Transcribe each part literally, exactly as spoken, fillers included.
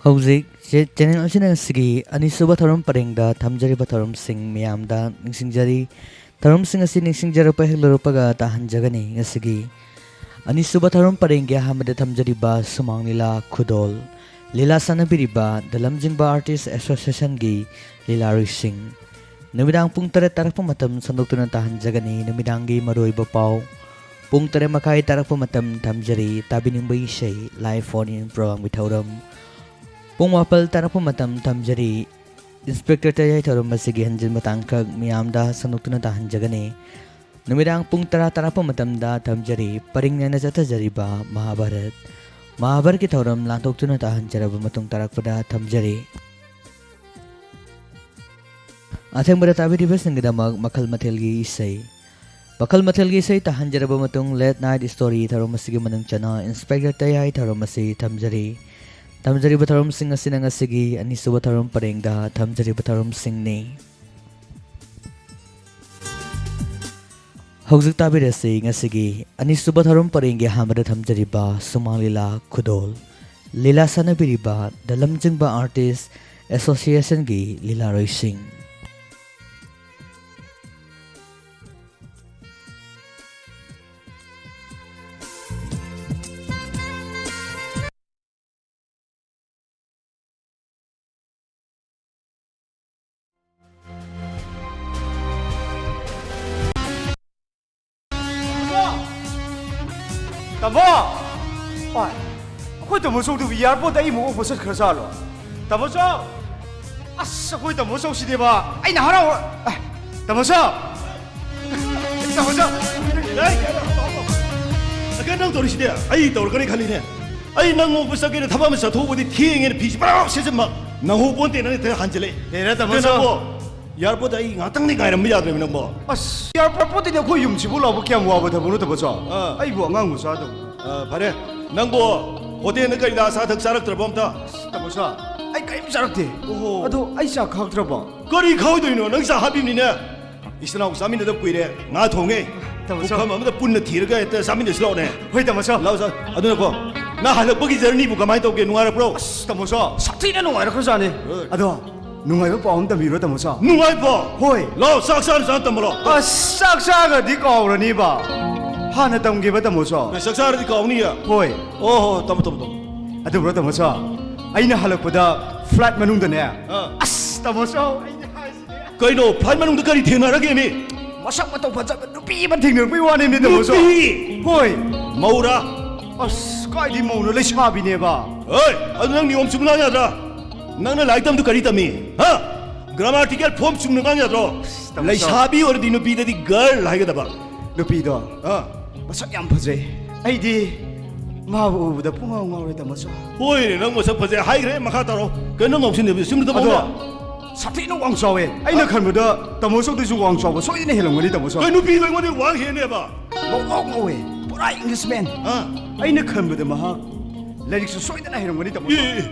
ꯍꯧꯖꯤꯛ ꯆꯦ-, ꯆꯦꯅꯦꯜ ꯑꯁꯤꯅ ꯉꯁꯤꯒꯤ ꯑꯅꯤꯁꯨꯕ ꯊꯧꯔꯝ ꯄꯔꯦꯡꯗ ꯊꯝꯖꯔꯤꯕ ꯊꯧꯔꯝꯁꯤꯡ ꯃꯌꯥꯝꯗ ꯅꯤꯡꯁꯤꯡꯖꯔꯤ꯫ ꯊꯧꯔꯝꯁꯤꯡ ꯑꯁꯤ ꯅꯤꯡꯁꯤꯡꯖꯔꯛꯄ ꯍꯦꯛ ꯂꯣꯏꯔꯛꯄꯒ ꯇꯥꯍꯟꯖꯒꯅꯤ꯫ ꯉꯁꯤꯒꯤ ꯑꯅꯤꯁꯨꯕ ꯊꯧꯔꯝ ꯄꯔꯦꯡꯒꯤ ꯑꯍꯥꯟꯕꯗ ꯊꯝꯖꯔꯤꯕ ꯁꯨꯃꯥꯡ ꯂꯤꯂꯥ ꯈꯨꯗꯣꯜ, ꯂꯤꯂꯥ ꯁꯥꯟꯅꯕꯤꯔꯤꯕ ꯗ ꯂꯝꯖꯤꯡꯕ ꯑꯥꯔꯇꯤꯁ ꯑꯦꯁꯣꯁꯤꯌꯦꯁꯟꯒꯤ ꯂꯤꯂꯥꯔꯣꯏꯁꯤꯡ꯫ ꯅꯨꯃꯤꯗꯥꯡ ꯄꯨꯡ ꯇꯔꯦꯠ ꯇꯥꯔꯛꯄ ꯃꯇꯝ ꯁꯟꯗꯣꯛꯇꯨꯅ ꯇꯥꯍꯟꯖꯒꯅꯤ꯫ ꯅꯨꯃꯤꯗꯥꯡꯒꯤ ꯃꯔꯨꯑꯣꯏꯕ ꯄꯥꯎ꯫ ꯄꯨꯡ ꯇꯔꯦꯠ ꯃꯈꯥꯏ ꯇꯥꯔꯛꯄ ꯃꯇꯝ ꯊꯝꯖꯔꯤ ꯇꯥꯕꯤꯅꯤꯡꯕ ꯏꯁꯩ, ꯂꯥꯏꯚ ꯐꯣꯟ ꯏꯟ ꯄ꯭ꯔꯣꯒ꯭ꯔꯥꯝꯒꯤ ꯊꯧꯔꯝ꯫ ꯄꯨꯡ ꯃꯥꯄꯜ ꯇꯥꯔꯛꯄ ꯃꯇꯝ ꯊꯝꯖꯔꯤ ꯏꯟꯁꯄꯦꯛꯇꯔ ꯇꯌꯥꯏ ꯊꯧꯔꯝ ꯑꯁꯤꯒꯤ ꯍꯟꯖꯤꯟ ꯃꯇꯥꯡꯈꯛ ꯃꯤꯌꯥꯝꯗ ꯁꯟꯗꯣꯛꯇꯨꯅ ꯇꯥꯍꯟꯖꯒꯅꯤ꯫ ꯅꯨꯃꯤꯗꯥꯡ ꯄꯨꯡ ꯇꯔꯥ ꯇꯥꯔꯛꯄ ꯃꯇꯝꯗ ꯊꯝꯖꯔꯤ ꯄꯔꯤꯡ ꯅꯥꯏꯅ ꯆꯠꯊꯖꯔꯤꯕ ꯃꯍꯥꯚꯥꯔꯠ꯫ ꯃꯍꯥꯚꯥꯔꯠꯀꯤ ꯊꯧꯔꯝ ꯂꯥꯟꯊꯣꯛꯇꯨꯅ ꯇꯥꯍꯟꯖꯔꯕ ꯃꯇꯨꯡ ꯇꯥꯔꯛꯄꯗ ꯊꯝꯖꯔꯤ꯫ ꯑꯊꯦꯡꯕꯗ ꯇꯥꯕꯤꯔꯤꯕꯁꯤꯡꯒꯤꯗꯃꯛ ꯃꯈꯜ ꯃꯊꯦꯜꯒꯤ ꯏꯁꯩ꯫ ꯃꯈꯜ ꯃꯊꯦꯜꯒꯤ ꯏꯁꯩ ꯇꯥꯍꯟꯖꯔꯕ ꯃꯇꯨꯡ, ꯂꯦꯠ ꯅꯥꯏꯠ ꯁ꯭ꯇꯣꯔꯤ ꯊꯧꯔꯝ ꯑꯁꯤꯒꯤ ꯃꯅꯨꯡ ꯆꯟꯅ ꯏꯟꯁꯄꯦꯛꯇꯔ ꯇꯌꯥꯏ ꯊꯧꯔꯝ ꯑꯁꯤ ꯊꯝꯖꯔꯤ꯫ ꯊꯝꯖꯔꯤꯕ ꯊꯧꯔꯝꯁꯤꯡ ꯑꯁꯤꯅ ꯉꯁꯤꯒꯤ ꯑꯅꯤꯁꯨꯕ ꯊꯧꯔꯝ ꯄꯔꯦꯡꯗ ꯊꯝꯖꯔꯤꯕ ꯊꯧꯔꯝꯁꯤꯡꯅꯤ꯫ ꯍꯧꯖꯤꯛ ꯇꯥꯕꯤꯔꯁꯤ ꯉꯁꯤꯒꯤ ꯑꯅꯤꯁꯨꯕ ꯊꯧꯔꯝ ꯄꯔꯦꯡꯒꯤ ꯑꯍꯥꯟꯕꯗ ꯊꯝꯖꯔꯤꯕ ꯁꯨꯃꯥꯡ ꯂꯤꯂꯥ ꯈꯨꯗꯣꯜ꯫ ꯂꯤꯂꯥ ꯁꯥꯟꯅꯕꯤꯔꯤꯕ ꯗ ꯂꯝꯖꯤꯡꯕ ꯑꯥꯔꯇꯤꯁ ꯑꯦꯁꯣꯁꯤꯌꯦꯁꯟꯒꯤ ꯂꯤꯂꯥꯔꯣꯏꯁꯤꯡ꯫ ꯇꯥꯃꯣ! ꯍꯣꯏ꯫ ꯑꯩꯈꯣꯏ ꯇꯥꯃꯣ ꯆꯧꯗꯨꯕꯨ ꯑꯦꯌꯥꯔꯄꯣꯔꯠꯇ ꯑꯩ ꯑꯃꯨꯛ ꯑꯣꯛꯄ ꯆꯠꯈ꯭ꯔ ꯖꯥꯠꯂꯣ? ꯇꯥꯃꯣ ꯆꯧ! ꯑꯁ, ꯑꯩꯈꯣꯏ ꯇꯥꯃꯣ ꯆꯧꯁꯤꯗꯤꯕ ꯑꯩꯅ ꯍꯔꯥꯎ-, ꯑꯦ, ꯇꯥꯃꯣ ꯆꯧ! ꯇꯥꯃꯣ ꯆꯧ! ꯑꯦ, ꯀꯩꯅꯣ ꯇꯧꯔꯤꯁꯤꯗꯤ? ꯑꯩ ꯇꯧꯔꯛꯀꯅꯤ ꯈꯜꯂꯤꯅꯦ꯫ ꯑꯩ ꯅꯪ ꯑꯣꯛꯄ ꯆꯠꯀꯦꯅ ꯊꯕꯛ ꯑꯃ ꯆꯠꯊꯣꯛꯎꯕꯗꯤ ꯊꯦꯡꯉꯦꯅ ꯐꯤꯁꯤ ꯄꯨꯔꯥ ꯁꯦꯠꯆꯟꯕ ꯅꯪꯍꯧꯄꯣꯟꯇꯦ, ꯅꯪ ꯍꯦꯛꯇ ꯍꯟꯖꯤꯜꯂꯛꯑꯦ꯫ ꯍꯦꯔꯥ, ꯇꯥꯃꯣ ꯀꯩꯅꯣ ꯆꯧ! ꯅꯪꯕꯣ? ꯑꯦꯌꯥꯔꯄꯣꯔꯠꯇ ꯑꯩ ꯉꯥꯛꯇꯪꯗꯤ ꯉꯥꯏꯔꯝꯕ ꯌꯥꯗ꯭ꯔꯦꯃꯤ ꯅꯪꯕꯣ? ꯑꯁ, ꯑꯦꯌꯥꯔꯄꯣꯔꯠꯇꯩꯅ ꯑꯩꯈꯣꯏ ꯌꯨꯝꯁꯤꯕꯨ ꯂꯥꯛꯄ ꯀꯌꯥꯝ ꯋꯥꯕ ꯊꯕꯛꯅꯣ, ꯇꯥꯃꯣ ꯆꯧ? ꯑꯥ꯫ ꯑꯩꯕꯨ ꯑꯉꯥꯡ ꯃꯆꯥꯗꯧꯅ꯫ ꯑꯥ, ꯐꯔꯦ꯫ ꯅꯪꯕꯨ ꯍꯣꯇꯦꯜꯗ ꯀꯔꯤꯗ ꯑꯆꯥ ꯑꯊꯛ ꯆꯥꯔꯛꯇ꯭ꯔꯕꯣ ꯑꯝꯇ? ꯑꯁ, ꯇꯥꯃꯣ ꯆꯧ, ꯑꯩ ꯀꯔꯤꯝ ꯆꯥꯔꯛꯇꯦ꯫ ꯑꯣꯍꯣ꯫ ꯑꯗꯣ ꯑꯩ ꯆꯥ ꯈꯥꯛꯇ꯭ꯔꯕꯣ? ꯀꯔꯤ ꯈꯥꯎꯗꯣꯏꯅꯣ? ꯅꯪ ꯆꯥ ꯍꯥꯞꯄꯤꯕꯅꯤꯅꯦ꯫ ꯏꯆꯤꯟ ꯏꯅꯥꯎ ꯆꯥꯃꯤꯟꯅꯗꯕ ꯀꯨꯏꯔꯦ꯫ ꯉꯥ ꯊꯣꯡꯉꯦ꯫ ꯇꯥꯃꯣ ꯆꯧ꯫ ꯄꯨꯈꯝ ꯑꯃꯗ ꯄꯨꯟꯅ ꯊꯤꯔꯒ ꯍꯦꯛꯇ ꯆꯥꯃꯤꯟꯅꯁꯤ ꯂꯥꯛꯑꯣꯅꯦ꯫ ꯍꯣꯏ, ꯇꯥꯃꯣ ꯆꯧ꯫ ꯂꯥꯛꯑꯣ, ꯆꯥ-, ꯑꯗꯨꯅꯀꯣ꯫ ꯅꯪ ꯍꯜꯂꯛꯄꯒꯤ ꯖꯔꯅꯤꯕꯨ ꯀꯃꯥꯏꯅ ꯇꯧꯒꯦ? ꯅꯨꯡꯉꯥꯏꯔꯛꯄ꯭ꯔꯣ? ꯑꯁ, ꯇꯥꯃꯣ ꯁꯣ, ꯁꯥꯊꯤꯅ ꯅꯨꯡꯉꯥꯏꯔꯛꯈ꯭ꯔꯖꯥꯠꯅꯤ꯫ ꯍꯣꯏ꯫ ꯑꯗꯣ, ꯅꯨꯡꯉꯥꯏꯕ ꯄꯥꯎ ꯑꯃ ꯇꯝꯕꯤꯔꯣ, ꯇꯥꯃꯣ ꯁꯣ꯫ ꯅꯨꯡꯉꯥꯏꯕ ꯄꯥꯎ? ꯍꯣꯏ꯫ ꯂꯥꯎ, ꯆꯥꯛ ꯆꯥꯅ ꯆꯥꯅ ꯇꯝꯃꯣ, ꯂꯥꯎ꯫ ꯑꯁ, ꯆꯥꯛ ꯆꯥꯒꯗꯤ ꯀꯥꯎꯔꯅꯤꯕ꯫ ꯍꯥꯟꯅ ꯇꯝꯒꯦꯕ, ꯇꯥꯃꯣ ꯁꯣ꯫ ꯑꯦ, ꯆꯥꯛ ꯆꯥꯔꯗꯤ ꯀꯥꯎꯅꯤꯌꯦ? ꯍꯣꯏ꯫ ꯑꯣ, ꯍꯣ, ꯇꯝꯃꯣ, ꯇꯝꯃꯣ, ꯇꯝꯃꯣ꯫ ꯑꯗꯨꯕꯨꯔꯣ, ꯇꯥꯃꯣ ꯁꯣ? ꯑꯩꯅ ꯍꯜꯂꯛꯄꯗ flight ꯃꯅꯨꯡꯗꯅꯦ꯫ ꯑꯥ꯫ ꯑꯁ, ꯇꯥꯃꯣ ꯁꯣ, ꯑꯩꯗꯤ ꯍꯥꯏꯁꯤꯅꯦ꯫ ꯀꯩꯅꯣ, flight ꯃꯅꯨꯡꯗ ꯀꯔꯤ ꯊꯦꯡꯅꯔꯒꯦ ꯃꯤ? ꯃꯁꯛ ꯃꯇꯧ ꯐꯖꯕ ꯅꯨꯄꯤ ꯑꯃ ꯊꯦꯡꯅꯔꯛꯄꯩ ꯋꯥꯅꯦꯃꯤ, ꯇꯥꯃꯣ ꯁꯣ꯫ ꯅꯨꯄꯤ? ꯍꯣꯏ꯫ ꯃꯧꯔꯥ? ꯑꯁ, ꯀꯥꯏꯗꯤ ꯃꯧꯅꯣ, ꯂꯩꯁꯥꯕꯤꯅꯦꯕ꯫ ꯍꯣꯏ, ꯑꯗꯨ ꯅꯪ ꯅꯤꯌꯣꯝ ꯆꯨꯝꯅ ꯉꯥꯡ ꯌꯥꯗ꯭ꯔꯥ? ꯅꯪꯅ ꯂꯥꯏꯔꯤꯛ ꯇꯝꯕꯗꯨ ꯀꯔꯤ ꯇꯝꯃꯤ? ꯍꯥ? Grammatical form ꯆꯨꯝꯅ ꯉꯥꯡ ꯌꯥꯗ꯭ꯔꯣ? ꯑꯁ, ꯇꯥꯃꯣ ꯁꯣ꯫ ꯂꯩꯁꯥꯕꯤ ꯑꯣꯏꯔꯗꯤ ꯅꯨꯄꯤꯗꯗꯤ girl ꯍꯥꯏꯒꯗꯕ꯫ ꯅꯨꯄꯤꯗꯣ ꯑꯥ꯫ ꯃꯁꯛ ꯌꯥꯝ ꯐꯖꯩ꯫ ꯑꯩꯗꯤ ꯃꯥꯕꯨ ꯎꯕꯗ ꯄꯨꯡꯉꯥꯎ ꯉꯥꯎꯔꯦ, ꯇꯥꯃꯣ ꯁꯣ꯫ ꯍꯣꯏꯅꯦ, ꯅꯪ ꯃꯁꯛ ꯐꯖꯩ ꯍꯥꯏꯈ꯭ꯔꯦ, ꯃꯈꯥ ꯇꯥꯔꯣ꯫ ꯀꯩꯅꯣ ꯅꯪ ꯉꯥꯎꯁꯤꯟꯅꯕꯁꯦ? ꯆꯨꯝꯅ ꯇꯝꯃꯣ꯫ ꯑꯗꯣ ꯁꯥꯊꯤꯅ ꯋꯥꯡ ꯆꯥꯎꯋꯦ꯫ ꯑꯩꯅ ꯈꯟꯕꯗ ꯇꯥꯃꯣ ꯁꯣꯗꯩꯁꯨ ꯋꯥꯡ ꯆꯥꯎꯕ ꯁꯣꯏꯗꯅ ꯍꯦꯜꯂꯝꯒꯅꯤ, ꯇꯥꯃꯣ ꯁꯣ꯫ ꯀꯩ, ꯅꯨꯄꯤꯗꯣ ꯑꯩꯉꯣꯟꯗꯩ ꯋꯥꯡ ꯍꯦꯟꯅꯦꯕ? ꯉꯧꯔꯣꯛ ꯉꯧꯋꯦ, ꯄꯨꯔꯥ Englishman꯫ ꯑꯥ꯫ ꯑꯩꯅ ꯈꯟꯕꯗ ꯃꯍꯥꯛ ꯂꯥꯏꯔꯤꯛꯁꯨ ꯁꯣꯏꯗꯅ ꯍꯩꯔꯝꯒꯅꯤ, ꯇꯥꯃꯣ ꯁꯣ꯫ E, E, E.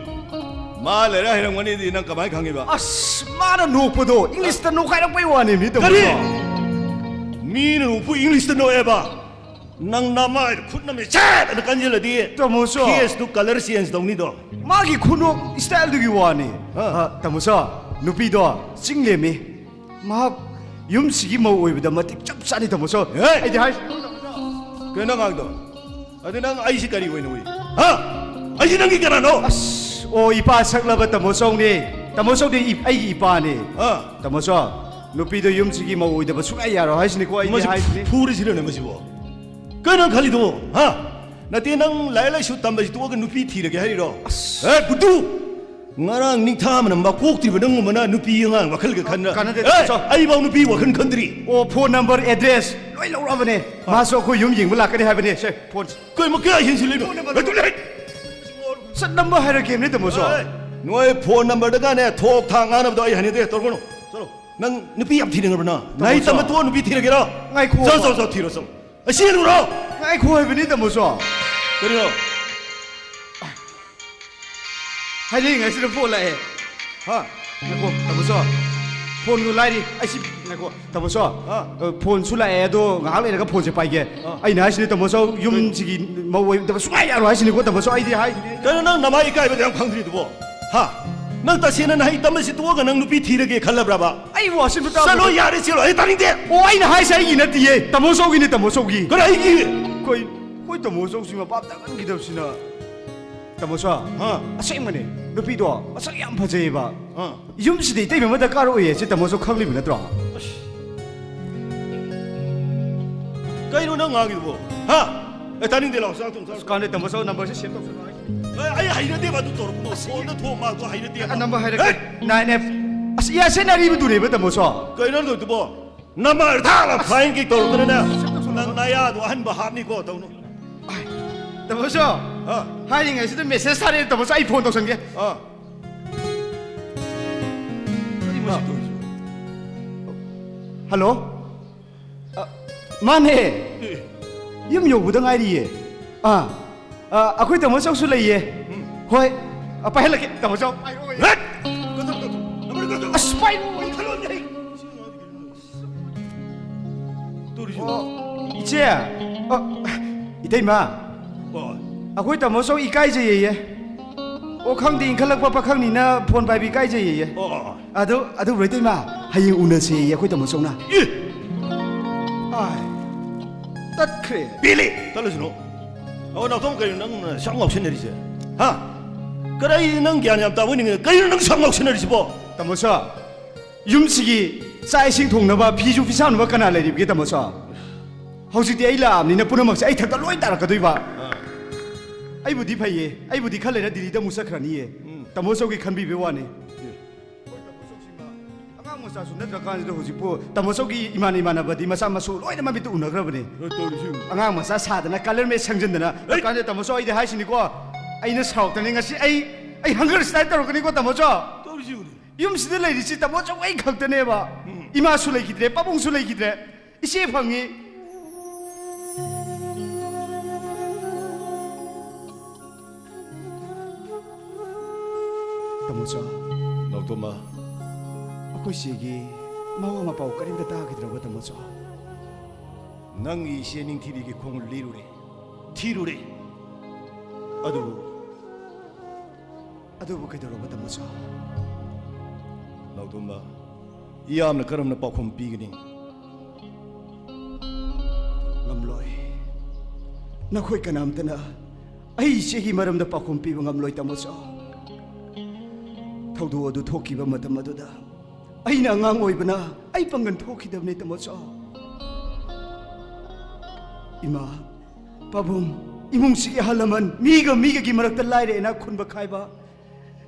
ꯃꯥ ꯂꯥꯏꯔꯤꯛ ꯍꯩꯔꯝꯒꯅꯤꯗꯤ ꯅꯪ ꯀꯃꯥꯏꯅ ꯈꯪꯉꯤꯕ? ꯑꯁ, ꯃꯥꯅ ꯅꯣꯛꯄꯗꯣ Englishꯇ ꯅꯣꯛꯈꯥꯏꯔꯛꯄꯩ ꯋꯥꯅꯦꯃꯤ, ꯇꯥꯃꯣ ꯀꯔꯤ? ꯁꯣ꯫ ꯃꯤꯅ ꯅꯣꯛꯄꯨ Englishꯇ ꯅꯣꯛꯑꯦꯕ? ꯅꯪ ꯅꯃꯥꯏꯗ ꯈꯨꯠ ꯅꯝꯃꯦ ꯁꯦꯠ ꯑꯅ ꯀꯟꯁꯤꯜꯂꯗꯤ ꯇꯥꯃꯣ ꯁꯣ꯫ Face two colour change ꯇꯧꯅꯤꯗꯣ꯫ ꯃꯥꯒꯤ ꯈꯨꯅꯣꯛ styleꯗꯨꯒꯤ ꯋꯥꯅꯤ꯫ ꯑꯥ꯫ ꯑ, ꯇꯥꯃꯣ ꯁꯣ, ꯅꯨꯄꯤꯗꯣ ꯆꯤꯡ ꯂꯦꯝꯃꯤ꯫ ꯃꯍꯥꯛ ꯌꯨꯝꯁꯤꯒꯤ ꯃꯧ ꯑꯣꯏꯕꯗ ꯃꯇꯤꯛ ꯆꯞ ꯆꯥꯅꯤ, ꯇꯥꯃꯣ ꯁꯣ꯫ ꯍꯦ! ꯑꯩꯗꯤ ꯍꯥꯏ- ꯀꯩꯅꯣ ꯅꯪ ꯉꯥꯡꯗꯣ? ꯑꯗꯨ ꯅꯪ ꯑꯩꯁꯤ ꯀꯔꯤ ꯑꯣꯏꯅ ꯎꯏ? ꯍꯥ? ꯑꯩꯁꯤ ꯅꯪꯒꯤ ꯀꯅꯥꯅꯣ? ꯑꯁ, ꯑꯣ, ꯏꯄꯥ ꯁꯛꯂꯕ ꯇꯥꯃꯣ ꯁꯣꯅꯦ꯫ ꯇꯥꯃꯣ ꯁꯣꯗꯤ ꯏ-, ꯑꯩꯒꯤ ꯏꯄꯥꯅꯦ꯫ ꯑꯥ꯫ ꯇꯥꯃꯣ ꯁꯣ, ꯅꯨꯄꯤꯗꯣ ꯌꯨꯝꯁꯤꯒꯤ ꯃꯧ ꯑꯣꯏꯗꯕ ꯁꯨꯡꯌꯥ ꯌꯥꯔꯣꯏ ꯍꯥꯏꯁꯤꯅꯤꯀꯣ, ꯑꯩꯗꯤ ꯃꯁꯤ ꯍꯥꯏꯁꯤꯅꯤ꯫ ꯐꯨꯔꯁꯤꯔꯅꯦ ꯃꯁꯤꯕꯣ? ꯀꯩꯅꯣ ꯅꯪ ꯈꯜꯂꯤꯗꯨꯕꯣ? ꯍꯥ? ꯅꯠꯇꯦ, ꯅꯪ ꯂꯥꯏꯔꯤꯛ ꯂꯥꯏꯁꯨ ꯇꯝꯕꯁꯤ ꯇꯣꯛꯑꯒ ꯅꯨꯄꯤ ꯊꯤꯔꯒꯦ ꯍꯥꯏꯔꯤꯔꯣ? ꯑꯁ꯫ ꯑꯦ, ꯕꯨꯗꯨ! ꯉꯔꯥꯡ ꯅꯤꯡꯊꯥ ꯃꯅꯝ ꯃꯀꯣꯛꯇ꯭ꯔꯤꯕ ꯅꯪꯒꯨꯝꯕꯅ ꯅꯨꯄꯤ ꯑꯉꯥꯡ ꯋꯥꯈꯜꯒ ꯈꯟꯅ-, ꯀꯥꯟꯅꯗꯦ, ꯑꯦ, ꯇꯥꯃꯣ ꯁꯣ꯫ ꯑꯩꯐꯥꯎ ꯅꯨꯄꯤ ꯋꯥꯈꯜ ꯈꯟꯗ꯭ꯔꯤ꯫ ꯑꯣ, phone number, address ꯂꯣꯏ ꯂꯧꯔꯕꯅꯦ꯫ ꯑꯥ꯫ ꯃꯥꯁꯨ ꯑꯩꯈꯣꯏ ꯌꯨꯝ ꯌꯦꯡꯕ ꯂꯥꯛꯀꯅꯤ ꯍꯥꯏꯕꯅꯦ꯫ ꯁꯦ, phone꯫ ꯀꯩ ꯃꯈꯥ ꯍꯦꯟꯖꯤꯜꯂꯤꯅꯣ? Phone number. ꯂꯩꯇꯦ, ꯂꯩ-, ꯁꯠ number ꯍꯥꯏꯔꯛꯀꯦꯅꯦ, ꯇꯥꯃꯣ ꯁꯣ꯫ ꯑꯦ, ꯅꯣꯏ phone numberꯗꯒꯅꯦ ꯊꯣꯛ ꯊꯥꯛ ꯉꯥꯡꯅꯕꯗꯣ ꯑꯩ ꯍꯩꯅꯗꯦ, ꯇꯧꯔꯛꯀꯅꯨ꯫ ꯆꯠꯂꯣ꯫ ꯅꯪ ꯅꯨꯄꯤ ꯌꯥꯝ ꯊꯤꯅꯤꯡꯉꯕ꯭ꯔ ꯅꯪ? ꯇꯥꯃꯣ ꯂꯥꯏꯔꯤꯛ ꯁꯣ꯫ ꯇꯝꯕ ꯇꯣꯛꯑ ꯅꯨꯄꯤ ꯊꯤꯔꯒꯦꯔꯣ? ꯉꯥꯏꯈꯣ꯫ ꯆꯠꯂꯣ, ꯆꯠꯂꯣ, ꯆꯠꯂꯣ, ꯊꯤꯔꯣ, ꯆꯠꯂꯣ꯫ ꯑꯁꯤ ꯍꯦꯜꯂꯨꯔꯣ? ꯉꯥꯏꯈꯣ ꯍꯥꯏꯕꯅꯤ, ꯇꯥꯃꯣ ꯁꯣ꯫ ꯀꯔꯤꯅꯣ? ꯍꯥꯏꯅꯤꯡꯉꯥꯏꯁꯤꯗ phone ꯂꯥꯛꯑꯦ꯫ ꯍꯥ? ꯉꯥꯏꯈꯣ, ꯇꯥꯃꯣ ꯁꯣ꯫ ꯐꯣꯟꯗꯨ ꯂꯥꯏꯔꯤ꯫ ꯑꯩꯁꯤ ꯉꯥꯏꯈꯣ, ꯇꯥꯃꯣ ꯆꯧ꯫ ꯑ, ꯐꯣꯟꯁꯨ ꯂꯥꯛꯑꯦ, ꯑꯗꯣ ꯉꯥꯏꯍꯥꯛ ꯂꯩꯔꯒ ꯐꯣꯟꯁꯦ ꯄꯥꯏꯒꯦ꯫ ꯑꯩꯅ ꯍꯥꯏꯁꯤꯅꯤ, ꯇꯥꯃꯣ ꯆꯧ, ꯌꯨꯝꯁꯤꯒꯤ ꯃꯧ ꯑꯣꯏꯗꯕ ꯁꯨꯡꯌꯥ ꯌꯥꯔꯣꯏ ꯍꯥꯏꯁꯤꯅꯤꯀꯣ, ꯇꯥꯃꯣ ꯆꯧ꯫ ꯑꯩꯗꯤ ꯍꯥꯏꯁꯤꯅꯤ꯫ ꯀꯩꯅꯣ, ꯅꯪ ꯅꯃꯥ ꯏꯀꯥꯏꯕꯗ ꯌꯥꯝ ꯈꯪꯗ꯭ꯔꯤꯗꯨꯕꯣ? ꯍꯥ? ꯅꯪ ꯇꯁꯦꯡꯅ ꯅꯍꯩ ꯇꯝꯕꯁꯤ ꯇꯣꯛꯑꯒ ꯅꯪ ꯅꯨꯄꯤ ꯊꯤꯔꯒꯦ ꯈꯜꯂꯕ꯭ꯔꯕ? ꯑꯩ ꯋꯥꯁꯤꯕꯨ ꯇꯥꯕ꯭ꯔꯣ? ꯆꯠꯂꯣ, ꯌꯥꯔꯦ, ꯆꯦꯜꯂꯣ, ꯑꯩ ꯇꯥꯅꯤꯡꯗꯦ꯫ ꯑꯣ, ꯑꯩꯅ ꯍꯥꯏꯁꯦ ꯑꯩꯒꯤ ꯅꯠꯇꯤꯌꯦ, ꯇꯥꯃꯣ ꯆꯧꯒꯤꯅꯦ, ꯇꯥꯃꯣ ꯆꯧꯒꯤ꯫ ꯀꯔꯥꯏꯒꯤ? ꯑꯩꯈꯣꯏ, ꯑꯩꯈꯣꯏ ꯇꯥꯃꯣ ꯆꯧꯁꯤ ꯃꯄꯥꯞ ꯇꯥꯡꯍꯟꯈꯤꯗꯕꯁꯤꯅ꯫ ꯇꯥꯃꯣ ꯆꯧ, ꯑ꯫ ꯑꯁꯦꯡꯕꯅꯦ, ꯅꯨꯄꯤꯗꯣ ꯃꯁꯛ ꯌꯥꯝ ꯐꯖꯩꯌꯦꯕ꯫ ꯑ꯫ ꯌꯨꯝꯁꯤꯗ ꯏꯇꯩꯃ ꯑꯃ ꯗꯔꯀꯥꯔ ꯑꯣꯏꯌꯦ, ꯁꯤ ꯇꯥꯃꯣ ꯆꯧ ꯈꯪꯂꯤꯕ ꯅꯠꯇ꯭ꯔꯣ? ꯑꯁ꯫ ꯀꯩꯅꯣ ꯅꯪ ꯉꯥꯡꯉꯤꯗꯨꯕꯣ? ꯍꯥ? ꯑꯦ, ꯇꯥꯅꯤꯡꯗꯦ, ꯂꯥꯛꯑꯣ, ꯆꯥꯛ ꯊꯣꯡ ꯆꯥꯔꯣ꯫ ꯑꯁ, ꯀꯥꯟꯗꯦ, ꯇꯥꯃꯣ ꯆꯧ, ꯅꯝꯕꯔꯁꯦ ꯁꯦꯚ ꯇꯧꯁꯜꯂꯣ꯫ ꯑꯦ, ꯑꯩ ꯍꯩꯅꯗꯦꯕ ꯑꯗꯨ ꯇꯧꯔꯛꯄꯗꯣ꯫ ꯐꯣꯟꯗ ꯊꯣꯛ ꯃꯥꯛꯇꯣ ꯍꯩꯅꯗꯦꯕ꯫ ꯑ, ꯅꯝꯕꯔ ꯍꯥꯏꯔꯛꯀꯦ꯫ ꯑꯦ! Nine F. ꯑꯁ, ꯌꯥꯁꯦ ꯅꯥꯔꯤꯕꯗꯨꯅꯦꯕ, ꯇꯥꯃꯣ ꯆꯧ꯫ ꯀꯩꯅꯣ ꯅꯪ ꯇꯧꯔꯤꯗꯨꯕꯣ? ꯅꯝꯕꯔ ꯊꯥꯔ ꯐꯥꯏꯟ ꯀꯤꯛ ꯇꯧꯔꯛꯇꯅꯅꯦ, ꯅꯪ ꯅꯌꯥꯗꯣ ꯑꯍꯟꯕ ꯍꯥꯞꯅꯤꯀꯣ, ꯇꯧꯅꯨ꯫ ꯇꯥꯃꯣ ꯆꯧ, ꯑ꯫ ꯍꯥꯏꯔꯤꯉꯩꯁꯤꯗ ꯃꯦꯁꯦꯖ ꯊꯥꯔꯛꯑꯦ, ꯇꯥꯃꯣ ꯆꯧ, ꯑꯩ ꯐꯣꯟ ꯇꯧꯁꯟꯒꯦ꯫ ꯑ꯫ ꯀꯔꯤꯅꯣ ꯁꯤ ꯇꯧꯔꯤꯁꯤꯕꯣ? ꯍꯜꯂꯣ? ꯑ, ꯃꯥꯅꯦ꯫ ꯑꯦ꯫ ꯌꯨꯝ ꯌꯧꯕꯗ ꯉꯥꯏꯔꯤꯌꯦ꯫ ꯑꯥ, ꯑ, ꯑꯩꯈꯣꯏ ꯇꯥꯃꯣ ꯆꯧꯁꯨ ꯂꯩꯌꯦ꯫ ꯎꯝ꯫ ꯍꯣꯏ꯫ ꯑ, ꯄꯥꯏꯍꯜꯂꯛꯀꯦ, ꯇꯥꯃꯣ ꯆꯧ꯫ ꯄꯥꯏꯔꯛꯑꯣ꯫ ꯍꯦꯠ! ꯀꯛꯊꯠ, ꯀꯛꯊꯠ꯫ ꯅꯝꯕꯔ ꯀꯛꯊꯠ꯫ ꯑꯁ, ꯄꯥꯏꯔꯛꯑꯣ꯫ ꯀꯛꯊꯠꯂꯣ, ꯑꯩ꯫ ꯇꯧꯔꯤꯁꯤꯕꯣ? ꯑꯣ, ꯏꯆꯦ꯫ ꯑ, ꯏꯇꯩꯃ꯫ ꯑꯣ꯫ ꯑꯩꯈꯣꯏ ꯇꯥꯃꯣ ꯆꯧ ꯏꯀꯥꯏꯖꯩꯌꯦ꯫ ꯑꯣ, ꯈꯪꯗꯦ, ꯏꯟꯈꯠꯂꯛꯄ ꯄꯥꯈꯪꯅꯤꯅ ꯐꯣꯟ ꯄꯥꯏꯕ ꯏꯀꯥꯏꯖꯩꯌꯦ꯫ ꯑꯣ, ꯑꯣ, ꯑꯣ꯫ ꯑꯗꯨ, ꯑꯗꯨꯕꯨ ꯏꯇꯩꯃ, ꯍꯌꯦꯡ ꯎꯅꯁꯦꯌꯦ ꯑꯩꯈꯣꯏ ꯇꯥꯃꯣ ꯆꯧꯅ꯫ ꯑꯦ! ꯑꯥꯏ, ꯇꯠꯈ꯭ꯔꯦ꯫ ꯄꯦꯜꯂꯦ! ꯇꯠꯂꯁꯅꯨ꯫ ꯑꯣ, ꯅꯥꯎꯇꯣꯝ, ꯀꯩꯅꯣ ꯅꯪꯅ ꯁꯛ ꯉꯥꯎꯁꯤꯟꯅꯔꯤꯁꯦ? ꯍꯥ? ꯀꯔꯤ ꯅꯪ ꯒ꯭ꯌꯥꯟ ꯌꯥꯝ ꯇꯥꯕ ꯑꯣꯏꯅꯤꯡꯉꯦ? ꯀꯩꯅꯣ ꯅꯪ ꯁꯛ ꯉꯥꯎꯁꯤꯟꯅꯔꯤꯁꯤꯕꯣ? ꯇꯥꯃꯣ ꯆꯧ, ꯌꯨꯝꯁꯤꯒꯤ ꯆꯥꯛ ꯏꯁꯤꯡ ꯊꯣꯡꯅꯕ, ꯐꯤꯁꯨ ꯐꯤꯁꯥꯝꯅꯕ ꯀꯅꯥ ꯂꯩꯔꯤꯕꯒꯦ, ꯇꯥꯃꯣ ꯆꯧ? ꯍꯧꯖꯤꯛꯇꯤ ꯑꯩ ꯂꯥꯛꯑꯕꯅꯤꯅ ꯄꯨꯝꯅꯃꯛꯁꯦ ꯑꯩ ꯊꯛꯇ ꯂꯣꯏ ꯇꯥꯔꯛꯀꯗꯣꯏꯕ꯫ ꯑꯥ꯫ ꯑꯩꯕꯨꯗꯤ ꯐꯩꯌꯦ, ꯑꯩꯕꯨꯗꯤ ꯈꯔ ꯂꯩꯔ ꯗꯤꯜꯂꯤꯗ ꯑꯃꯨꯛ ꯆꯠꯈ꯭ꯔꯅꯤꯌꯦ꯫ ꯎꯝ꯫ ꯇꯥꯃꯣ ꯆꯧꯒꯤ ꯈꯟꯕꯤꯕꯩ ꯋꯥꯅꯤ꯫ ꯑꯦ꯫ ꯍꯣꯏ, ꯇꯥꯃꯣ ꯆꯧꯁꯤꯃ ꯑꯉꯥꯡ ꯃꯆꯥꯁꯨ ꯅꯠꯇ꯭ꯔꯀꯥꯟꯁꯤꯗ ꯍꯧꯖꯤꯛꯄꯨ ꯇꯥꯃꯣ ꯆꯧꯒꯤ ꯏꯃꯥꯟ ꯏꯃꯥꯟꯅꯕꯗꯤ ꯃꯆꯥ ꯃꯁꯨ ꯂꯣꯏꯅ ꯃꯃꯤꯠꯇ ꯎꯅꯈ꯭ꯔꯕꯅꯦ꯫ ꯑꯦ, ꯇꯧꯔꯤꯁꯤ ꯌꯦꯡꯉꯨ꯫ ꯑꯉꯥꯡ ꯃꯆꯥ ꯁꯥꯗꯅ ꯀꯂꯔ ꯃꯦꯠ ꯁꯪꯖꯤꯟꯗꯅ꯫ ꯍꯩꯠ! ꯀꯥꯟꯗ ꯇꯥꯃꯣ ꯆꯧ, ꯑꯩꯗꯤ ꯍꯥꯏꯁꯤꯅꯤꯀꯣ, ꯑꯩꯅ ꯁꯥꯎꯔꯛꯇꯅꯤ ꯉꯁꯤ꯫ ꯑꯩ, ꯑꯩ ꯍꯪꯒꯔ ꯁ꯭ꯇ꯭ꯔꯥꯏꯛ ꯇꯧꯔꯛꯀꯅꯤꯀꯣ, ꯇꯥꯃꯣ ꯆꯧ꯫ ꯇꯧꯔꯤꯁꯤ ꯌꯦꯡꯉꯨꯅꯦ꯫ ꯌꯨꯝꯁꯤꯗ ꯂꯩꯔꯤꯁꯤ ꯇꯥꯃꯣ ꯆꯧ ꯑꯩ ꯈꯛꯇꯅꯦꯕ꯫ ꯎꯝ꯫ ꯏꯃꯥꯁꯨ ꯂꯩꯈꯤꯗ꯭ꯔꯦ, ꯄꯥꯕꯨꯡꯁꯨ ꯂꯩꯈꯤꯗ꯭ꯔꯦ, ꯏꯆꯦ ꯐꯪꯉꯤ꯫ ꯇꯥꯃꯣ ꯆꯧ꯫ ꯅꯥꯎꯇꯣꯝꯃ꯫ ꯑꯩꯈꯣꯏ ꯆꯦꯒꯤ ꯃꯋꯥ ꯃꯄꯥꯎ ꯀꯔꯤꯝꯇ ꯇꯥꯈꯤꯗ꯭ꯔꯕ, ꯇꯥꯃꯣꯆꯧ? ꯅꯪꯒꯤ ꯏꯆꯦ ꯅꯤꯡꯊꯤꯕꯤꯒꯤ ꯈꯣꯡ ꯂꯤꯔꯨꯔꯦ, ꯊꯤꯔꯨꯔꯦ꯫ ꯑꯗꯨꯕꯨ, ꯑꯗꯨꯕꯨ ꯀꯩꯗꯧꯔꯕ, ꯇꯥꯃꯣꯆꯧ? ꯅꯥꯎꯇꯣꯝꯕ, ꯏꯌꯥꯝꯅ ꯀꯔꯝꯅ ꯄꯥꯎꯈꯨꯝ ꯄꯤꯒꯅꯤ? ꯉꯝꯂꯣꯏ꯫ ꯅꯈꯣꯏ ꯀꯅꯥꯝꯇꯅ ꯑꯩ ꯏꯆꯦꯒꯤ ꯃꯔꯝꯗ ꯄꯥꯎꯈꯨꯝ ꯄꯤꯕ ꯉꯝꯂꯣꯏ, ꯇꯥꯃꯣꯆꯧ꯫ ꯊꯧꯗꯣꯛ ꯑꯗꯨ ꯊꯣꯛꯈꯤꯕ ꯃꯇꯝ ꯑꯗꯨꯗ ꯑꯩꯅ ꯑꯉꯥꯡ ꯑꯣꯏꯕꯅ ꯑꯩ ꯄꯥꯡꯒꯜ ꯊꯣꯛꯈꯤꯗꯕꯅꯤ, ꯇꯥꯃꯣꯆꯧ꯫ ꯏꯃꯥ, ꯄꯥꯕꯨꯡ, ꯏꯃꯨꯡꯁꯤꯒꯤ ꯑꯍꯜ ꯂꯃꯟ ꯃꯤꯒ ꯃꯤꯒꯒꯤ ꯃꯔꯛꯇ ꯂꯥꯏꯔ ꯏꯅꯥꯛ ꯈꯨꯟꯕ ꯈꯥꯏꯕ,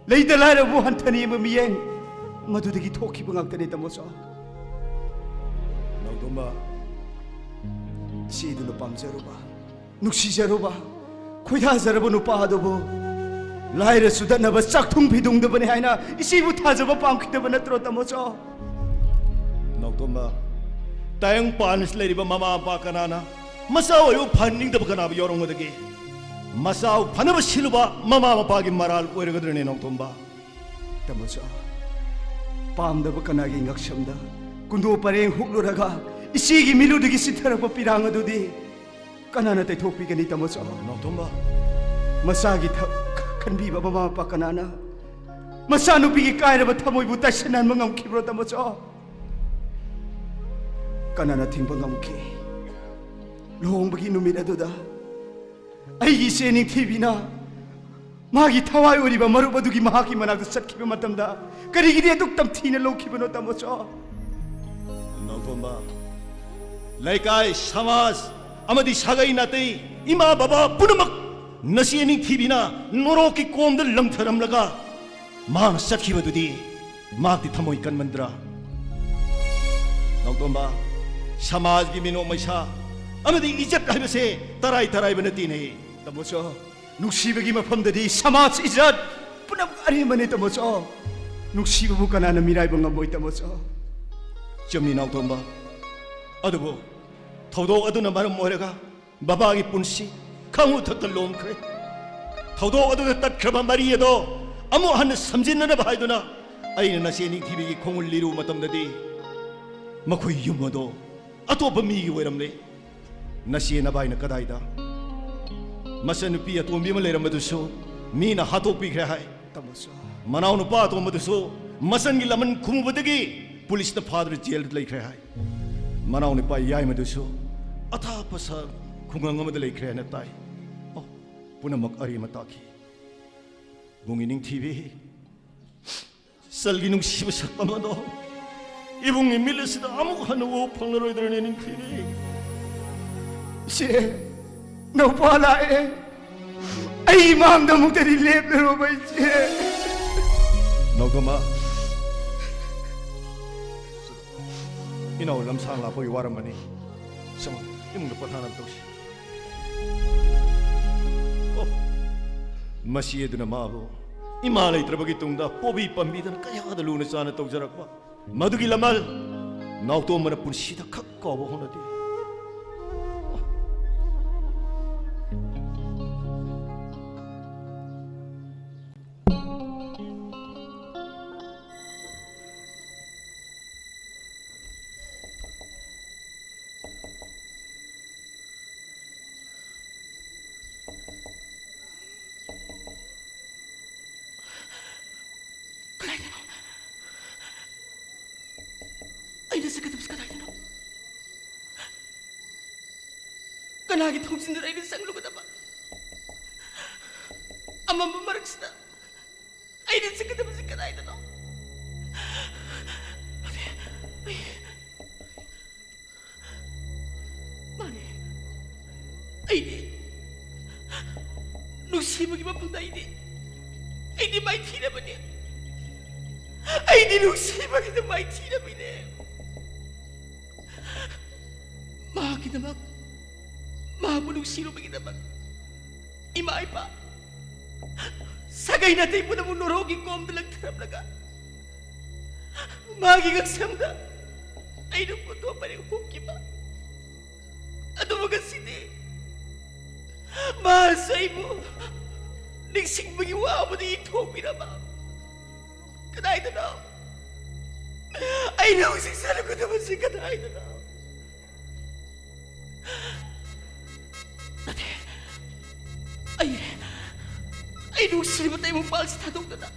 ꯂꯩꯇ ꯂꯥꯏꯔꯕꯨ ꯍꯟꯊꯅ ꯌꯦꯡꯕ ꯃꯤꯠꯌꯦꯡ, ꯃꯗꯨꯗꯒꯤ ꯊꯣꯛꯈꯤꯕ ꯉꯥꯛꯇꯅꯤ, ꯇꯥꯃꯣꯆꯧ꯫ ꯅꯥꯎꯇꯣꯝꯕ, ꯏꯆꯦꯗꯨꯅ ꯄꯥꯝꯖꯔꯨꯕ, ꯅꯨꯡꯁꯤꯖꯔꯨꯕ, ꯈꯣꯏꯗꯥꯖꯔꯕ ꯅꯨꯄꯥ ꯑꯗꯨꯕꯨ ꯂꯥꯏꯔ ꯆꯨꯗꯠꯅꯕ ꯆꯥꯛꯊꯨꯡ ꯐꯤꯗꯨꯡꯗꯕꯅꯤ ꯍꯥꯏꯅ ꯏꯆꯦꯕꯨ ꯊꯥꯖꯕ ꯄꯥꯝꯈꯤꯗꯕ ꯅꯠꯇ꯭ꯔꯣ, ꯇꯥꯃꯣꯆꯧ? ꯅꯥꯎꯇꯣꯝꯕ, ꯇꯥꯏꯕꯪꯄꯥꯟ ꯑꯁꯤꯗ ꯂꯩꯔꯤꯕ ꯃꯃꯥ ꯃꯄꯥ ꯀꯅꯥꯅ ꯃꯆꯥ ꯑꯣꯏꯕ ꯐꯍꯟꯅꯤꯡꯗꯕ ꯀꯅꯥꯕꯨ ꯌꯥꯎꯔꯝꯒꯗꯒꯦ? ꯃꯆꯥꯕꯨ ꯐꯅꯕ ꯁꯤꯜꯂꯨꯕ ꯃꯃꯥ ꯃꯄꯥꯒꯤ ꯃꯔꯥꯜ ꯑꯣꯏꯔꯒꯗ꯭ꯔꯅꯦ, ꯅꯥꯎꯇꯣꯝꯕ? ꯇꯥꯃꯣꯆꯧ, ꯄꯥꯝꯗꯕ ꯀꯅꯥꯒꯤ ꯉꯛꯁꯝꯗ ꯀꯨꯟꯗꯣ ꯄꯔꯦꯡ ꯍꯨꯛꯂꯨꯔꯒ ꯏꯆꯦꯒꯤ ꯃꯤꯠꯂꯨꯗꯒꯤ ꯆꯤꯊꯔꯛꯄ ꯄꯤꯔꯥꯡ ꯑꯗꯨꯗꯤ ꯀꯅꯥꯅ ꯇꯩꯊꯣꯛꯄꯤꯒꯅꯤ, ꯇꯥꯃꯣꯆꯧ? ꯅꯥꯎꯇꯣꯝꯕ꯫ ꯃꯆꯥꯒꯤ ꯊ-, ꯈꯟꯕꯤꯕ ꯃꯃꯥ ꯃꯄꯥ ꯀꯅꯥꯅ ꯃꯆꯥꯅꯨꯄꯤꯒꯤ ꯀꯥꯏꯔꯕ ꯊꯃꯣꯏꯕꯨ ꯇꯥꯏꯁꯤꯟꯍꯟꯕ ꯉꯝꯈꯤꯕ꯭ꯔꯣ, ꯇꯥꯃꯣꯆꯧ? ꯀꯅꯥꯅ ꯊꯤꯡꯕ ꯉꯝꯈꯤ? ꯂꯨꯍꯣꯡꯕꯒꯤ ꯅꯨꯃꯤꯠ ꯑꯗꯨꯗ ꯑꯩꯒꯤ ꯏꯆꯦ ꯅꯤꯡꯊꯤꯕꯤꯅ ꯃꯥꯒꯤ ꯊꯋꯥꯏ ꯑꯣꯏꯔꯤꯕ ꯃꯔꯨꯞ ꯑꯗꯨꯒꯤ ꯃꯍꯥꯛꯀꯤ ꯃꯅꯥꯛꯇ ꯆꯠꯈꯤꯕ ꯃꯇꯝꯗ ꯀꯔꯤꯒꯤꯗꯤ ꯑꯗꯨꯛ ꯇꯝꯊꯤꯅ ꯂꯧꯈꯤꯕꯅꯣ, ꯇꯥꯃꯣꯆꯧ? ꯅꯥꯎꯇꯣꯝꯕ, ꯂꯩꯀꯥꯏ, ꯁꯃꯥꯖ ꯑꯃꯗꯤ ꯁꯥꯒꯩ ꯅꯥꯇꯩ, ꯏꯃꯥ ꯕꯕꯥ ꯄꯨꯝꯅꯃꯛ ꯅꯆꯦ ꯅꯤꯡꯊꯤꯕꯤꯅ ꯅꯣꯔꯣꯛꯀꯤ ꯀꯣꯝꯗ ꯂꯪꯊꯔꯝꯂꯒ ꯃꯍꯥꯛꯅ ꯆꯠꯈꯤꯕꯗꯨꯗꯤ ꯃꯍꯥꯛꯇꯤ ꯊꯃꯣꯏ ꯀꯟꯃꯟꯗ꯭ꯔꯥ? ꯅꯥꯎꯇꯣꯝꯕ, ꯁꯃꯥꯖꯒꯤ ꯃꯤꯅꯣꯛ ꯃꯩꯁꯥ ꯑꯃꯗꯤ ꯏꯖꯠ ꯍꯥꯏꯕꯁꯦ ꯇꯔꯥꯏ ꯇꯔꯥꯏꯕ ꯅꯠꯇꯦꯅꯦ꯫ ꯇꯥꯃꯣꯆꯧ, ꯅꯨꯡꯁꯤꯕꯒꯤ ꯃꯐꯝꯗꯗꯤ ꯁꯃꯥꯖ ꯏꯖꯠ ꯄꯨꯝꯅꯃꯛ ꯑꯔꯦꯝꯕꯅꯤ, ꯇꯥꯃꯣꯆꯧ꯫ ꯅꯨꯡꯁꯤꯕꯕꯨ ꯀꯅꯥꯅ ꯃꯤꯔꯥꯏꯕ ꯉꯝꯃꯣꯏ, ꯇꯥꯃꯣꯆꯧ? ꯆꯨꯝꯃꯤ, ꯅꯥꯎꯇꯣꯝꯕ꯫ ꯑꯗꯨꯕꯨ ꯊꯧꯗꯣꯛ ꯑꯗꯨꯅ ꯃꯔꯝ ꯑꯣꯏꯔꯒ ꯕꯕꯥꯒꯤ ꯄꯨꯟꯁꯤ ꯈꯥꯉꯨ ꯊꯛꯇ ꯂꯣꯝꯈ꯭ꯔꯦ꯫ ꯊꯧꯗꯣꯛ ꯑꯗꯨꯗ ꯇꯠꯈ꯭ꯔꯕ ꯃꯔꯤ ꯑꯗꯣ ꯑꯃꯨꯛ ꯍꯟꯅ ꯁꯝꯖꯤꯟꯅꯅꯕ ꯍꯥꯏꯗꯨꯅ ꯑꯩꯅ ꯅꯆꯦ ꯅꯤꯡꯊꯤꯕꯤꯒꯤ ꯈꯣꯡꯎꯜ ꯂꯤꯔꯨꯕ ꯃꯇꯝꯗꯗꯤ ꯃꯈꯣꯏ ꯌꯨꯝ ꯑꯗꯣ ꯑꯇꯣꯞꯄ ꯃꯤꯒꯤ ꯑꯣꯏꯔꯝꯂꯦ꯫ ꯅꯆꯦ ꯅꯚꯥꯏꯅ ꯀꯗꯥꯏꯗ? ꯃꯆꯟꯅꯨꯄꯤ ꯑꯇꯣꯝꯕꯤ ꯑꯃ ꯂꯩꯔꯝꯕꯗꯨꯁꯨ ꯃꯤꯅ ꯍꯥꯠꯇꯣꯛꯄꯤꯈ꯭ꯔꯦ ꯍꯥꯏ꯫ ꯇꯥꯃꯣꯆꯥ꯫ ꯃꯅꯥꯎꯅꯨꯄꯥ ꯑꯇꯣꯝꯕꯗꯨꯁꯨ ꯃꯆꯟꯒꯤ ꯂꯃꯟ ꯈꯨꯝꯃꯨꯕꯗꯒꯤ ꯄꯨꯂꯤꯁꯅ ꯐꯥꯗꯨꯅ ꯖꯦꯜꯗ ꯂꯩꯈ꯭ꯔꯦ ꯍꯥꯏ꯫ ꯃꯅꯥꯎꯅꯨꯄꯥ ꯌꯥꯏꯃꯗꯨꯁꯨ ꯑꯊꯥꯞꯄ ꯁ-, ꯈꯨꯡꯒꯪ ꯑꯃꯗ ꯂꯩꯈ꯭ꯔꯦ ꯍꯥꯏꯅ ꯇꯥꯏ꯫ ꯑꯣ, ꯄꯨꯝꯅꯃꯛ ꯑꯔꯦꯝꯕ ꯇꯥꯈꯤ꯫ ꯏꯕꯨꯡꯒꯤ ꯅꯤꯡꯊꯤꯕꯤ, ꯆꯜꯒꯤ ꯅꯨꯡꯁꯤꯕ ꯁꯛꯇꯝ ꯑꯗꯣ ꯏꯕꯨꯡꯒꯤ ꯃꯤꯠ ꯑꯁꯤꯗ ꯑꯃꯨꯛ ꯍꯟꯅ ꯎꯕ ꯐꯪꯂꯔꯣꯏꯗ꯭ꯔꯅꯦ, ꯅꯤꯡꯊꯤꯕꯤ? ꯏꯆꯦ, ꯅꯧꯄꯥ ꯂꯥꯛꯑꯦ꯫ ꯑꯩ ꯏꯃꯥꯡꯗ ꯑꯃꯨꯛꯇꯗꯤ ꯂꯦꯞꯂꯔꯣꯕ, ꯏꯆꯦ꯫ ꯅꯥꯎꯇꯣꯝꯕ, ꯏꯅꯥꯎ ꯂꯝꯁꯥꯡ ꯂꯥꯛꯄꯒꯤ ꯋꯥꯔꯝꯕꯅꯤ꯫ ꯆꯪꯉꯣ, ꯏꯃꯨꯡꯗ ꯄꯣꯊꯥꯅꯕ ꯇꯧꯁꯤ꯫ ꯑꯣ, ꯃꯁꯤ ꯑꯗꯨꯅ ꯃꯥꯕꯨ ꯏꯃꯥ ꯂꯩꯇ꯭ꯔꯕꯒꯤ ꯇꯨꯡꯗ ꯄꯣꯕꯤ ꯄꯥꯝꯕꯤꯗꯅ ꯀꯌꯥꯗ ꯂꯨꯅ ꯆꯥꯅ ꯇꯧꯖꯔꯛꯄ꯫ ꯃꯗꯨꯒꯤ ꯂꯃꯜ ꯅꯥꯎꯇꯣꯝꯕꯅ ꯄꯨꯟꯁꯤꯗ ꯈꯛ ꯀꯥꯎꯕ ꯍꯧꯅꯗꯦ꯫ ꯀꯗꯥꯏꯗꯅꯣ? ꯑꯩꯅ ꯆꯠꯀꯗꯕꯁꯤ ꯀꯗꯥꯏꯗꯅꯣ? ꯀꯅꯥꯒꯤ ꯊꯣꯡꯖꯤꯟꯗꯨꯗ ꯑꯩꯅ ꯆꯪꯂꯨꯒꯗꯕ? ꯑꯃꯝꯕ ꯃꯔꯛꯁꯤꯗ ꯑꯩꯅ ꯆꯠꯀꯗꯕꯁꯤ ꯀꯗꯥꯏꯗꯅꯣ? ꯑꯩ, ꯑꯩ, ꯃꯥꯅꯦ, ꯑꯩꯗꯤ ꯅꯨꯡꯁꯤꯕꯒꯤ ꯃꯐꯝꯗ ꯑꯩꯗꯤ, ꯑꯩꯗꯤ ꯃꯥꯏꯊꯤꯔꯕꯅꯤ꯫ ꯑꯩꯗꯤ ꯅꯨꯡꯁꯤꯕꯒꯤꯗ ꯃꯥꯏꯊꯤꯔꯕꯅꯦ꯫ ꯃꯍꯥꯛꯀꯤꯗꯃꯛ, ꯃꯍꯥꯛꯄꯨ ꯅꯨꯡꯁꯤꯔꯨꯕꯒꯤꯗꯃꯛ ꯏꯃꯥ ꯏꯄꯥ, ꯁꯥꯒꯩ ꯅꯥꯇꯩ ꯄꯨꯝꯅꯃꯛ ꯅꯣꯔꯣꯛꯀꯤ ꯀꯣꯝꯗ ꯂꯪꯊꯔꯝꯂꯒ ꯃꯥꯒꯤ ꯉꯛꯁꯝꯗ ꯑꯩꯅ ꯀꯣꯟꯊꯣꯛ ꯄꯔꯦꯡ ꯍꯨꯛꯈꯤꯕ꯫ ꯑꯗꯨꯕꯨ ꯉꯁꯤꯗꯤ ꯃꯥꯁꯨ ꯑꯩꯕꯨ ꯅꯤꯡꯁꯤꯡꯕꯒꯤ ꯋꯥꯕꯗ ꯏꯊꯣꯛꯄꯤꯔꯕ꯫ ꯀꯗꯥꯏꯗꯅꯣ? ꯑꯩꯅ ꯍꯧꯖꯤꯛ ꯆꯠꯂꯨꯒꯗꯕꯁꯤ ꯀꯗꯥꯏꯗꯅꯣ? ꯅꯠꯇꯦ꯫ ꯑꯩ, ꯑꯩ ꯅꯨꯡꯁꯤꯔꯤꯕ ꯇꯩꯕꯪꯄꯥꯜꯁꯤ ꯊꯥꯗꯣꯛꯇꯨꯅ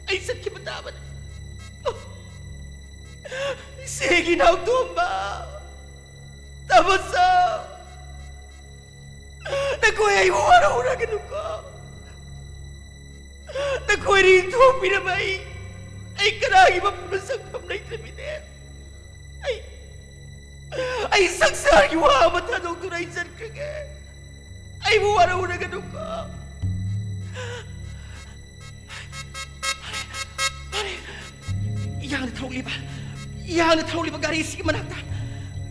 ꯑꯩ ꯆꯠꯈꯤꯕ ꯇꯥꯕꯅꯤ꯫ ꯏꯆꯦꯒꯤ ꯏꯅꯥꯎꯇꯣꯝꯕ, ꯇꯥꯃꯣꯆꯧ, ꯅꯈꯣꯏ ꯑꯩꯕꯨ ꯋꯥꯔꯧꯔꯒꯅꯨꯀꯣ꯫ ꯅꯈꯣꯏꯅ ꯏꯟꯊꯣꯛꯄꯤꯔꯕ ꯑꯩ, ꯑꯩ ꯀꯅꯥꯒꯤ ꯃꯐꯝꯗ ꯆꯪꯐꯝ ꯂꯩꯇ꯭ꯔꯕꯤꯅꯦ꯫ ꯑꯩ, ꯑꯩ ꯁꯪꯁꯥꯔꯒꯤ ꯋꯥ ꯑꯃ ꯊꯥꯗꯣꯛꯇꯨꯅ ꯑꯩ ꯆꯠꯈ꯭ꯔꯒꯦ꯫ ꯑꯩꯕꯨ ꯋꯥꯔꯧꯔꯒꯅꯨꯀꯣ꯫ ꯌꯥꯡꯅ ꯊꯧꯔꯛꯂꯤꯕ, ꯌꯥꯡꯅ ꯊꯧꯔꯛꯂꯤꯕ ꯒꯥꯔꯤꯁꯤꯒꯤ ꯃꯅꯥꯛꯇ,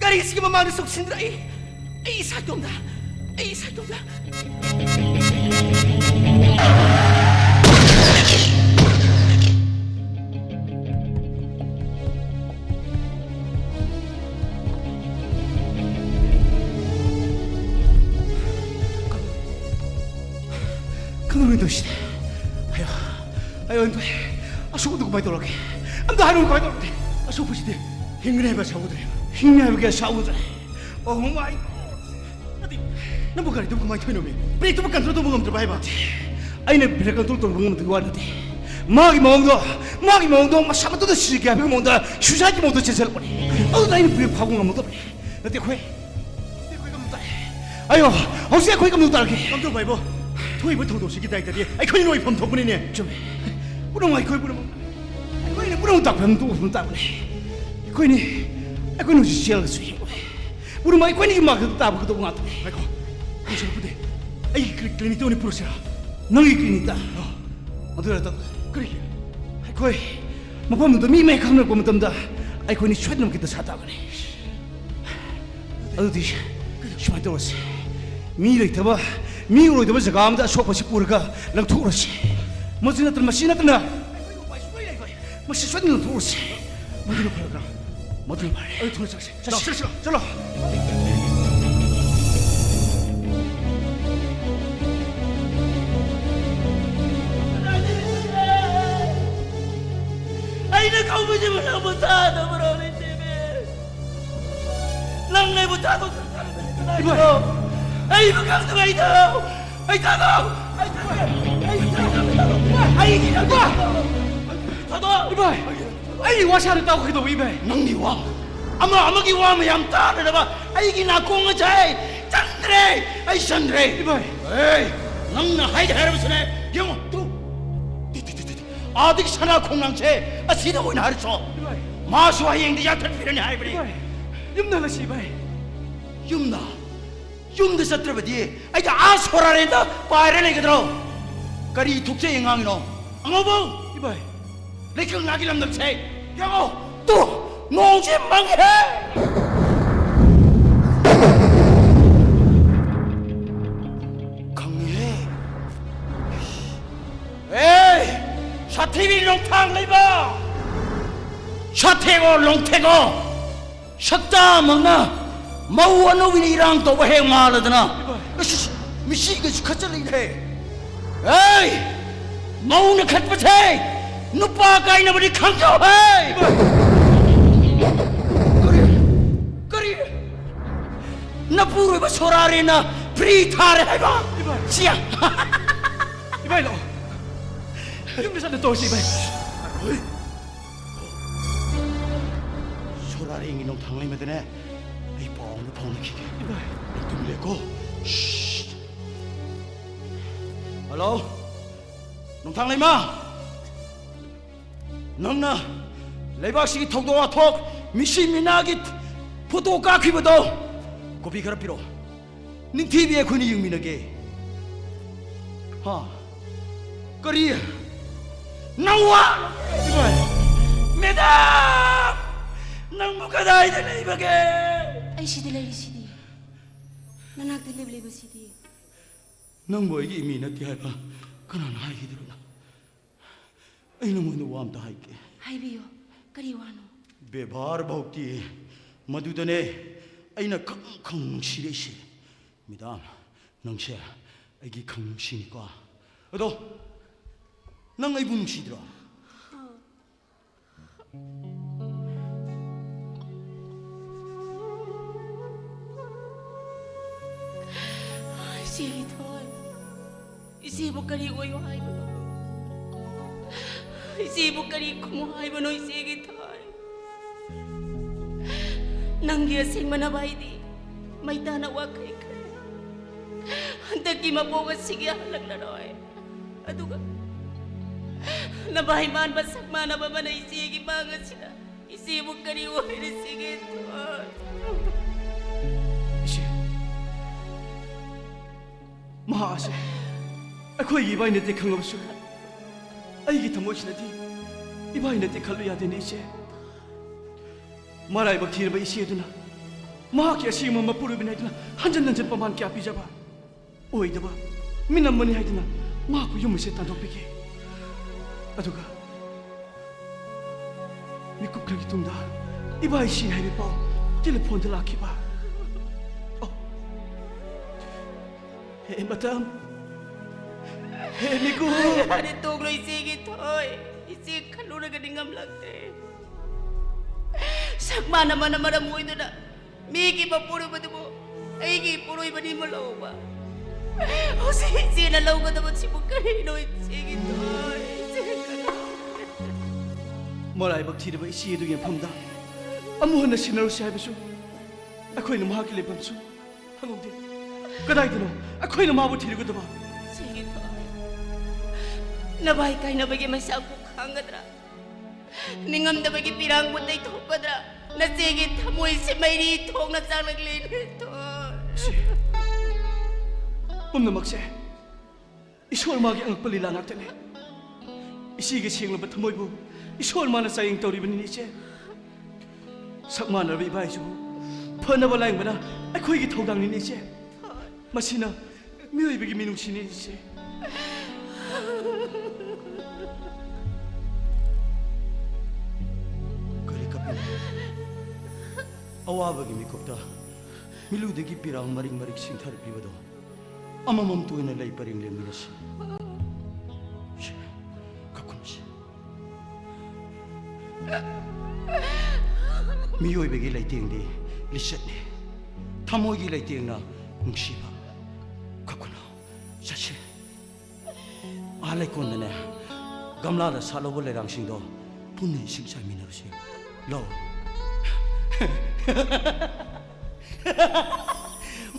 ꯒꯥꯔꯤꯁꯤꯒꯤ ꯃꯃꯥꯡꯗ ꯆꯣꯡꯁꯤꯟꯗꯨꯅ ꯑꯩ, ꯑꯩ ꯏꯁꯥ ꯏꯇꯣꯝꯇ, ꯑꯩ ꯏꯁꯥ ꯏꯇꯣꯝꯇ꯫ ꯀꯩꯅꯣꯅꯦ ꯇꯧꯔꯤꯁꯤꯗꯤ? ꯑꯌꯣ, ꯑꯌꯣ, ꯑꯝꯇ, ꯑꯁꯣꯛꯄꯗꯣ ꯀꯃꯥꯏꯅ ꯇꯧꯔꯒꯦ? ꯑꯝꯇ ꯍꯥꯏꯔꯛꯎ, ꯀꯃꯥꯏꯅ ꯇꯧꯔꯒꯦ? ꯑꯁꯣꯛꯄꯁꯤꯗꯤ ꯍꯤꯡꯒꯅꯤ ꯍꯥꯏꯕ ꯁꯥꯎꯗ꯭ꯔꯦ꯫ ꯍꯤꯡꯅꯤ ꯍꯥꯏꯕꯒꯤ ꯑꯁꯥ ꯎꯗ꯭ꯔꯦ꯫ Oh my God! ꯅꯠꯇꯦ, ꯅꯪꯕꯨ ꯒꯥꯔꯤꯗꯨꯕꯨ ꯀꯃꯥꯏꯅ ꯊꯧꯔꯤꯅꯣꯃꯤ? ꯕ꯭ꯔꯦꯛꯇꯨꯕꯨ ꯀꯟꯇ꯭ꯔꯣꯜ ꯇꯧꯕ ꯉꯝꯗ꯭ꯔꯕ ꯍꯥꯏꯕ? ꯑꯩꯅ ꯕ꯭ꯔꯦꯛ ꯀꯟꯇ꯭ꯔꯣꯜ ꯇꯧꯕ ꯉꯝꯗꯕꯒꯤ ꯋꯥ ꯅꯠꯇꯦ꯫ ꯃꯥꯒꯤ ꯃꯑꯣꯡꯗꯣ, ꯃꯥꯒꯤ ꯃꯑꯣꯡꯗꯣ ꯃꯁꯥ ꯃꯇꯣꯝꯇ ꯁꯤꯒꯦ ꯍꯥꯏꯕꯒꯤ ꯃꯑꯣꯡꯗ, ꯁ꯭ꯌꯨꯁꯥꯏꯠꯀꯤ ꯃꯑꯣꯡꯗ ꯆꯦꯟꯁꯤꯜꯂꯛꯄꯅꯦ꯫ ꯑꯗꯨꯗ ꯑꯩꯅ ꯕ꯭ꯔꯦꯛ ꯐꯥꯕ ꯉꯝꯃꯛꯇꯕꯅꯦ꯫ ꯅꯠꯇꯦ, ꯑꯩꯈꯣꯏ, ꯅꯠꯇꯦ, ꯑꯩꯈꯣꯏ ꯀꯝꯗꯧ ꯇꯥꯔꯦ? ꯑꯌꯣ, ꯍꯧꯖꯤꯛ ꯑꯩꯈꯣꯏ ꯀꯝꯗꯧ ꯇꯥꯔꯒꯦ? ꯀꯝꯗꯧꯕ ꯍꯥꯏꯕꯣ? ꯊꯣꯛꯏꯕ ꯊꯧꯗꯣꯛꯁꯤꯒꯤ ꯗꯥꯏꯇꯗꯤ ꯑꯩꯈꯣꯏꯅ ꯂꯣꯏ ꯐꯝ ꯊꯣꯛꯄꯅꯤꯅꯦ꯫ ꯆꯨꯝꯃꯦ꯫ ꯄꯨꯝꯅꯃꯛ ꯑꯩꯈꯣꯏ ꯄꯨꯝꯅꯃꯛ, ꯑꯩꯈꯣꯏꯅ ꯄꯨꯝꯅꯃꯛ ꯇꯥꯛꯐꯝ ꯇꯣꯛꯐꯝ ꯇꯥꯕꯅꯦ꯫ ꯑꯩꯈꯣꯏꯅꯤ, ꯑꯩꯈꯣꯏꯅ ꯍꯧꯖꯤꯛ ꯆꯦꯜꯂꯒꯁꯨ ꯍꯤꯡꯉꯣꯏ꯫ ꯄꯨꯝꯅꯃꯛ ꯑꯩꯈꯣꯏꯅꯤꯒꯤ ꯃꯥꯡꯗ ꯇꯥꯕ ꯀꯗꯧꯕ ꯉꯥꯛꯇꯅꯦ꯫ ꯉꯥꯏꯈꯣ, ꯄꯨꯁꯤꯜꯂꯛꯄꯗꯤ ꯑꯩꯒꯤ ꯀ꯭ꯂꯤ-, ꯀ꯭ꯂꯤꯅꯤꯛꯇ ꯑꯣꯏꯅ ꯄꯨꯔꯁꯤꯔꯥ? ꯅꯪꯒꯤ ꯀ꯭ꯂꯤꯅꯤꯛꯇ? ꯑꯗꯨ ꯅꯠꯇꯕ, ꯀꯔꯤꯒꯤ? ꯑꯩꯈꯣꯏ ꯃꯐꯝꯗꯨꯗ ꯃꯤ ꯃꯌꯥꯝ ꯈꯪꯅꯔꯛꯄ ꯃꯇꯝꯗ ꯑꯩꯈꯣꯏꯅꯤ ꯁꯣꯏꯗꯅꯃꯛꯀꯤ ꯗꯁꯥ ꯇꯥꯒꯅꯤ꯫ ꯑꯗꯨꯗꯤ ꯁꯨꯃꯥꯏꯅ ꯇꯧꯔꯁꯤ, ꯃꯤ ꯂꯩꯇꯕ, ꯃꯤ ꯎꯔꯣꯏꯗꯕ ꯖꯒꯥ ꯑꯃꯗ ꯑꯁꯣꯛꯄꯁꯤ ꯄꯨꯔꯒ ꯂꯪꯊꯣꯛꯎꯔꯁꯤ꯫ ꯃꯁꯤ ꯅꯠꯇꯅ, ꯃꯁꯤ ꯅꯠꯇꯅ ꯑꯩꯈꯣꯏꯒꯤ ꯎꯄꯥꯏ ꯁꯨꯡꯂꯩ ꯂꯩꯔꯣꯏ꯫ ꯃꯁꯤ ꯁꯣꯏꯗꯅ ꯂꯪꯊꯣꯛꯎꯔꯁꯤ꯫ ꯃꯗꯨꯅ ꯐꯔꯗ꯭ꯔꯥ? ꯃꯗꯨꯅ ꯐꯔꯦ꯫ ꯑꯗꯨ ꯊꯨꯅ ꯆꯠꯁꯤ꯫ ꯆꯠꯁꯤ꯫ ꯂꯥꯛꯑꯣ, ꯆꯠꯁꯤ, ꯂꯥꯛꯑꯣ꯫ ꯆꯠꯂꯣ꯫ ꯊꯥꯗꯕ꯭ꯔꯣ, ꯂꯩꯇꯦꯃꯤ? ꯅꯪ ꯑꯩꯕꯨ ꯊꯥꯗꯣꯛꯇꯅ ꯆꯠꯈ꯭ꯔꯗꯤ ꯀꯅꯥꯒꯤꯅꯣ? ꯏꯃꯥ! ꯑꯩꯕꯨ ꯈꯪꯗꯕ ꯑꯩꯗꯣ! ꯑꯩ ꯊꯥꯗꯣꯛ! ꯑꯩ ꯊꯥꯗꯣꯛ! ꯑꯩ ꯊꯥꯗꯣꯛ! ꯑꯩꯒꯤ ꯅꯠꯇꯦ! ꯊꯥꯗꯣꯛ! ꯏꯃꯥ! ꯑꯩꯒꯤ ꯋꯥ ꯁꯥꯅ ꯇꯥꯎ ꯀꯩꯗꯧꯕ, ꯏꯃꯥ? ꯅꯪꯒꯤ ꯋꯥ? ꯑꯃ ꯑꯃꯒꯤ ꯋꯥ ꯃꯌꯥꯝ ꯇꯥꯗꯅꯕ ꯑꯩꯒꯤ ꯅꯥꯀꯣꯡ ꯑꯁꯦ ꯆꯟꯗ꯭ꯔꯦ! ꯑꯩ ꯆꯟꯗ꯭ꯔꯦ! ꯏꯃꯥ! ꯑꯦ, ꯅꯪꯅ ꯍꯥꯏꯒꯦ ꯍꯥꯏꯔꯕꯁꯨꯅꯦ, ꯌꯦꯡꯉꯣ, two! T, T, T, T, T. ꯑꯥꯗꯒꯤ ꯁꯅꯥ ꯈꯣꯡꯅꯥꯡꯁꯦ ꯑꯁꯤꯗ ꯑꯣꯏꯅ ꯍꯥꯏꯔꯁꯣ꯫ ꯏꯃꯥꯏ꯫ ꯃꯥꯁꯨ ꯍꯌꯦꯡꯗꯤ ꯌꯥꯊꯠꯄꯤꯔꯅꯤ ꯍꯥꯏꯕꯅꯤ꯫ ꯏꯃꯥꯏ꯫ ꯌꯨꯝꯗ ꯍꯜꯂꯁꯤ, ꯏꯃꯥꯏ꯫ ꯌꯨꯝꯗ? ꯌꯨꯝꯗ ꯆꯠꯇ꯭ꯔꯕꯗꯤ ꯑꯩꯗꯤ ꯑꯥ ꯁꯣꯔꯥꯔꯦꯟꯗ ꯄꯥꯏꯔ ꯂꯩꯒꯗ꯭ꯔꯣ? ꯀꯔꯤ ꯊꯣꯛꯆꯩ ꯑꯉꯥꯡꯅꯣ? ꯑꯉꯧꯕꯧ! ꯏꯃꯥꯏ꯫ ꯂꯩꯀꯪꯂꯥꯒꯤ ꯂꯝꯗꯝꯁꯦ ꯌꯦꯡꯉꯣ! ꯇꯨ! ꯅꯣꯡꯁꯦ ꯃꯪꯉꯦꯍꯦ! ꯈꯪꯉꯦꯍꯦ! ꯑꯦ! ꯁꯥꯊꯤꯕꯤ ꯅꯣꯡꯊꯥꯡ ꯂꯩꯃ! ꯁꯥꯊꯦꯛꯑꯣ, ꯂꯣꯡꯊꯦꯛꯑꯣ! ꯁꯛꯇꯥꯃꯛꯅ ꯃꯧ ꯑꯅꯧꯕꯤꯅ ꯏꯔꯥꯡ ꯇꯧꯕ ꯍꯦꯛ ꯃꯥꯜꯂꯗꯅ꯫ ꯏꯃꯥꯏ꯫ ꯑꯁ, ꯑꯁ, ꯃꯤꯁꯤꯒꯁꯨ ꯈꯠꯆꯜꯂꯛꯏꯅꯦ꯫ ꯑꯦ! ꯃꯧꯅ ꯈꯠꯄꯁꯦ ꯅꯨꯄꯥ ꯀꯥꯏꯅꯕꯅꯤ ꯈꯪꯖꯧꯍꯦ! ꯏꯃꯥꯏ꯫ ꯀꯔꯤ? ꯀꯔꯤ? ꯅꯄꯨꯔꯣꯏꯕ ꯁꯣꯔꯥꯔꯦꯟꯅ ꯐ꯭ꯔꯤ ꯊꯥꯔꯦ ꯍꯥꯏꯕ? ꯏꯃꯥꯏ꯫ ꯁꯤꯌꯥ! ꯏꯃꯥꯏ, ꯂꯥꯛꯑꯣ꯫ ꯌꯨꯝꯗ ꯆꯠꯂ ꯇꯧꯔꯁꯤ, ꯏꯃꯥꯏ꯫ ꯍꯣꯏ꯫ ꯁꯣꯔꯥꯔꯦꯟꯒꯤ ꯅꯣꯡꯊꯥꯡ ꯂꯩꯃꯗꯅꯦ ꯑꯩ ꯄꯥꯎ ꯑꯃ ꯐꯥꯎꯅꯈꯤꯒꯦ꯫ ꯏꯃꯥꯏ꯫ ꯑꯩ ꯇꯨꯝꯂꯦꯀꯣ꯫ ꯁꯤꯠ꯫ ꯍꯜꯂꯣ? ꯅꯣꯡꯊꯥꯡ ꯂꯩꯃ! ꯅꯪꯅ ꯂꯩꯕꯥꯛꯁꯤꯒꯤ ꯊꯧꯗꯣꯛ ꯋꯥꯊꯣꯛ, ꯃꯤꯁꯤ ꯃꯤꯅꯥꯒꯤ ꯐꯣꯇꯣ ꯀꯥꯞꯈꯤꯕꯗꯣ ꯀꯣꯄꯤ ꯈꯔ ꯄꯤꯔꯛꯑꯣ꯫ ꯅꯤꯡꯊꯤꯕꯤ ꯑꯩꯈꯣꯏꯅ ꯌꯦꯡꯃꯤꯟꯅꯒꯦ꯫ ꯍꯥ? ꯀꯔꯤ? ꯅꯪ ꯋꯥ? ꯏꯃꯥꯏ! ꯃꯦꯗꯥꯝ! ꯅꯪꯕꯨ ꯀꯗꯥꯏꯗ ꯂꯩꯕꯒꯦ? ꯑꯩ ꯁꯤꯗ ꯂꯩꯔꯤꯁꯤꯗꯤ꯫ ꯅꯅꯥꯛꯇ ꯂꯦꯞꯂꯤꯕꯁꯤꯗꯤ꯫ ꯅꯪꯕꯨ ꯑꯩꯒꯤ ꯏꯃꯤ ꯅꯠꯇꯦ ꯍꯥꯏꯕ ꯀꯅꯥꯅ ꯍꯥꯏꯈꯤꯗ꯭ꯔꯣꯅꯣ? ꯑꯩ ꯅꯉꯣꯟꯗ ꯋꯥ ꯑꯝꯇ ꯍꯥꯏꯒꯦ꯫ ꯍꯥꯏꯕꯤꯌꯨ, ꯀꯔꯤ ꯋꯥꯅꯣ? ꯕꯦꯕꯥꯔ ꯚꯧꯇꯤ ꯃꯗꯨꯗꯅꯦ ꯑꯩꯅ ꯈꯪ ꯈꯪ ꯅꯨꯡꯁꯤꯔꯛꯏꯁꯦ꯫ ꯃꯦꯗꯥꯝ, ꯅꯪꯁꯦ ꯑꯩꯒꯤ ꯈꯪ ꯅꯨꯡꯁꯤꯅꯤꯀꯣ꯫ ꯑꯗꯣ ꯅꯪ ꯑꯩꯕꯨ ꯅꯨꯡꯁꯤꯗ꯭ꯔꯣ? ꯏꯆꯦꯒꯤ ꯊꯣꯏ, ꯏꯆꯦꯕꯨ ꯀꯔꯤ ꯑꯣꯏꯌꯨ ꯍꯥꯏꯕꯅꯣ? ꯏꯆꯦꯕꯨ ꯀꯔꯤ ꯈꯨꯝꯃꯨ ꯍꯥꯏꯕꯅꯣ, ꯏꯆꯦꯒꯤ ꯊꯣꯏ? ꯅꯪꯒꯤ ꯑꯁꯦꯡꯕ ꯅꯚꯥꯏꯗꯤ ꯃꯩꯇꯥꯅ ꯋꯥꯈꯩꯈ꯭ꯔꯦ꯫ ꯍꯟꯗꯛꯀꯤ ꯃꯄꯣꯛ ꯑꯁꯤꯒꯤ ꯍꯜꯂꯛꯂꯔꯣꯏ꯫ ꯑꯗꯨꯒ ꯅꯚꯥꯏ ꯃꯥꯟꯕ ꯁꯛ ꯃꯥꯟꯅꯕ ꯑꯃꯅ ꯏꯆꯦꯒꯤ ꯃꯥꯡ ꯑꯁꯤꯗ ꯏꯆꯦꯕꯨ ꯀꯔꯤ ꯑꯣꯏꯔꯤꯁꯤꯒꯦ? ꯏꯆꯦ, ꯃꯍꯥꯛ ꯑꯁꯦ ꯑꯩꯈꯣꯏꯒꯤ ꯏꯕꯥꯏ ꯅꯠꯇꯦ ꯈꯪꯂꯕꯁꯨ, ꯑꯩꯒꯤ ꯊꯃꯣꯏꯁꯤꯅꯗꯤ ꯏꯕꯥꯏ ꯅꯠꯇꯦ ꯈꯜꯂꯨ ꯌꯥꯗꯦꯅꯦ ꯏꯆꯦ꯫ ꯃꯔꯥꯏꯕꯛ ꯊꯤꯔꯕ ꯏꯆꯦ ꯑꯗꯨꯅ ꯃꯍꯥꯛꯀꯤ ꯑꯁꯦꯡꯕ ꯃꯄꯨꯔꯣꯏꯕꯅꯤ ꯍꯥꯏꯗꯨꯅ ꯍꯟꯖꯟ ꯍꯟꯖꯟ ꯄ꯭ꯔꯃꯥꯟ ꯀꯌꯥ ꯄꯤꯖꯕ, ꯑꯣꯏꯗꯕ ꯃꯤꯅꯝꯕꯅꯤ ꯍꯥꯏꯗꯨꯅ ꯃꯍꯥꯛꯄꯨ ꯌꯨꯝ ꯑꯁꯦ ꯇꯥꯟꯊꯣꯛꯄꯤꯈꯤ꯫ ꯑꯗꯨꯒ ꯃꯤꯀꯨꯞ ꯈꯔꯒꯤ ꯇꯨꯡꯗ ꯏꯕꯥꯏ ꯁꯤ ꯍꯥꯏꯕ ꯄꯥꯎ ꯇꯦꯂꯤꯐꯣꯟꯗ ꯂꯥꯛꯈꯤꯕ꯫ ꯑꯣ, ꯍꯦ ꯃꯇꯝ, ꯍꯦ ꯃꯤꯀꯨꯞ꯫ ꯌꯥꯔꯦ, ꯇꯣꯛꯂꯣ, ꯏꯆꯦꯒꯤ ꯊꯣꯏ꯫ ꯏꯆꯦ ꯈꯜꯂꯨꯔꯒ ꯅꯤꯡꯉꯝꯂꯛꯇ꯭ꯔꯦ꯫ ꯁꯛ ꯃꯥꯟꯅꯕꯅ ꯃꯔꯝ ꯑꯣꯏꯗꯨꯅ ꯃꯤꯒꯤ ꯃꯄꯨꯔꯣꯏꯕꯗꯨꯕꯨ ꯑꯩꯒꯤ ꯏꯄꯨꯔꯣꯏꯕꯅꯤ ꯑꯃ ꯂꯧꯕ꯫ ꯍꯧꯖꯤꯛ ꯏꯆꯦꯅ ꯂꯧꯒꯗꯕꯁꯤꯕꯨ ꯀꯔꯤꯅꯣ, ꯏꯆꯦꯒꯤ ꯊꯣꯏ? ꯏꯆꯦ ꯈꯜꯂꯨ꯫ ꯃꯔꯥꯏꯕꯛ ꯊꯤꯔꯕ ꯏꯆꯦ ꯑꯗꯨꯒꯤ ꯃꯐꯝꯗ ꯑꯃꯨꯛ ꯍꯟꯅ ꯁꯤꯟꯅꯔꯨꯁꯤ ꯍꯥꯏꯕꯁꯨ ꯑꯩꯈꯣꯏꯅ ꯃꯍꯥꯛꯀꯤ ꯂꯩꯐꯝꯁꯨ ꯍꯪꯍꯧꯗꯦ꯫ ꯀꯗꯥꯏꯗꯅꯣ ꯑꯩꯈꯣꯏꯅ ꯃꯥꯕꯨ ꯊꯤꯔꯨꯒꯗꯕ? ꯏꯆꯦꯒꯤ ꯊꯣꯏ, ꯅꯚꯥꯏ ꯀꯥꯏꯅꯕꯒꯤ ꯃꯩꯁꯥꯕꯨ ꯈꯥꯡꯒꯗ꯭ꯔꯥ? ꯅꯤꯡꯉꯝꯗꯕꯒꯤ ꯄꯤꯔꯥꯡꯕꯨ ꯇꯩꯊꯣꯛꯀꯗ꯭ꯔꯥ? ꯅꯆꯦꯒꯤ ꯊꯃꯣꯏꯁꯦ ꯃꯩꯔꯤ ꯊꯣꯛꯅ ꯆꯥꯛꯂꯛꯂꯦꯅꯦ, ꯊꯣꯏ꯫ ꯏꯆꯦ, ꯄꯨꯝꯅꯃꯛꯁꯦ ꯏꯁꯣꯔ ꯃꯥꯒꯤ ꯑꯉꯛꯄ ꯂꯤꯂꯥ ꯉꯥꯛꯇꯅꯤ꯫ ꯏꯆꯦꯒꯤ ꯁꯦꯡꯂꯕ ꯊꯃꯣꯏꯕꯨ ꯏꯁꯣꯔ ꯃꯥꯅ ꯆꯥꯌꯦꯡ ꯇꯧꯔꯤꯕꯅꯤꯅꯦ ꯏꯆꯦ꯫ ꯁꯛ ꯃꯥꯟꯅꯔꯕ ꯏꯕꯥꯏꯁꯤꯕꯨ ꯐꯅꯕ ꯂꯥꯌꯦꯡꯕꯅ ꯑꯩꯈꯣꯏꯒꯤ ꯊꯧꯗꯥꯡꯅꯤꯅꯦ ꯏꯆꯦ꯫ ꯃꯁꯤꯅ ꯃꯤꯑꯣꯏꯕꯒꯤ ꯃꯤꯅꯨꯡꯁꯤꯅꯤ ꯏꯆꯦ꯫ ꯀꯔꯤ ꯀꯞꯄꯤꯅꯣ? ꯑꯋꯥꯕꯒꯤ ꯃꯤꯀꯨꯞꯇ ꯃꯤꯠꯂꯨꯗꯒꯤ ꯄꯤꯔꯥꯡ ꯃꯔꯤꯛ ꯃꯔꯤꯛ ꯆꯤꯡꯊꯔꯛꯂꯤꯕꯗꯣ ꯑꯃꯃꯝꯇ ꯑꯣꯏꯅ ꯂꯩ ꯄꯔꯦꯡ ꯂꯦꯡꯃꯤꯟꯅꯁꯤ꯫ ꯁꯤ, ꯀꯞꯀꯨꯝꯁꯤ꯫ ꯃꯤꯑꯣꯏꯕꯒꯤ ꯂꯩꯇꯦꯡꯗꯤ ꯂꯤꯆꯠꯅꯤ, ꯊꯃꯣꯏꯒꯤ ꯂꯩꯇꯦꯡꯅ ꯅꯨꯡꯁꯤꯕ꯫ ꯆꯠꯁꯤ꯫ ꯑꯥ ꯂꯩꯀꯣꯟꯗꯅꯦ, ꯒꯝꯂꯥꯗ ꯁꯥꯠꯂꯧꯕ ꯂꯩꯔꯥꯡꯁꯤꯡꯗꯣ ꯄꯨꯟꯅ ꯏꯁꯤꯡ ꯆꯥꯏꯃꯤꯟꯅꯔꯨꯁꯤ꯫ ꯂꯥꯛꯑꯣ꯫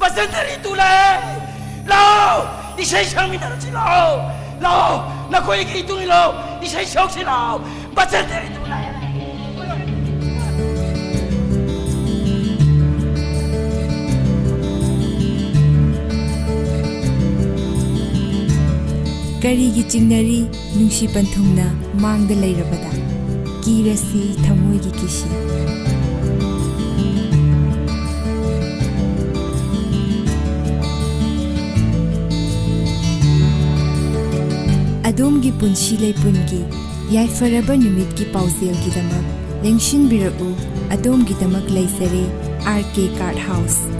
ꯕꯁꯟꯇ ꯔꯤꯇꯨ ꯂꯥꯛꯑꯦ! ꯂꯥꯛꯑꯣ! ꯏꯁꯩ ꯁꯛꯃꯤꯟꯅꯔꯨꯁꯤ ꯂꯥꯛꯑꯣ! ꯂꯥꯛꯑꯣ! ꯅꯈꯣꯏꯒꯤ ꯏꯇꯨꯡ ꯏꯜꯂꯣ! ꯏꯁꯩ ꯁꯛꯁꯤ ꯂꯥꯛꯑꯣ! ꯕꯁꯟꯇ ꯔꯤꯇꯨ ꯂꯥꯛꯑꯦ! ꯀꯔꯤꯒꯤ ꯆꯤꯡꯅꯔꯤ ꯅꯨꯡꯁꯤ ꯄꯟꯊꯨꯡꯅ ꯃꯥꯡꯗ ꯂꯩꯔꯕꯗ? ꯀꯤꯔꯁꯤ ꯊꯃꯣꯏꯒꯤ ꯀꯤꯁꯤ꯫ ꯑꯗꯣꯝꯒꯤ ꯄꯨꯟꯁꯤ ꯂꯩꯄꯨꯟꯒꯤ ꯌꯥꯏꯐꯔꯕ ꯅꯨꯃꯤꯠꯀꯤ ꯄꯥꯎꯖꯦꯜꯒꯤꯗꯃꯛ ꯂꯦꯡꯁꯤꯟꯕꯤꯔꯛꯎ꯫ ꯑꯗꯣꯝꯒꯤꯗꯃꯛ ꯂꯩꯖꯔꯦ ꯑꯥꯔ ꯀꯦ ꯀꯥꯔꯠ ꯍꯥꯎꯁ꯫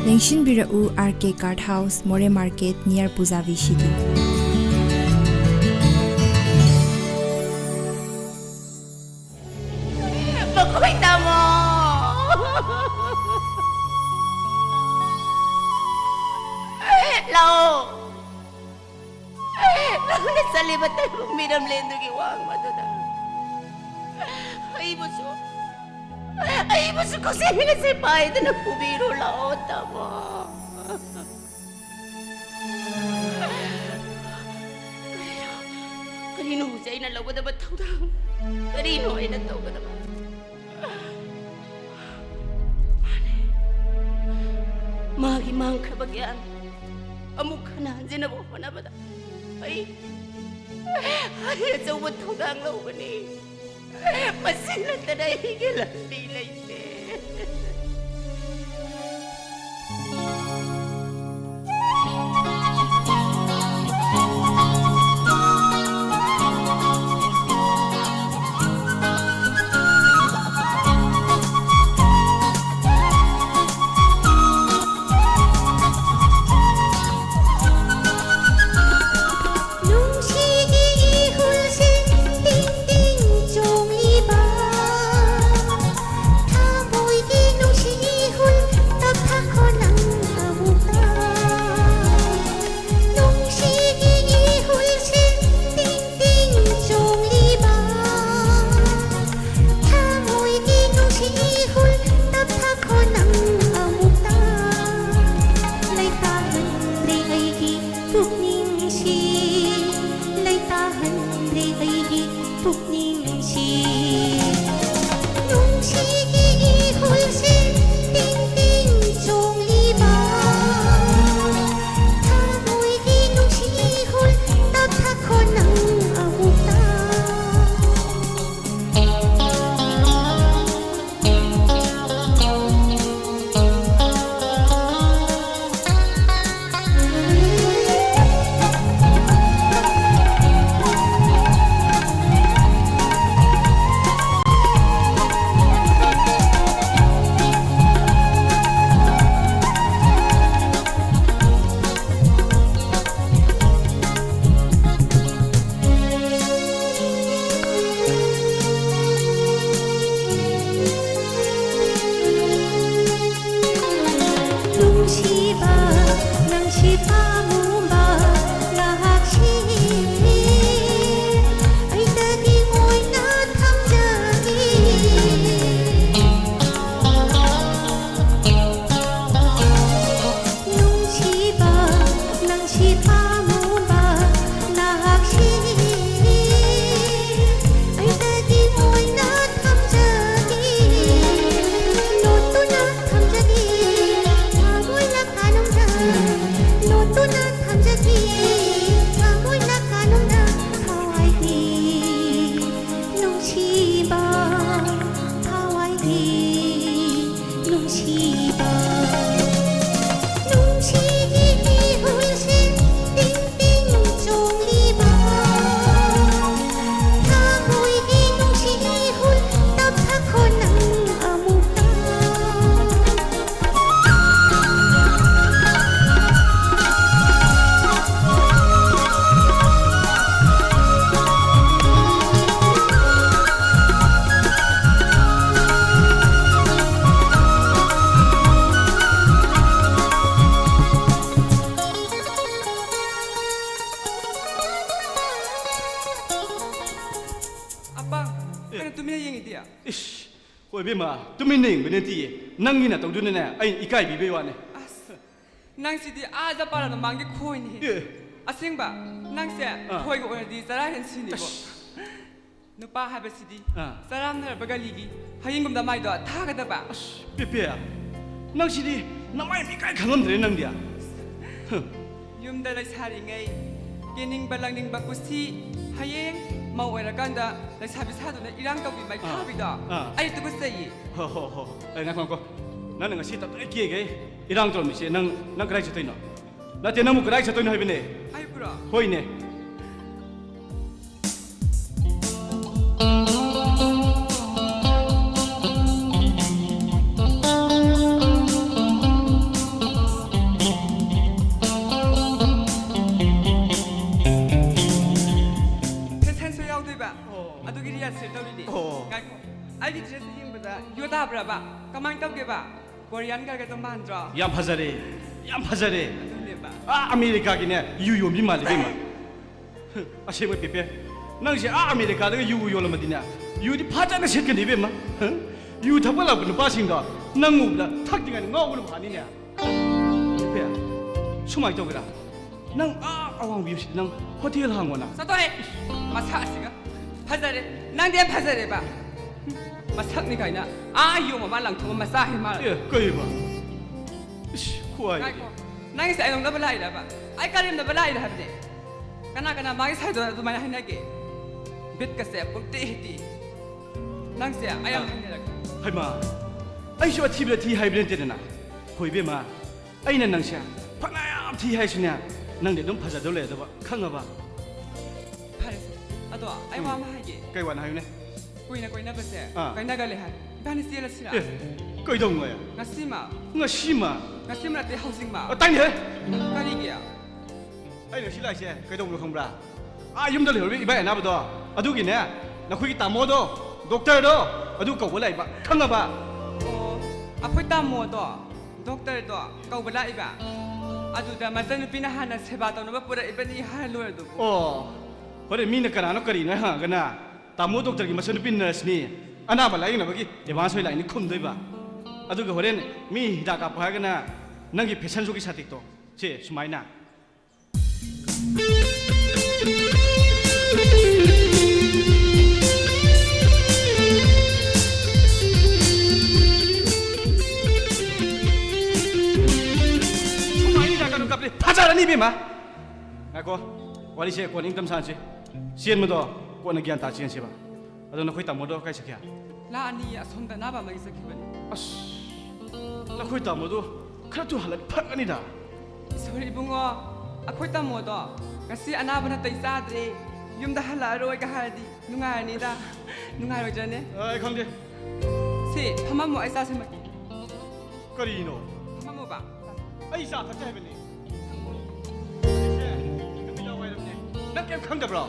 ꯂꯦꯡꯁꯤꯟꯕꯤꯔꯛꯎ ꯑꯥꯔ ꯀꯦ ꯀꯥꯔꯠ ꯍꯥꯎꯁ, ꯃꯣꯔꯦ ꯃꯥꯔꯀꯦꯠ, ꯅꯤꯌꯔ ꯄꯨꯖꯥ ꯚꯤ ꯁꯤ ꯗꯤ꯫ ꯃꯈꯣꯏ ꯇꯥꯃꯣ! ꯂꯥꯛꯑꯣ! ꯅꯪꯅ ꯆꯠꯂꯤꯕ ꯇꯥꯏꯕꯪ ꯃꯤꯔꯝꯂꯦꯟꯗꯨꯒꯤ ꯋꯥꯡꯃꯗꯨꯗ ꯑꯩꯕꯨꯁꯨ, ꯑꯩꯕꯨꯁꯨ ꯀꯛꯆꯦꯡꯅ ꯁꯦ ꯄꯥꯏꯗꯨꯅ ꯄꯨꯕꯤꯔꯣ ꯂꯥꯛꯑꯣ, ꯇꯥꯃꯣ꯫ ꯀꯔꯤꯅꯣ, ꯀꯔꯤꯅꯣ ꯍꯧꯖꯤꯛ ꯑꯩꯅ ꯂꯧꯒꯗꯕ ꯊꯧꯗꯥꯡ? ꯀꯔꯤꯅꯣ ꯑꯩꯅ ꯇꯧꯒꯗꯕ? ꯃꯥꯅꯦ꯫ ꯃꯥꯒꯤ ꯃꯥꯡꯈ꯭ꯔꯕ ꯒ꯭ꯌꯥꯟ ꯑꯃꯨꯛ ꯍꯟꯅ ꯍꯟꯖꯤꯟꯅꯕ ꯍꯣꯠꯅꯕꯗ ꯑꯩ, ꯑꯩ ꯑꯆꯧꯕ ꯊꯧꯗꯥꯡ ꯂꯧꯕꯅꯤ꯫ ꯃꯁꯤ ꯅꯠꯇꯅ ꯑꯩꯒꯤ ꯂꯝꯕꯤ ꯂꯩꯇꯦ꯫ ꯅꯨꯡꯁꯤꯕ, ꯅꯪꯁꯤ ꯄꯥꯝꯃꯨꯕ ꯂꯥꯛꯁꯤ, ꯑꯩꯇꯗꯤ ꯑꯣꯏꯅ ꯊꯝꯖꯒꯦ꯫ ꯅꯨꯡꯁꯤꯕ, ꯅꯪꯁꯤ ꯄꯥꯝꯃꯨꯕ ꯂꯥꯛꯁꯤ, ꯑꯩꯇꯗꯤ ꯑꯣꯏꯅ ꯊꯝꯖꯒꯦ꯫ ꯂꯣꯠꯇꯨꯅ ꯊꯝꯖꯒꯦ, ꯊꯃꯣꯏꯅ ꯀꯥꯅꯨꯡꯗ꯫ ꯂꯣꯠꯇꯨꯅ ꯊꯝꯖꯒꯦ, ꯊꯃꯣꯏꯅ ꯀꯥꯅꯨꯡꯗ꯫ ꯊꯋꯥꯏꯒꯤ ꯅꯨꯡꯁꯤꯕ, ꯊꯋꯥꯏꯒꯤ ꯅꯨꯡꯁꯤꯕ꯫ ꯅꯨꯡꯁꯤꯒꯤ ꯏꯍꯨꯜꯁꯦ ꯇꯤꯡ ꯇꯤꯡ ꯆꯣꯡꯂꯤꯕ꯫ ꯊꯃꯣꯏꯒꯤ ꯅꯨꯡꯁꯤ ꯏꯍꯨꯜ ꯇꯞꯊꯈꯣ ꯅꯪ ꯑꯃꯨꯛꯇ꯫ ꯑꯄꯥ, ꯑꯦ꯫ ꯀꯩꯅꯣ ꯇꯨꯃꯤꯟꯅ ꯌꯦꯡꯉꯤꯗꯤ? ꯏꯁ, ꯍꯣꯏ ꯏꯕꯦꯝꯃ, ꯇꯨꯃꯤꯟꯅ ꯌꯦꯡꯕ ꯅꯠꯇꯤꯌꯦ꯫ ꯅꯪꯒꯤ ꯅꯇꯧꯗꯨꯅꯅꯦ ꯑꯩ ꯏꯀꯥꯏꯕꯤꯕꯩ ꯋꯥꯅꯦ꯫ ꯑꯁ, ꯅꯪꯁꯤꯗꯤ ꯑꯥ ꯖꯄꯥꯟ ꯃꯃꯥꯡꯒꯤ ꯈꯣꯏꯅꯤ꯫ ꯑꯦ꯫ ꯑꯁꯦꯡꯕ, ꯅꯪꯁꯦ ꯑꯥ꯫ ꯈꯣꯏꯒ ꯑꯣꯏꯔꯗꯤ ꯆꯔꯥ ꯍꯦꯟ ꯁꯤꯅꯤꯀꯣ꯫ ꯑꯁ꯫ ꯅꯨꯄꯥ ꯍꯥꯏꯕꯁꯤꯗꯤ ꯑꯥ꯫ ꯆꯔꯥꯝꯅꯔꯕ ꯒꯥꯂꯤꯒꯤ ꯍꯌꯤꯡꯒꯨꯝꯗ ꯃꯥꯏꯗꯣ ꯊꯥꯒꯗꯕ꯫ ꯑꯁ, ꯄꯦꯄꯦ, ꯅꯪꯁꯤꯗꯤ ꯅꯃꯥꯏ ꯃꯤꯀꯥꯏ ꯈꯪꯉꯝꯗ꯭ꯔꯦ ꯅꯪꯗꯤ꯫ ꯍ꯫ ꯌꯨꯝꯗ ꯂꯩꯁꯥꯔꯤꯉꯩ ꯀꯦꯅꯤꯡꯕ ꯂꯪꯅꯤꯡꯕ ꯀꯨꯁꯤ, ꯍꯌꯦꯡ ꯃꯧ ꯑꯣꯏꯔꯀꯥꯟꯗ ꯂꯩꯁꯥꯕꯤ ꯁꯥꯗꯨꯅ ꯏꯔꯥꯡ ꯇꯧꯕꯤ ꯃꯩ ꯑꯥ꯫ ꯊꯥꯕꯤꯗꯣ ꯑꯥ꯫ ꯑꯩ ꯇꯨꯀꯠꯆꯩꯌꯦ꯫ ꯍꯣ, ꯍꯣ, ꯍꯣ꯫ ꯑꯦ, ꯉꯥꯏꯈꯣ, ꯉꯥꯏꯈꯣ꯫ ꯅꯪꯅ ꯉꯁꯤ ꯇꯞꯇꯥꯏ ꯀꯦꯒꯩ ꯏꯔꯥꯡ ꯇꯧꯔꯝꯃꯤꯁꯦ ꯅꯪ, ꯅꯪ ꯀꯗꯥꯏ ꯆꯠꯇꯣꯏꯅꯣ? ꯅꯠꯇꯦ, ꯅꯪꯕꯨ ꯀꯗꯥꯏ ꯆꯠꯇꯣꯏꯅꯣ ꯍꯥꯏꯕꯅꯦ? ꯑꯩꯕꯨꯔꯣ? ꯍꯣꯏꯅꯦ꯫ Fashion show ꯌꯥꯎꯗꯣꯏꯕ꯫ ꯑꯣ꯫ ꯑꯗꯨꯒꯤ rehearsal ꯇꯧꯔꯤꯅꯦ꯫ ꯑꯣ꯫ ꯉꯥꯏꯈꯣ꯫ ꯑꯩꯒꯤ dress ꯌꯦꯡꯕꯗ ꯌꯣ ꯇꯥꯕ꯭ꯔꯕ? ꯀꯃꯥꯏꯅ ꯇꯧꯒꯦꯕ? ꯀꯣꯔꯤꯌꯥꯟ ꯒꯔꯜꯒꯗꯣ ꯃꯥꯟꯗ꯭ꯔꯣ? ꯌꯥꯝ ꯐꯖꯔꯦ, ꯌꯥꯝ ꯐꯖꯔꯦ꯫ ꯑꯗꯨꯅꯦꯕ꯫ ꯑꯥ ꯑꯃꯦꯔꯤꯀꯥꯒꯤꯅꯦ ꯌꯨ ꯌꯣꯟꯕꯤ ꯃꯥꯜꯂꯤ ꯏꯕꯦꯝꯃ꯫ ꯑꯁꯦꯡꯕ ꯄꯦꯄꯦ, ꯅꯪꯁꯦ ꯑꯥ ꯑꯃꯦꯔꯤꯀꯥꯗꯒ ꯌꯨ ꯌꯣꯜꯂꯝꯃꯗꯤꯅꯦ, ꯌꯨꯗꯤ ꯐꯖꯅ ꯁꯤꯠꯀꯅꯤ ꯏꯕꯦꯝꯃ꯫ ꯌꯨ ꯊꯛꯄ ꯂꯥꯛꯄ ꯅꯨꯄꯥꯁꯤꯡꯗꯣ ꯅꯪ ꯎꯕꯗ ꯊꯛꯇ꯭ꯔꯤꯉꯩꯗ ꯉꯥꯎꯕꯅ ꯐꯥꯅꯤꯅꯦ꯫ ꯄꯦꯄꯦ, ꯁꯨꯃꯥꯏꯅ ꯇꯧꯒꯦꯔꯥ? ꯅꯪ ꯑꯥ ꯑꯋꯥꯡꯕꯤ ꯌꯨꯁꯤꯗ ꯅꯪ ꯍꯣꯇꯦꯜ ꯍꯥꯡꯉꯣꯅ꯫ ꯆꯠꯊꯣꯛꯍꯦ! ꯃꯁꯛ ꯑꯁꯤꯒ꯫ ꯐꯖꯔꯦ꯫ ꯅꯪꯗꯤ ꯌꯥꯝ ꯐꯖꯔꯦꯕ꯫ ꯃꯁꯛꯅꯤ ꯀꯥꯏꯅ꯫ ꯑꯥ ꯌꯣ ꯃꯃꯥ ꯂꯪꯊꯣꯛꯑ ꯃꯆꯥ ꯍꯦ ꯃꯥꯜꯂꯦ꯫ ꯑꯦ, ꯀꯩꯕ? ꯏꯁ, ꯈꯨꯍꯥꯏꯗꯤ꯫ ꯉꯥꯏꯈꯣ꯫ ꯅꯪꯒꯤꯁꯦ ꯑꯩ ꯅꯣꯛꯅꯕ ꯂꯥꯛꯏꯔꯕ? ꯑꯩ ꯀꯔꯦꯝꯅꯕ ꯂꯥꯛꯏꯔ ꯍꯥꯏꯕꯅꯦ꯫ ꯀꯅꯥ ꯀꯅꯥ ꯃꯥꯒꯤ ꯁꯥꯏꯗꯣ ꯑꯗꯨꯃꯥꯏꯅ ꯍꯥꯏꯅꯒꯦ? ꯕꯤꯠꯀꯁꯦ ꯄꯨꯡꯇꯦꯛ ꯍꯦꯛ ꯇꯦꯛꯏ꯫ ꯅꯪꯁꯦ ꯑꯩ ꯌꯥꯝ ꯍꯩꯅꯔꯛꯇꯦ꯫ ꯍꯩꯃꯥ, ꯑꯩꯁꯨ ꯑꯊꯤꯕꯗ ꯊꯤ ꯍꯥꯏꯕ ꯅꯠꯇꯦꯗꯅ꯫ ꯍꯣꯏ ꯏꯕꯦꯝꯃ, ꯑꯩꯅ ꯅꯪꯁꯦ ꯐꯅꯌꯥꯝ ꯊꯤ ꯍꯥꯏꯁꯨꯅꯦ, ꯅꯪꯗꯤ ꯑꯗꯨꯝ ꯐꯖꯗꯧ ꯂꯩꯔꯗꯕ, ꯈꯪꯉꯕ? ꯐꯔꯦꯁꯦ꯫ ꯑꯗꯣ ꯑꯩ ꯋꯥ ꯑꯃ ꯍꯥꯏꯒꯦ꯫ ꯀꯩ ꯋꯥꯅꯣ ꯍꯥꯏꯌꯨꯅꯦ? ꯀꯨꯏꯅ ꯀꯣꯏꯅꯕꯁꯦ ꯑꯥ꯫ ꯀꯥꯏꯅꯒꯜꯂꯦ ꯍꯥꯏ꯫ ꯏꯕꯥꯅꯤ ꯆꯦꯜꯂꯁꯤꯔ? ꯑꯦ, ꯀꯩꯗꯧꯉꯩ? ꯉꯁꯤꯃ꯫ ꯉꯁꯤꯃ? ꯉꯁꯤꯃ ꯅꯠꯇꯦ, ꯍꯧꯖꯤꯛꯃ꯫ ꯑ, ꯇꯥꯏꯅꯦ! ꯀꯔꯤꯒꯤ? ꯑꯩ ꯉꯁꯤ ꯂꯥꯛꯏꯁꯦ ꯀꯩꯗꯧꯕꯅꯣ ꯈꯪꯕ꯭ꯔꯥ? ꯑꯥ ꯌꯨꯝꯗ ꯂꯩꯍꯧꯔꯤꯕ ꯏꯕꯥꯏ ꯑꯅꯥꯕꯗꯣ, ꯑꯗꯨꯒꯤꯅꯦ, ꯅꯈꯣꯏꯒꯤ ꯇꯥꯃꯣꯗꯣ, ꯗꯣꯛꯇꯔꯗꯣ, ꯑꯗꯨ ꯀꯧꯕ ꯂꯥꯛꯏꯕ, ꯈꯪꯉꯕ? ꯑꯣ, ꯑꯩꯈꯣꯏ ꯇꯥꯃꯣꯗꯣ, ꯗꯣꯛꯇꯔꯗꯣ ꯀꯧꯕ ꯂꯥꯛꯏꯕ꯫ ꯑꯗꯨꯗ ꯃꯆꯟꯅꯨꯄꯤꯅ ꯍꯥꯟꯅ ꯁꯦꯕꯥ ꯇꯧꯅꯕ ꯄꯨꯔꯛꯏꯕꯅꯤ ꯍꯥꯏꯔ ꯂꯣꯏꯔꯗꯨꯕꯨ꯫ ꯑꯣ, ꯍꯣꯔꯦꯟ ꯃꯤꯅ ꯀꯅꯥꯅꯣ ꯀꯔꯤꯅꯣ ꯍꯪꯉꯒꯅ, ꯇꯥꯃꯣ ꯗꯣꯛꯇꯔꯒꯤ ꯃꯆꯟꯅꯨꯄꯤ ꯅꯔꯁꯅꯤ, ꯑꯅꯥꯕ ꯂꯥꯌꯦꯡꯅꯕꯒꯤ ꯑꯦꯗꯚꯥꯟꯁ ꯑꯣꯏ ꯂꯥꯛꯏꯅꯤ ꯈꯨꯝꯗꯣꯏꯕ꯫ ꯑꯗꯨꯒ ꯍꯣꯔꯦꯟ ꯃꯤ ꯍꯤꯗꯥꯛ ꯀꯥꯞꯄꯣ ꯍꯥꯏꯔꯒꯅ, ꯅꯪꯒꯤ ꯐꯦꯁꯟ ꯁꯣꯒꯤ ꯁꯥꯇꯤꯛꯇꯣ, ꯁꯦ, ꯁꯨꯃꯥꯏꯅ꯫ ꯁꯨꯃꯥꯏꯅ ꯀꯩꯅꯣ ꯀꯞꯂꯤ꯫ ꯐꯖꯔꯅꯤ ꯏꯕꯦꯝꯃ꯫ ꯉꯥꯏꯈꯣ, ꯋꯥꯔꯤꯁꯦ ꯀꯣꯟꯅ ꯏꯪꯇꯝ ꯁꯥꯟꯅꯁꯤ꯫ ꯆꯦꯟꯕꯗꯣ ꯀꯣꯟꯅ ꯒ꯭ꯌꯥꯟ ꯇꯥ ꯆꯦꯟꯁꯦꯕ꯫ ꯑꯗꯣ ꯅꯈꯣꯏ ꯇꯥꯃꯣꯗꯣ ꯀꯥꯏ ꯆꯠꯈꯤ? ꯂꯥꯛꯑꯅꯤ, ꯑꯁꯣꯝꯗ ꯑꯅꯥꯕ ꯑꯃꯒꯤ ꯆꯠꯈꯤꯕꯅꯤ꯫ ꯑꯁ, ꯅꯈꯣꯏ ꯇꯥꯃꯣꯗꯣ ꯈꯔ ꯊꯨ ꯍꯜꯂꯛ ꯐꯔꯛꯀꯅꯤꯗ꯫ ꯁꯣꯔꯤ ꯏꯕꯨꯡꯉꯣ, ꯑꯩꯈꯣꯏ ꯇꯥꯃꯣꯗꯣ ꯉꯁꯤ ꯑꯅꯥꯕ ꯅꯥꯇꯩ ꯆꯥꯗ꯭ꯔꯦ, ꯌꯨꯝꯗ ꯍꯜꯂꯛꯑꯔꯣꯏꯒ ꯍꯥꯏꯔꯗꯤ ꯅꯨꯡꯉꯥꯏꯔꯅꯤꯗ꯫ ꯅꯨꯡꯉꯥꯏꯔꯣꯏꯗ꯭ꯔꯅꯦ? ꯑꯩ ꯈꯪꯗꯦ꯫ ꯁꯤ ꯐꯝꯃꯝꯃꯣ, ꯑꯩ ꯆꯥ ꯁꯦꯝꯃꯛꯀꯦ꯫ ꯀꯔꯤꯅꯣ? ꯐꯝꯃꯝꯃꯣꯕ꯫ ꯑꯩ ꯆꯥ ꯊꯛꯀꯦ ꯍꯥꯏꯕꯅꯤ꯫ ꯅꯨꯃꯤꯗꯥꯡ ꯋꯥꯏꯔꯝꯅꯦ꯫ ꯅꯪ ꯀꯩꯝ ꯈꯪꯗꯕ꯭ꯔꯣ?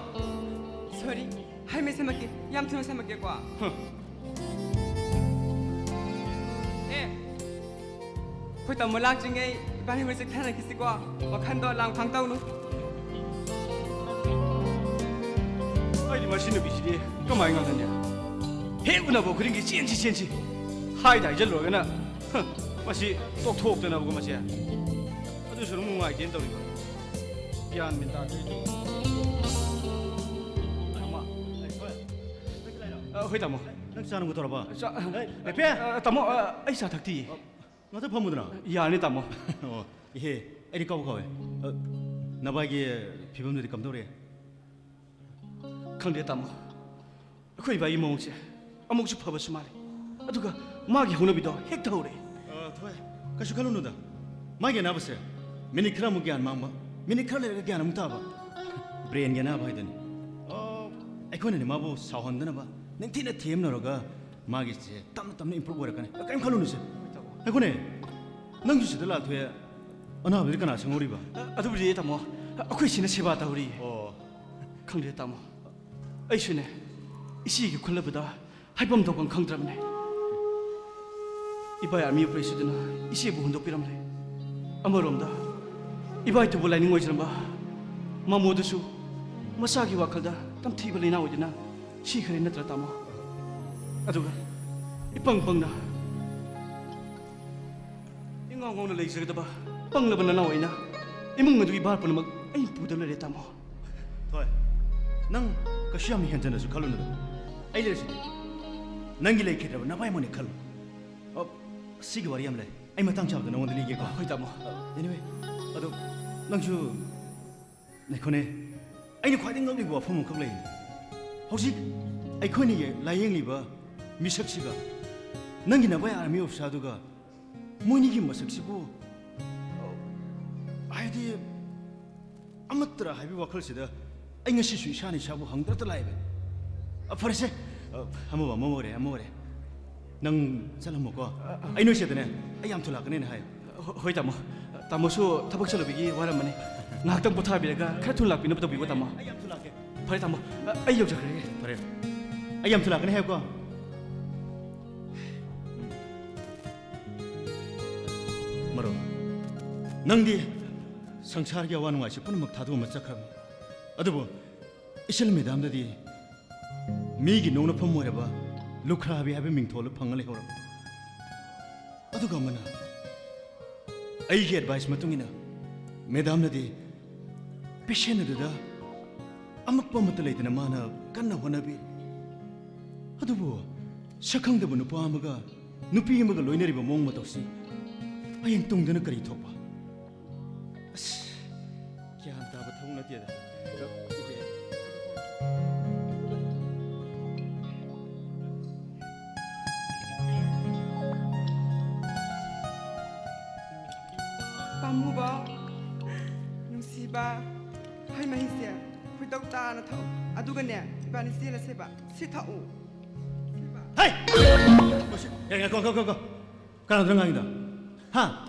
ꯁꯣꯔꯤ, ꯍꯩ ꯃꯍꯤ ꯁꯦꯝꯃꯛꯀꯦ꯫ ꯌꯥꯝ ꯊꯨꯅ ꯁꯦꯝꯃꯛꯀꯦꯀꯣ꯫ ꯍꯝ꯫ ꯑꯦ, ꯑꯩꯈꯣꯏ ꯇꯥꯃꯣ ꯂꯥꯛꯇ꯭ꯔꯤꯉꯩ ꯏꯕꯥꯅꯤ ꯍꯣꯏ ꯆꯦꯛꯊꯅꯈꯤꯁꯤꯀꯣ꯫ ꯋꯥꯈꯟꯗꯣ ꯂꯥꯡꯐꯥꯡ ꯇꯧꯅꯨ꯫ ꯑꯩꯗꯤ ꯃꯁꯤ ꯅꯨꯄꯤꯁꯤꯗꯤ ꯀꯃꯥꯏꯅ ꯉꯥꯡꯅꯅꯤ? ꯍꯦꯛ ꯎꯅꯕ ꯈꯨꯗꯤꯡꯒꯤ "ꯆꯦꯟꯁꯤ, ꯆꯦꯟꯁꯤ" ꯍꯥꯏꯗ ꯍꯥꯏꯖꯜꯂꯨꯔꯒꯅ, ꯍ, ꯃꯁꯤ ꯇꯣꯛꯊꯣꯛꯇꯅꯕꯀꯣ ꯃꯁꯦ꯫ ꯑꯗꯨꯁꯨ ꯑꯗꯨꯝ ꯅꯨꯡꯉꯥꯏꯇꯦꯅ ꯇꯧꯔꯤꯕ꯫ ꯒ꯭ꯌꯥꯟ ꯃꯦꯟ ꯇꯥꯗꯦ꯫ ꯑ, ꯍꯣꯏ ꯇꯥꯃꯣ꯫ ꯅꯪ ꯆꯥ ꯅꯨꯡꯒ ꯇꯧꯔꯕ? ꯆꯥ-, ꯑꯦ, ꯄꯦ! ꯑ, ꯇꯥꯃꯣ, ꯑ, ꯑꯩ ꯆꯥ ꯊꯛꯇꯤꯌꯦ꯫ ꯉꯥꯛꯇ ꯐꯝꯃꯨꯗꯅ꯫ ꯌꯥꯔꯅꯤ ꯇꯥꯃꯣ꯫ ꯑꯣ, ꯏꯍꯦ, ꯑꯩꯗꯤ ꯀꯥꯎ ꯀꯥꯎꯋꯦ꯫ ꯑ, ꯅꯕꯥꯏꯒꯤ ꯐꯤꯕꯝꯗꯨꯗꯤ ꯀꯝꯗꯧꯔꯤ? ꯈꯪꯗꯦ ꯇꯥꯃꯣ, ꯑꯩꯈꯣꯏ ꯏꯕꯥꯏꯒꯤ ꯃꯑꯣꯡꯁꯦ ꯑꯃꯨꯛꯁꯨ ꯐꯕꯁꯨ ꯃꯥꯜꯂꯤ, ꯑꯗꯨꯒ ꯃꯥꯒꯤ ꯍꯧꯅꯕꯤꯗꯣ ꯍꯦꯛꯇ ꯍꯧꯔꯛꯑꯦ꯫ ꯑ, ꯊꯣꯏ, ꯀꯩꯁꯨ ꯈꯜꯂꯨꯅꯨꯗ꯫ ꯃꯥꯒꯤ ꯑꯅꯥꯕꯁꯦ ꯃꯤꯅꯤꯠ ꯈꯔ ꯑꯃꯨꯛ ꯒ꯭ꯌꯥꯟ ꯃꯥꯡꯕ, ꯃꯤꯅꯤꯠ ꯈꯔ ꯂꯩꯔꯒ ꯒ꯭ꯌꯥꯟ ꯑꯃꯨꯛ ꯇꯥꯕ꯫ ꯕ꯭ꯔꯦꯟꯒꯤ ꯑꯅꯥꯕ ꯍꯥꯏꯗꯨꯅꯤ꯫ ꯑ, ꯑꯩꯈꯣꯏꯅꯅꯦ ꯃꯥꯕꯨ ꯁꯥꯎꯍꯟꯗꯅꯕ ꯅꯤꯡꯊꯤꯅ ꯊꯦꯝꯅꯔꯒ ꯃꯥꯒꯤꯁꯦ ꯇꯞꯅ ꯇꯞꯅ ꯏꯝꯄ꯭ꯔꯨꯞ ꯑꯣꯏꯔꯛꯀꯅꯤ꯫ ꯀꯔꯤꯝ ꯈꯜꯂꯨꯅꯨꯁꯦ꯫ ꯉꯥꯏꯈꯣꯅꯦ, ꯅꯪꯁꯨ ꯁꯤꯗ ꯂꯥꯛꯊꯣꯛꯑꯦ, ꯑꯅꯥꯕꯗꯤ ꯀꯅꯥ ꯁꯪꯍꯧꯔꯤꯕ? ꯑ-, ꯑꯗꯨꯕꯨꯗꯤ ꯇꯥꯃꯣ, ꯑꯩꯈꯣꯏ ꯁꯤꯅ ꯁꯦꯕꯥ ꯇꯧꯔꯤ꯫ ꯑꯣ꯫ ꯈꯪꯗꯦ ꯇꯥꯃꯣ, ꯑꯩꯁꯨꯅꯦ ꯏꯆꯦꯒꯤ ꯈꯨꯜꯂꯕꯗ ꯍꯥꯏꯐꯝ ꯇꯧꯐꯝ ꯈꯪꯗ꯭ꯔꯕꯅꯦ꯫ ꯏꯕꯥꯏ ꯑꯥꯔꯃꯤ ꯑꯣꯐꯤꯁꯔꯗꯨꯅ ꯏꯆꯦꯕꯨ ꯍꯨꯟꯗꯣꯛꯄꯤꯔꯝꯂꯦ꯫ ꯑꯃꯔꯣꯝꯗ ꯏꯕꯥꯏꯇꯨꯕꯨ ꯂꯥꯏꯅꯤꯡ ꯑꯣꯏꯖꯔꯝꯕ ꯃꯃꯣꯗꯨꯁꯨ ꯃꯆꯥꯒꯤ ꯋꯥꯈꯜꯗ ꯇꯝꯊꯤꯕ ꯂꯩꯅꯥ ꯑꯣꯏꯗꯨꯅ ꯁꯤꯈ꯭ꯔꯦ ꯅꯠꯇ꯭ꯔꯥ ꯇꯥꯃꯣ? ꯑꯗꯨꯒ ꯏꯄꯪ ꯄꯪꯅ ꯏꯉꯥꯎ ꯉꯥꯎꯅ ꯂꯩꯖꯒꯗꯕ ꯄꯪꯂꯕ ꯅꯅꯥꯎ ꯑꯩꯅ ꯏꯃꯨꯡ ꯑꯗꯨꯒꯤ ꯚꯥꯔ ꯄꯨꯝꯅꯃꯛ ꯑꯩꯅ ꯄꯨꯗꯨꯅ ꯂꯩꯔꯦ ꯇꯥꯃꯣ꯫ ꯊꯣꯏ, ꯅꯪ ꯀꯩꯁꯨ ꯌꯥꯝꯅ ꯍꯦꯟꯖꯟꯅꯁꯨ ꯈꯜꯂꯨꯅꯨꯗ꯫ ꯑꯩ ꯂꯩꯔꯤꯁꯤꯗꯤ꯫ ꯅꯪꯒꯤ ꯂꯩꯈꯤꯗ꯭ꯔꯕ ꯅꯚꯥꯏꯃꯛꯅꯤ ꯈꯜꯂꯨ꯫ ꯑ, ꯁꯤꯒꯤ ꯋꯥꯔꯤ ꯌꯥꯝ ꯂꯩ, ꯑꯩ ꯃꯇꯥꯡ ꯆꯥꯕꯗ ꯅꯉꯣꯟꯗ ꯂꯤꯒꯦꯀꯣ꯫ ꯍꯣꯏ ꯇꯥꯃꯣ꯫ Anyway, ꯑꯗꯣ ꯅꯪꯁꯨ ꯉꯥꯏꯈꯣꯅꯦ, ꯑꯩꯅ ꯈ꯭ꯋꯥꯏꯗꯒꯤ ꯉꯛꯂꯤꯕ ꯋꯥꯐꯝ ꯑꯃꯈꯛ ꯂꯩ꯫ ꯍꯧꯖꯤꯛ ꯑꯩꯈꯣꯏꯅ ꯌꯦ-, ꯂꯥꯌꯦꯡꯂꯤꯕ ꯃꯤꯁꯛꯁꯤꯒ ꯅꯪꯒꯤ ꯅꯚꯥꯏ ꯑꯥꯔꯃꯤ ꯑꯣꯐꯤꯁꯥꯔꯗꯨꯒ ꯃꯣꯏꯅꯤꯒꯤ ꯃꯁꯛꯁꯤꯕꯨ, ꯑ, ꯍꯥꯏꯗꯤ ꯑꯃꯠꯇꯔ ꯍꯥꯏꯕꯒꯤ ꯋꯥꯈꯜꯁꯤꯗ ꯑꯩ ꯉꯁꯤꯁꯨ ꯏꯁꯥꯅ ꯏꯁꯥꯕꯨ ꯍꯪꯗ꯭ꯔꯇ ꯂꯥꯛꯏꯕꯅꯤ꯫ ꯑ, ꯐꯔꯦꯁꯦ, ꯑ, ꯑꯃꯕꯨ ꯑꯃ ꯑꯣꯏꯔꯦ, ꯑꯃ ꯑꯣꯏꯔꯦ꯫ ꯅꯪ ꯆꯠꯂꯝꯃꯣꯀꯣ꯫ ꯑ, ꯑ꯫ ꯑꯩ ꯅꯣꯏ ꯁꯤꯗꯅꯦ, ꯑꯩ ꯌꯥꯝ ꯊꯨꯅ ꯂꯥꯛꯀꯅꯦꯅ ꯍꯥꯏꯌꯨ꯫ ꯍꯣ-, ꯍꯣꯏ ꯇꯥꯃꯣ꯫ ꯇꯥꯃꯣꯁꯨ ꯊꯕꯛ ꯆꯠꯂꯨꯕꯒꯤ ꯋꯥꯔꯝꯃꯅꯤ꯫ ꯉꯥꯏꯍꯥꯛꯇꯪ ꯄꯣꯊꯥꯕꯤꯔꯒ ꯈꯔ ꯊꯨꯅ ꯂꯥꯛꯄꯤꯅꯕ ꯇꯧꯕꯤꯌꯨꯀꯣ ꯇꯥꯃꯣ꯫ ꯑꯩ ꯌꯥꯝ ꯊꯨꯅ ꯂꯥꯛꯀꯦ꯫ ꯐꯔꯦ ꯇꯥꯃꯣ꯫ ꯑ, ꯑꯩ ꯌꯧꯖꯈ꯭ꯔꯒꯦ꯫ ꯐꯔꯦ꯫ ꯑꯩ ꯌꯥꯝ ꯊꯨꯅ ꯂꯥꯛꯀꯅꯤ ꯍꯥꯏꯌꯨꯀꯣ꯫ ꯃꯔꯨꯞ, ꯅꯪꯗꯤ ꯁꯪꯁꯥꯔꯒꯤ ꯑꯋꯥ ꯅꯨꯡꯉꯥꯏꯁꯦ ꯄꯨꯝꯅꯃꯛ ꯊꯥꯗꯣꯛꯑꯝꯃ ꯆꯠꯈ꯭ꯔꯕꯅꯤ꯫ ꯑꯗꯨꯕꯨ ꯏꯆꯜ ꯃꯦꯗꯥꯝꯗꯗꯤ ꯃꯤꯒꯤ ꯅꯣꯡꯅꯐꯝ ꯑꯣꯏꯔꯕ ꯂꯨꯈ꯭ꯔꯥꯕꯤ ꯍꯥꯏꯕ ꯃꯤꯡꯊꯣꯜꯗꯨ ꯐꯪꯉ ꯂꯩꯍꯧꯔꯕ꯫ ꯑꯗꯨꯒ ꯑꯃꯅ, ꯑꯩꯒꯤ ꯑꯦꯗꯚꯥꯏꯁ ꯃꯇꯨꯡ ꯏꯟꯅ ꯃꯦꯗꯥꯝꯅꯗꯤ ꯄꯦꯁꯦꯟ ꯑꯗꯨꯗ ꯑꯃꯛꯄ ꯑꯃꯠꯇ ꯂꯩꯇꯅ ꯃꯥꯅ ꯀꯟꯅ ꯍꯣꯠꯅꯕꯤ꯫ ꯑꯗꯨꯕꯨ ꯁꯛꯈꯪꯗꯕ ꯅꯨꯄꯥ ꯑꯃꯒ ꯅꯨꯄꯤ ꯑꯃꯒ ꯂꯣꯏꯅꯔꯤꯕ ꯃꯑꯣꯡ ꯃꯇꯧꯁꯤ ꯍꯌꯦꯡ ꯇꯨꯡꯗꯅ ꯀꯔꯤ ꯊꯣꯛꯄ? ꯑꯁ, ꯒ꯭ꯌꯥꯟ ꯇꯥꯕ ꯊꯕꯛ ꯅꯠꯇꯦꯗ꯫ ꯄꯥꯝꯃꯨꯕ, ꯅꯨꯡꯁꯤꯕ, ꯍꯩ ꯃꯍꯤꯁꯦ ꯈꯣꯏꯗꯧ ꯇꯥꯅ ꯊꯛꯎ꯫ ꯑꯗꯨꯒꯅꯦ, ꯏꯕꯥꯅꯤ ꯆꯦꯜꯂꯁꯦꯕ꯫ ꯁꯤ ꯊꯛꯎ꯫ ꯍꯩ! ꯉꯥꯏꯈꯣ, ꯉꯥꯏꯈꯣ, ꯉꯥꯏꯈꯣ꯫ ꯀꯅꯥꯗꯅꯣ ꯉꯥꯡꯉꯤꯗꯣ? ꯍꯥ?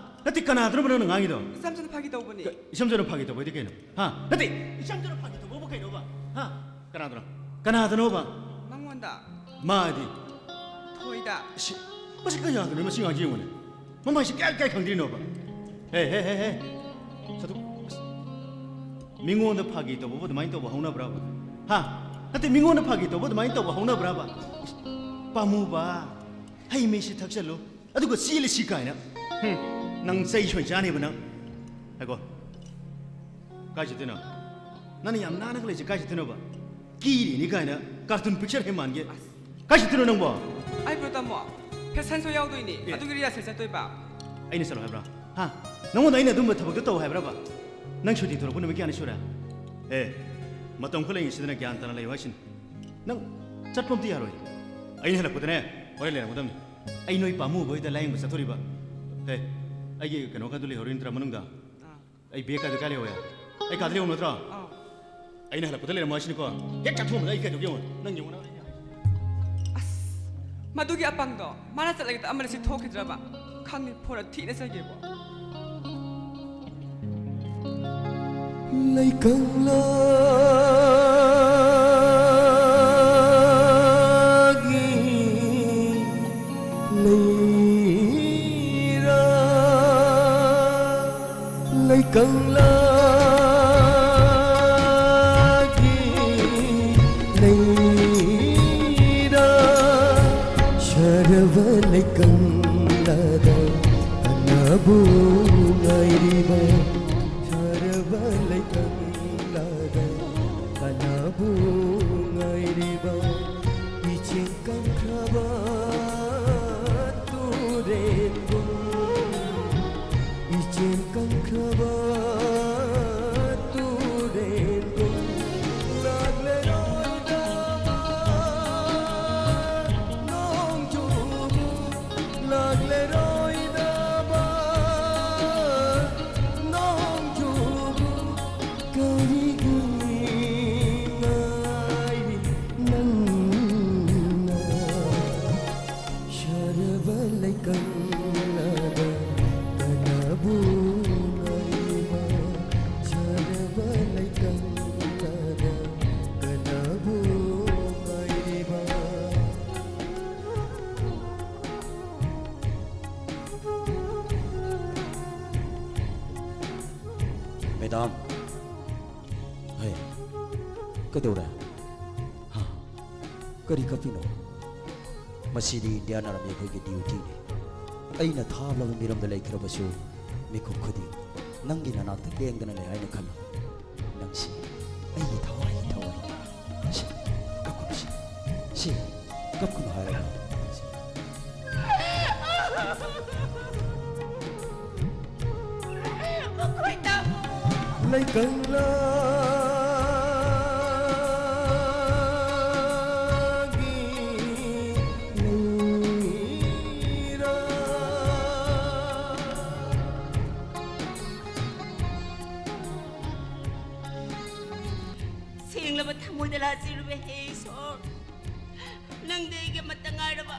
ꯅꯠꯇꯦ, ꯀꯅꯥꯗꯅꯣꯕ ꯅꯪꯅ ꯉꯥꯡꯉꯤꯗꯣ? ꯏꯆꯝ ꯆꯝꯅ ꯐꯥꯒꯤ ꯇꯧꯕꯅꯦ꯫ ꯀ-, ꯏꯆꯝ ꯆꯝꯅ ꯐꯥꯒꯤ ꯇꯧꯕ ꯍꯥꯏꯗꯤ ꯀꯩꯅꯣ? ꯍꯥ? ꯅꯠꯇꯦ, ꯏꯆꯝ ꯆꯝꯅ ꯐꯥꯒꯤ ꯇꯧꯕꯕꯨ ꯀꯩꯅꯣꯕ? ꯍꯥ? ꯀꯅꯥꯗꯅꯣ? ꯀꯅꯥꯗꯅꯣꯕ? ꯃꯉꯣꯟꯗ꯫ ꯃꯥꯗꯤ? ꯊꯣꯏꯗ꯫ ꯁꯤ, ꯃꯁꯤ ꯀꯌꯥꯗꯅꯣ ꯃꯁꯤ ꯉꯥꯡꯁꯤ ꯌꯦꯡꯉꯨꯅꯦ꯫ ꯃꯃꯥꯏꯁꯤ ꯀꯌꯥ, ꯀꯌꯥ ꯈꯪꯗ꯭ꯔꯤꯅꯣꯕ? ꯍꯦ, ꯍꯦ, ꯍꯦ, ꯍꯦ꯫ ꯆꯠꯊꯣꯛ-, ꯑꯁ, ꯃꯤꯉꯣꯟꯗ ꯐꯥꯒꯤ ꯇꯧꯕꯕꯨ ꯑꯗꯨꯃꯥꯏꯅ ꯇꯧꯕ ꯍꯧꯅꯕ꯭ꯔꯕ? ꯍꯥ? ꯅꯠꯇꯦ, ꯃꯤꯉꯣꯟꯗ ꯐꯥꯒꯤ ꯇꯧꯕ ꯑꯗꯨꯃꯥꯏꯅ ꯇꯧꯕ ꯍꯧꯅꯕ꯭ꯔꯕ? ꯏꯁ, ꯄꯥꯝꯃꯨꯕ, ꯍꯩ ꯃꯍꯤꯁꯤ ꯊꯛꯆꯜꯂꯨ, ꯑꯗꯨꯒ ꯆꯦꯜꯂꯁꯤ ꯀꯥꯏꯅ꯫ ꯍꯨꯝ, ꯅꯪ ꯆꯩ ꯁꯣꯏ ꯆꯥꯅꯦꯕ ꯅꯪ꯫ ꯍꯥꯏꯀꯣ꯫ ꯀꯥꯏ ꯆꯠꯇꯣꯏꯅꯣ? ꯅꯪꯅ ꯌꯥꯝ ꯅꯥꯟꯅꯒ ꯂꯩꯁꯦ ꯀꯥꯏ ꯆꯠꯇꯣꯏꯅꯣꯕ? ꯀꯤꯔꯤꯅꯤ ꯀꯥꯏꯅ ꯀꯥꯔꯇꯨꯟ ꯄꯤꯛꯆꯔ ꯍꯦ ꯃꯥꯟꯒꯦ꯫ ꯑꯁ꯫ ꯀꯥꯏ ꯆꯠꯇꯣꯏꯅꯣ ꯅꯪꯕꯣ? ꯑꯩꯕꯨ ꯇꯥꯃꯣ, ꯐꯦꯁꯟ ꯁꯣ ꯌꯥꯎꯗꯣꯏꯅꯦ꯫ ꯑꯦ꯫ ꯑꯗꯨꯒꯤ ꯔꯤꯍꯔꯁꯦꯜ ꯆꯠꯇꯣꯏꯕ꯫ ꯑꯩꯅ ꯆꯠꯂꯣ ꯍꯥꯏꯕ꯭ꯔꯥ? ꯍꯥ? ꯅꯪꯉꯣꯟꯗ ꯑꯩꯅ ꯑꯗꯨꯝꯕ ꯊꯕꯛꯇꯣ ꯇꯧ ꯍꯥꯏꯕ꯭ꯔꯕ? ꯅꯪ ꯁꯨꯇꯤ ꯊꯣꯛꯂꯛꯄ ꯅꯨꯃꯤꯠ ꯀꯌꯥꯅꯤ ꯁꯨꯔꯦ? ꯑꯦ, ꯃꯇꯝ ꯈꯔ ꯂꯩꯔꯤꯉꯩꯁꯤꯗꯅ ꯒ꯭ꯌꯥꯟ ꯇꯥꯅ ꯂꯩꯌꯨ ꯍꯥꯏꯁꯤꯅꯤ꯫ ꯅꯪ ꯆꯠꯄ ꯑꯝꯇ ꯌꯥꯔꯣꯏ꯫ ꯑꯩꯅ ꯍꯜꯂꯛꯄꯗꯅꯦ, ꯍꯣꯔꯦꯟ ꯂꯩꯔꯝꯒꯗꯕꯅꯤ꯫ ꯑꯩ ꯅꯣꯏ ꯄꯥꯝꯃꯨꯕ ꯍꯣꯏꯗ ꯂꯥꯌꯦꯡꯕ ꯆꯠꯊꯣꯔꯤꯕ꯫ ꯍꯦ, ꯑꯩꯒꯤ ꯀꯩꯅꯣ ꯈꯔꯗꯨ ꯂꯩꯍꯧꯔꯤ ꯅꯠꯇ꯭ꯔꯥ ꯃꯅꯨꯡꯗ? ꯑꯥ꯫ ꯑꯩ ꯕꯦꯒ ꯀꯥꯏꯗꯨ ꯀꯥꯏ ꯂꯩꯍꯧꯋꯦ? ꯑꯩ ꯀꯥꯗ ꯂꯩꯍꯧ ꯅꯠꯇ꯭ꯔꯣ? ꯑꯥ꯫ ꯑꯩꯅ ꯍꯜꯂꯛꯄꯗ ꯂꯩꯔꯝꯃꯣ ꯍꯥꯏꯁꯤꯅꯤꯀꯣ꯫ ꯍꯦꯛ ꯆꯠꯊꯣꯛꯑꯝꯕꯗ ꯑꯩ ꯀꯩꯗꯧꯒꯦ ꯌꯦꯡꯉꯣ꯫ ꯅꯪ ꯌꯦꯡꯉꯣ ꯅꯪ꯫ ꯑꯁ, ꯃꯗꯨꯒꯤ ꯑꯄꯪꯗꯣ ꯃꯥꯅ ꯆꯠꯂꯒꯦꯗ ꯑꯃꯅ ꯁꯤ ꯊꯣꯛꯈꯤꯗ꯭ꯔꯕ? ꯈꯪꯅꯤ, ꯐꯣꯔ ꯊꯤꯅ ꯆꯩꯒꯦꯕꯣ꯫ ꯂꯩꯀꯪꯂꯥꯒꯤ ꯂꯩꯔꯥ ꯂꯩꯀꯪꯂꯥꯒꯤ ꯂꯩꯔꯥ ꯁꯥꯔꯕ ꯂꯩꯀꯪꯂꯥꯗ ꯀꯅꯥꯕꯨ ꯉꯥꯏꯔꯤꯕ? ꯁꯥꯔꯕ ꯂꯩꯀꯪꯂꯥꯗ ꯀꯅꯥꯕꯨ ꯉꯥꯏꯔꯤꯕ? ꯏꯆꯦꯜ ꯀꯪꯈ꯭ꯔꯕ ꯇꯨꯔꯦꯟꯒꯨꯝ, ꯏꯆꯦꯜ ꯀꯪꯈ꯭ꯔꯕ ꯇꯨꯔꯦꯟꯒꯨꯝ ꯂꯥꯛꯂꯔꯣꯏꯗꯕ ꯅꯣꯡꯖꯨꯕꯨ, ꯂꯥꯛꯂꯔꯣꯏꯗꯕ ꯅꯣꯡꯖꯨꯕꯨ ꯀꯔꯤꯒꯤ ꯉꯥꯏꯔꯤ ꯅꯪꯅ? ꯁꯥꯔꯕ ꯂꯩꯀꯪꯂꯥꯗ ꯀꯅꯥꯕꯨ ꯉꯥꯏꯔꯤꯕ? ꯁꯥꯔꯕ ꯂꯩꯀꯪꯂꯥꯗ ꯀꯅꯥꯕꯨ ꯉꯥꯏꯔꯤꯕ? ꯃꯦꯗꯥꯝ, ꯍꯦ, ꯀꯩꯗꯧꯔꯦ? ꯍꯥ? ꯀꯔꯤ ꯀꯞꯄꯤꯅꯣ? ꯃꯁꯤꯗꯤ ꯏꯟꯗꯤꯌꯥꯟ ꯑꯥꯔꯃꯤ ꯑꯩꯈꯣꯏꯒꯤ ꯗ꯭ꯌꯨꯇꯤꯅꯤ꯫ ꯑꯩꯅ ꯊꯥꯞꯂꯕ ꯃꯤꯔꯝꯗ ꯂꯩꯈ꯭ꯔꯕꯁꯨ, ꯃꯤꯀꯨꯞ ꯈꯨꯗꯤꯡ ꯅꯪꯒꯤ ꯅꯅꯥꯛꯇ ꯂꯦꯡꯗꯅ ꯂꯩ ꯍꯥꯏꯅ ꯈꯜꯂꯨ꯫ ꯅꯪꯁꯤ ꯑꯩꯒꯤ ꯊꯋꯥꯏꯒꯤ ꯊꯋꯥꯏꯅꯤ꯫ ꯁꯤ, ꯀꯞꯀꯅꯨ ꯁꯤ꯫ ꯁꯤ, ꯀꯞꯀꯅꯨ ꯍꯥꯏꯔꯒ꯫ ꯂꯩꯀꯪꯂꯥꯒꯤ ꯂꯩꯔꯥ꯫ ꯁꯦꯡꯂꯕ ꯊꯃꯣꯏꯗ ꯂꯥꯠꯆꯔꯨꯕ ꯍꯦ ꯏꯁꯣꯔ, ꯅꯪꯗꯤ ꯑꯩꯒꯤ ꯑꯃꯠꯇ ꯉꯥꯏꯔꯕ,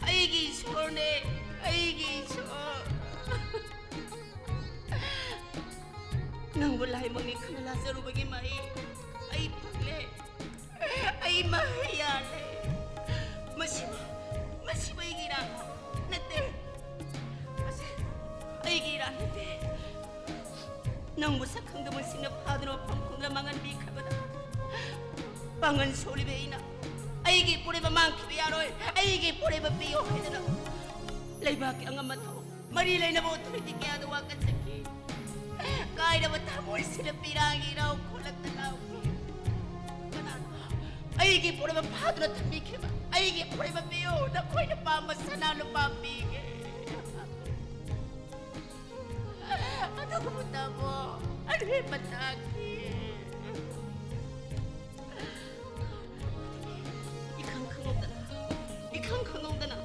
ꯑꯩꯒꯤ ꯏꯁꯣꯔꯅꯦ, ꯑꯩꯒꯤ ꯏꯁꯣꯔ꯫ ꯅꯪꯕꯨ ꯂꯥꯏꯃꯛꯅꯤ ꯈꯜꯂ ꯂꯥꯠꯆꯔꯨꯕꯒꯤ ꯃꯍꯩ ꯑꯩ ꯐꯪꯂꯦ꯫ ꯑꯩ ꯃꯍꯩ ꯌꯥꯜꯂꯦ꯫ ꯃꯁꯤꯕꯨ, ꯃꯁꯤꯕꯨ ꯑꯩꯒꯤ ꯏꯔꯥꯟ ꯅꯠꯇꯦ꯫ ꯃꯁꯤ ꯑꯩꯒꯤ ꯏꯔꯥꯟ ꯅꯠꯇꯦ꯫ ꯅꯪꯕꯨ ꯁꯛꯈꯪꯗꯕꯁꯤꯡꯅ ꯐꯥꯗꯨꯅ ꯃꯐꯝ ꯈꯨꯗꯤꯡꯗ ꯃꯥꯡꯍꯟꯕꯤꯈ꯭ꯔꯕꯗ, ꯄꯥꯡꯒꯜ ꯁꯣꯜꯂꯤꯕ ꯑꯩꯅ ꯑꯩꯒꯤ ꯄꯣꯔꯩꯕ ꯃꯥꯡꯈꯤꯕ ꯌꯥꯔꯣꯏ, ꯑꯩꯒꯤ ꯄꯣꯔꯩꯕ ꯄꯤꯌꯣ ꯍꯥꯏꯗꯅ ꯂꯩꯕꯥꯛꯀꯤ ꯑꯉꯝ ꯑꯊꯧ, ꯃꯔꯤ ꯂꯩꯅꯕ ꯑꯣꯊꯣꯔꯤꯇꯤ ꯀꯌꯥꯗ ꯋꯥꯀꯠꯆꯈꯤ꯫ ꯀꯥꯏꯔꯕ ꯊꯃꯣꯏꯁꯤꯗ ꯄꯤꯔꯥꯡꯒꯤ ꯏꯔꯥꯎ ꯈꯣꯜꯂꯛꯇ ꯂꯥꯎꯈꯤ꯫ ꯀꯅꯥꯅꯣ ꯑꯩꯒꯤ ꯄꯣꯔꯩꯕ ꯐꯥꯗꯨꯅ ꯊꯝꯕꯤꯈꯤꯕ? ꯑꯩꯒꯤ ꯄꯣꯔꯩꯕ ꯄꯤꯌꯣ, ꯅꯈꯣꯏꯅ ꯄꯥꯝꯕ ꯁꯅꯥ ꯂꯨꯄꯥ ꯄꯤꯒꯦ꯫ ꯑꯗꯨꯕꯨ ꯇꯥꯃꯣ, ꯑꯔꯦꯝꯕ ꯇꯥꯈꯤ꯫ ꯏꯈꯪ ꯈꯪꯍꯧꯗꯅ, ꯏꯈꯪ ꯈꯪꯍꯧꯗꯅ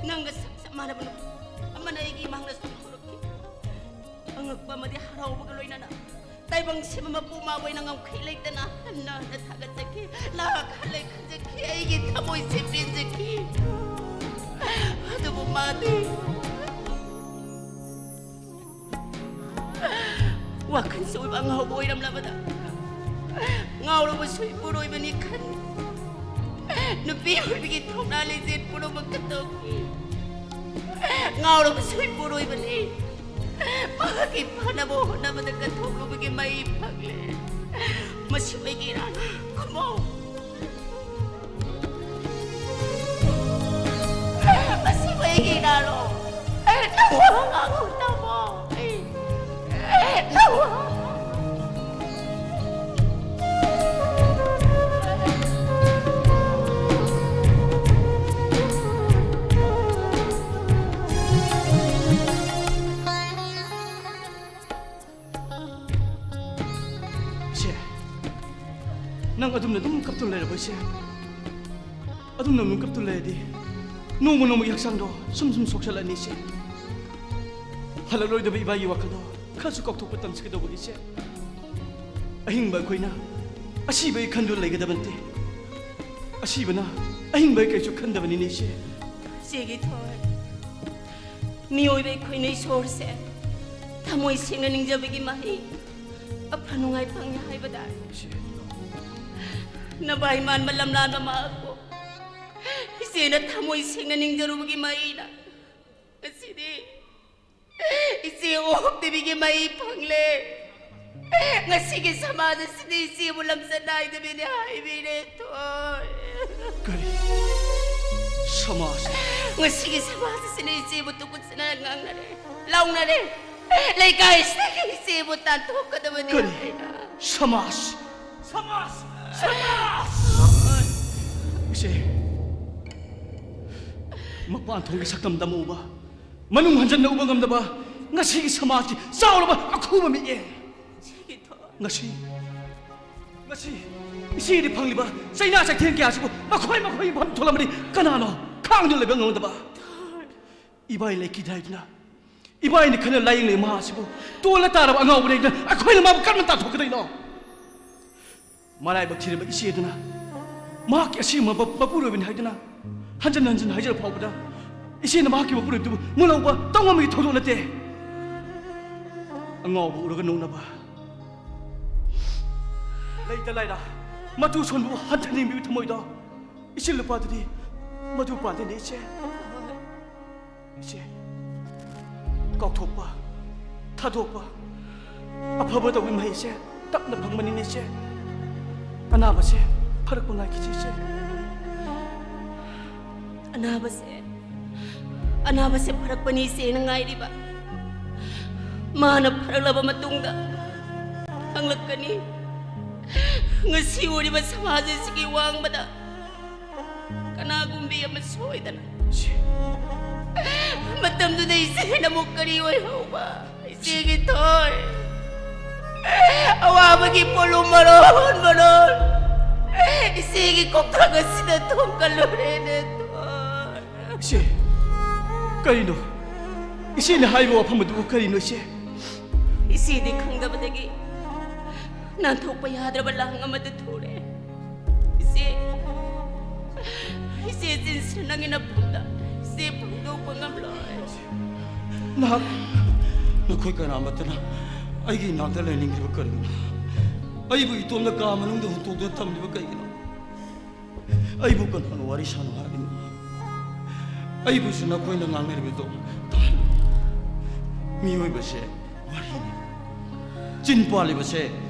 ꯅꯪꯒ ꯁꯛ ꯆꯞ ꯃꯥꯟꯅꯕ ꯅꯨꯄꯤ ꯑꯃꯅ ꯑꯩꯒꯤ ꯏꯃꯥꯡꯗ ꯆꯣꯡꯊꯣꯔꯛꯈꯤ꯫ ꯑꯉꯛꯄ ꯑꯃꯗꯤ ꯍꯔꯥꯎꯕꯒ ꯂꯣꯏꯅꯅ ꯇꯥꯏꯕꯪ ꯁꯤꯕ ꯃꯄꯨ ꯃꯥꯕꯨ ꯑꯩꯅ ꯉꯝꯈꯩ ꯂꯩꯇꯅ ꯍꯟꯅ ꯍꯟꯅ ꯊꯥꯒꯠꯆꯈꯤ꯫ ꯂꯥꯛ ꯍꯜꯂꯦ ꯈꯟꯖꯈꯤ꯫ ꯑꯩꯒꯤ ꯊꯃꯣꯏꯁꯦ ꯄꯦꯟꯖꯈꯤ꯫ ꯑꯗꯨꯕꯨ ꯃꯥꯗꯤ ꯋꯥꯈꯜ ꯆꯣꯏꯕ ꯑꯉꯥꯎꯕ ꯑꯣꯏꯔꯝꯂꯕꯗ ꯉꯥꯎꯔꯕꯁꯨ ꯏꯄꯨꯔꯣꯏꯕꯅꯤ ꯈꯟ ꯅꯨꯄꯤ ꯑꯣꯏꯕꯒꯤ ꯊꯧꯅꯥ ꯂꯤꯆꯦꯠ ꯄꯨꯝꯅꯃꯛ ꯀꯠꯇꯣꯛꯈꯤ꯫ ꯉꯥꯎꯔꯕꯁꯨ ꯏꯄꯨꯔꯣꯏꯕꯅꯤ꯫ ꯃꯍꯥꯛꯀꯤ ꯐꯅꯕ ꯍꯣꯠꯅꯕꯗ ꯀꯠꯊꯣꯛꯂꯨꯕꯒꯤ ꯃꯍꯩ ꯐꯪꯂꯦ꯫ ꯃꯁꯤ ꯑꯩꯒꯤ ꯏꯔꯥꯜ꯫ ꯈꯨꯝꯃꯣ꯫ ꯃꯁꯤ ꯑꯩꯒꯤ ꯏꯔꯥꯜꯂꯣ꯫ ꯅꯪ ꯋꯥ ꯉꯥꯡꯉꯨ, ꯇꯥꯃꯣ꯫ ꯅꯪ ꯋꯥ ꯏꯆꯦ, ꯅꯪ ꯑꯗꯨꯝꯅ ꯑꯗꯨꯝ ꯀꯞꯇꯨꯅ ꯂꯩꯔꯕꯣ, ꯏꯆꯦ? ꯑꯗꯨꯝꯅ ꯑꯗꯨꯝ ꯀꯞꯇꯨꯅ ꯂꯩꯔꯗꯤ ꯅꯣꯡꯃ ꯅꯣꯡꯃꯒꯤ ꯍꯛꯆꯥꯡꯗꯣ ꯁꯨꯝ ꯁꯨꯝ ꯁꯣꯛꯆꯜꯂꯛꯑꯅꯤ, ꯏꯆꯦ꯫ ꯍꯜꯂꯛꯂꯣꯏꯗꯕ ꯏꯕꯥꯒꯤ ꯋꯥꯈꯜꯗꯣ ꯈꯔꯁꯨ ꯀꯥꯎꯊꯣꯛꯄ ꯇꯝꯁꯤ ꯀꯩꯗꯧꯕꯒꯤ, ꯏꯆꯦ? ꯑꯍꯤꯡꯕ ꯑꯩꯈꯣꯏꯅ ꯑꯁꯤꯕꯒꯤ ꯈꯟꯗꯨꯅ ꯂꯩꯒꯗꯕ ꯅꯠꯇꯦ꯫ ꯑꯁꯤꯕꯅ ꯑꯍꯤꯡꯕꯒꯤ ꯀꯩꯁꯨ ꯈꯟꯗꯕꯅꯤꯅꯦ, ꯏꯆꯦ꯫ ꯏꯆꯦꯒꯤ ꯊꯋꯥꯏ꯫ ꯃꯤꯑꯣꯏꯕ ꯑꯩꯈꯣꯏꯅ ꯏꯁꯣꯔꯁꯦ ꯊꯃꯣꯏ ꯁꯦꯡꯅ ꯅꯤꯡꯖꯕꯒꯤ ꯃꯍꯩ ꯑꯐ ꯅꯨꯡꯉꯥꯏ ꯐꯪꯉꯤ ꯍꯥꯏꯕꯗ, ꯏꯆꯦ꯫ ꯅꯚꯥꯏ ꯃꯥꯟꯕ ꯂꯝꯂꯥꯟꯕ ꯃꯍꯥꯛꯄꯨ ꯏꯆꯦꯅ ꯊꯃꯣꯏ ꯁꯦꯡꯅ ꯅꯤꯡꯖꯔꯨꯕꯒꯤ ꯃꯍꯩꯅ ꯉꯁꯤꯗꯤ ꯏꯆꯦ ꯑꯣꯛꯇꯕꯤꯒꯤ ꯃꯍꯩ ꯐꯪꯂꯦ꯫ ꯉꯁꯤꯒꯤ ꯁꯃꯥꯖ ꯑꯁꯤꯅ ꯏꯆꯦꯕꯨ ꯂꯝꯆꯠ ꯅꯥꯏꯗꯕꯤꯅꯤ ꯍꯥꯏꯕꯤꯔꯦ, ꯊꯣꯏ꯫ ꯀꯔꯤ? ꯁꯃꯥꯖ? ꯉꯁꯤꯒꯤ ꯁꯃꯥꯖ ꯑꯁꯤꯅ ꯏꯆꯦꯕꯨ ꯇꯨꯀꯠꯆꯅ ꯉꯥꯡꯅꯔꯦ, ꯂꯥꯎꯅꯔꯦ꯫ ꯂꯩꯀꯥꯏꯁꯤꯗꯒꯤ ꯏꯆꯦꯕꯨ ꯇꯥꯟꯊꯣꯛꯀꯗꯕꯅꯤ ꯀꯔꯤ? ꯍꯥꯏꯅ꯫ ꯁꯃꯥꯖ? ꯁꯃꯥꯖ? ꯁꯃꯥꯖ? ꯏꯆꯦ, ꯃꯄꯥꯟ ꯊꯣꯡꯒꯤ ꯁꯛꯇꯝ ꯇꯝꯃꯨꯕ, ꯃꯅꯨꯡ ꯍꯟꯖꯟꯅ ꯎꯕ ꯉꯝꯗꯕ ꯉꯁꯤꯒꯤ ꯁꯃꯥꯖꯀꯤ ꯆꯥꯎꯔꯕ ꯑꯈꯨꯕ ꯃꯤꯠꯌꯦꯡ꯫ ꯉꯁꯤ, ꯉꯁꯤ ꯏꯆꯦꯗꯤ ꯐꯪꯂꯤꯕ ꯆꯩꯅꯥ ꯆꯩꯊꯦꯡ ꯀꯌꯥꯁꯤꯕꯨ ꯃꯈꯣꯏ ꯃꯈꯣꯏꯒꯤ ꯃꯐꯝ ꯊꯣꯛꯂꯝꯕꯗꯤ ꯀꯅꯥꯅꯣ ꯈꯥꯡꯗꯨꯅ ꯂꯩꯕ ꯉꯝꯗꯕ? ꯏꯕꯥꯏ ꯂꯩꯈꯤꯗꯦ ꯍꯥꯏꯗꯨꯅ, ꯏꯕꯥꯏꯅ ꯈꯟꯅ ꯂꯥꯏꯌꯦꯡꯂꯤ ꯃꯍꯥꯛ ꯑꯁꯤꯕꯨ ꯇꯣꯜꯂ ꯇꯥꯔꯕ ꯑꯉꯥꯎꯕꯅꯤ ꯍꯥꯏꯗꯨꯅ ꯑꯩꯈꯣꯏꯅ ꯃꯥꯕꯨ ꯀꯔꯝꯅ ꯇꯥꯟꯊꯣꯛꯀꯗꯣꯏꯅꯣ? ꯃꯔꯥꯏꯕꯛ ꯊꯤꯔꯕ ꯏꯆꯦꯗꯨꯅ ꯃꯍꯥꯛꯀꯤ ꯑꯁꯦꯡꯕ ꯃꯄꯨꯔꯣꯏꯕꯅꯤ ꯍꯥꯏꯗꯨꯅ ꯍꯟꯖꯟ ꯍꯟꯖꯟ ꯍꯥꯏꯖꯔ ꯐꯥꯎꯕꯗ ꯏꯆꯦꯅ ꯃꯍꯥꯛꯀꯤ ꯃꯄꯨꯔꯣꯏꯕꯗꯨꯕꯨ ꯃꯨꯜꯍꯧꯕ ꯇꯧꯉꯝꯕꯒꯤ ꯊꯧꯗꯣꯛ ꯅꯠꯇꯦ꯫ ꯑꯉꯥꯎꯕ ꯎꯔꯒ ꯅꯣꯛꯅꯕ, ꯂꯩꯇ ꯂꯥꯏꯔ ꯃꯇꯨ ꯁꯣꯟꯕꯕꯨ ꯍꯟꯊꯅꯤꯡꯕꯒꯤ ꯊꯃꯣꯏꯗꯣ ꯏꯆꯦ ꯂꯨꯄꯥꯗꯨꯗꯤ ꯃꯗꯨ ꯄꯥꯟꯗꯦꯅꯦ ꯏꯆꯦ꯫ ꯏꯆꯦ, ꯀꯥꯎꯊꯣꯛꯄ, ꯊꯥꯗꯣꯛꯄ, ꯑꯐꯕ ꯇꯧꯕꯒꯤ ꯃꯍꯩꯁꯦ ꯇꯞꯅ ꯐꯪꯕꯅꯤꯅꯦ ꯏꯆꯦ꯫ ꯑꯅꯥꯕꯁꯦ ꯐꯔꯛꯄ ꯉꯥꯏꯈꯤꯁꯤ ꯏꯆꯦ꯫ ꯑꯅꯥꯕꯁꯦ, ꯑꯅꯥꯕꯁꯦ ꯐꯔꯛꯄꯅꯤ ꯏꯆꯦꯅ ꯉꯥꯏꯔꯤꯕ꯫ ꯃꯥꯅ ꯐꯔꯛꯂꯕ ꯃꯇꯨꯡꯗ ꯈꯪꯂꯛꯀꯅꯤ꯫ ꯉꯁꯤ ꯎꯔꯤꯕ ꯁꯃꯥꯖ ꯑꯁꯤꯒꯤ ꯋꯥꯡꯃꯗ ꯀꯅꯥꯒꯨꯝꯕꯤ ꯑꯃ ꯁꯣꯏꯗꯅ꯫ ꯃꯇꯝꯗꯨꯗ ꯏꯆꯦꯅ ꯑꯃꯨꯛ ꯀꯔꯤ ꯑꯣꯏꯍꯧꯕ? ꯏꯆꯦꯒꯤ ꯊꯣꯏ, ꯑꯋꯥꯕꯒꯤ ꯄꯣꯠꯂꯨꯝ ꯃꯔꯣꯟ ꯃꯔꯣꯟ ꯏꯆꯦꯒꯤ ꯀꯣꯛꯊꯛ ꯑꯁꯤꯗ ꯊꯣꯡꯀꯠꯂꯨꯔꯦꯅꯦ, ꯊꯣꯏ꯫ ꯏꯆꯦ, ꯀꯔꯤꯅꯣ? ꯏꯆꯦꯅ ꯍꯥꯏꯕ ꯋꯥꯐꯝ ꯑꯗꯨꯕꯨ ꯀꯔꯤꯅꯣ ꯏꯆꯦ? ꯏꯆꯦꯗꯤ ꯈꯪꯗꯕꯗꯒꯤ ꯅꯥꯟꯊꯣꯛꯄ ꯌꯥꯗ꯭ꯔꯕ ꯂꯥꯡ ꯑꯃꯗ ꯊꯨꯔꯦ꯫ ꯏꯆꯦ, ꯏꯆꯦ ꯆꯤꯟꯁꯤꯟ ꯅꯪꯒꯤ ꯅꯐꯝꯗ ꯏꯆꯦ ꯐꯣꯡꯗꯣꯛꯄ ꯉꯝꯂꯣꯏ꯫ ꯅꯍꯥꯛ ꯅꯈꯣꯏ ꯀꯅꯥꯃꯠꯇꯅ ꯑꯩꯒꯤ ꯏꯅꯥꯛꯇ ꯂꯩꯅꯤꯡꯗ꯭ꯔꯤꯕ ꯀꯔꯤꯒꯤꯅꯣ? ꯑꯩꯕꯨ ꯏꯇꯣꯝꯗ ꯀꯥ ꯃꯅꯨꯡꯗ ꯍꯨꯟꯇꯣꯛꯇꯨꯅ ꯊꯝꯂꯤꯕ ꯀꯩꯒꯤꯅꯣ? ꯑꯩꯕꯨ ꯀꯅꯥꯅ ꯋꯥꯔꯤ ꯁꯥꯅꯨ ꯍꯥꯏꯔꯤꯅꯣ? ꯑꯩꯕꯨꯁꯨ ꯅꯈꯣꯏꯅ ꯉꯥꯡꯅꯔꯤꯕꯗꯣ ꯇꯥꯍꯜꯂꯨ꯫ ꯃꯤꯑꯣꯏꯕꯁꯦ ꯋꯥꯔꯤꯅꯤ꯫ ꯆꯤꯟ ꯄꯥꯜꯂꯤꯕꯁꯦ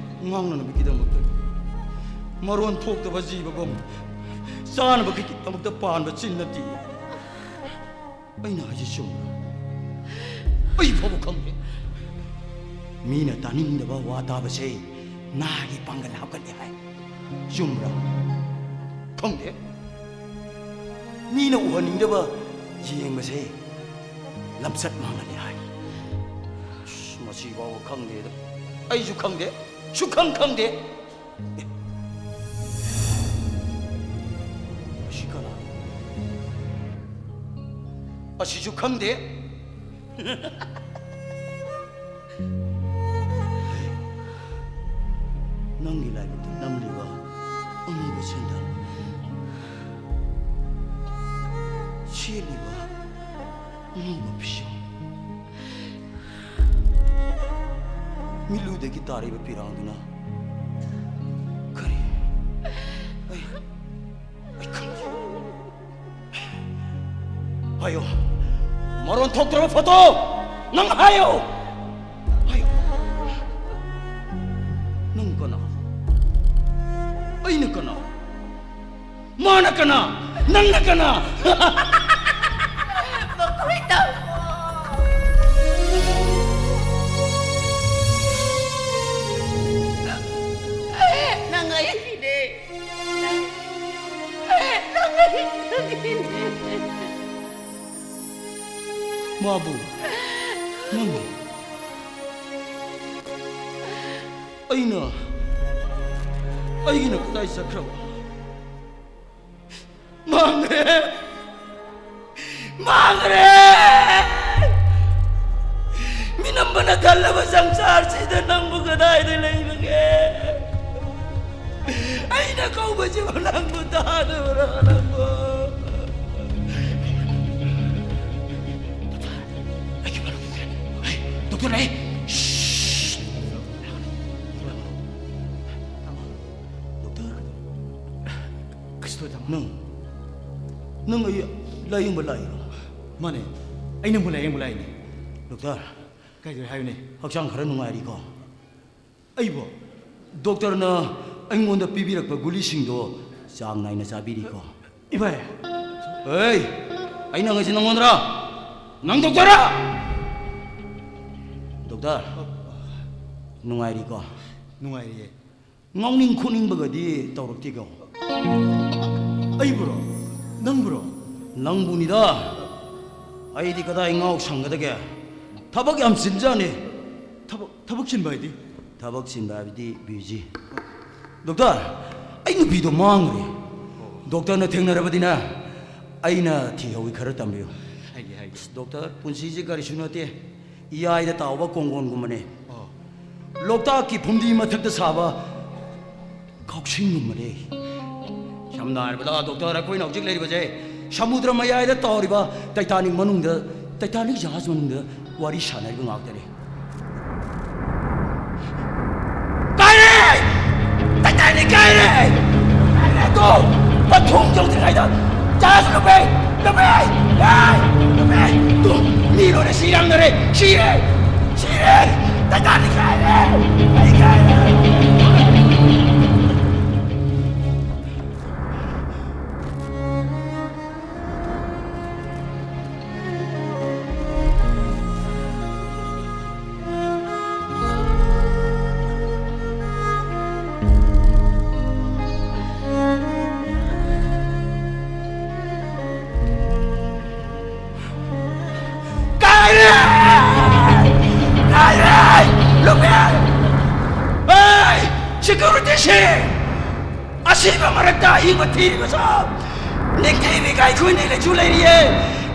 ꯉꯥꯡꯅꯅꯕꯒꯤꯗꯃꯛꯇ꯫ ꯃꯔꯣꯟ ꯊꯣꯛꯇꯕ ꯖꯤꯕꯒꯨꯝ ꯆꯥꯅꯕꯒꯤꯗꯃꯛꯇ ꯄꯥꯟꯕ ꯆꯤꯟ ꯅꯠꯇꯦ꯫ ꯑꯩꯅ ꯍꯥꯏꯁꯤ ꯆꯨꯝꯕ꯭ꯔꯥ? ꯑꯩ ꯐꯥꯎꯕ ꯈꯪꯗꯦ꯫ ꯃꯤꯅ ꯇꯥꯅꯤꯡꯗꯕ ꯋꯥ ꯇꯥꯕꯁꯦ ꯅꯥꯒꯤ ꯄꯥꯡꯒꯜ ꯍꯥꯞꯀꯠꯂꯤ ꯍꯥꯏ꯫ ꯆꯨꯝꯕ꯭ꯔꯥ? ꯈꯪꯗꯦ꯫ ꯃꯤꯅ ꯎꯍꯟꯅꯤꯡꯗꯕ ꯌꯦꯡꯕꯁꯦ ꯂꯝꯆꯠ ꯃꯥꯡꯍꯜꯂꯤ ꯍꯥꯏ꯫ ꯑꯁ, ꯃꯁꯤ ꯐꯥꯎꯕ ꯈꯪꯗꯦꯗ꯫ ꯑꯩꯁꯨ ꯈꯪꯗꯦ꯫ ꯁꯨꯈꯪ ꯈꯪꯗꯦ꯫ ꯑꯦ꯫ ꯑꯁꯤ ꯀꯅꯥꯅꯣ? ꯑꯁꯤꯁꯨ ꯈꯪꯗꯦ꯫ ꯅꯪꯒꯤ ꯂꯥꯏꯕꯛꯇ ꯅꯝꯂꯤꯕ ꯑꯃꯨꯕ ꯁꯦꯟꯗꯜ, ꯁꯦꯠꯂꯤꯕ ꯑꯉꯧꯕ ꯐꯤꯖꯣꯜ, ꯃꯤꯠꯂꯨꯗꯒꯤ ꯇꯥꯔꯤꯕ ꯄꯤꯔꯥꯡꯗꯨꯅ ꯀꯔꯤ? ꯑꯩ, ꯑꯩ ꯈꯪꯗꯦ꯫ ꯍꯥꯏꯌꯣ꯫ ꯃꯔꯣꯟ ꯊꯣꯛꯇ꯭ꯔꯕ ꯐꯣꯇꯣ! ꯅꯪ ꯍꯥꯏꯌꯣ! ꯍꯥꯏꯌꯣ꯫ ꯅꯪ ꯀꯅꯥ? ꯑꯩꯅ ꯀꯅꯥ? ꯃꯥꯅ ꯀꯅꯥ? ꯅꯪꯅ ꯀꯅꯥ? ꯃꯈꯣꯏ ꯇꯧ꯫ ꯅꯪ ꯑꯩꯒꯤꯅꯦ꯫ ꯅꯪ ꯑꯩꯒꯤꯅꯦ꯫ ꯃꯥꯕꯨ ꯅꯪꯒꯤ ꯑꯩꯅ, ꯑꯩꯒꯤꯅ ꯀꯗꯥꯏ ꯆꯠꯈ꯭ꯔꯕ? ꯃꯥꯡꯈ꯭ꯔꯦ! ꯃꯥꯡꯈ꯭ꯔꯦ! ꯃꯤꯅꯝꯕꯅ ꯊꯜꯂꯕ ꯁꯪꯁꯥꯔꯁꯤꯗ ꯅꯪꯕꯨ ꯀꯗꯥꯏꯗ ꯂꯩꯕꯒꯦ? ꯑꯩꯅ ꯀꯧꯕꯁꯤꯕꯨ ꯅꯪꯕꯨ ꯇꯥꯗꯕ꯭ꯔꯥ ꯅꯪꯕꯨ? ꯗꯣꯛꯇꯔ, ꯑꯩ ꯗꯣꯛꯇꯔ ꯂꯩ꯫ ꯁꯁ! ꯗꯣꯛꯇꯔ, ꯀꯩꯁꯨ ꯇꯧꯗꯦ, ꯇꯥꯃꯣ꯫ ꯅꯪ, ꯅꯪ ꯑꯩ ꯂꯥꯌꯦꯡꯕ ꯂꯥꯛꯏꯔꯣ? ꯃꯥꯅꯦ, ꯑꯩ ꯅꯪꯕꯨ ꯂꯥꯌꯦꯡꯕ ꯂꯥꯛꯏꯅꯦ꯫ ꯗꯣꯛꯇꯔ, ꯀꯩꯗꯧꯔꯦ ꯍꯥꯏꯌꯨꯅꯦ? ꯍꯛꯆꯥꯡ ꯈꯔ ꯅꯨꯡꯉꯥꯏꯔꯤꯀꯣ? ꯑꯩꯕꯣ? ꯗꯣꯛꯇꯔꯅ ꯑꯩꯉꯣꯟꯗ ꯄꯤꯕꯤꯔꯛꯄ ꯒꯨꯂꯤꯁꯤꯡꯗꯣ ꯆꯥꯡ ꯅꯥꯏꯅ ꯆꯥꯕꯤꯔꯤꯀꯣ? ꯏꯚꯥꯏ! ꯑꯦ! ꯑꯩꯅ ꯍꯪꯉꯤꯁꯤ ꯅꯪꯉꯣꯟꯗꯔꯥ? ꯅꯪ ꯗꯣꯛꯇꯔꯔꯥ? ꯗꯣꯛꯇꯔ, ꯅꯨꯡꯉꯥꯏꯔꯤꯀꯣ? ꯅꯨꯡꯉꯥꯏꯔꯤꯌꯦ꯫ ꯉꯥꯎꯅꯤꯡ ꯈꯣꯠꯅꯤꯡꯕꯒꯗꯤ ꯇꯧꯔꯛꯇꯦꯀꯣ? ꯑꯩꯕꯨꯔꯣ? ꯅꯪꯕꯨꯔꯣ? ꯅꯪꯕꯨꯅꯤꯗ꯫ ꯑꯩꯗꯤ ꯀꯗꯥꯏ ꯉꯥꯎ ꯁꯪꯒꯗꯒꯦ? ꯊꯕꯛ ꯌꯥꯝ ꯆꯤꯟꯖꯥꯅꯤ꯫ ꯊꯕꯛ, ꯊꯕꯛ ꯆꯤꯟꯕ ꯍꯥꯏꯗꯤ? ꯊꯕꯛ ꯆꯤꯟꯕ ꯍꯥꯏꯕꯗꯤ ꯕꯤꯖꯤ꯫ ꯗꯣꯛꯇꯔ, ꯑꯩ ꯅꯨꯄꯤꯗꯣ ꯃꯥꯡꯉꯨꯔꯦ꯫ ꯗꯣꯛꯇꯔꯅ ꯊꯦꯡꯅꯔꯕꯗꯤꯅꯦ, ꯑꯩꯅ ꯊꯤꯍꯧꯏ, ꯈꯔ ꯇꯝꯕꯤꯌꯨ꯫ ꯍꯥꯏꯒꯦ, ꯍꯥꯏꯒꯦ꯫ ꯗꯣꯛꯇꯔ, ꯄꯨꯟꯁꯤꯁꯦ ꯀꯔꯤꯁꯨ ꯅꯠꯇꯦ꯫ ꯏꯌꯥꯏꯗ ꯇꯥꯎꯕ ꯀꯣꯡꯒꯣꯟꯒꯨꯝꯕꯅꯦ꯫ ꯑꯣ꯫ ꯂꯣꯛꯇꯥꯛꯀꯤ ꯐꯨꯝꯗꯤ ꯃꯊꯛꯇ ꯁꯥꯕ ꯀꯥꯎꯁꯤꯡꯒꯨꯝꯕꯅꯦ꯫ ꯁꯝꯅ ꯍꯥꯏꯔꯕꯗ, ꯗꯣꯛꯇꯔ, ꯑꯩꯈꯣꯏꯅ ꯍꯧꯖꯤꯛ ꯂꯩꯔꯤꯕꯁꯦ ꯁꯃꯨꯗ꯭ꯔ ꯃꯌꯥꯏꯗ ꯇꯥꯎꯔꯤꯕ ꯇꯥꯏꯇꯥꯅꯤꯛ ꯃꯅꯨꯡꯗ, ꯇꯥꯏꯇꯥꯅꯤꯛ ꯖꯍꯥꯖ ꯃꯅꯨꯡꯗ ꯋꯥꯔꯤ ꯁꯥꯟꯅꯔꯤꯕ ꯉꯥꯛꯇꯅꯤ꯫ ꯀꯥꯏꯔꯦ! ꯇꯥꯏꯇꯥꯅꯤꯛ ꯀꯥꯏꯔꯦ! ꯀꯥꯏꯔꯦ ꯑꯗꯣ! ꯃꯊꯣꯡ ꯌꯧꯗ꯭ꯔꯤꯉꯩꯗ ꯖꯍꯥꯖ ꯂꯨꯞꯄꯦ! ꯂꯨꯞꯄꯦ! ꯑꯦ! ꯂꯨꯞꯄꯦ! ꯇꯨ, ꯃꯤ ꯂꯣꯏꯅ ꯁꯤ ꯌꯥꯝꯅꯔꯦ! ꯁꯤꯔꯦ! ꯁꯤꯔꯦ! ꯇꯥꯏꯇꯥꯅꯤꯛ ꯀꯥꯏꯔꯦ! ꯑꯩ ꯀꯥꯏꯔꯦ! ꯀꯥꯏꯔꯦ! ꯀꯥꯏꯔꯦ! ꯂꯨꯄꯦ! ꯑꯩ ꯁꯦꯀ꯭ꯌꯨꯔꯤꯇꯤꯁꯤ! ꯑꯁꯤꯕ ꯃꯔꯛꯇ ꯑꯍꯤꯡꯕ ꯊꯤꯔꯤꯕꯁꯨ ꯅꯤꯡꯊꯤꯕꯤ ꯀꯥꯏꯈꯨ ꯅꯤꯂꯁꯨ ꯂꯩꯔꯤꯌꯦ꯫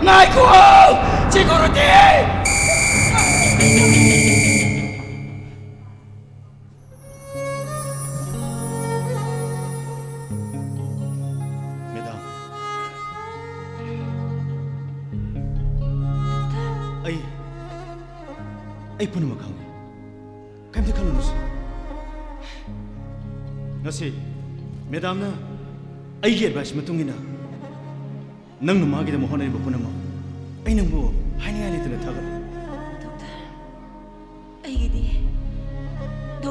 ꯉꯥꯏꯈꯣ! ꯁꯦꯀ꯭ꯌꯨꯔꯤꯇꯤ! ꯃꯦꯗꯥꯝ, ꯑꯩ, ꯑꯩ ꯄꯨꯝꯅꯃꯛ ꯈꯪꯉꯦ꯫ ꯀꯩꯝꯇ ꯈꯜꯂꯨꯅꯨꯁꯦ꯫ ꯉꯁꯤ ꯃꯦꯗꯥꯝꯅ ꯑꯩꯒꯤ ꯑꯦꯗꯚꯥꯏꯁ ꯃꯇꯨꯡ ꯏꯟꯅ ꯅꯪꯅ ꯃꯥꯒꯤꯗꯃꯛ ꯍꯣꯠꯅꯔꯤꯕ ꯄꯨꯝꯅꯃꯛ ꯑꯩ ꯅꯪꯕꯨ ꯍꯥꯏꯅꯤꯡꯉꯥꯏ ꯂꯩꯇꯅ ꯊꯥꯒꯠꯂꯤ꯫ ꯗꯣꯛꯇꯔ꯫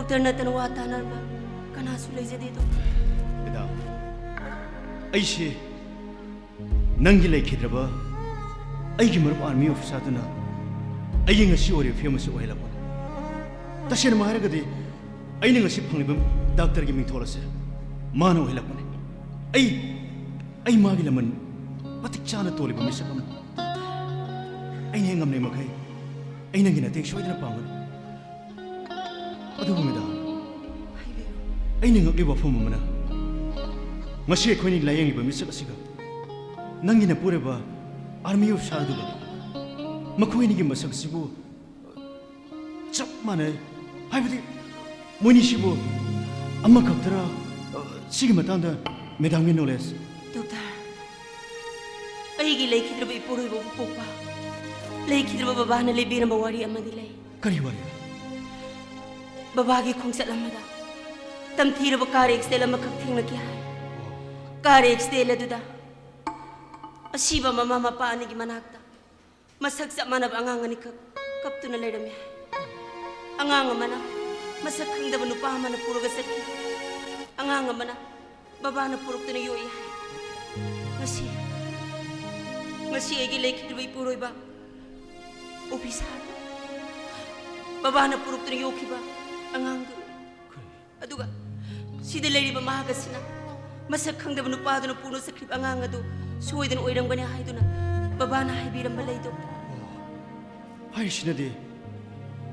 ꯗꯣꯛꯇꯔ ꯅꯠꯇꯅ ꯋꯥ ꯇꯥꯅꯔꯕ ꯀꯅꯥꯁꯨ ꯂꯩꯖꯗꯦ, ꯗꯣꯛꯇꯔ꯫ ꯃꯦꯗꯥꯝ, ꯑꯩꯁꯦ ꯅꯪꯒꯤ ꯂꯩꯈꯤꯗ꯭ꯔꯕ ꯑꯩꯒꯤ ꯃꯔꯨꯞ ꯑꯥꯔꯃꯤ ꯑꯣꯐꯤꯁꯥꯔꯗꯨꯅ ꯑꯩꯒꯤ ꯉꯁꯤ ꯑꯣꯏꯔꯤꯕ ꯐꯤꯕꯝ ꯑꯁꯤ ꯑꯣꯏꯍꯜꯂꯛꯄꯅꯤ꯫ ꯇꯁꯦꯡꯅ ꯍꯥꯏꯔꯒꯗꯤ, ꯑꯩꯅ ꯉꯁꯤ ꯐꯪꯂꯤꯕ ꯗꯥꯛꯇꯔꯒꯤ ꯃꯤꯡꯊꯣꯜ ꯑꯁꯦ ꯃꯥꯅ ꯑꯣꯏꯍꯜꯂꯛꯄꯅꯤ꯫ ꯑꯩ, ꯑꯩ ꯃꯥꯒꯤ ꯂꯃꯟ ꯃꯇꯤꯛ ꯆꯥꯅ ꯇꯣꯜꯂꯤꯕ ꯃꯤꯁꯛ ꯑꯃꯅꯤ꯫ ꯑꯩꯅ ꯍꯦꯛ ꯉꯝꯂꯤ ꯃꯈꯩ ꯑꯩ ꯅꯪꯒꯤ ꯃꯇꯦꯡ ꯁꯣꯏꯗꯅ ꯄꯥꯡꯒꯅꯤ꯫ ꯑꯗꯨꯕꯨ ꯃꯦꯗꯥꯝ, ꯑꯩꯅ ꯉꯛꯂꯤꯕ ꯋꯥꯐꯝ ꯑꯃꯅ, ꯉꯁꯤ ꯑꯩꯈꯣꯏꯅ ꯂꯥꯌꯦꯡꯂꯤꯕ ꯃꯤꯁꯛ ꯑꯁꯤꯒ ꯅꯪꯒꯤ ꯅꯄꯨꯔꯣꯏꯕ ꯑꯥꯔꯃꯤ ꯑꯣꯐꯤꯁꯥꯔꯗꯨꯒ ꯃꯈꯣꯏ ꯑꯅꯤꯒꯤ ꯃꯁꯛ ꯑꯁꯤꯕꯨ ꯆꯞ ꯃꯥꯟꯅꯩ꯫ ꯍꯥꯏꯕꯗꯤ, ꯃꯣꯏꯅꯤꯁꯤꯕꯨ ꯑꯃꯈꯛꯇꯔ? ꯁꯤꯒꯤ ꯃꯇꯥꯡꯗ ꯃꯦꯗꯥꯝꯒꯤ ꯅꯣꯂꯦꯖ? ꯗꯣꯛꯇꯔ, ꯑꯩꯒꯤ ꯂꯩꯈꯤꯗ꯭ꯔꯕ ꯏꯄꯨꯔꯣꯏꯕꯕꯨ ꯄꯣꯛꯄ, ꯂꯩꯈꯤꯗ꯭ꯔꯕ ꯕꯕꯥꯅ ꯂꯤꯕꯤꯔꯝꯕ ꯋꯥꯔꯤ ꯑꯃꯗꯤ ꯂꯩ꯫ ꯀꯔꯤ ꯋꯥꯔꯤ? ꯕꯕꯥꯒꯤ ꯈꯣꯡꯆꯠ ꯑꯃꯗ ꯇꯝꯊꯤꯔꯕ ꯀꯥꯔ ꯑꯦꯛꯁꯤꯗꯦꯟ ꯑꯃꯈꯛ ꯊꯦꯡꯅꯈꯤ ꯍꯥꯏ꯫ ꯀꯥꯔ ꯑꯦꯛꯁꯤꯗꯦꯟ ꯑꯗꯨꯗ ꯑꯁꯤꯕ ꯃꯃꯥ ꯃꯄꯥ ꯑꯅꯤꯒꯤ ꯃꯅꯥꯛꯇ ꯃꯁꯛ ꯆꯞ ꯃꯥꯟꯅꯕ ꯑꯉꯥꯡ ꯑꯅꯤꯈꯛ ꯀꯞꯇꯨꯅ ꯂꯩꯔꯝꯃꯤ ꯍꯥꯏ꯫ ꯑꯉꯥꯡ ꯑꯃꯅ ꯃꯁꯛ ꯈꯪꯗꯕ ꯅꯨꯄꯥ ꯑꯃꯅ ꯄꯨꯔꯒ ꯆꯠꯈꯤ꯫ ꯑꯉꯥꯡ ꯑꯃꯅ ꯕꯕꯥꯅ ꯄꯨꯔꯛꯇꯨꯅ ꯌꯣꯛꯏ ꯍꯥꯏ꯫ ꯉꯁꯤ, ꯉꯁꯤ ꯑꯩꯒꯤ ꯂꯩꯈꯤꯗ꯭ꯔꯤꯕ ꯏꯄꯨꯔꯣꯏꯕ ꯑꯣꯐꯤꯁꯥꯔꯗꯨ ꯕꯕꯥꯅ ꯄꯨꯔꯛꯇꯨꯅ ꯌꯣꯛꯈꯤꯕ ꯑꯉꯥꯡꯗꯨꯅꯤ꯫ ꯑꯗꯨꯒ ꯁꯤꯗ ꯂꯩꯔꯤꯕ ꯃꯍꯥꯛ ꯑꯁꯤꯅ ꯃꯁꯛ ꯈꯪꯗꯕ ꯅꯨꯄꯥꯗꯨꯅ ꯄꯨꯅ ꯆꯠꯈ꯭ꯔꯤꯕ ꯑꯉꯥꯡ ꯑꯗꯨ ꯁꯣꯏꯗꯅ ꯑꯣꯏꯔꯝꯒꯅꯤ ꯍꯥꯏꯗꯨꯅ ꯕꯕꯥꯅ ꯍꯥꯏꯕꯤꯔꯝꯕ ꯂꯩꯗꯣ꯫ ꯍꯥꯏꯔꯤꯁꯤꯅꯗꯤ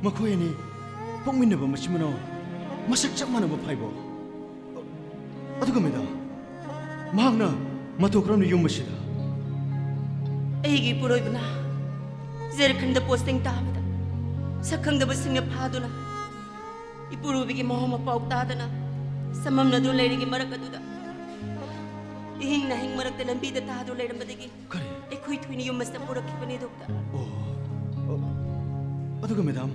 ꯃꯈꯣꯏ ꯑꯅꯤ ꯄꯣꯛꯃꯤꯟꯅꯕ ꯃꯆꯤꯟ ꯃꯅꯥꯎ ꯃꯁꯛ ꯆꯞ ꯃꯥꯟꯅꯕ ꯐꯥꯏꯕꯣ꯫ ꯑꯗꯨꯒ ꯃꯦꯗꯥꯝ, ꯃꯍꯥꯛꯅ ꯃꯇꯧ ꯀꯔꯝꯅ ꯌꯨꯝ ꯑꯁꯤꯗ? ꯑꯩꯒꯤ ꯏꯄꯨꯔꯣꯏꯕꯅ ꯖꯔꯈꯟꯗ ꯄꯣꯁꯇꯤꯡ ꯇꯥꯕꯗ ꯁꯛ ꯈꯪꯗꯕꯁꯤꯡꯅ ꯐꯥꯗꯨꯅ ꯏꯄꯨꯔꯣꯏꯕꯒꯤ ꯃꯍꯧ ꯃꯄꯥꯎ ꯇꯥꯗꯅ ꯆꯃꯝꯅꯗꯨꯅ ꯂꯩꯔꯤꯉꯩ ꯃꯔꯛ ꯑꯗꯨꯗ ꯏꯍꯤꯡ ꯅꯥꯍꯤꯡ ꯃꯔꯛꯇ ꯂꯝꯕꯤꯗ ꯇꯥꯗꯨꯅ ꯂꯩꯔꯝꯕꯗꯒꯤ ꯀꯔꯤ? ꯑꯩꯈꯣꯏ ꯊꯣꯏꯅ ꯌꯨꯝ ꯑꯁꯤꯗ ꯄꯨꯔꯛꯈꯤꯕꯅꯤ, ꯗꯣꯛꯇꯔ꯫ ꯑꯣ, ꯑꯣ꯫ ꯑꯗꯨꯒ ꯃꯦꯗꯥꯝ,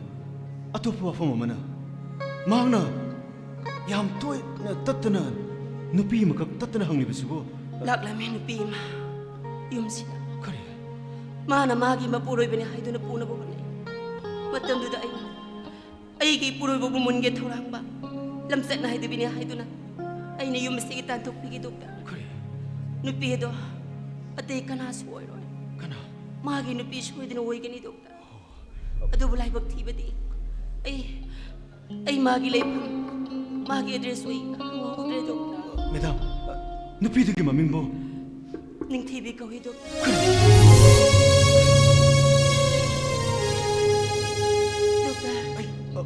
ꯑꯇꯣꯞꯄ ꯋꯥꯐꯝ ꯑꯃꯅ, ꯃꯍꯥꯛꯅ ꯌꯥꯝ ꯇꯣꯏꯅ ꯇꯠꯇꯅ ꯅꯨꯄꯤ ꯑꯃꯈꯛ ꯇꯠꯇꯅ ꯍꯪꯂꯤꯕꯁꯤꯕꯨ? ꯂꯥꯛꯂꯝꯃꯤ ꯅꯨꯄꯤ ꯑꯃ ꯌꯨꯝꯁꯤꯗ꯫ ꯀꯔꯤ? ꯃꯥꯅ ꯃꯥꯒꯤ ꯃꯄꯨꯔꯣꯏꯕꯅꯤ ꯍꯥꯏꯗꯨꯅ ꯄꯨꯅꯕ ꯍꯣꯠꯅꯩ꯫ ꯃꯇꯝꯗꯨꯗ ꯑꯩꯅ ꯑꯩꯒꯤ ꯏꯄꯨꯔꯣꯏꯕꯕꯨ ꯃꯨꯟꯒꯦ ꯊꯧꯔꯥꯡꯕ ꯂꯝꯆꯠ ꯅꯥꯏꯗꯕꯤꯅꯤ ꯍꯥꯏꯗꯨꯅ ꯑꯩꯅ ꯌꯨꯝ ꯑꯁꯤꯒꯤ ꯇꯥꯟꯊꯣꯛꯄꯤꯒꯦ, ꯗꯣꯛꯇꯔ꯫ ꯀꯔꯤ? ꯅꯨꯄꯤ ꯑꯗꯣ ꯑꯇꯩ ꯀꯅꯥꯁꯨ ꯑꯣꯏꯔꯣꯏ꯫ ꯀꯅꯥ? ꯃꯥꯒꯤ ꯅꯨꯄꯤ ꯁꯣꯏꯗꯅ ꯑꯣꯏꯒꯅꯤ, ꯗꯣꯛꯇꯔ꯫ ꯑꯗꯨꯕꯨ ꯂꯥꯏꯕꯛ ꯊꯤꯕꯗꯤ ꯑꯩ, ꯑꯩ ꯃꯥꯒꯤ ꯂꯩꯐꯝ, ꯃꯥꯒꯤ ꯑꯦꯗ꯭ꯔꯦꯁꯁꯨ ꯑꯩ ꯈꯪꯍꯧꯗ꯭ꯔꯦ, ꯗꯣꯛꯇꯔ꯫ ꯃꯦꯗꯥꯝ, ꯅꯨꯄꯤꯗꯨꯒꯤ ꯃꯃꯤꯡꯕꯨ? ꯅꯤꯡꯊꯤꯕꯤ ꯀꯧꯏ, ꯗꯣꯛꯇꯔ꯫ ꯗꯣꯛꯇꯔ, ꯑꯩ, ꯑ,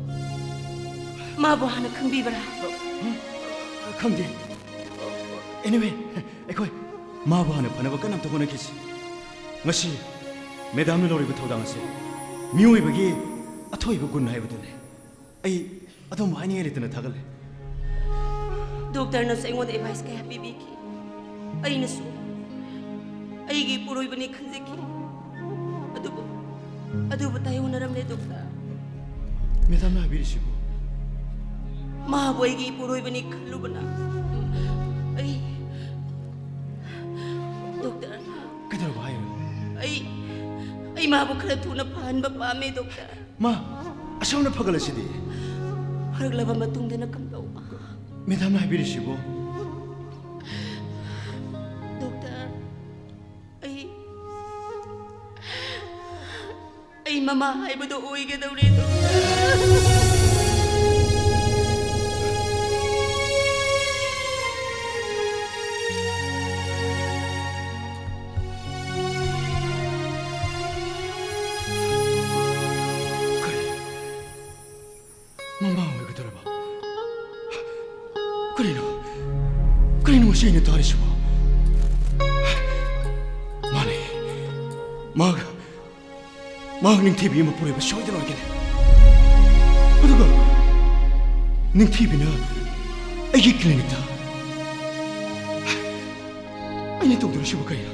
ꯃꯥꯕꯨ ꯍꯥꯟꯅ ꯈꯪꯕꯤꯕ꯭ꯔꯥ? ꯑ, ꯈꯪꯗꯦ꯫ Anyway, ꯑꯩꯈꯣꯏ ꯃꯥꯕꯨ ꯍꯥꯟꯅ ꯐꯅꯕ ꯀꯟꯅ ꯑꯝꯇ ꯍꯣꯠꯅꯈꯤꯁꯤ꯫ ꯉꯁꯤ ꯃꯦꯗꯥꯝꯅ ꯂꯧꯔꯤꯕ ꯊꯧꯗꯥꯡ ꯑꯁꯤ ꯃꯤꯑꯣꯏꯕꯒꯤ ꯑꯊꯣꯏꯕ ꯒꯨꯟ ꯍꯥꯏꯕꯗꯨꯅꯤ꯫ ꯑꯩ ꯑꯗꯣꯝꯕꯨ ꯍꯥꯏꯅꯤꯡꯉꯥꯏ ꯂꯩꯇꯅ ꯊꯥꯒꯠꯂꯦ꯫ ꯗꯣꯛꯇꯔꯅꯁꯨ ꯑꯩꯉꯣꯟꯗ ꯑꯦꯗꯚꯥꯏꯁ ꯀꯌꯥ ꯄꯤꯕꯤꯈꯤ꯫ ꯑꯩꯅꯁꯨ ꯑꯩꯒꯤ ꯏꯄꯨꯔꯣꯏꯕꯅꯤ ꯈꯟꯖꯈꯤ꯫ ꯑꯗꯨꯕꯨ, ꯑꯗꯨꯕꯨ ꯇꯥꯏꯌꯣꯟꯅꯔꯝꯂꯦ, ꯗꯣꯛꯇꯔ꯫ ꯃꯦꯗꯥꯝꯅ ꯍꯥꯏꯕꯤꯔꯤꯁꯤꯕꯨ? ꯃꯥꯕꯨ ꯑꯩꯒꯤ ꯏꯄꯨꯔꯣꯏꯕꯅꯤ ꯈꯜꯂꯨꯕꯅ ꯑꯩ, ꯗꯣꯛꯇꯔ, ꯀꯩꯗꯧꯔꯕ ꯍꯥꯏꯌꯨ? ꯑꯩ, ꯑꯩ ꯃꯥꯕꯨ ꯈꯔ ꯊꯨꯅ ꯐꯍꯟꯕ ꯄꯥꯝꯃꯦ, ꯗꯣꯛꯇꯔ꯫ ꯃꯥ ꯑꯁꯨꯝꯅ ꯐꯒꯠꯂꯁꯤꯗꯤ? ꯐꯔꯛꯂꯕ ꯃꯇꯨꯡꯗꯅ ꯀꯝꯗꯧꯕ? ꯃꯦꯗꯥꯝꯅ ꯍꯥꯏꯕꯤꯔꯤꯁꯤꯕꯨ? ꯗꯣꯛꯇꯔ, ꯑꯩ, ꯑꯩ ꯃꯃꯥ ꯍꯥꯏꯕꯗꯣ ꯑꯣꯏꯒꯗꯧꯔꯦ, ꯗꯣꯛꯇꯔ꯫ ꯀꯔꯤ? ꯃꯃꯥ ꯑꯣꯏꯒꯗꯧꯔꯕ? ꯀꯔꯤꯅꯣ? ꯀꯔꯤꯅꯣ ꯉꯁꯤ ꯑꯩꯅ ꯇꯥꯔꯤꯁꯤꯕꯣ? ꯃꯥꯅꯦ꯫ ꯃꯍꯥꯛ, ꯃꯍꯥꯛ ꯅꯤꯡꯊꯤꯕꯤ ꯑꯃ ꯄꯨꯔꯛꯏꯕ ꯁꯣꯏꯗꯅ ꯑꯣꯏꯒꯅꯤ꯫ ꯑꯗꯨꯒ ꯅꯤꯡꯊꯤꯕꯤꯅ ꯑꯩꯒꯤ ꯀ꯭ꯂꯤꯅꯤꯛꯇ ꯑꯩꯅ ꯇꯧꯗꯣꯔꯤꯁꯤꯕꯨ ꯀꯔꯤꯅꯣ?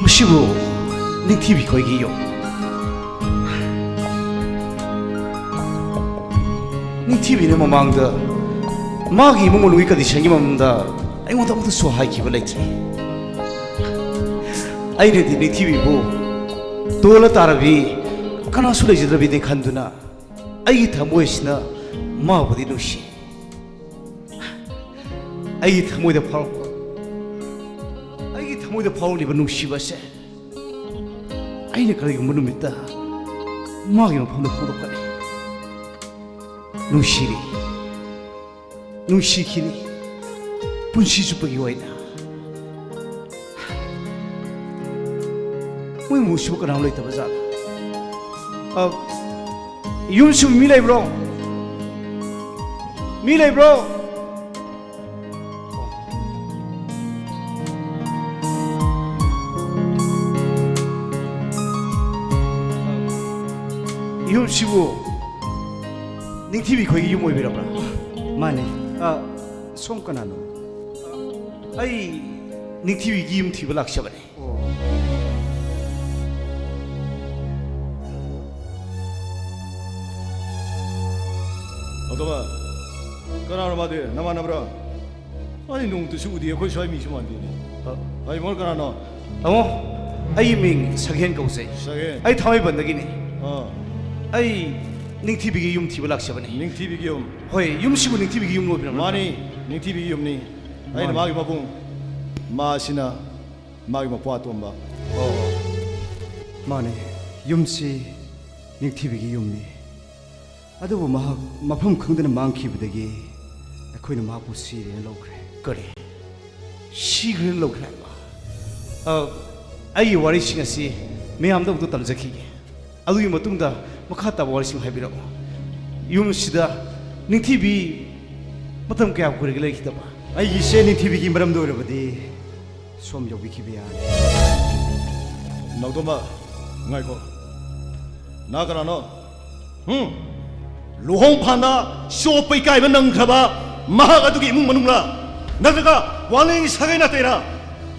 ꯃꯁꯤꯕꯨ ꯅꯤꯡꯊꯤꯕꯤ ꯈꯣꯏꯒꯤ ꯌꯨꯝ꯫ ꯅꯤꯡꯊꯤꯕꯤꯅ ꯃꯃꯥꯡꯗ ꯃꯥꯒꯤ ꯏꯃꯨꯡ ꯃꯅꯨꯡꯒꯤ ꯀꯟꯗꯤꯁꯟꯒꯤ ꯃꯔꯝꯗ ꯑꯩꯉꯣꯟꯗ ꯑꯃꯠꯇꯁꯨ ꯍꯥꯏꯈꯤꯕ ꯂꯩꯇ꯭ꯔꯤ꯫ ꯑꯩꯅꯗꯤ ꯅꯤꯡꯊꯤꯕꯤꯕꯨ ꯇꯣꯜꯂ ꯇꯥꯔꯕꯤ ꯀꯅꯥꯁꯨ ꯂꯩꯖꯗ꯭ꯔꯕꯤꯗꯤ ꯈꯟꯗꯨꯅ ꯑꯩꯒꯤ ꯊꯃꯣꯏꯁꯤꯅ ꯃꯥꯕꯨꯗꯤ ꯅꯨꯡꯁꯤ꯫ ꯑꯩꯒꯤ ꯊꯃꯣꯏꯗ ꯐꯥꯎꯔꯛꯄ, ꯑꯩꯒꯤ ꯊꯃꯣꯏꯗ ꯐꯥꯎꯔꯛꯂꯤꯕ ꯅꯨꯡꯁꯤꯕ ꯑꯁꯦ ꯑꯩꯅ ꯀꯔꯤꯒꯨꯝꯕ ꯅꯨꯃꯤꯠꯇ ꯃꯥꯒꯤ ꯃꯐꯝꯗ ꯐꯣꯡꯗꯣꯛꯀꯅꯤ꯫ ꯅꯨꯡꯁꯤꯔꯤ, ꯅꯨꯡꯁꯤꯈꯤꯅꯤ, ꯄꯨꯟꯁꯤ ꯆꯨꯞꯄꯒꯤ ꯑꯣꯏꯅ꯫ ꯃꯣꯏ ꯏꯃꯨꯡꯁꯤꯕꯨ ꯀꯅꯥꯝ ꯂꯩꯇꯕ ꯖꯥꯠꯂꯣ? ꯑ, ꯌꯨꯝꯁꯤꯕꯨ ꯃꯤ ꯂꯩꯕ꯭ꯔꯣ? ꯃꯤ ꯂꯩꯕ꯭ꯔꯣ? ꯌꯨꯝꯁꯤꯕꯨ ꯅꯤꯡꯊꯤꯕꯤ ꯈꯣꯏꯒꯤ ꯌꯨꯝ ꯑꯣꯏꯕꯤꯔꯕ꯭ꯔꯥ? ꯃꯥꯅꯦ꯫ ꯑ, ꯁꯣꯝ ꯀꯅꯥꯅꯣ? ꯑꯩ ꯅꯤꯡꯊꯤꯕꯤꯒꯤ ꯌꯨꯝ ꯊꯤꯕ ꯂꯥꯛꯆꯕꯅꯦ꯫ ꯑꯣ꯫ ꯑꯇꯣꯝꯕ, ꯀꯅꯥꯅꯣ ꯃꯥꯗꯤ? ꯅꯃꯥꯟꯅꯕ꯭ꯔꯣ? ꯑꯩ ꯅꯣꯡꯃꯇꯁꯨ ꯎꯗꯦ, ꯑꯩꯈꯣꯏ ꯁ꯭ꯋꯥꯏ ꯃꯤꯁꯨ ꯃꯥꯟꯗꯦꯅꯦ꯫ ꯑ꯫ ꯑꯩ ꯃꯣꯏ ꯀꯅꯥꯅꯣ? ꯇꯥꯃꯣ, ꯑꯩꯒꯤ ꯃꯤꯡ ꯁꯛꯍꯦꯟ ꯀꯧꯖꯩ꯫ ꯁꯛꯍꯦꯟ? ꯑꯩ ꯊꯥꯡꯃꯩꯕꯟꯗꯒꯤꯅꯤ꯫ ꯑꯥ꯫ ꯑꯩ ꯅꯤꯡꯊꯤꯕꯤꯒꯤ ꯌꯨꯝ ꯊꯤꯕ ꯂꯥꯛꯆꯕꯅꯤ꯫ ꯅꯤꯡꯊꯤꯕꯤꯒꯤ ꯌꯨꯝ? ꯍꯣꯏ, ꯌꯨꯝꯁꯤꯕꯨ ꯅꯤꯡꯊꯤꯕꯤꯒꯤ ꯌꯨꯝ ꯑꯣꯏꯕꯤꯔꯕ꯭ꯔꯥ? ꯃꯥꯅꯤ, ꯅꯤꯡꯊꯤꯕꯤꯒꯤ ꯌꯨꯝꯅꯤ꯫ ꯑꯩꯅ ꯃꯥꯅꯤ꯫ ꯃꯥꯒꯤ ꯃꯕꯨꯡ, ꯃꯥꯁꯤꯅ ꯃꯥꯒꯤ ꯃꯄ꯭ꯋꯥ ꯑꯇꯣꯝꯕ꯫ ꯑꯣ, ꯃꯥꯅꯦ, ꯌꯨꯝꯁꯤ ꯅꯤꯡꯊꯤꯕꯤꯒꯤ ꯌꯨꯝꯅꯤ꯫ ꯑꯗꯨꯕꯨ ꯃꯍꯥꯛ ꯃꯐꯝ ꯈꯪꯗꯅ ꯃꯥꯡꯈꯤꯕꯗꯒꯤ ꯑꯩꯈꯣꯏꯅ ꯃꯍꯥꯛꯄꯨ ꯁꯤꯔꯦꯅ ꯂꯧꯈ꯭ꯔꯦ꯫ ꯀꯔꯤ? ꯁꯤꯈ꯭ꯔꯦꯅ ꯂꯧꯈ꯭ꯔꯦ ꯍꯥꯏꯕ? ꯑ, ꯑꯩꯒꯤ ꯋꯥꯔꯤꯁꯤꯡ ꯑꯁꯤ ꯃꯌꯥꯝꯗ ꯑꯃꯨꯛꯇ ꯇꯝꯖꯈꯤꯒꯦ꯫ ꯑꯗꯨꯒꯤ ꯃꯇꯨꯡꯗ ꯃꯈꯥ ꯇꯥꯕ ꯋꯥꯔꯤꯁꯤꯡ ꯍꯥꯏꯕꯤꯔꯛꯑꯣ꯫ ꯌꯨꯝꯁꯤꯗ ꯅꯤꯡꯊꯤꯕꯤ ꯃꯇꯝ ꯀꯌꯥ ꯀꯨꯏꯔꯒꯦ ꯂꯩꯈꯤꯗꯕ? ꯑꯩꯒꯤ ꯏꯆꯦ ꯅꯤꯡꯊꯤꯕꯤꯒꯤ ꯃꯔꯝꯗ ꯑꯣꯏꯔꯕꯗꯤ ꯁꯣꯝ ꯌꯧꯕꯤꯈꯤꯕ ꯌꯥꯔꯦ꯫ ꯅꯥꯎꯇꯣꯝꯕ, ꯉꯥꯏꯈꯣ꯫ ꯅꯍꯥꯛ ꯀꯅꯥꯅꯣ? ꯍꯨꯝ? ꯂꯨꯍꯣꯡ ꯐꯥꯟꯗ ꯆꯣꯞꯄ ꯏꯀꯥꯏꯕ ꯅꯪꯈ꯭ꯔꯕ ꯃꯍꯥꯛ ꯑꯗꯨꯒꯤ ꯏꯃꯨꯡ ꯃꯅꯨꯡꯂ? ꯅꯠꯇ꯭ꯔꯒ ꯋꯥꯡꯂꯦꯟꯒꯤ ꯁꯥꯒꯩ ꯅꯥꯇꯩꯔ?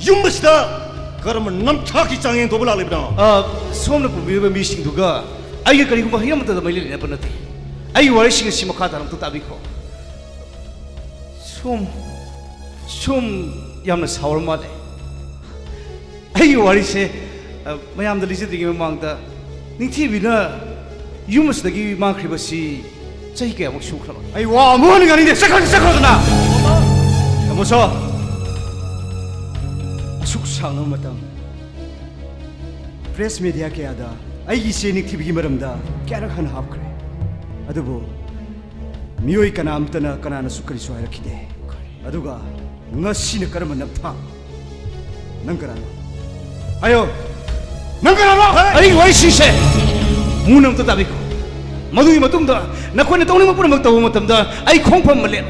ꯌꯨꯝ ꯑꯁꯤꯗ ꯀꯔꯝꯕ ꯅꯝꯊꯥꯛꯀꯤ ꯆꯥꯡꯌꯦꯡ ꯇꯧꯕ ꯂꯥꯛꯂꯤꯕꯅꯣ? ꯑ, ꯁꯣꯝꯅ ꯄꯨꯕꯤꯔꯤꯕ ꯃꯤꯁꯤꯡꯗꯨꯒ ꯑꯩꯒ ꯀꯔꯤꯒꯨꯝꯕ ꯍꯤꯔꯝ ꯑꯃꯠꯇꯗ ꯃꯔꯤ ꯂꯩꯅꯕ ꯅꯠꯇꯦ꯫ ꯑꯩꯒꯤ ꯋꯥꯔꯤꯁꯤꯡ ꯑꯁꯤ ꯃꯈꯥ ꯇꯥꯅ ꯑꯝꯇ ꯇꯥꯕꯤꯈꯣ꯫ ꯁꯣꯝ, ꯁꯣꯝ ꯌꯥꯝꯅ ꯁꯥꯎꯔ ꯃꯥꯜꯂꯦ꯫ ꯑꯩꯒꯤ ꯋꯥꯔꯤꯁꯦ, ꯑ, ꯃꯌꯥꯝꯗ ꯂꯤꯖꯗ꯭ꯔꯤꯉꯩ ꯃꯃꯥꯡꯗ, ꯅꯤꯡꯊꯤꯕꯤꯅ ꯌꯨꯝ ꯑꯁꯤꯗꯒꯤ ꯃꯥꯡꯈ꯭ꯔꯤꯕꯁꯤ ꯆꯍꯤ ꯀꯌꯥꯃꯨꯛ ꯁꯨꯈ꯭ꯔꯕ? ꯑꯩ ꯋꯥ ꯑꯃꯨꯛ ꯍꯟꯅ ꯉꯥꯡꯅꯤꯡꯗꯦ꯫ ꯆꯠꯈ꯭ꯔꯣ, ꯆꯠꯈ꯭ꯔꯣꯗꯅ꯫ ꯇꯥꯃꯣꯁꯣ, ꯑꯁꯨꯛ ꯁꯥꯡꯂꯕ ꯃꯇꯝ ꯄ꯭ꯔꯦꯁ ꯃꯦꯗꯤꯌꯥ ꯀꯌꯥꯗ ꯑꯩꯒꯤ ꯏꯆꯦ ꯅꯤꯡꯊꯤꯕꯤꯒꯤ ꯃꯔꯝꯗ ꯀꯌꯥꯔꯛ ꯍꯟꯅ ꯍꯥꯞꯈ꯭ꯔꯦ, ꯑꯗꯨꯕꯨ ꯃꯤꯑꯣꯏ ꯀꯅꯥꯝꯇꯅ ꯀꯅꯥꯅꯁꯨ ꯀꯔꯤꯁꯨ ꯍꯥꯏꯔꯛꯈꯤꯗꯦ꯫ ꯑꯗꯨꯒ ꯉꯁꯤꯅ ꯀꯔꯝꯕ ꯅꯝꯊꯥꯛ? ꯅꯪ ꯀꯅꯥꯅꯣ? ꯍꯥꯏꯌꯣ, ꯅꯪ ꯀꯅꯥꯅꯣ? ꯑꯩꯒꯤ ꯋꯥꯔꯤꯁꯤꯡꯁꯦ ꯃꯨꯟꯅ ꯑꯝꯇ ꯇꯥꯕꯤꯈꯣ꯫ ꯃꯗꯨꯒꯤ ꯃꯇꯨꯡꯗ ꯅꯈꯣꯏꯅ ꯇꯧꯅꯤꯡꯕ ꯄꯨꯝꯅꯃꯛ ꯇꯧꯕ ꯃꯇꯝꯗ ꯑꯩ ꯈꯣꯡꯐꯝ ꯑꯃ ꯂꯦꯞ꯫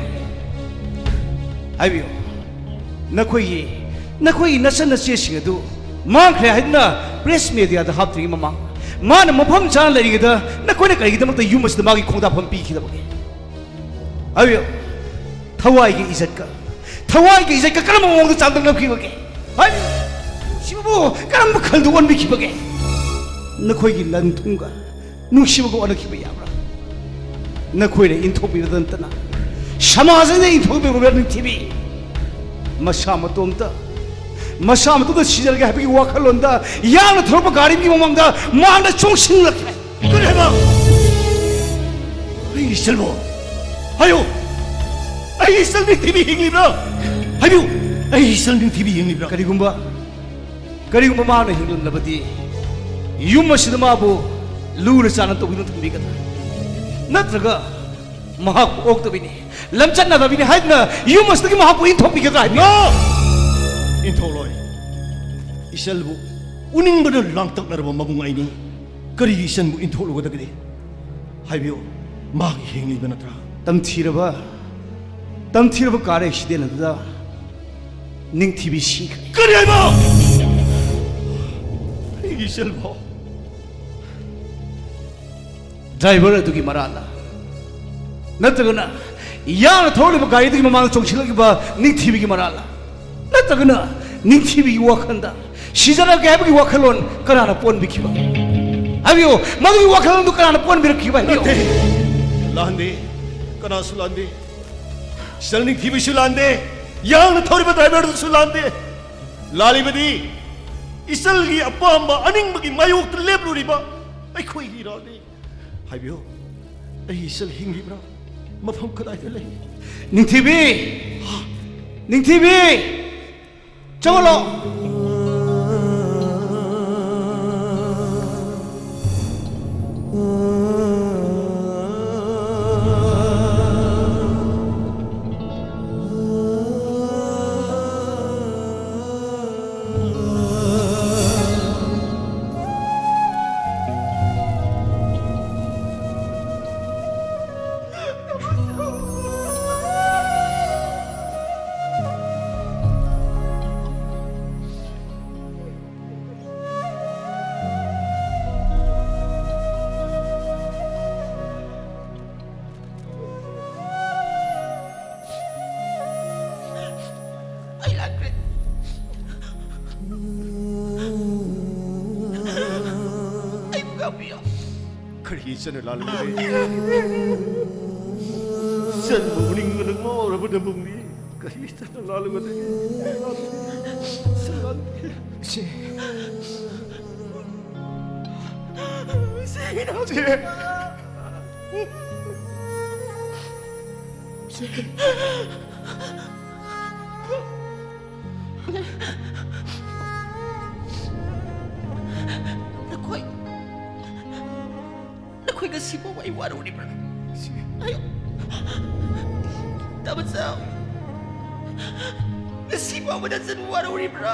ꯍꯥꯏꯕꯤꯌꯨ, ꯅꯈꯣꯏꯒꯤ, ꯅꯈꯣꯏꯒꯤ ꯅꯆꯟ ꯅꯆꯦꯁꯤꯡ ꯑꯗꯨ ꯃꯥꯡꯈ꯭ꯔꯦ ꯍꯥꯏꯗꯨꯅ ꯄ꯭ꯔꯦꯁ ꯃꯦꯗꯤꯌꯥꯗ ꯍꯥꯞꯇ꯭ꯔꯤꯉꯩ ꯃꯃꯥꯡ, ꯃꯥꯅ ꯃꯐꯝ ꯆꯥꯅ ꯂꯩꯔꯤꯉꯩꯗ ꯅꯈꯣꯏꯅ ꯀꯔꯤꯒꯤꯗꯃꯛꯇ ꯌꯨꯝ ꯑꯁꯤꯗ ꯃꯥꯒꯤ ꯈꯣꯡꯗꯥꯐꯝ ꯄꯤꯈꯤꯗꯕꯒꯦ? ꯍꯥꯏꯕꯤꯌꯨ, ꯊꯋꯥꯏꯒꯤ ꯏꯖꯠꯀ, ꯊꯋꯥꯏꯒꯤ ꯏꯖꯠꯀ ꯀꯔꯝꯕ ꯃꯑꯣꯡꯗ ꯆꯥꯡꯗꯝꯅꯈꯤꯕꯒꯦ? ꯍꯥꯏꯕꯤꯌꯨ, ꯅꯨꯡꯁꯤꯕꯕꯨ ꯀꯔꯝꯕ ꯈꯜꯗ ꯑꯣꯟꯕꯤꯈꯤꯕꯒꯦ? ꯅꯈꯣꯏꯒꯤ ꯂꯟ ꯊꯨꯝꯒ ꯅꯨꯡꯁꯤꯕꯒ ꯑꯣꯟꯅꯈꯤꯕ ꯌꯥꯕ꯭ꯔꯥ? ꯅꯈꯣꯏꯅ ꯏꯟꯊꯣꯛꯄꯤꯕꯗ ꯅꯠꯇꯅ ꯁꯃꯥꯖꯅ ꯏꯟꯊꯣꯛꯄꯤꯕ ꯅꯤꯡꯊꯤꯕꯤ ꯃꯁꯥ ꯃꯇꯣꯝꯇ, ꯃꯁꯥ ꯃꯇꯣꯝꯇ ꯁꯤꯖꯔꯒꯦ ꯍꯥꯏꯕꯒꯤ ꯋꯥꯈꯜꯂꯣꯟꯗ ꯌꯥꯝꯅ ꯊꯧꯔꯛꯄ ꯒꯥꯔꯤꯒꯤ ꯃꯃꯥꯡꯗ ꯃꯥꯡꯗ ꯆꯣꯡꯁꯤꯜꯂꯛꯈ꯭ꯔꯦ꯫ ꯀꯔꯤ ꯍꯥꯏꯕ? ꯑꯩꯒꯤ ꯏꯆꯜꯕꯨ ꯍꯥꯏꯌꯨ꯫ ꯑꯩꯒꯤ ꯏꯆꯜ ꯅꯤꯡꯊꯤꯕꯤ ꯍꯤꯡꯂꯤꯕ꯭ꯔꯥ? ꯍꯥꯏꯕꯤꯌꯨ꯫ ꯑꯩꯒꯤ ꯏꯆꯜ ꯅꯤꯡꯊꯤꯕꯤ ꯍꯤꯡꯂꯤꯕ꯭ꯔꯥ? ꯀꯔꯤꯒꯨꯝꯕ, ꯀꯔꯤꯒꯨꯝꯕ ꯃꯥꯅ ꯍꯤꯡꯂꯝꯂꯕꯗꯤ ꯌꯨꯝ ꯑꯁꯤꯗ ꯃꯥꯕꯨ ꯂꯨꯅ ꯆꯥꯟꯅ ꯇꯧꯕꯤꯗꯨꯅ ꯊꯝꯕꯤꯒꯗ꯭ꯔꯥ? ꯅꯠꯇ꯭ꯔꯒ ꯃꯍꯥꯛꯄꯨ ꯑꯣꯛꯇꯕꯤꯅꯤ, ꯂꯝꯆꯠ ꯅꯥꯏꯗꯕꯤꯅꯤ ꯍꯥꯏꯗꯨꯅ ꯌꯨꯝ ꯑꯁꯤꯗꯒꯤ ꯃꯍꯥꯛꯄꯨ ꯏꯟꯊꯣꯛꯄꯤꯒꯗ꯭ꯔꯥ ꯍꯥꯏꯕꯤꯌꯨ꯫ ꯅꯣ! ꯏꯟꯊꯣꯛꯂꯣꯏ꯫ ꯏꯆꯜꯕꯨ ꯎꯅꯤꯡꯕꯅ ꯂꯥꯡꯇꯛꯅꯔꯕ ꯃꯕꯨꯡ ꯑꯩꯅꯤ꯫ ꯀꯔꯤꯒꯤ ꯏꯆꯟꯕꯨ ꯏꯟꯊꯣꯛꯂꯨꯒꯗꯒꯦ? ꯍꯥꯏꯕꯤꯌꯨ, ꯃꯥꯒꯤ ꯍꯤꯡꯂꯤꯕ ꯅꯠꯇ꯭ꯔꯥ? ꯇꯝꯊꯤꯔꯕ, ꯇꯝꯊꯤꯔꯕ ꯀꯥꯔ ꯑꯦꯛꯁꯤꯗꯦꯟ ꯑꯗꯨꯗ ꯅꯤꯡꯊꯤꯕꯤ ꯁꯤꯈ꯭ꯔꯦ꯫ ꯀꯔꯤ ꯍꯥꯏꯕ? ꯑꯩꯒꯤ ꯏꯆꯜꯕꯨ? ꯗ꯭ꯔꯥꯏꯚꯔ ꯑꯗꯨꯒꯤ ꯃꯔꯥꯜꯂ? ꯅꯠꯇ꯭ꯔꯒꯅ ꯌꯥꯝꯅ ꯊꯧꯔꯤꯕ ꯒꯥꯔꯤꯗꯨꯒꯤ ꯃꯃꯥꯡꯗ ꯆꯣꯡꯁꯤꯜꯂꯛꯂꯤꯕ ꯅꯤꯡꯊꯤꯕꯤꯒꯤ ꯃꯔꯥꯜꯂ? ꯅꯠꯇ꯭ꯔꯒꯅ ꯅꯤꯡꯊꯤꯕꯤꯒꯤ ꯋꯥꯈꯜꯗ ꯁꯤꯖꯔꯒꯦ ꯍꯥꯏꯕꯒꯤ ꯋꯥꯈꯜꯂꯣꯟ ꯀꯅꯥꯅ ꯄꯣꯛꯍꯟꯕꯤꯈꯤꯕ? ꯍꯥꯏꯕꯤꯌꯨ, ꯃꯗꯨꯒꯤ ꯋꯥꯈꯜꯂꯣꯟꯗꯨ ꯀꯅꯥꯅ ꯄꯣꯛꯍꯟꯕꯤꯔꯛꯈꯤꯕ? ꯍꯥꯏꯕꯤꯌꯨ꯫ ꯅꯠꯇꯦ, ꯂꯥꯟꯗꯦ, ꯀꯅꯥꯁꯨ ꯂꯥꯟꯗꯦ꯫ ꯏꯆꯜ ꯅꯤꯡꯊꯤꯕꯤꯁꯨ ꯂꯥꯟꯗꯦ, ꯌꯥꯡꯅ ꯊꯧꯔꯤꯕ ꯗ꯭ꯔꯥꯏꯚꯔꯗꯨꯁꯨ ꯂꯥꯟꯗꯦ꯫ ꯂꯥꯜꯂꯤꯕꯗꯤ ꯏꯆꯜꯒꯤ ꯑꯄꯥꯝꯕ ꯑꯅꯤꯡꯕꯒꯤ ꯃꯥꯌꯣꯛꯇ ꯂꯦꯞꯂꯨꯔꯤꯕ ꯑꯩꯈꯣꯏꯒꯤ ꯏꯔꯥꯜꯅꯤ꯫ ꯍꯥꯏꯕꯤꯌꯨ, ꯑꯩ ꯏꯆꯜ ꯍꯤꯡꯂꯤꯕ꯭ꯔꯥ? ꯃꯐꯝ ꯀꯗꯥꯏꯗ ꯂꯩ? ꯅꯤꯡꯊꯤꯕꯤ! ꯅꯤꯡꯊꯤꯕꯤ! ꯆꯪꯉꯛꯂꯣ꯫ ꯑꯩ ꯂꯥꯛꯈ꯭ꯔꯦ꯫ ꯑꯩꯕꯨ ꯉꯥꯛꯄꯤꯌꯨ꯫ ꯀꯔꯤ ꯏꯆꯟꯅ ꯂꯥꯜꯂꯨꯕꯅꯤ? ꯏꯆꯟꯕꯨ ꯎꯅꯤꯡꯕꯅ ꯉꯥꯎꯔꯕ ꯅꯕꯨꯡꯅꯤ꯫ ꯀꯔꯤ ꯏꯆꯟꯅ ꯂꯥꯜꯂꯨꯕꯗꯒꯤ? ꯏꯆꯦ꯫ ꯏꯆꯦ, ꯏꯅꯥꯎ꯫ ꯏꯆꯦ꯫ ꯏꯆꯦ꯫ ꯅꯈꯣꯏ, ꯅꯈꯣꯏ ꯉꯁꯤꯐꯥꯎ ꯑꯩ ꯋꯥꯔꯧꯔꯤꯕ꯭ꯔꯥ? ꯏꯆꯦ꯫ ꯑꯌꯣ꯫ ꯇꯥꯃꯣꯆꯧ꯫ ꯉꯁꯤ ꯐꯥꯎꯕ ꯅꯆꯟꯕꯨ ꯋꯥꯔꯧꯔꯤꯕ꯭ꯔꯥ?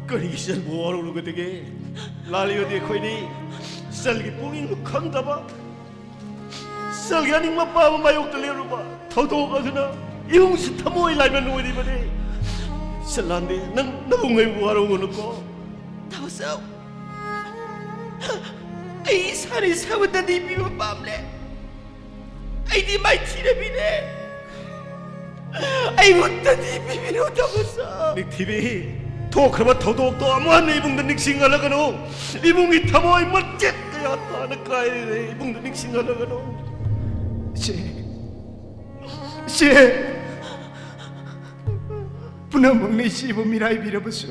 ꯀꯔꯤ ꯏꯆꯟꯕꯨ ꯋꯥꯔꯧꯔꯨꯒꯗꯒꯦ? ꯂꯥꯜꯂꯤꯕꯗꯤ ꯑꯩꯈꯣꯏꯅꯤ꯫ ꯏꯆꯜꯒꯤ ꯄꯨꯛꯅꯤꯡꯕꯨ ꯈꯪꯗꯕ, ꯏꯆꯜꯒꯤ ꯑꯅꯤꯡꯕ ꯑꯄꯥꯝꯕ ꯃꯥꯌꯣꯛꯇ ꯂꯦꯞꯂꯨꯕ ꯊꯧꯗꯣꯛ ꯑꯗꯨꯅ ꯏꯃꯨꯡꯁꯤ ꯊꯃꯣꯏ ꯂꯥꯏꯃꯟ ꯑꯣꯏꯔꯤꯕꯅꯤ꯫ ꯏꯆꯜ ꯂꯥꯟꯗꯦ, ꯅꯪ ꯅꯕꯨꯡ ꯑꯩꯕꯨ ꯋꯥꯔꯧꯒꯅꯨꯀꯣ꯫ ꯇꯥꯃꯣꯆꯧ, ꯑꯩ ꯏꯁꯥꯅ ꯏꯁꯥꯕꯨ ꯗꯟꯗꯤ ꯄꯤꯕ ꯄꯥꯝꯂꯦ꯫ ꯑꯩꯗꯤ ꯃꯥꯏꯊꯤꯔꯕꯤꯅꯦ꯫ ꯑꯩꯕꯨ ꯗꯟꯗꯤ ꯄꯤꯕꯤꯔꯣ, ꯇꯥꯃꯣꯆꯧ꯫ ꯅꯤꯡꯊꯤꯕꯤ, ꯊꯣꯛꯈ꯭ꯔꯕ ꯊꯧꯗꯣꯛꯇꯣ ꯑꯃꯨꯛ ꯍꯟꯅ ꯏꯕꯨꯡꯗ ꯅꯤꯡꯁꯤꯡꯍꯜꯂꯒꯅꯨ꯫ ꯏꯕꯨꯡꯒꯤ ꯊꯃꯣꯏ ꯃꯆꯦꯠ ꯀꯌꯥ ꯇꯥꯅ ꯀꯥꯏꯔꯦ꯫ ꯏꯕꯨꯡꯗ ꯅꯤꯡꯁꯤꯡꯍꯜꯂꯒꯅꯨ꯫ ꯏꯆꯦ, ꯏꯆꯦ, ꯄꯨꯝꯅꯃꯛꯅ ꯏꯆꯦꯕꯨ ꯃꯤꯔꯥꯏꯕꯤꯔꯕꯁꯨ,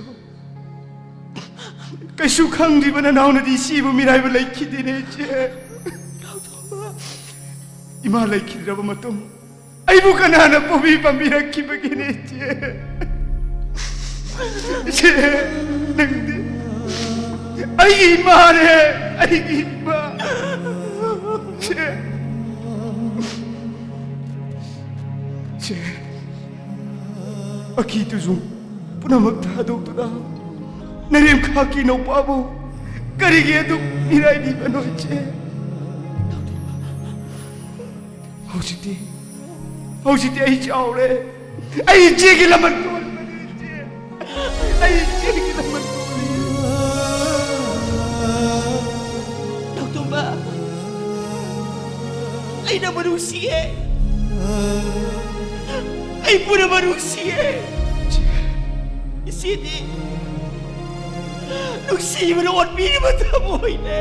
ꯀꯩꯁꯨ ꯈꯪꯗ꯭ꯔꯤꯕ ꯅꯅꯥꯎꯅꯗꯤ ꯁꯤꯕꯨ ꯃꯤꯔꯥꯏꯕ ꯂꯩꯈꯤꯗꯦꯅꯦ, ꯏꯆꯦ꯫ ꯏꯃꯥ ꯂꯩꯈꯤꯗ꯭ꯔꯕ ꯃꯇꯨꯡ ꯑꯩꯕꯨ ꯀꯅꯥꯅ ꯄꯣꯕꯤ ꯄꯥꯝꯕꯤꯔꯛꯈꯤꯕꯒꯦꯅꯦ, ꯏꯆꯦ? ꯏꯆꯦ, ꯅꯪꯗꯤ ꯑꯩꯒꯤ ꯏꯃꯥꯅꯦ, ꯑꯩꯒꯤ ꯏꯃꯥ꯫ ꯏꯆꯦ, ꯏꯆꯦ, ꯑꯀꯤ ꯇꯨꯖꯨꯡ ꯄꯨꯝꯅꯃꯛ ꯊꯥꯗꯣꯛꯇꯨꯅ ꯅꯔꯦꯝꯈꯥꯛꯀꯤ ꯅꯨꯄꯥꯕꯨ ꯀꯔꯤꯒꯤ ꯑꯗꯨꯛ ꯃꯤꯔꯥꯏꯕꯤꯕꯅꯣ, ꯏꯆꯦ? ꯍꯧꯖꯤꯛꯇꯤ, ꯍꯧꯖꯤꯛꯇꯤ ꯑꯩ ꯆꯥꯎꯔꯦ꯫ ꯑꯩ ꯏꯆꯦꯒꯤ ꯂꯃꯟ ꯇꯣꯟꯕꯅꯤ, ꯏꯆꯦ꯫ ꯑꯩ ꯏꯆꯦꯒꯤ ꯂꯃꯟ ꯇꯣꯟꯕꯅꯤ꯫ ꯅꯥꯎꯇꯣꯝꯕ, ꯑꯩ ꯅꯪꯕꯨ ꯅꯨꯡꯁꯤꯌꯦ꯫ ꯑꯩ ꯄꯨꯝꯅꯃꯛ ꯅꯨꯡꯁꯤꯌꯦ꯫ ꯏꯆꯦꯗꯤ ꯅꯨꯡꯁꯤꯕꯅ ꯑꯣꯠꯄꯤꯔꯤꯕ ꯊꯃꯣꯏꯅꯦ꯫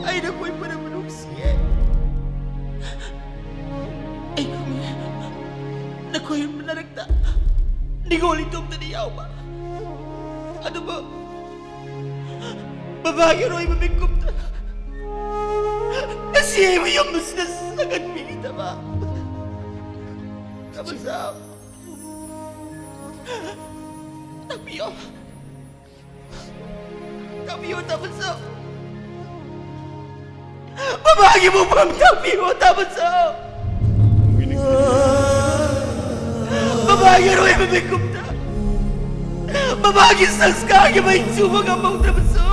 ꯑꯩ ꯅꯈꯣꯏ ꯄꯨꯝꯅꯃꯛ ꯅꯨꯡꯁꯤꯌꯦ꯫ ꯑꯩ ꯈꯪꯉꯦ, ꯅꯈꯣꯏ ꯃꯔꯛꯇ ꯅꯤꯡꯉꯣꯜ ꯏꯇꯣꯝꯇꯅꯤ ꯌꯥꯎꯕ꯫ ꯑꯗꯨꯕꯨ ꯕꯕꯥꯒꯤ ꯑꯔꯣꯏꯕ ꯃꯤꯀꯨꯞꯇ ꯉꯁꯤ ꯑꯩꯕꯨ ꯌꯨꯝ ꯑꯁꯤꯗ ꯆꯪꯍꯟꯕꯤꯈꯤꯗꯕ ꯇꯥꯃꯣꯆꯧ, ꯇꯥꯛꯄꯤꯌꯣ꯫ ꯇꯥꯛꯄꯤꯌꯣ, ꯇꯥꯃꯣꯆꯧ꯫ ꯕꯕꯥꯒꯤ ꯃꯐꯝ ꯇꯥꯛꯄꯤꯌꯣ, ꯇꯥꯃꯣꯆꯧ꯫ ꯕꯕꯥꯒꯤ ꯑꯔꯣꯏꯕ ꯃꯤꯀꯨꯞꯇ ꯕꯕꯥꯒꯤ ꯁꯪꯁꯀꯥꯔꯒꯤ ꯃꯩ ꯆꯨꯕ ꯉꯝꯍꯧꯗꯕꯁꯨ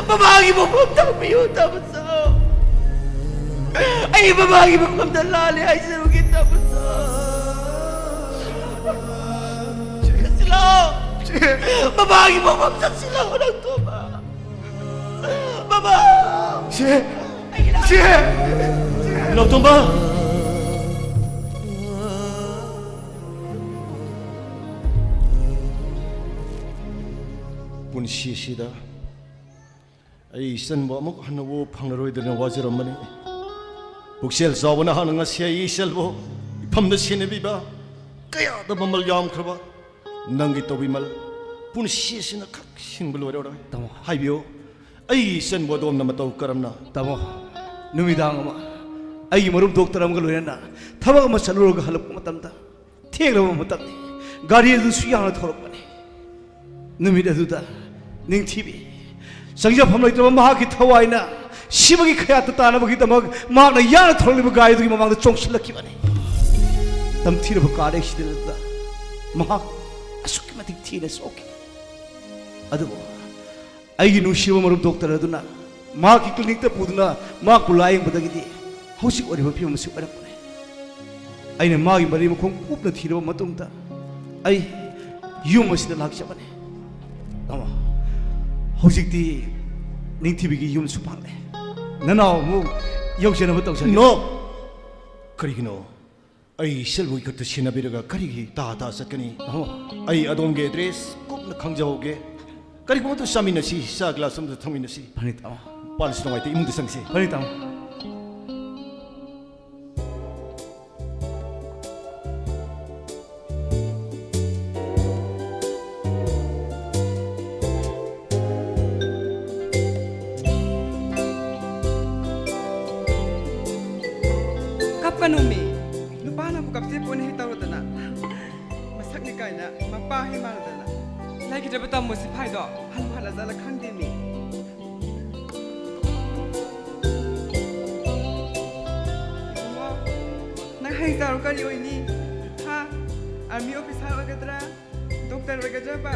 ꯕꯕꯥꯒꯤ ꯃꯐꯝ ꯇꯥꯛꯄꯤꯌꯣ, ꯇꯥꯃꯣꯆꯧ꯫ ꯑꯩ ꯕꯕꯥꯒꯤ ꯃꯐꯝꯗ ꯂꯥꯜꯂꯦ ꯍꯥꯏꯖꯔꯨꯒꯦ, ꯇꯥꯃꯣꯆꯧ꯫ ꯆꯠꯁꯤꯜꯂꯣ꯫ ꯕꯕꯥꯒꯤ ꯃꯐꯝ ꯆꯠꯁꯤꯜꯂꯣ, ꯅꯥꯎꯇꯣꯝꯕ꯫ ꯕꯕꯥ! ꯆꯦ! ꯆꯦ! ꯅꯥꯎꯇꯣꯝꯕ! ꯄꯨꯟꯁꯤꯁꯤꯗ ꯑꯩ ꯏꯆꯟꯕꯨ ꯑꯃꯨꯛ ꯍꯟꯅ ꯎꯕ ꯐꯪꯂꯔꯣꯏꯗ꯭ꯔꯅ ꯋꯥꯖꯔꯝꯕꯅꯤ꯫ ꯄꯨꯛꯆꯦꯜ ꯆꯥꯎꯕ ꯅꯍꯥꯛꯅ ꯉꯁꯤ ꯑꯩ ꯏꯆꯟꯕꯨ ꯏꯐꯝꯗ ꯁꯦꯟꯅꯕꯤꯕ ꯀꯌꯥꯗ ꯃꯃꯜ ꯌꯥꯝꯈ꯭ꯔꯕ ꯅꯪꯒꯤ ꯇꯧꯕꯤꯃꯜ꯫ ꯄꯨꯟꯁꯤꯁꯤꯅ ꯈꯛ ꯁꯤꯡꯕ ꯂꯣꯏꯔꯔꯣꯏ꯫ ꯇꯥꯃꯣ꯫ ꯍꯥꯏꯕꯤꯌꯨ, ꯑꯩꯒꯤ ꯏꯆꯟꯕꯨ ꯑꯗꯣꯝꯅ ꯃꯇꯧ ꯀꯔꯝꯅ? ꯇꯥꯃꯣ, ꯅꯨꯃꯤꯗꯥꯡ ꯑꯃ ꯑꯩꯒꯤ ꯃꯔꯨꯞ ꯗꯣꯛꯇꯔ ꯑꯃꯒ ꯂꯣꯏꯅꯅ ꯊꯕꯛ ꯑꯃ ꯆꯠꯂꯨꯔꯒ ꯍꯜꯂꯛꯄ ꯃꯇꯝꯗ, ꯊꯦꯡꯂꯕ ꯃꯇꯝꯅꯤ, ꯒꯥꯔꯤ ꯑꯗꯨꯁꯨ ꯌꯥꯡꯅ ꯊꯧꯔꯛꯄꯅꯤ꯫ ꯅꯨꯃꯤꯠ ꯑꯗꯨꯗ ꯅꯤꯡꯊꯤꯕꯤ, ꯆꯪꯖꯐꯝ ꯂꯩꯇ꯭ꯔꯕ ꯃꯍꯥꯛꯀꯤ ꯊꯋꯥꯏꯅ ꯁꯤꯕꯒꯤ ꯈꯌꯥꯠꯇ ꯇꯥꯅꯕꯒꯤꯗꯃꯛ ꯃꯍꯥꯛꯅ ꯌꯥꯡꯅ ꯊꯧꯔꯛꯂꯤꯕ ꯒꯥꯔꯤꯗꯨꯒꯤ ꯃꯃꯥꯡꯗ ꯆꯣꯡꯁꯤꯜꯂꯛꯈꯤꯕꯅꯤ꯫ ꯇꯝꯊꯤꯔꯕ ꯀꯥꯔ ꯑꯦꯛꯁꯤꯗꯦꯟ ꯑꯗꯨꯗ ꯃꯍꯥꯛ ꯑꯁꯨꯛꯀꯤ ꯃꯇꯤꯛ ꯊꯤꯅ ꯁꯣꯛꯈꯤ꯫ ꯑꯗꯨꯕꯨ ꯑꯩꯒꯤ ꯅꯨꯡꯁꯤꯕ ꯃꯔꯨꯞ ꯗꯣꯛꯇꯔ ꯑꯗꯨꯅ ꯃꯍꯥꯛꯀꯤ ꯀ꯭ꯂꯤꯅꯤꯛꯇ ꯄꯨꯗꯨꯅ ꯃꯍꯥꯛꯄꯨ ꯂꯥꯌꯦꯡꯕꯗꯒꯤꯗꯤ ꯍꯧꯖꯤꯛ ꯑꯣꯏꯔꯤꯕ ꯐꯤꯕꯝ ꯑꯁꯤ ꯑꯣꯏꯔꯛꯄꯅꯤ꯫ ꯑꯩꯅ ꯃꯥꯒꯤ ꯃꯔꯩ ꯃꯈꯣꯡ ꯀꯨꯞꯅ ꯊꯤꯔꯕ ꯃꯇꯨꯡꯗ ꯑꯩ ꯌꯨꯝ ꯑꯁꯤꯗ ꯂꯥꯛꯆꯕꯅꯤ꯫ ꯇꯥꯃꯣ, ꯍꯧꯖꯤꯛꯇꯤ ꯅꯤꯡꯊꯤꯕꯤꯒꯤ ꯌꯨꯝꯁꯨ ꯐꯪꯂꯦ꯫ ꯅꯅꯥꯎ ꯑꯃꯨꯛ ꯌꯧꯖꯅꯕ ꯇꯧꯖꯒꯦ꯫ No! ꯀꯔꯤꯒꯤꯅꯣ? ꯑꯩ ꯏꯆꯜꯕꯨ ꯏꯈꯨꯠꯇ ꯁꯤꯟꯅꯕꯤꯔꯒ ꯀꯔꯤꯒꯤ ꯇꯥ ꯇꯥ ꯆꯠꯀꯅꯤ? ꯇꯥꯃꯣ꯫ ꯑꯩ ꯑꯗꯣꯝꯒꯤ ꯑꯦꯗ꯭ꯔꯦꯁ ꯀꯨꯞꯅ ꯈꯪꯖꯍꯧꯒꯦ꯫ ꯀꯔꯤꯒꯨꯝꯕ ꯑꯗꯨ ꯆꯥꯃꯤꯟꯅꯁꯤ, ꯆꯥ ꯒ꯭ꯂꯥꯁ ꯑꯃꯗ ꯊꯛꯃꯤꯟꯅꯁꯤ꯫ ꯐꯅꯤ, ꯇꯥꯃꯣ꯫ ꯄꯥꯜꯁꯨ ꯅꯨꯡꯉꯥꯏꯇꯦ, ꯏꯃꯨꯡꯗ ꯆꯪꯁꯤ꯫ ꯐꯅꯤ, ꯇꯥꯃꯣ꯫ ꯀꯞꯀꯅꯨꯃꯤ꯫ ꯅꯨꯄꯥꯅꯕꯨ ꯀꯞꯆꯦ ꯄꯣꯠꯅꯤ ꯍꯦꯛ ꯇꯧꯔꯗꯅ꯫ ꯃꯁꯛꯅꯤ ꯀꯥꯏꯅ ꯃꯄꯥ ꯍꯦꯛ ꯃꯥꯟꯅꯗꯅ꯫ ꯂꯩꯈꯤꯗ꯭ꯔꯕ ꯇꯥꯃꯣ ꯁꯤꯐꯥꯏꯗꯣ ꯍꯟꯕꯨ ꯍꯜꯂꯖꯥꯠꯂ ꯈꯪꯗꯦꯃꯤ꯫ ꯏꯕꯨꯡꯉꯣ, ꯅꯪ ꯍꯌꯦꯡ ꯆꯥꯎꯔ ꯀꯔꯤ ꯑꯣꯏꯅꯤ? ꯍꯥ? ꯑꯥꯔꯃꯤ ꯑꯣꯐꯤꯁꯥꯔ ꯑꯣꯏꯒꯗ꯭ꯔꯥ? ꯗꯣꯛꯇꯔ ꯑꯣꯏꯒꯗ꯭ꯔꯕ?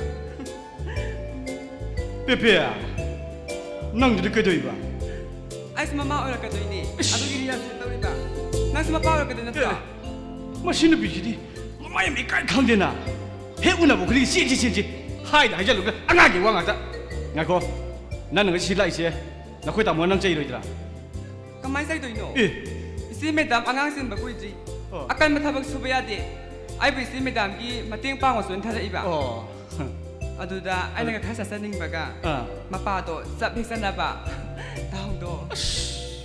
ꯄꯦꯄꯦ, ꯅꯪꯗꯨꯗꯤ ꯀꯩꯗꯧꯏꯕ? ꯑꯩꯁꯨ ꯃꯃꯥ ꯑꯣꯏꯔꯛꯀꯗꯣꯏꯅꯦ꯫ ꯏꯁ! ꯑꯗꯨꯒꯤ ꯔꯤꯍꯥꯔꯁꯦꯜ ꯇꯧꯔꯤꯕ꯫ ꯅꯪꯁꯨ ꯃꯄꯥ ꯑꯣꯏꯔꯛꯀꯗꯣꯏ ꯅꯠꯇ꯭ꯔꯣ? ꯑꯦ, ꯃꯁꯤ ꯅꯨꯄꯤꯁꯤꯗꯤ ꯃꯃꯥ ꯌꯥꯝ ꯏꯀꯥꯏ ꯈꯪꯗꯦꯅ꯫ ꯍꯦꯛ ꯎꯅꯕ ꯈꯨꯗꯤꯡꯒꯤ ꯆꯦꯟꯁꯤ, ꯆꯦꯟꯁꯤ꯫ ꯍꯥꯏꯗ ꯍꯥꯏꯖꯜꯂꯨꯒ ꯑꯉꯥꯡꯒꯤ ꯋꯥ ꯉꯥꯛꯇ꯫ ꯉꯥꯏꯈꯣ, ꯅꯪꯅ ꯉꯁꯤ ꯂꯥꯛꯏꯁꯦ ꯅꯈꯣꯏ ꯇꯥꯃꯣ ꯅꯪ ꯆꯩꯔꯣꯏꯗ꯭ꯔꯥ? ꯀꯃꯥꯏꯅ ꯆꯩꯗꯣꯏꯅꯣ? ꯑꯦ꯫ ꯏꯆꯦ ꯃꯦꯗꯥꯝ ꯑꯉꯥꯡ ꯆꯦꯟꯕ ꯀꯨꯏꯗ꯭ꯔꯤ꯫ ꯑꯣ꯫ ꯑꯀꯟꯕ ꯊꯕꯛ ꯁꯨꯕ ꯌꯥꯗꯦ꯫ ꯑꯩꯕꯨ ꯏꯆꯦ ꯃꯦꯗꯥꯝꯒꯤ ꯃꯇꯦꯡ ꯄꯥꯡꯉꯣꯁꯨꯅ ꯊꯥꯔꯛꯏꯕ꯫ ꯑꯣ꯫ ꯑꯗꯨꯗ ꯑꯩꯅꯒ ꯈꯔ ꯆꯥꯁꯟꯅꯤꯡꯕꯒ ꯑꯥ꯫ ꯃꯄꯥꯗꯣ ꯆꯞ ꯍꯦꯛ ꯆꯥꯟꯅꯕ꯫ ꯗꯥꯎꯗꯣ꯫ ꯑꯁ꯫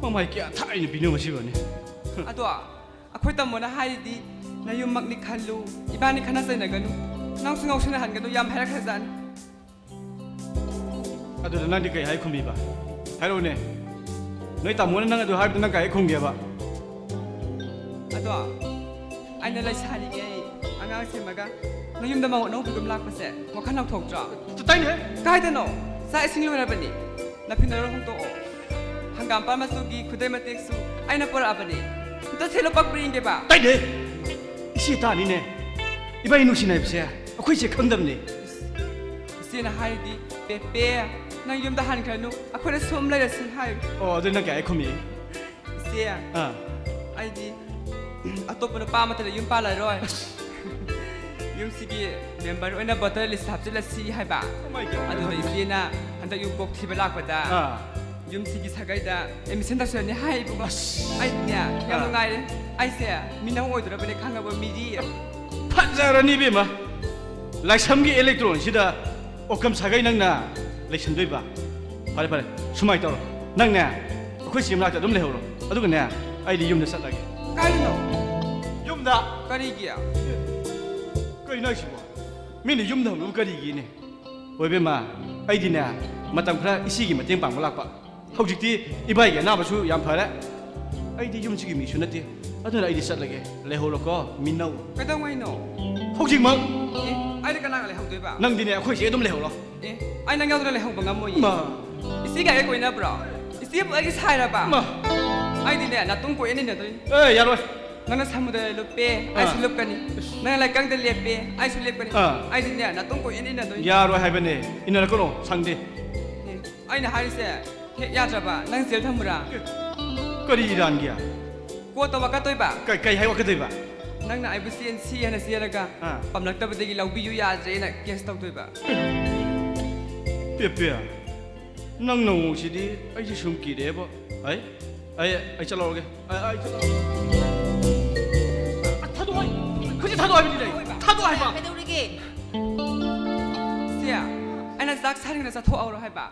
ꯃꯃꯥꯏ ꯀꯌꯥ ꯊꯥꯏꯅ ꯄꯤꯅꯕ ꯁꯤꯕꯅꯤ꯫ ꯑꯗꯣ ꯑꯩꯈꯣꯏ ꯇꯥꯃꯣꯅ ꯍꯥꯏꯔꯤꯗꯤ ꯅꯌꯨꯝꯃꯛꯅꯤ ꯈꯜꯂꯨ, ꯏꯕꯥꯅꯤ ꯈꯠꯅ ꯆꯩꯅꯒꯅꯨ꯫ ꯅꯪꯁꯨ ꯉꯥꯎꯁꯤꯟꯅꯍꯟꯒꯅꯨ, ꯌꯥꯝ ꯍꯥꯏꯔꯛꯈ꯭ꯔꯖꯥꯠꯅꯤ꯫ ꯑꯗꯨꯗ ꯅꯪꯗꯤ ꯀꯩ ꯍꯥꯏ ꯈꯨꯝꯕꯤꯕ? ꯍꯥꯏꯔꯛꯎꯅꯦ꯫ ꯅꯣꯏ ꯇꯥꯃꯣꯅ ꯅꯪ ꯑꯗꯨ ꯍꯥꯏꯕꯗ ꯅꯪ ꯀꯩ ꯍꯥꯏ ꯈꯨꯝꯒꯦꯕ? ꯑꯗꯣ ꯑꯩꯅ ꯂꯩꯁꯥꯔꯤꯉꯩ ꯑꯉꯥꯡ ꯁꯦꯝꯃꯒ ꯅꯌꯨꯝꯗ ꯃꯧ ꯑꯅꯧꯕꯤꯒꯨꯝ ꯂꯥꯛꯄꯁꯦ ꯋꯥꯈꯜ ꯅꯧꯊꯣꯛꯇ꯭ꯔꯣ? ꯇꯥꯏꯅꯦ꯫ ꯀꯥꯏꯗꯅꯣ? ꯆꯥꯛ ꯏꯁꯤꯡ ꯂꯣꯏꯔꯕꯅꯤ꯫ ꯅꯐꯤ ꯅꯔꯣꯜ ꯍꯣꯡꯗꯣꯛꯑꯣ꯫ ꯍꯪꯒꯥꯝꯄꯥꯜ ꯃꯆꯨꯒꯤ ꯈꯨꯗꯩ ꯃꯇꯦꯛꯁꯨ ꯑꯩꯅ ꯄꯨꯔꯛꯑꯕꯅꯤ꯫ ꯑꯝꯇ ꯁꯦꯠꯂꯣ, ꯄꯛꯄ꯭ꯔꯥ ꯌꯦꯡꯒꯦꯕ꯫ ꯇꯥꯏꯅꯦ꯫ ꯏꯆꯦ ꯇꯥꯅꯤꯅꯦ꯫ ꯏꯕꯥꯅꯤ ꯅꯨꯡꯁꯤꯅꯕꯁꯦ ꯑꯩꯈꯣꯏ ꯏꯆꯦ ꯈꯪꯗꯕꯅꯤ꯫ ꯏꯆꯦꯅ ꯍꯥꯏꯔꯤꯗꯤ, "ꯄꯦꯄꯦ, ꯅꯪ ꯌꯨꯝꯗ ꯍꯟꯈ꯭ꯔꯅꯨ, ꯑꯩꯈꯣꯏꯅ ꯁꯨꯝ ꯂꯩꯔꯁꯤ" ꯍꯥꯏ꯫ ꯑꯣ, ꯑꯗꯨ ꯅꯪ ꯀꯩ ꯍꯥꯏ ꯈꯨꯝꯃꯤ? "ꯏꯆꯦ, ꯑꯥ꯫ ꯑꯩꯗꯤ ꯑꯇꯣꯞꯄ ꯅꯨꯄꯥ ꯑꯃꯠꯇꯗ ꯌꯨꯝ ꯄꯥꯜꯂꯔꯣꯏ꯫ ꯌꯨꯝꯁꯤꯒꯤ ꯃꯦꯝꯕꯔ ꯑꯣꯏꯅ ꯚꯣꯇꯔ ꯂꯤꯁ ꯍꯥꯞꯆꯤꯜꯂꯁꯤ" ꯍꯥꯏꯕ꯫ Oh my God. ꯑꯗꯨꯗ ꯏꯆꯦꯅ ꯍꯟꯗꯛ ꯌꯨꯝ ꯀꯣꯛ ꯊꯤꯕ ꯂꯥꯛꯄꯗ, ꯑꯥ꯫ "ꯌꯨꯝꯁꯤꯒꯤ ꯁꯥꯒꯩꯗ ꯑꯦꯗꯃꯤꯁꯟ ꯇꯧꯁꯤꯜꯂꯅꯤ" ꯍꯥꯏꯕꯀꯣ꯫ ꯑꯁ꯫ ꯑꯩꯅꯦ ꯌꯥꯝ, ꯑꯥ, ꯅꯨꯡꯉꯥꯏꯔꯦ꯫ ꯑꯩꯁꯦ ꯃꯤꯅꯧ ꯑꯣꯏꯗꯣꯔꯕꯅꯦ, ꯈꯪꯉꯕ, ꯃꯤꯔꯤ꯫ ꯐꯖꯔꯅꯤ ꯏꯕꯦꯝꯃ꯫ ꯂꯥꯏꯁ꯭ꯔꯝꯒꯤ ꯏꯂꯦꯛꯇ꯭ꯔꯣꯟꯁꯤꯗ ꯑꯣꯀꯝ ꯁꯥꯒꯩ ꯅꯪꯅ ꯂꯩꯁꯟꯗꯣꯏꯕ? ꯐꯔꯦ, ꯐꯔꯦ, ꯁꯨꯃꯥꯏꯅ ꯇꯧꯔꯣ꯫ ꯅꯪꯅꯦ ꯑꯩꯈꯣꯏ ꯆꯦ ꯃꯅꯥꯛꯇ ꯑꯗꯨꯝ ꯂꯩꯍꯧꯔꯣ꯫ ꯑꯗꯨꯒꯅꯦ, ꯑꯩꯗꯤ ꯌꯨꯝꯗ ꯆꯠꯂꯒꯦ꯫ ꯀꯥꯏꯗꯅꯣ? ꯌꯨꯝꯗ꯫ ꯀꯔꯤꯒꯤ? ꯀꯩꯅꯣ ꯍꯥꯏꯁꯤꯕꯣ? ꯃꯤꯅ ꯌꯨꯝꯗ ꯍꯧꯅꯕ ꯀꯔꯤꯒꯤꯅꯦ? ꯍꯣꯏ ꯏꯕꯦꯝꯃ, ꯑꯩꯗꯤꯅꯦ ꯃꯇꯝ ꯈꯔ ꯏꯆꯦꯒꯤ ꯃꯇꯦꯡ ꯄꯥꯡꯕ ꯂꯥꯛꯄ꯫ ꯍꯧꯖꯤꯛꯇꯤ ꯏꯕꯥꯏꯒꯤ ꯑꯅꯥꯕꯁꯨ ꯌꯥꯝ ꯐꯔꯦ꯫ ꯑꯩꯗꯤ ꯌꯨꯝꯁꯤꯒꯤ ꯃꯤꯁꯨ ꯅꯠꯇꯦ꯫ ꯑꯗꯨꯅ ꯑꯩꯗꯤ ꯆꯠꯂꯒꯦ꯫ ꯂꯩꯍꯧꯔꯣꯀꯣ, ꯃꯤꯅꯧ꯫ ꯀꯩꯗꯧꯉꯩꯅꯣ? ꯍꯧꯖꯤꯛꯃꯛ꯫ ꯑꯦ, ꯑꯩꯗꯤ ꯀꯅꯥꯒ ꯂꯩꯍꯧꯗꯣꯏꯕ? ꯅꯪꯗꯤꯅꯦ ꯑꯩꯈꯣꯏ ꯆꯦ ꯑꯗꯨꯝ ꯂꯩꯍꯧꯔꯣ꯫ ꯑꯦ, ꯑꯩ ꯅꯪ ꯌꯥꯎꯗꯅ ꯂꯩꯍꯧꯕ ꯉꯝꯃꯣꯏꯌꯦ꯫ ꯃꯥ꯫ ꯏꯆꯦꯒ ꯑꯩꯒ ꯀꯣꯏꯅꯕ꯭ꯔꯣ? ꯏꯆꯦꯕꯨ ꯑꯩꯒꯤ ꯁꯥꯏꯔꯕ? ꯃꯥ꯫ ꯑꯩꯗꯤꯅꯦ ꯅꯥꯇꯨꯡ ꯀꯣꯏꯅ ꯏꯟꯅꯗꯣꯏꯅꯤ꯫ ꯑꯦ, ꯌꯥꯔꯣꯏ꯫ ꯅꯪꯅ ꯁꯃꯨꯗ꯭ꯔꯗ ꯂꯨꯞꯄꯦ, ꯑꯩꯁꯨ, ꯑꯥ, ꯂꯨꯞꯀꯅꯤ꯫ ꯏꯁ꯫ ꯅꯪꯅ ꯂꯩꯀꯪꯗ ꯂꯦꯞꯄꯦ, ꯑꯩꯁꯨ ꯂꯦꯞꯀꯅꯤ꯫ ꯑꯥ꯫ ꯑꯩꯗꯤꯅꯦ ꯅꯥꯇꯨꯡ ꯀꯣꯏꯅ ꯏꯟꯅꯗꯣꯏꯅꯤ꯫ ꯌꯥꯔꯣꯏ ꯍꯥꯏꯕꯅꯦ, ꯏꯟꯅꯔꯛꯀꯅꯣ, ꯁꯪꯗꯦ꯫ ꯑꯦ, ꯑꯩꯅ ꯍꯥꯏꯔꯤꯁꯦ ꯍꯦꯛ ꯌꯥꯗ꯭ꯔꯕ, ꯅꯪ ꯖꯦꯜ ꯊꯝꯃꯨꯔꯥ? ꯀꯔꯤ ꯏꯔꯥꯟꯒꯤ? ꯀꯣꯔꯠꯇ ꯋꯥꯀꯠꯇꯣꯏꯕ꯫ ꯀ-, ꯀꯩ ꯍꯥꯏ ꯋꯥꯀꯠꯇꯣꯏꯕ? ꯅꯪꯅ ꯑꯩꯕꯨ ꯆꯦꯟꯁꯤ ꯍꯥꯏꯅ ꯆꯦꯜꯂꯒ, ꯑꯥ, ꯄꯥꯝꯂꯛꯇꯕꯗꯒꯤ ꯂꯧꯕꯤꯌꯨ ꯌꯥꯗ꯭ꯔꯦꯅ ꯀꯦꯁ ꯇꯧꯗꯣꯏꯕ꯫ ꯄꯦ, ꯄꯦ, ꯅꯪ ꯅꯑꯣꯡꯁꯤꯗꯤ ꯑꯩꯁꯦ ꯁꯨꯝ ꯀꯤꯔꯦꯕ꯫ ꯑꯩ, ꯑꯩ, ꯑꯩ ꯆꯠꯂꯧꯔꯒꯦ꯫ ꯑꯩ, ꯑꯩ ꯆꯠꯂꯧꯔꯒꯦ꯫ ꯊꯥꯗꯣꯛꯑꯣ꯫ ꯈꯨꯠꯁꯦ ꯊꯥꯗꯣꯛꯑꯣ ꯍꯥꯏꯕꯅꯤꯅꯦ꯫ ꯊꯥꯗꯣꯛꯑꯣ ꯍꯥꯏꯕ꯫ ꯀꯩꯗꯧꯔꯒꯦ? ꯁꯦ, ꯑꯩꯅ ꯆꯥꯛ ꯁꯥꯔꯤꯉꯩꯗ ꯆꯥꯊꯣꯛꯍꯧꯔꯣ ꯍꯥꯏꯕ꯫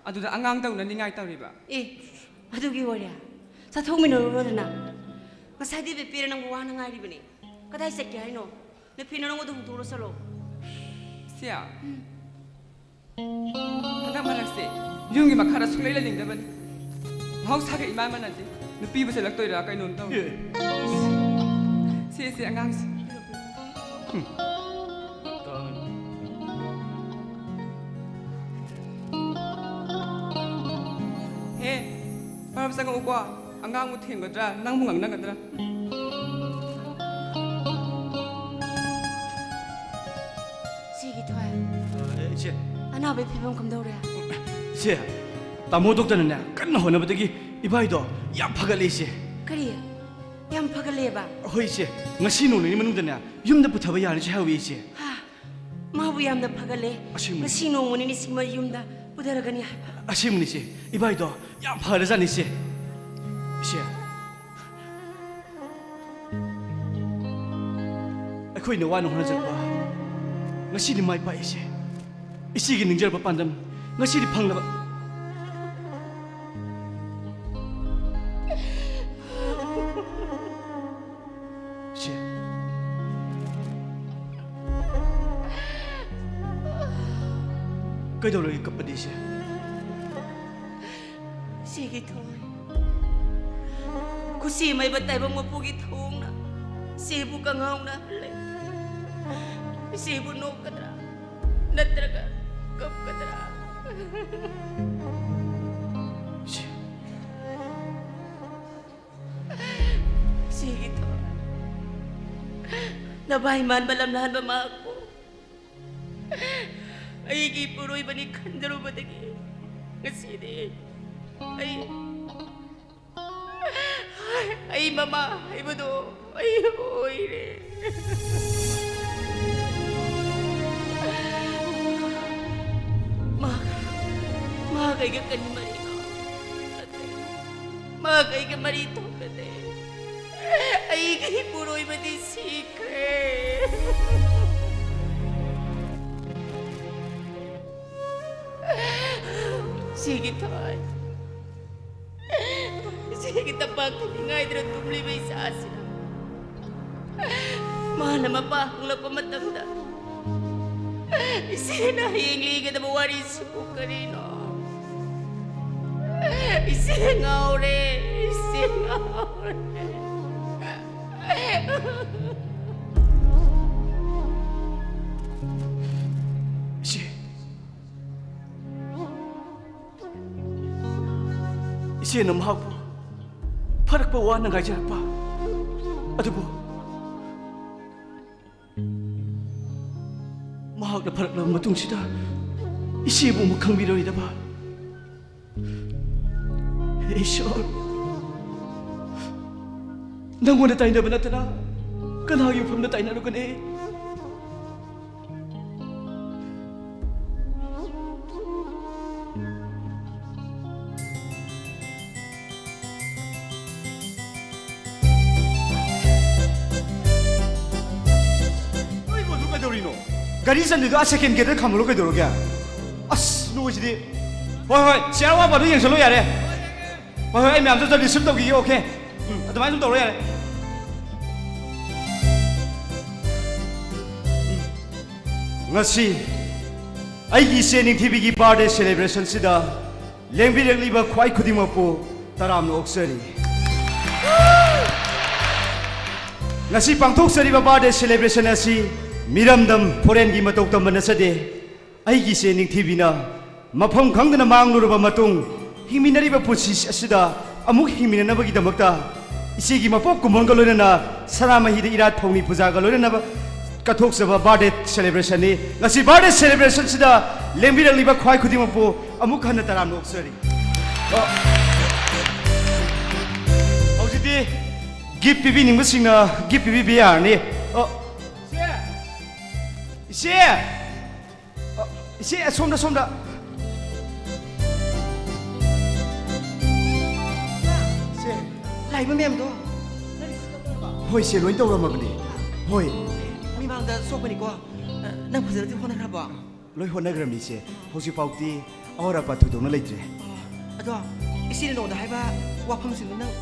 ꯑꯗꯨꯗ ꯑꯉꯥꯡꯗꯧꯅ ꯅꯤꯡꯉꯥꯏ ꯇꯧꯔꯤꯕ꯫ ꯑꯦ, ꯑꯗꯨꯒꯤ ꯋꯥꯔꯤ? ꯆꯥꯊꯣꯛꯃꯤꯟꯅꯔꯨꯔꯣꯗꯅ꯫ ꯉꯁꯥꯏꯗꯤ ꯕꯦꯄꯤꯔ ꯅꯪꯕꯨ ꯋꯥꯅ ꯉꯥꯏꯔꯤꯕꯅꯤ꯫ ꯀꯗꯥꯏ ꯆꯠꯀꯦ ꯍꯥꯏꯅꯣ? ꯅꯐꯤ ꯅꯔꯣꯟꯗꯣ ꯍꯨꯟꯗꯣꯛꯎꯔꯣ ꯆꯠꯂꯣ꯫ ꯍꯟꯗꯛ ꯃꯔꯛꯁꯦ ꯌꯨꯝꯒꯤ ꯃꯈꯥꯗ ꯁꯨꯡꯂꯩ ꯂꯩꯅꯤꯡꯗꯕꯅꯤ꯫ ꯃꯍꯧꯁꯥꯒ ꯏꯃꯥꯟ ꯃꯥꯟꯅꯗꯦ꯫ ꯅꯨꯄꯤꯕꯨ ꯆꯦꯜꯂꯛꯇꯣꯏꯔꯥ ꯀꯩꯅꯣꯝ ꯇꯧꯔꯦ꯫ ꯁꯦ, ꯁꯦ, ꯑꯉꯥꯡꯁꯦ꯫ ꯍꯦ, ꯃꯔꯝ ꯆꯪꯉꯛꯎꯀꯣ꯫ ꯑꯉꯥꯡꯕꯨ ꯊꯦꯝꯒꯗ꯭ꯔꯥ, ꯅꯪꯕꯨ ꯉꯥꯡꯅꯒꯗ꯭ꯔꯥ? ꯁꯤꯒꯤ ꯊꯣꯏ꯫ ꯑ, ꯏꯆꯦ꯫ ꯑꯅꯥꯕꯒꯤ ꯐꯤꯕꯝ ꯀꯝꯗꯧꯔꯦ? ꯏꯆꯦ, ꯇꯥꯃꯣ ꯗꯣꯛꯇꯔꯅꯅꯦ ꯀꯟꯅ ꯍꯣꯠꯅꯕꯗꯒꯤ ꯏꯕꯥꯏꯗꯣ ꯌꯥꯝ ꯐꯒꯠꯂꯦ, ꯏꯆꯦ꯫ ꯀꯔꯤ? ꯌꯥꯝ ꯐꯒꯠꯂꯦꯕ? ꯍꯣꯏ, ꯏꯆꯦ꯫ ꯉꯁꯤ ꯅꯣꯡ ꯅꯤꯅꯤ ꯃꯅꯨꯡꯗꯅꯦ ꯌꯨꯝꯗ ꯄꯨꯊꯕ ꯌꯥꯔꯅꯤ ꯍꯥꯏꯍꯧꯋꯤ, ꯏꯆꯦ꯫ ꯍꯥ? ꯃꯥꯕꯨ ꯌꯥꯝꯅ ꯐꯒꯠꯂꯦ꯫ ꯑꯁꯦꯡꯕꯅꯤ꯫ ꯉꯁꯤ ꯅꯣꯡꯃ ꯅꯤꯅꯤꯁꯤꯃ ꯌꯨꯝꯗ ꯄꯨꯊꯔꯒꯅꯤ ꯍꯥꯏꯕ꯫ ꯑꯁꯦꯡꯕꯅꯤ, ꯏꯆꯦ꯫ ꯏꯕꯥꯏꯗꯣ ꯌꯥꯝ ꯐꯔꯖꯥꯠꯅꯤ, ꯏꯆꯦ꯫ ꯏꯆꯦ, ꯑꯩꯈꯣꯏꯅ ꯋꯥꯅ ꯍꯣꯠꯅꯖꯔꯛꯄ ꯉꯁꯤꯗꯤ ꯃꯥꯏ ꯄꯥꯛꯏꯁꯦ꯫ ꯏꯆꯦꯒꯤ ꯅꯤꯡꯖꯔꯕ ꯄꯥꯟꯗꯝ ꯉꯁꯤꯗꯤ ꯐꯪꯂꯕ꯫ ꯏꯆꯦ, ꯀꯩꯗꯧꯔꯒꯦ ꯀꯞꯄꯗꯤ, ꯏꯆꯦ? ꯁꯤꯒꯤ ꯊꯣꯏ, ꯈꯨꯠꯁꯦꯝ ꯍꯩꯕ ꯇꯥꯏꯕꯪ ꯃꯄꯨꯒꯤ ꯊꯧꯑꯣꯡꯅ ꯁꯤꯕꯨ ꯀꯉꯥꯎꯅꯍꯜꯂꯦ꯫ ꯁꯤꯕꯨ ꯅꯣꯛꯀꯗ꯭ꯔꯥ ꯅꯠꯇ꯭ꯔꯒ ꯀꯞꯀꯗ꯭ꯔꯥ? ꯁꯤ- ꯁꯤꯒꯤ ꯊꯣꯏ, ꯅꯚꯥꯏ ꯃꯥꯟꯕ ꯂꯝꯂꯥꯟꯕ ꯃꯍꯥꯛꯄꯨ ꯑꯩꯒꯤ ꯏꯄꯨꯔꯣꯏꯕꯅꯤ ꯈꯟꯖꯔꯨꯕꯗꯒꯤ ꯉꯁꯤꯗꯤ ꯑꯩ, ꯑꯩ ꯃꯃꯥ ꯍꯥꯏꯕꯗꯣ ꯑꯩ ꯑꯣꯏꯔꯦ꯫ ꯃꯥ, ꯃꯥꯒ ꯑꯩꯒ ꯀꯔꯤ ꯃꯔꯤꯅꯣ? ꯃꯥꯒ ꯑꯩꯒ ꯃꯔꯤ ꯊꯣꯛꯅꯗꯦ꯫ ꯑꯩꯒꯤ ꯏꯄꯨꯔꯣꯏꯕꯗꯤ ꯁꯤꯈ꯭ꯔꯦ꯫ ꯁꯤꯒꯤ ꯊꯣꯏ, ꯁꯤꯒꯤ ꯇꯝꯄꯥꯛꯇ ꯅꯤꯡꯉꯥꯏꯗꯨꯅ ꯇꯨꯝꯂꯤꯕ ꯏꯆꯥꯁꯤꯅ ꯃꯥꯅ ꯃꯄꯥ ꯍꯪꯂꯛꯄ ꯃꯇꯝꯗ ꯏꯆꯦꯅ ꯍꯌꯦꯡ ꯂꯤꯒꯗꯕ ꯋꯥꯔꯤꯁꯤꯕꯨ ꯀꯔꯤꯅꯣ? ꯏꯆꯦ ꯉꯥꯎꯔꯦ, ꯏꯆꯦ ꯉꯥꯎꯔꯦ꯫ ꯏꯆꯦ, ꯏꯆꯦꯅ ꯃꯍꯥꯛꯄꯨ ꯐꯔꯛꯄ ꯋꯥꯅ ꯉꯥꯏꯖꯔꯛꯄ ꯑꯗꯨꯕꯨ, ꯃꯍꯥꯛꯅ ꯐꯔꯛꯂꯕ ꯃꯇꯨꯡꯁꯤꯗ ꯏꯆꯦꯕꯨ ꯑꯃꯨꯛ ꯈꯪꯕꯤꯔꯣꯏꯗꯕ꯫ ꯍꯦ ꯏꯁꯣꯔ, ꯅꯪꯉꯣꯟꯗ ꯇꯥꯏꯅꯕ ꯅꯠꯇꯅ ꯀꯅꯥꯒꯤ ꯃꯐꯝꯗ ꯇꯥꯏꯅꯔꯨꯒꯅꯤ? ꯅꯣꯏꯕꯨ ꯑꯗꯨ ꯀꯩꯗꯧꯔꯤꯅꯣ? ꯒꯥꯔꯤ ꯆꯟꯗꯣꯏꯗꯣ ꯑꯥ ꯁꯦꯀꯦꯟ ꯒꯦꯠꯇ ꯈꯥꯝꯃꯨꯔꯣ, ꯀꯩꯗꯧꯔꯒꯦ? ꯑꯁ, ꯅꯣꯏꯁꯤꯗꯤ꯫ ꯍꯣꯏ, ꯍꯣꯏ, ꯆꯤꯌꯔ ꯑꯋꯥꯡꯕꯗꯣ ꯌꯦꯡꯁꯜꯂꯣ ꯌꯥꯔꯦ꯫ ꯍꯣꯏ, ꯍꯣꯏ, ꯑꯩ ꯃꯌꯥꯝꯁꯨ ꯑꯝꯇ ꯔꯤꯁꯤꯞ ꯇꯧꯈꯤꯒꯦ, ꯑꯣꯀꯦ꯫ ꯎꯝ, ꯑꯗꯨꯃꯥꯏꯅ ꯁꯨꯝ ꯇꯧꯔꯣ ꯌꯥꯔꯦ꯫ ꯎꯝ꯫ ꯉꯁꯤ ꯑꯩꯒꯤ ꯏꯆꯦ ꯅꯤꯡꯊꯤꯕꯤꯒꯤ ꯕꯥꯔꯗꯦ ꯁꯦꯂꯦꯕ꯭ꯔꯦꯁꯟꯁꯤꯗ ꯂꯦꯡꯕꯤꯔꯛꯂꯤꯕ ꯈ꯭ꯋꯥꯏ ꯈꯨꯗꯤꯡꯃꯛꯄꯨ ꯇꯔꯥꯝꯅ ꯑꯣꯛꯆꯔꯤ꯫ ꯉꯁꯤ ꯄꯥꯡꯊꯣꯛꯆꯔꯤꯕ ꯕꯥꯔꯗꯦ ꯁꯦꯂꯦꯕ꯭ꯔꯦꯁꯟ ꯑꯁꯤ ꯃꯤꯔꯝꯗꯝ ꯐꯣꯔꯦꯟꯒꯤ ꯃꯇꯧ ꯇꯝꯕ ꯅꯠꯆꯗꯦ꯫ ꯑꯩꯒꯤ ꯏꯆꯦ ꯅꯤꯡꯊꯤꯕꯤꯅ ꯃꯐꯝ ꯈꯪꯗꯅ ꯃꯥꯡꯂꯨꯔꯕ ꯃꯇꯨꯡ, ꯍꯤꯡꯃꯤꯟꯅꯔꯤꯕ ꯄꯨꯟꯁꯤ ꯑꯁꯤꯗ ꯑꯃꯨꯛ ꯍꯤꯡꯃꯤꯟꯅꯅꯕꯒꯤꯗꯃꯛꯇ ꯏꯆꯦꯒꯤ ꯃꯄꯣꯛ ꯀꯨꯝꯑꯣꯟꯒ ꯂꯣꯏꯅꯅ ꯁꯅꯥꯃꯍꯤꯗ ꯏꯔꯥꯠ ꯊꯧꯅꯤ ꯄꯨꯖꯥꯒ ꯂꯣꯏꯅꯅ ꯀꯠꯊꯣꯛꯆꯕ ꯕꯥꯔꯗꯦ ꯁꯦꯂꯦꯕ꯭ꯔꯦꯁꯟꯅꯤ꯫ ꯉꯁꯤ ꯕꯥꯔꯗꯦ ꯁꯦꯂꯦꯕ꯭ꯔꯦꯁꯟꯁꯤꯗ ꯂꯦꯡꯕꯤꯔꯛꯂꯤꯕ ꯈ꯭ꯋꯥꯏ ꯈꯨꯗꯤꯡꯃꯛꯄꯨ ꯑꯃꯨꯛ ꯍꯟꯅ ꯇꯔꯥꯝꯅ ꯑꯣꯛꯆꯔꯤ꯫ ꯑ, ꯍꯧꯖꯤꯛꯇꯤ ꯒꯤꯐ ꯄꯤꯕꯤꯅꯤꯡꯕꯁꯤꯡꯅ ꯒꯤꯐ ꯄꯤꯕꯤꯕ ꯌꯥꯔꯅꯤ꯫ ꯑ, ꯏꯆꯦ! ꯏꯆꯦ! ꯑ, ꯏꯆꯦ, ꯑꯁꯣꯝꯗ, ꯁꯣꯝꯗ꯫ ꯏꯆꯦ꯫ ꯂꯥꯛꯏꯕ ꯃꯌꯥꯝꯗꯣ ꯅꯪ receive ꯇꯧꯔꯕ? ꯍꯣꯏ, ꯏꯆꯦ, ꯂꯣꯏ ꯇꯧꯔꯝꯃꯕꯅꯦ꯫ ꯍꯣꯏ꯫ ꯃꯤꯃꯥꯡꯗ ꯆꯣꯞꯄꯅꯤꯀꯣ꯫ ꯑ, ꯅꯪ ꯐꯖꯅꯗꯤ ꯍꯣꯠꯅꯈ꯭ꯔꯕꯣ? ꯂꯣꯏ ꯍꯣꯠꯅꯈ꯭ꯔꯕꯅꯤ, ꯏꯆꯦ꯫ ꯍꯧꯖꯤꯛꯐꯥꯎꯗꯤ ꯑꯋꯥꯠ ꯑꯄꯥ ꯊꯣꯏꯗꯣꯛꯅ ꯂꯩꯇ꯭ꯔꯦ꯫ ꯑꯣ, ꯑꯗꯣ ꯏꯆꯦꯅ ꯅꯉꯣꯟꯗ ꯍꯥꯏꯕ ꯋꯥꯐꯝꯁꯤꯡꯗꯣ ꯅꯪ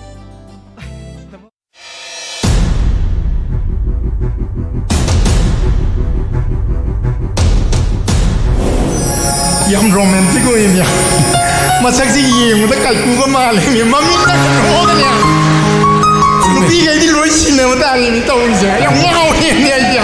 ꯃꯁꯛꯁꯤ ꯌꯦꯡꯕꯗ ꯀꯥꯏꯀꯨꯒ ꯃꯥꯜꯂꯦ꯫ ꯃꯃꯤꯠꯅ ꯀꯣꯛꯑꯒꯅꯦ꯫ ꯅꯨꯄꯤꯈꯩꯗꯤ ꯂꯣꯏ ꯁꯤꯟꯅꯕ ꯇꯥꯔꯦꯅꯦ ꯇꯧꯔꯤꯁꯦ꯫ ꯌꯥꯝ ꯉꯥꯎꯔꯦꯅꯦ ꯑꯩꯗꯤ꯫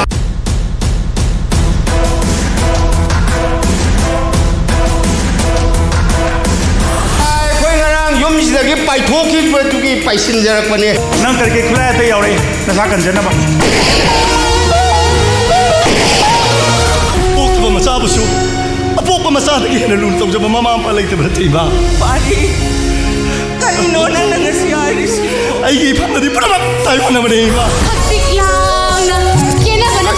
ꯑꯩꯈꯣꯏ ꯉꯔꯥꯡ ꯌꯨꯝꯁꯤꯗꯒꯤ ꯄꯥꯏꯊꯣꯛꯈꯤꯕꯗꯨꯒꯤ ꯄꯥꯏꯁꯤꯟꯖꯔꯛꯄꯅꯦ꯫ ꯅꯪ ꯀꯔꯤ ꯀꯔꯤ ꯈꯨꯠꯂꯥꯏ ꯑꯇꯩ ꯌꯥꯎꯔꯛꯏ? ꯅꯁꯥ ꯀꯟꯖꯅꯕ꯫ ꯄꯣꯛꯇꯕ ꯃꯆꯥꯕꯨꯁꯨ ꯑꯄꯣꯛꯄ ꯃꯆꯥꯗꯒꯤ ꯍꯦꯟꯅ ꯂꯨꯅ ꯇꯧꯖꯕ ꯃꯃꯥ ꯃꯄꯥ ꯂꯩꯇꯕ ꯅꯠꯇꯦ, ꯏꯃꯥ꯫ ꯄꯥꯔꯤ, ꯀꯔꯤꯅꯣ ꯅꯪꯅ ꯉꯁꯤ ꯍꯥꯏꯔꯤꯁꯤ? ꯑꯩꯒꯤ ꯏꯐꯝꯗꯗꯤ ꯄꯨꯝꯅꯃꯛ ꯇꯥꯏꯑꯣꯟꯅꯕꯅꯦ, ꯏꯃꯥ꯫ ꯍꯛꯆꯤꯛ ꯂꯥꯡꯅ ꯀꯦꯅꯕꯅ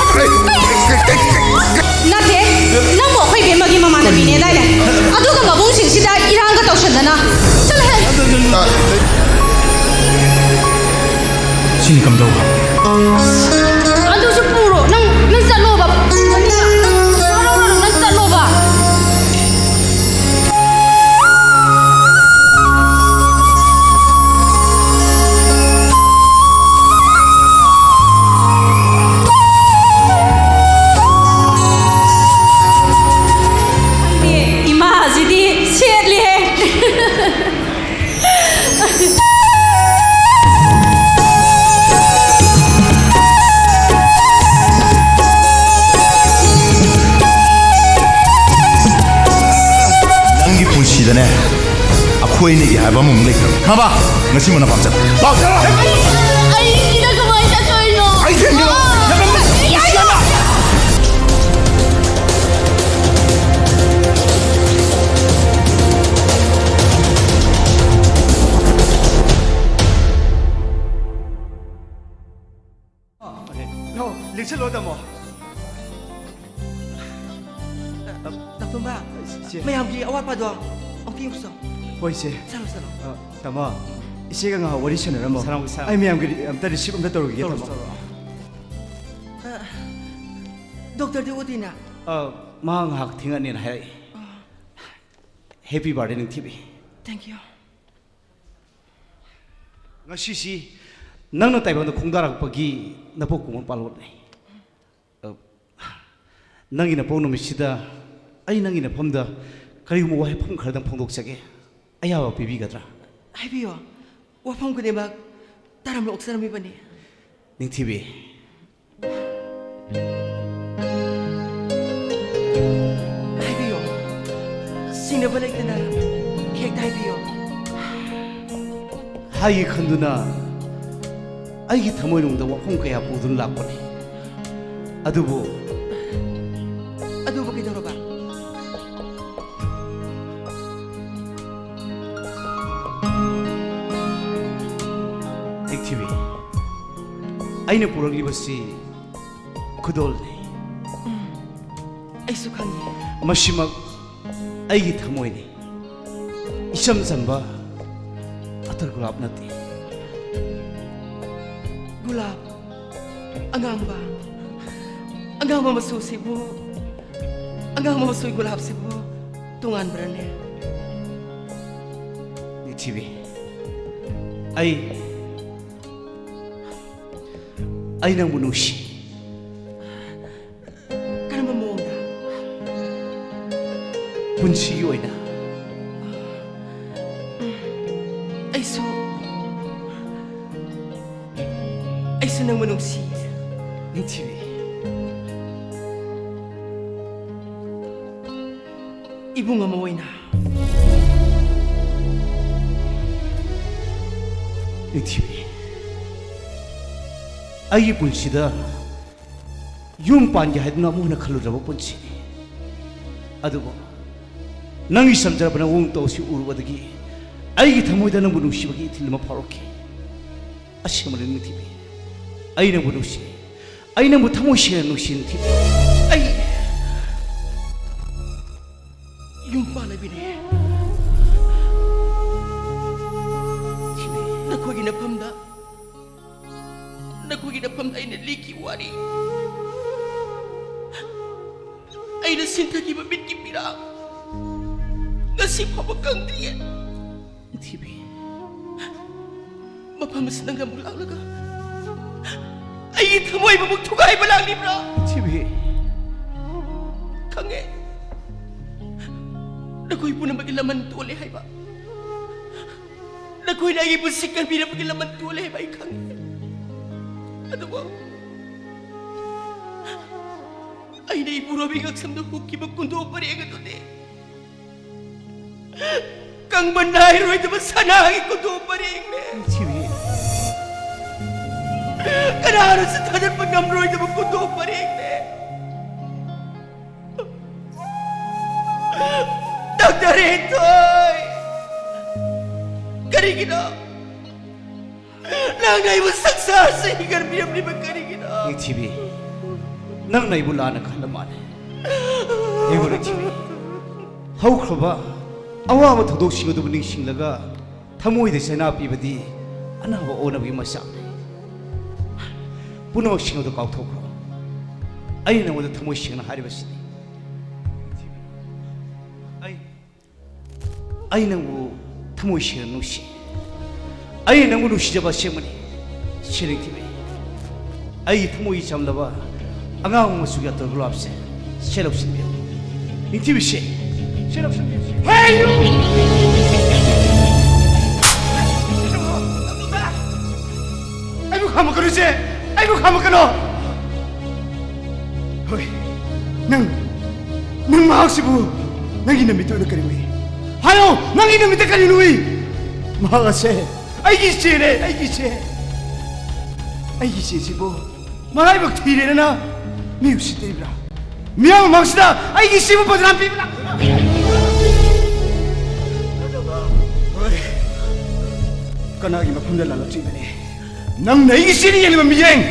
ꯅꯠꯇꯦ, ꯅꯪꯕꯨ ꯑꯩꯈꯣꯏ ꯏꯕꯦꯝꯃꯒꯤ ꯃꯃꯥꯟꯅꯕꯤꯅꯦ ꯗꯥꯏꯅꯦ? ꯑꯗꯨꯒ ꯃꯕꯨꯡꯁꯤꯡꯁꯤꯗ ꯏꯔꯥꯡꯒ ꯇꯧꯁꯟꯗꯅ꯫ ꯆꯠꯂꯣꯍꯦ꯫ ꯁꯤꯅꯤ ꯀꯝꯗꯧꯕ? ꯑꯗꯨꯁꯨ ꯄꯨꯔꯣ꯫ ꯅꯪ, ꯅꯪ ꯆꯠꯂꯣꯕ꯫ ꯅꯪ ꯆꯠꯂꯣꯕ꯫ ꯈꯪꯗꯦ, ꯏꯃꯥꯁꯤꯗꯤ ꯁꯦꯠꯂꯤꯍꯦ꯫ ꯅꯪꯒꯤ ꯄꯨꯟꯁꯤꯗꯅꯦ, ꯑꯩꯈꯣꯏ ꯑꯅꯤꯒꯤ ꯍꯥꯏꯕ ꯑꯃꯃꯨꯛ ꯂꯩꯇ꯭ꯔꯕ, ꯈꯪꯉꯕ? ꯉꯁꯤ ꯃꯅ ꯄꯥꯝꯖꯕ ꯂꯥꯎ, ꯆꯠꯂꯣ! ꯑꯩ, ꯑꯩ ꯁꯤꯗ ꯀꯃꯥꯏꯅ ꯆꯠꯇꯣꯏꯅꯣ? ꯑꯩ ꯊꯦꯡꯕꯤꯔꯣ! ꯑꯥ! ꯌꯥꯝꯅ ꯅꯨꯡꯁꯤꯅ! ꯂꯦꯛꯁꯜꯂꯣ, ꯇꯥꯃꯣ꯫ ꯇꯥꯇꯣꯝꯕ, ꯏꯆꯦ꯫ ꯃꯌꯥꯝꯒꯤ ꯑꯋꯥꯠꯄꯗꯣ ꯑꯝꯇ ꯌꯦꯡꯁꯣ꯫ ꯍꯣꯏ, ꯏꯆꯦ꯫ ꯆꯠꯂꯣ, ꯆꯠꯂꯣ꯫ ꯑ, ꯇꯥꯃꯣ, ꯏꯆꯦꯒ ꯉꯥꯏꯍꯥꯛ ꯋꯥꯔꯤ ꯁꯥꯟꯅꯔꯝꯃꯣ꯫ ꯁꯥꯟꯅꯧ, ꯁꯥꯟꯅꯧ꯫ ꯑꯩ ꯃꯌꯥꯝꯒꯤ ꯑꯝꯇ ꯔꯤꯁꯤꯞ ꯑꯝꯇ ꯇꯧꯔꯨꯈꯤꯒꯦ, ꯇꯧꯔꯣ, ꯇꯥꯃꯣ꯫ ꯇꯧꯔꯣ꯫ ꯑ, ꯗꯣꯛꯇꯔꯗꯤ ꯎꯗꯦꯅ? ꯑ, ꯃꯥ ꯉꯥꯏꯍꯥꯛ ꯊꯦꯡꯉꯅꯤꯅ ꯍꯥꯏꯔꯛꯏ꯫ ꯑ꯫ Happy birthday, ꯅꯤꯡꯊꯤꯕꯤ꯫ Thank you꯫ ꯉꯁꯤꯁꯤ ꯅꯪꯅ ꯇꯥꯏꯕꯪꯗ ꯈꯣꯡꯗꯥꯔꯛꯄꯒꯤ ꯅꯄꯣꯛ ꯀꯨꯝꯑꯣꯟ ꯄꯥꯜꯂꯣꯟꯅꯤ꯫ ꯑ, ꯅꯪꯒꯤ ꯅꯄꯣꯛ ꯅꯨꯃꯤꯠꯁꯤꯗ ꯑꯩ ꯅꯪꯒꯤ ꯅꯐꯝꯗ ꯀꯔꯤꯒꯨꯝꯕ ꯋꯥꯍꯩꯐꯝ ꯈꯔꯗꯪ ꯐꯣꯡꯗꯣꯛꯆꯒꯦ꯫ ꯑꯌꯥꯕ ꯄꯤꯕꯤꯒꯗ꯭ꯔꯥ? ꯍꯥꯏꯕꯤꯌꯣ꯫ ꯋꯥꯐꯝ ꯈꯨꯗꯤꯡꯃꯛ ꯇꯥꯔꯝꯂ ꯑꯣꯛꯆꯔꯝꯃꯤꯕꯅꯤ꯫ ꯅꯤꯡꯊꯤꯕꯤ, ꯍꯥꯏꯕꯤꯌꯣ꯫ ꯆꯤꯡꯅꯕ ꯂꯩꯇꯅ ꯍꯦꯛꯇ ꯍꯥꯏꯕꯤꯌꯣ꯫ ꯍꯥꯏꯒꯦ ꯈꯟꯗꯨꯅ ꯑꯩꯒꯤ ꯊꯃꯣꯏꯅꯨꯡꯗ ꯋꯥꯐꯝ ꯀꯌꯥ ꯄꯨꯗꯨꯅ ꯂꯥꯛꯄꯅꯤ꯫ ꯑꯗꯨꯕꯨ ꯑꯗꯨꯕꯨ ꯀꯩꯗꯧꯔꯕ? ꯅꯤꯡꯊꯤꯕꯤ, ꯑꯩꯅ ꯄꯨꯔꯛꯂꯤꯕꯁꯤ ꯈꯨꯗꯣꯜꯅꯤ꯫ ꯑꯩꯁꯨ ꯈꯪꯉꯤ꯫ ꯃꯁꯤꯃꯛ ꯑꯩꯒꯤ ꯊꯃꯣꯏꯅꯤ꯫ ꯏꯆꯝ ꯆꯝꯕ ꯑꯇꯔ ꯒꯨꯂꯥꯞ ꯅꯠꯇꯦ꯫ ꯒꯨꯂꯥꯞ ꯑꯉꯥꯡꯕ, ꯑꯉꯥꯡꯕ ꯃꯆꯨꯁꯤꯕꯨ, ꯑꯉꯥꯡꯕ ꯃꯆꯨꯒꯤ ꯒꯨꯂꯥꯞꯁꯤꯕꯨ ꯇꯣꯉꯥꯟꯕ꯭ꯔꯅꯦ? ꯅꯤꯡꯊꯤꯕꯤ, ꯑꯩ, ꯑꯩ ꯅꯪꯕꯨ ꯅꯨꯡꯁꯤ꯫ ꯀꯔꯝꯕ ꯃꯑꯣꯡꯗ? ꯄꯨꯟꯁꯤꯒꯤ ꯑꯣꯏꯅ꯫ ꯑꯩꯁꯨ, ꯑꯩꯁꯨ ꯅꯪꯕꯨ ꯅꯨꯡꯁꯤ꯫ ꯅꯤꯡꯊꯤꯕꯤ꯫ ꯏꯕꯨꯡ ꯑꯃ ꯑꯣꯏꯅ꯫ ꯅꯤꯡꯊꯤꯕꯤ, ꯑꯩꯒꯤ ꯄꯨꯟꯁꯤꯗ ꯌꯨꯝ ꯄꯥꯟꯒꯦ ꯍꯥꯏꯗꯨꯅ ꯑꯃꯨꯛ ꯍꯟꯅ ꯈꯜꯂꯨꯗ꯭ꯔꯕ ꯄꯨꯟꯁꯤꯅꯤ꯫ ꯑꯗꯨꯕꯨ ꯅꯪꯒꯤ ꯆꯝꯖꯔꯕ ꯅꯑꯣꯡ ꯃꯇꯧ ꯑꯁꯤ ꯎꯔꯨꯕꯗꯒꯤ ꯑꯩꯒꯤ ꯊꯃꯣꯏꯗ ꯅꯪꯕꯨ ꯅꯨꯡꯁꯤꯕꯒꯤ ꯏꯊꯤꯜ ꯑꯃ ꯐꯥꯎꯔꯛꯈꯤ꯫ ꯑꯁꯦꯡꯕꯅꯤ ꯅꯤꯡꯊꯤꯕꯤ, ꯑꯩ ꯅꯪꯕꯨ ꯅꯨꯡꯁꯤ꯫ ꯑꯩ ꯅꯪꯕꯨ ꯊꯃꯣꯏ ꯁꯦꯡꯅ ꯅꯨꯡꯁꯤ ꯅꯤꯡꯊꯤꯕꯤ꯫ ꯑꯩ ꯌꯨꯝ ꯄꯥꯜꯂꯕꯤꯅꯦ꯫ ꯅꯈꯣꯏꯒꯤ ꯅꯐꯝꯗ, ꯅꯈꯣꯏꯒꯤ ꯅꯐꯝꯗ ꯑꯩꯅ ꯂꯤꯈꯤ ꯋꯥꯔꯤ꯫ ꯑꯩꯅ ꯁꯤꯟꯊꯈꯤꯕ ꯃꯤꯠꯀꯤ ꯄꯤꯔꯥꯡ ꯉꯁꯤ ꯐꯥꯎꯕ ꯀꯪꯗ꯭ꯔꯤꯌꯦ꯫ ꯅꯤꯡꯊꯤꯕꯤ꯫ ꯃꯐꯝ ꯑꯁꯤꯗ ꯅꯪ ꯑꯃꯨꯛ ꯂꯥꯛꯂꯒ ꯑꯩꯒꯤ ꯊꯃꯣꯏꯕꯨ ꯑꯃꯨꯛ ꯊꯨꯒꯥꯏꯕ ꯂꯥꯛꯂꯤꯕ꯭ꯔꯥ? ꯅꯤꯡꯊꯤꯕꯤ꯫ ꯈꯪꯉꯦ꯫ ꯅꯈꯣꯏ ꯄꯨꯝꯅꯃꯛꯀꯤ ꯂꯃꯟ ꯇꯣꯜꯂꯦ ꯍꯥꯏꯕ, ꯅꯈꯣꯏꯅ ꯑꯩꯒꯤ ꯄꯨꯟꯁꯤ ꯀꯟꯕꯤꯔꯝꯕꯒꯤ ꯂꯃꯟ ꯇꯣꯜꯂꯦ ꯍꯥꯏꯕ ꯑꯩ ꯈꯪꯉꯤ꯫ ꯑꯗꯨꯕꯨ ꯑꯩꯅ ꯏꯄꯨꯔꯣꯏꯕꯒꯤ ꯉꯛꯁꯝꯗ ꯍꯨꯛꯈꯤꯕ ꯀꯨꯟꯗꯣ ꯄꯔꯦꯡ ꯑꯗꯨꯗꯤ ꯀꯪꯕ ꯅꯥꯏꯔꯣꯏꯗꯕ ꯁꯅꯥꯒꯤ ꯀꯨꯟꯗꯣ ꯄꯔꯦꯡꯅꯦ꯫ ꯅꯤꯡꯊꯤꯕꯤ꯫ ꯀꯅꯥꯅꯁꯨ ꯊꯥꯖꯤꯟꯕ ꯉꯝꯂꯣꯏꯗꯕ ꯀꯨꯟꯗꯣ ꯄꯔꯦꯡꯅꯦ꯫ ꯗꯥꯛꯇꯔ ꯍꯦꯟꯊꯣꯏ, ꯀꯔꯤꯒꯤꯅꯣ ꯅꯪꯅ ꯑꯩꯕꯨ ꯁꯪꯁꯥꯔꯁꯤ ꯍꯤꯡꯍꯟꯕꯤꯔꯝꯂꯤꯕ ꯀꯔꯤꯒꯤꯅꯣ? ꯅꯤꯡꯊꯤꯕꯤ, ꯅꯪꯅ ꯑꯩꯕꯨ ꯂꯥꯟꯅ ꯈꯜꯂ ꯃꯥꯜꯂꯦ꯫ ꯌꯦꯡꯉꯨ ꯅꯤꯡꯊꯤꯕꯤ, ꯍꯧꯈ꯭ꯔꯕ ꯑꯋꯥꯕ ꯊꯧꯗꯣꯛꯁꯤꯡ ꯑꯗꯨꯕꯨ ꯅꯤꯡꯁꯤꯡꯂꯒ ꯊꯃꯣꯏꯗ ꯆꯩꯅꯥ ꯄꯤꯕꯗꯤ ꯑꯅꯥꯕ ꯑꯣꯟꯅꯕꯒꯤ ꯃꯆꯥꯛꯅꯤ꯫ ꯄꯨꯝꯅꯃꯛꯁꯤꯡ ꯑꯗꯨ ꯀꯥꯎꯊꯣꯛꯈ꯭ꯔꯣ꯫ ꯑꯩꯅ ꯅꯉꯣꯟꯗ ꯊꯃꯣꯏ ꯁꯦꯡꯅ ꯍꯥꯏꯔꯤꯕꯁꯤꯅꯤ꯫ ꯑꯩ, ꯑꯩ ꯅꯪꯕꯨ ꯊꯃꯣꯏ ꯁꯦꯡꯅ ꯅꯨꯡꯁꯤ꯫ ꯑꯩ ꯅꯪꯕꯨ ꯅꯨꯡꯁꯤꯖꯕ ꯑꯁꯦꯡꯕꯅꯤ꯫ ꯁꯦ ꯅꯤꯡꯊꯤꯕꯤ, ꯑꯩꯒꯤ ꯊꯃꯣꯏꯒꯤ ꯆꯝꯂꯕ ꯑꯉꯥꯡꯕ ꯃꯆꯨꯒꯤ ꯑꯇꯔ ꯒꯨꯂꯥꯞꯁꯦ ꯁꯦ ꯂꯧꯁꯤꯟꯕꯤꯌꯨ꯫ ꯅꯤꯡꯊꯤꯕꯤꯁꯦ, ꯁꯦ ꯂꯧꯁꯤꯟꯕꯤꯌꯨ꯫ ꯍꯦ, you! ꯑꯩꯕꯨ ꯈꯥꯝꯃꯛꯀꯅꯨ, ꯏꯆꯦ! ꯑꯩꯕꯨ ꯈꯥꯝꯃꯛꯀꯅꯨ! ꯍꯣꯏ, ꯅꯪ, ꯅꯪ ꯃꯍꯥꯛꯁꯤꯕꯨ ꯅꯪꯒꯤ ꯅꯃꯤꯠꯇ ꯑꯣꯏꯅ ꯀꯔꯤ ꯎꯏ? ꯍꯥꯏꯌꯣ, ꯅꯪꯒꯤ ꯅꯃꯤꯠꯇ ꯀꯔꯤ ꯎꯏ? ꯃꯍꯥꯛ ꯑꯁꯦ ꯑꯩꯒꯤ ꯏꯆꯦꯅꯦ, ꯑꯩꯒꯤ ꯏꯆꯦ꯫ ꯑꯩꯒꯤ ꯏꯆꯦꯁꯤꯕꯨ ꯃꯔꯥꯏꯕꯛ ꯊꯤꯔꯦꯅ ꯃꯤ ꯎꯁꯤꯠꯇ꯭ꯔꯤꯕ꯭ꯔꯥ? ꯃꯤꯌꯥꯝ ꯃꯃꯥꯡꯁꯤꯗ ꯑꯩꯒꯤ ꯏꯆꯦꯕꯨ ꯕꯗꯅꯥꯝ ꯄꯤꯕ ꯂꯥꯛꯄ꯭ꯔꯥ? ꯍꯣꯏ, ꯀꯅꯥꯒꯤ ꯃꯐꯝꯗ ꯂꯥꯜꯂꯛꯇ꯭ꯔꯤꯕꯅꯦ? ꯅꯪꯅ ꯑꯩꯒꯤ ꯏꯆꯦꯗ ꯌꯦꯡꯂꯤꯕ ꯃꯤꯠꯌꯦꯡ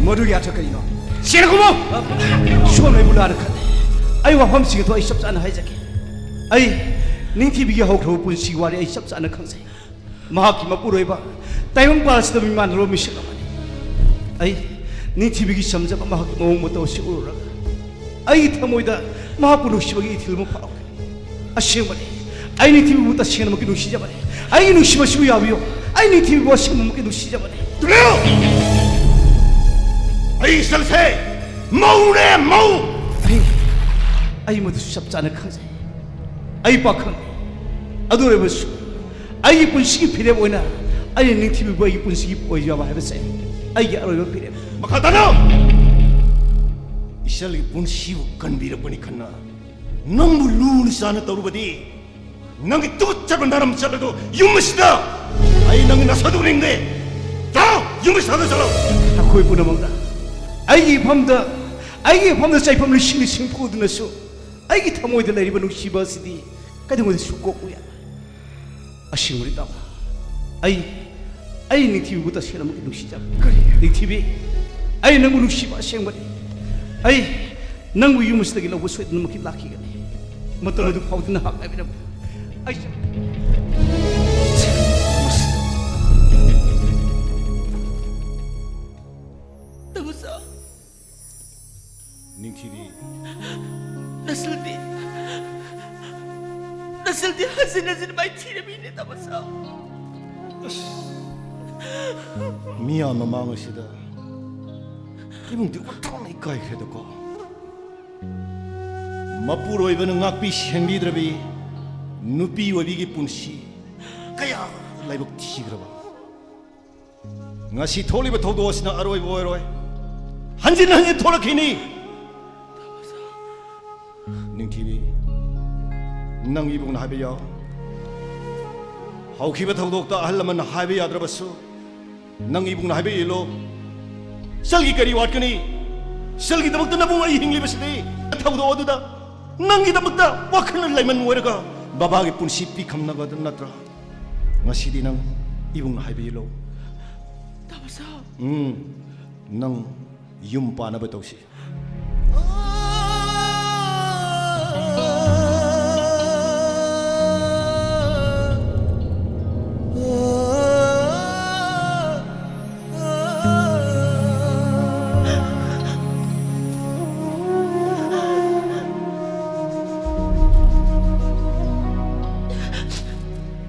ꯃꯗꯨꯒꯤ ꯑꯔꯊ ꯀꯔꯤꯅꯣ? ꯁꯦꯡꯅ ꯈꯨꯝꯃꯨ! ꯁꯣꯝꯅ ꯑꯩꯕꯨ ꯂꯥꯟꯅ ꯈꯜꯂꯦ꯫ ꯑꯩ ꯋꯥꯐꯝꯁꯤꯡ ꯑꯗꯨ ꯑꯩ ꯆꯞ ꯆꯥꯅ ꯍꯥꯏꯖꯒꯦ꯫ ꯑꯩ ꯅꯤꯡꯊꯤꯕꯤꯒꯤ ꯍꯧꯈ꯭ꯔꯕ ꯄꯨꯟꯁꯤꯒꯤ ꯋꯥꯔꯤ ꯑꯩ ꯆꯞ ꯆꯥꯅ ꯈꯪꯖꯩ꯫ ꯃꯍꯥꯛꯀꯤ ꯃꯄꯨꯔꯣꯏꯕ ꯇꯥꯏꯕꯪꯄꯥꯜ ꯑꯁꯤꯗ ꯃꯤꯃꯥꯟꯅꯔꯕ ꯃꯤꯁꯛ ꯑꯃꯅꯤ꯫ ꯑꯩ ꯅꯤꯡꯊꯤꯕꯤꯒꯤ ꯆꯝꯖꯕ, ꯃꯍꯥꯛꯀꯤ ꯃꯑꯣꯡ ꯃꯇꯧ ꯑꯁꯤ ꯎꯔꯨꯔꯒ ꯑꯩꯒꯤ ꯊꯃꯣꯏꯗ ꯃꯍꯥꯛꯄꯨ ꯅꯨꯡꯁꯤꯕꯒꯤ ꯏꯊꯤꯜ ꯑꯃ ꯐꯥꯎꯈꯤ꯫ ꯑꯁꯦꯡꯕꯅꯤ, ꯑꯩ ꯅꯤꯡꯊꯤꯕꯤꯕꯨ ꯇꯁꯦꯡꯅꯃꯛꯀꯤ ꯅꯨꯡꯁꯤꯖꯕꯅꯤ꯫ ꯑꯩꯒꯤ ꯅꯨꯡꯁꯤꯕꯁꯤꯕꯨ ꯌꯥꯕꯤꯌꯨ꯫ ꯑꯩ ꯅꯤꯡꯊꯤꯕꯤꯕꯨ ꯑꯁꯦꯡꯕꯃꯛꯀꯤ ꯅꯨꯡꯁꯤꯖꯕꯅꯤ꯫ ꯇꯨꯃꯤꯟ ꯂꯩꯌꯨ! ꯑꯩ ꯏꯆꯜꯁꯦ ꯃꯧꯅꯦ, ꯃꯧ! ꯑꯩ, ꯑꯩ ꯃꯗꯨꯁꯨ ꯆꯞ ꯆꯥꯅ ꯈꯪꯖꯩ꯫ ꯑꯩ ꯄꯥꯈꯪꯅꯤ꯫ ꯑꯗꯨ ꯑꯣꯏꯔꯕꯁꯨ ꯑꯩꯒꯤ ꯄꯨꯟꯁꯤꯒꯤ ꯐꯤꯔꯦꯞ ꯑꯣꯏꯅ ꯑꯩꯅ ꯅꯤꯡꯊꯤꯕꯤꯕꯨ ꯑꯩꯒꯤ ꯄꯨꯟꯁꯤꯒꯤ ꯑꯣꯏꯖꯕ ꯍꯥꯏꯕꯁꯦ ꯑꯩꯒꯤ ꯑꯔꯣꯏꯕ ꯐꯤꯔꯦꯞ꯫ ꯃꯈꯥ ꯇꯥꯅ! ꯏꯆꯜꯒꯤ ꯄꯨꯟꯁꯤꯕꯨ ꯀꯟꯕꯤꯔꯛꯄꯅꯤ ꯈꯟꯅ ꯅꯪꯕꯨ ꯂꯨꯅ ꯆꯥꯅ ꯇꯧꯔꯨꯕꯗꯤ ꯅꯪꯒꯤ ꯇꯨꯀꯠꯆꯕ ꯅꯔꯝ ꯆꯠꯂꯗꯨ ꯌꯨꯝ ꯑꯁꯤꯗ ꯑꯩ ꯅꯪꯒꯤ ꯅꯁꯥꯗꯨ ꯎꯅꯤꯡꯗꯦ꯫ ꯆꯠꯂꯣ! ꯌꯨꯝ ꯑꯁꯤꯗ ꯆꯠꯂꯣ! ꯑꯩꯈꯣꯏ ꯄꯨꯝꯅꯃꯛꯅ ꯑꯩꯒꯤ ꯏꯐꯝꯗ, ꯑꯩꯒꯤ ꯏꯐꯝꯗ ꯆꯩꯐꯝ ꯂꯤꯁꯤꯡ ꯂꯤꯁꯤꯡ ꯐꯨꯗꯨꯅꯁꯨ ꯑꯩꯒꯤ ꯊꯃꯣꯏꯗ ꯂꯩꯔꯤꯕ ꯅꯨꯡꯁꯤꯕ ꯑꯁꯤꯗꯤ ꯀꯩꯗꯧꯉꯩꯗꯁꯨ ꯀꯣꯛꯎ ꯌꯥꯏ꯫ ꯑꯁꯦꯡꯕꯅꯤ ꯇꯥꯃꯣ꯫ ꯑꯩ, ꯑꯩ ꯅꯤꯡꯊꯤꯕꯤꯕꯨ ꯇꯁꯦꯡꯅꯃꯛꯀꯤ ꯅꯨꯡꯁꯤꯖꯕ꯫ ꯀꯔꯤ? ꯅꯤꯡꯊꯤꯕꯤ, ꯑꯩ ꯅꯪꯕꯨ ꯅꯨꯡꯁꯤꯕ ꯑꯁꯦꯡꯕꯅꯤ꯫ ꯑꯩ ꯅꯪꯕꯨ ꯌꯨꯝ ꯑꯁꯤꯗꯒꯤ ꯂꯧꯕ ꯁꯣꯏꯗꯅꯃꯛꯀꯤ ꯂꯥꯛꯈꯤꯒꯅꯤ꯫ ꯃꯇꯝ ꯑꯗꯨ ꯐꯥꯎꯗꯨꯅ ꯍꯥꯞꯅꯕꯤꯔꯝꯃꯨ꯫ ꯑꯩ ꯇꯥꯃꯣ ꯁꯥ꯫ ꯅꯤꯡꯊꯤꯕꯤ꯫ ꯅꯁꯜꯗꯤ, ꯅꯁꯜꯗꯤ ꯍꯟꯖꯤꯟ ꯍꯟꯖꯤꯟ ꯃꯥꯏꯊꯤꯔꯝꯃꯤꯅꯦ, ꯇꯥꯃꯣ ꯁꯥ꯫ ꯑꯁ, ꯃꯤꯌꯥꯝ ꯃꯃꯥꯡ ꯑꯁꯤꯗ ꯏꯃꯨꯡꯗꯤ ꯑꯣꯟꯊꯣꯛꯅ ꯏꯀꯥꯏꯈ꯭ꯔꯦꯗꯀꯣ꯫ ꯃꯄꯨꯔꯣꯏꯕꯅ ꯉꯥꯛꯄꯤ ꯁꯦꯟꯕꯤꯗ꯭ꯔꯕꯤ ꯅꯨꯄꯤ ꯑꯣꯏꯕꯤꯒꯤ ꯄꯨꯟꯁꯤ ꯀꯌꯥ ꯂꯥꯏꯕꯛ ꯊꯤꯈ꯭ꯔꯕ꯫ ꯉꯁꯤ ꯊꯣꯛꯂꯤꯕ ꯊꯧꯗꯣꯛ ꯑꯁꯤꯅ ꯑꯔꯣꯏꯕ ꯑꯣꯏꯔꯣꯏ꯫ ꯍꯟꯖꯤꯟ ꯍꯟꯖꯤꯟ ꯊꯣꯛꯂꯛꯈꯤꯅꯤ꯫ ꯅꯤꯡꯊꯤꯕꯤ, ꯅꯪ ꯏꯕꯨꯡꯅ ꯍꯥꯏꯕ ꯌꯥꯎ꯫ ꯍꯧꯈꯤꯕ ꯊꯧꯗꯣꯛꯇ ꯑꯍꯜ ꯂꯃꯟꯅ ꯍꯥꯏꯕ ꯌꯥꯗ꯭ꯔꯕꯁꯨ, ꯅꯪ ꯏꯕꯨꯡꯅ ꯍꯥꯏꯕ ꯏꯜꯂꯣ꯫ ꯏꯆꯜꯒꯤ ꯀꯔꯤ ꯋꯥꯠꯀꯅꯤ? ꯏꯆꯜꯒꯤꯗꯃꯛꯇ ꯅꯕꯨꯡ ꯑꯩ ꯍꯤꯡꯂꯤꯕꯁꯤꯗꯤ꯫ ꯊꯧꯗꯣꯛ ꯑꯗꯨꯗ ꯅꯪꯒꯤꯗꯃꯛꯇ ꯋꯥꯈꯜꯅ ꯂꯩꯃꯟ ꯑꯣꯏꯔꯒ ꯕꯕꯥꯒꯤ ꯄꯨꯟꯁꯤ ꯄꯤꯈꯝꯅꯕꯗ ꯅꯠꯇ꯭ꯔꯥ? ꯉꯁꯤꯗꯤ ꯅꯪ ꯏꯕꯨꯡꯅ ꯍꯥꯏꯕ ꯏꯜꯂꯣ꯫ ꯇꯥꯃꯣ ꯁꯥ꯫ ꯎꯝ, ꯅꯪ ꯌꯨꯝ ꯄꯥꯟꯅꯕ ꯇꯧꯁꯤ꯫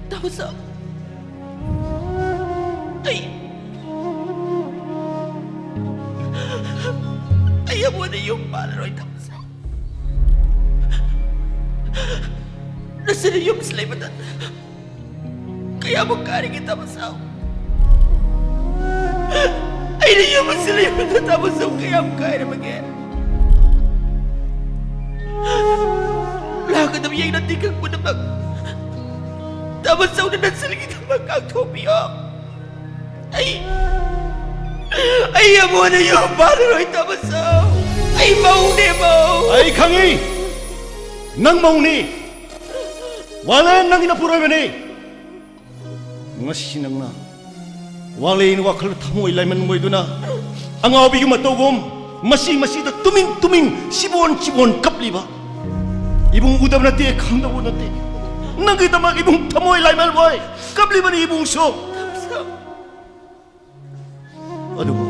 ꯇꯥꯃꯣ ꯁꯥ꯫ ꯑꯩ, ꯑꯩ ꯑꯃꯨꯛ ꯍꯟꯅ ꯌꯨꯝ ꯄꯥꯜꯂꯔꯣꯏ, ꯇꯥꯃꯣ ꯁꯥ꯫ ꯅꯆꯤꯟ ꯌꯨꯝꯁꯤ ꯂꯩꯕꯗ ꯀꯌꯥꯃꯨꯛ ꯀꯥꯏꯔꯒꯦ, ꯇꯥꯃꯣ ꯁꯥꯎ? ꯑꯩꯅ ꯌꯨꯝ ꯑꯁꯤ ꯂꯩꯕꯗ ꯇꯥꯃꯣ ꯁꯥꯎ ꯀꯌꯥꯝ ꯀꯥꯏꯔꯕꯒꯦ? ꯂꯥꯛꯀꯗꯕ ꯌꯦꯡꯅ ꯇꯤꯟꯈꯪ ꯄꯨꯝꯅꯃꯛ ꯇꯥꯃꯣ ꯁꯥꯎꯅ ꯅꯆꯤꯟꯒꯤꯗꯃꯛ ꯉꯥꯛꯊꯣꯛꯄꯤꯌꯣ꯫ ꯑꯩ, ꯑꯩ ꯑꯃꯨꯛ ꯍꯟꯅ ꯌꯨꯝ ꯄꯥꯜꯂꯔꯣꯏ, ꯇꯥꯃꯣ ꯁꯥꯎ꯫ ꯑꯩ ꯃꯧꯅꯦ, ꯃꯧ꯫ ꯑꯩ ꯈꯪꯉꯤ, ꯅꯪ ꯃꯧꯅꯤ꯫ ꯋꯥꯂꯦꯟ ꯅꯪꯒꯤ ꯅꯄꯨꯔꯣꯏꯕꯅꯤ꯫ ꯉꯁꯤ ꯅꯪꯅ ꯋꯥꯂꯦꯟ ꯋꯥꯈꯜ ꯊꯃꯣꯏ ꯂꯥꯏꯃꯟ ꯑꯣꯏꯗꯨꯅ ꯑꯉꯥꯎꯕꯤꯒꯤ ꯃꯇꯧꯒꯨꯝ ꯃꯁꯤ ꯃꯁꯤꯗ ꯇꯨꯃꯤꯟ ꯇꯨꯃꯤꯟ ꯆꯤꯕꯣꯟ ꯆꯤꯕꯣꯟ ꯀꯞꯂꯤꯕ꯫ ꯏꯕꯨꯡ ꯎꯗꯕ ꯅꯠꯇꯦ, ꯈꯪꯗꯕ ꯅꯠꯇꯦ꯫ ꯅꯪꯒꯤꯗꯃꯛ ꯏꯕꯨꯡ ꯊꯃꯣꯏ ꯂꯥꯏꯃꯟ ꯑꯣꯏ ꯀꯞꯂꯤꯕꯅꯤ ꯏꯕꯨꯡꯁꯨ꯫ ꯑꯗꯨꯕꯨ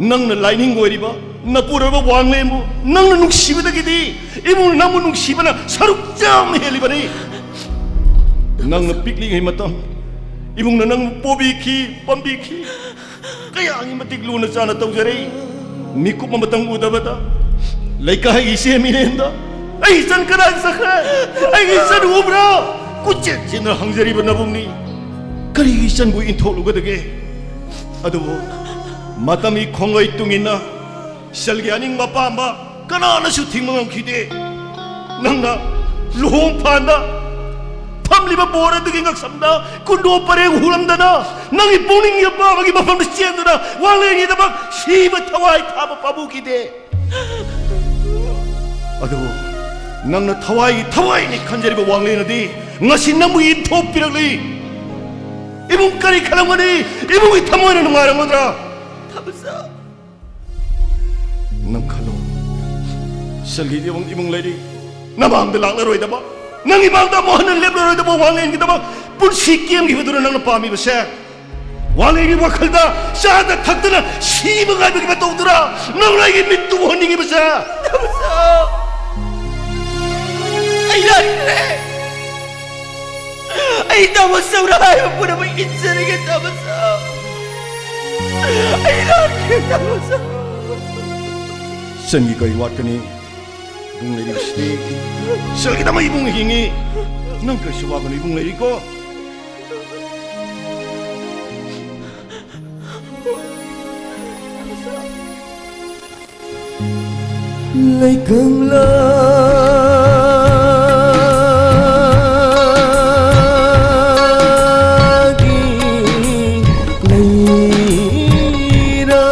ꯅꯪꯅ ꯂꯥꯏꯅꯤꯡ ꯑꯣꯏꯔꯤꯕ ꯅꯄꯨꯔꯣꯏꯕ ꯋꯥꯡꯂꯦꯟꯕꯨ ꯅꯪꯅ ꯅꯨꯡꯁꯤꯕꯗꯒꯤꯗꯤ ꯏꯕꯨꯡꯅ ꯅꯪꯕꯨ ꯅꯨꯡꯁꯤꯕꯅ ꯁꯔꯨꯛ ꯆꯥꯝꯃ ꯍꯦꯜꯂꯤꯕꯅꯤ꯫ ꯅꯪꯅ ꯄꯤꯛꯂꯤꯉꯩ ꯃꯇꯝ ꯏꯕꯨꯡꯅ ꯅꯪꯕꯨ ꯄꯣꯕꯤꯈꯤ, ꯄꯥꯝꯕꯤꯈꯤ꯫ ꯀꯌꯥꯒꯤ ꯃꯇꯤꯛ ꯂꯨꯅ ꯆꯥꯅ ꯇꯧꯖꯔꯦ꯫ ꯃꯤꯀꯨꯞ ꯑꯃꯇꯪ ꯎꯗꯕꯗ ꯂꯩꯀꯥꯏꯒꯤ ꯏꯆꯦ ꯃꯤꯔꯦꯟꯗ "ꯑꯩ ꯏꯆꯟ ꯀꯗꯥꯏ ꯆꯠꯈ꯭ꯔꯦ? ꯑꯩꯒꯤ ꯏꯆꯟ ꯎꯕ꯭ꯔꯥ?" ꯀꯨꯠꯆꯦꯠ ꯆꯦꯠꯅ ꯍꯪꯖꯔꯤꯕ ꯅꯕꯨꯡꯅꯤ꯫ ꯀꯔꯤꯒꯤ ꯏꯆꯟꯕꯨ ꯏꯟꯊꯣꯛꯂꯨꯒꯗꯒꯦ? ꯑꯗꯨꯕꯨ ꯃꯇꯝꯒꯤ ꯈꯣꯡꯂꯩ ꯇꯨꯡꯏꯟꯅ ꯏꯆꯜꯒꯤ ꯑꯅꯤꯡꯕ ꯑꯄꯥꯝꯕ ꯀꯅꯥꯅꯁꯨ ꯊꯤꯡꯕ ꯉꯝꯈꯤꯗꯦ꯫ ꯅꯪꯅ ꯂꯨꯍꯣꯡ ꯐꯥꯟꯗ ꯐꯝꯂꯤꯕ ꯕꯣꯔ ꯑꯗꯨꯒꯤ ꯉꯛꯁꯝꯗ ꯀꯨꯟꯗꯣ ꯄꯔꯦꯡ ꯍꯨꯔꯝꯗꯅ ꯅꯪꯒꯤ ꯄꯨꯛꯅꯤꯡꯒꯤ ꯑꯄꯥꯝꯕꯒꯤ ꯃꯐꯝꯗ ꯆꯦꯟꯗꯨꯅ ꯋꯥꯡꯂꯦꯟꯒꯤꯗꯃꯛ ꯁꯤꯕ ꯊꯋꯥꯏ ꯊꯥꯕ ꯄꯥꯝꯃꯨꯈꯤꯗꯦ꯫ ꯑꯗꯨꯕꯨ ꯅꯪꯅ ꯊꯋꯥꯏꯒꯤ ꯊꯋꯥꯏꯅꯤ ꯈꯟꯖꯔꯤꯕ ꯋꯥꯡꯂꯦꯟ ꯑꯗꯤ ꯉꯁꯤ ꯅꯪꯕꯨ ꯏꯟꯊꯣꯛꯄꯤꯔꯛꯂꯤ꯫ ꯏꯕꯨꯡ ꯀꯔꯤ ꯈꯜꯂꯝꯒꯅꯤ? ꯏꯕꯨꯡꯒꯤ ꯊꯃꯣꯏꯅ ꯅꯨꯡꯉꯥꯏꯔꯝꯒꯗ꯭ꯔꯥ? ꯅꯪ ꯈꯜꯂꯣ, ꯁꯜꯒꯤꯗꯤ ꯏꯕꯨꯡ, ꯏꯕꯨꯡ ꯂꯩꯔꯤ, ꯅꯃꯥꯡꯗ ꯂꯥꯛꯂꯔꯣꯏꯗꯕ, ꯅꯪꯒꯤ ꯃꯥꯡꯗ ꯑꯃꯨꯛ ꯍꯟꯅ ꯂꯦꯞꯂꯔꯣꯏꯗꯕ ꯋꯥꯡꯂꯦꯟꯒꯤꯗꯃꯛ ꯄꯨꯟꯁꯤ ꯀꯦꯝꯈꯤꯕꯗꯨꯅ ꯅꯪꯅ ꯄꯥꯝꯃꯤꯕꯁꯦ? ꯋꯥꯡꯂꯦꯟꯒꯤ ꯋꯥꯈꯜꯗ ꯆꯥꯗ ꯊꯛꯇꯅ ꯁꯤꯕ ꯉꯥꯏꯕꯒꯤ ꯃꯇꯧꯗꯨꯔ ꯅꯪꯅ ꯑꯩꯒꯤ ꯃꯤꯠꯇꯨ ꯎꯍꯟꯅꯤꯡꯉꯤꯕꯁꯦ? ꯑꯩ ꯂꯥꯟꯈ꯭ꯔꯦ꯫ ꯑꯩ ꯇꯥꯃꯣ ꯁꯧꯅ ꯍꯥꯏꯕ ꯄꯨꯝꯅꯃꯛ ꯏꯟꯖꯔꯒꯦ, ꯇꯥꯃꯣ ꯁꯧ꯫ ꯑꯩ ꯂꯥꯟꯈ꯭ꯔꯦ, ꯇꯥꯃꯣ ꯁꯧ꯫ ꯆꯟꯒꯤ ꯀꯔꯤ ꯋꯥꯠꯀꯅꯤ? ꯏꯕꯨꯡ ꯂꯩꯔꯤꯕꯁꯤꯗꯤ ꯁꯦꯜꯒꯤꯗꯃꯛ ꯏꯕꯨꯡ ꯍꯤꯡꯉꯤ꯫ ꯅꯪ ꯀꯔꯤꯁꯨ ꯋꯥꯒꯅꯨ, ꯏꯕꯨꯡ ꯂꯩꯔꯤꯀꯣ꯫ ꯂꯩꯀꯪꯂꯥꯒꯤ ꯂꯩꯔꯥ,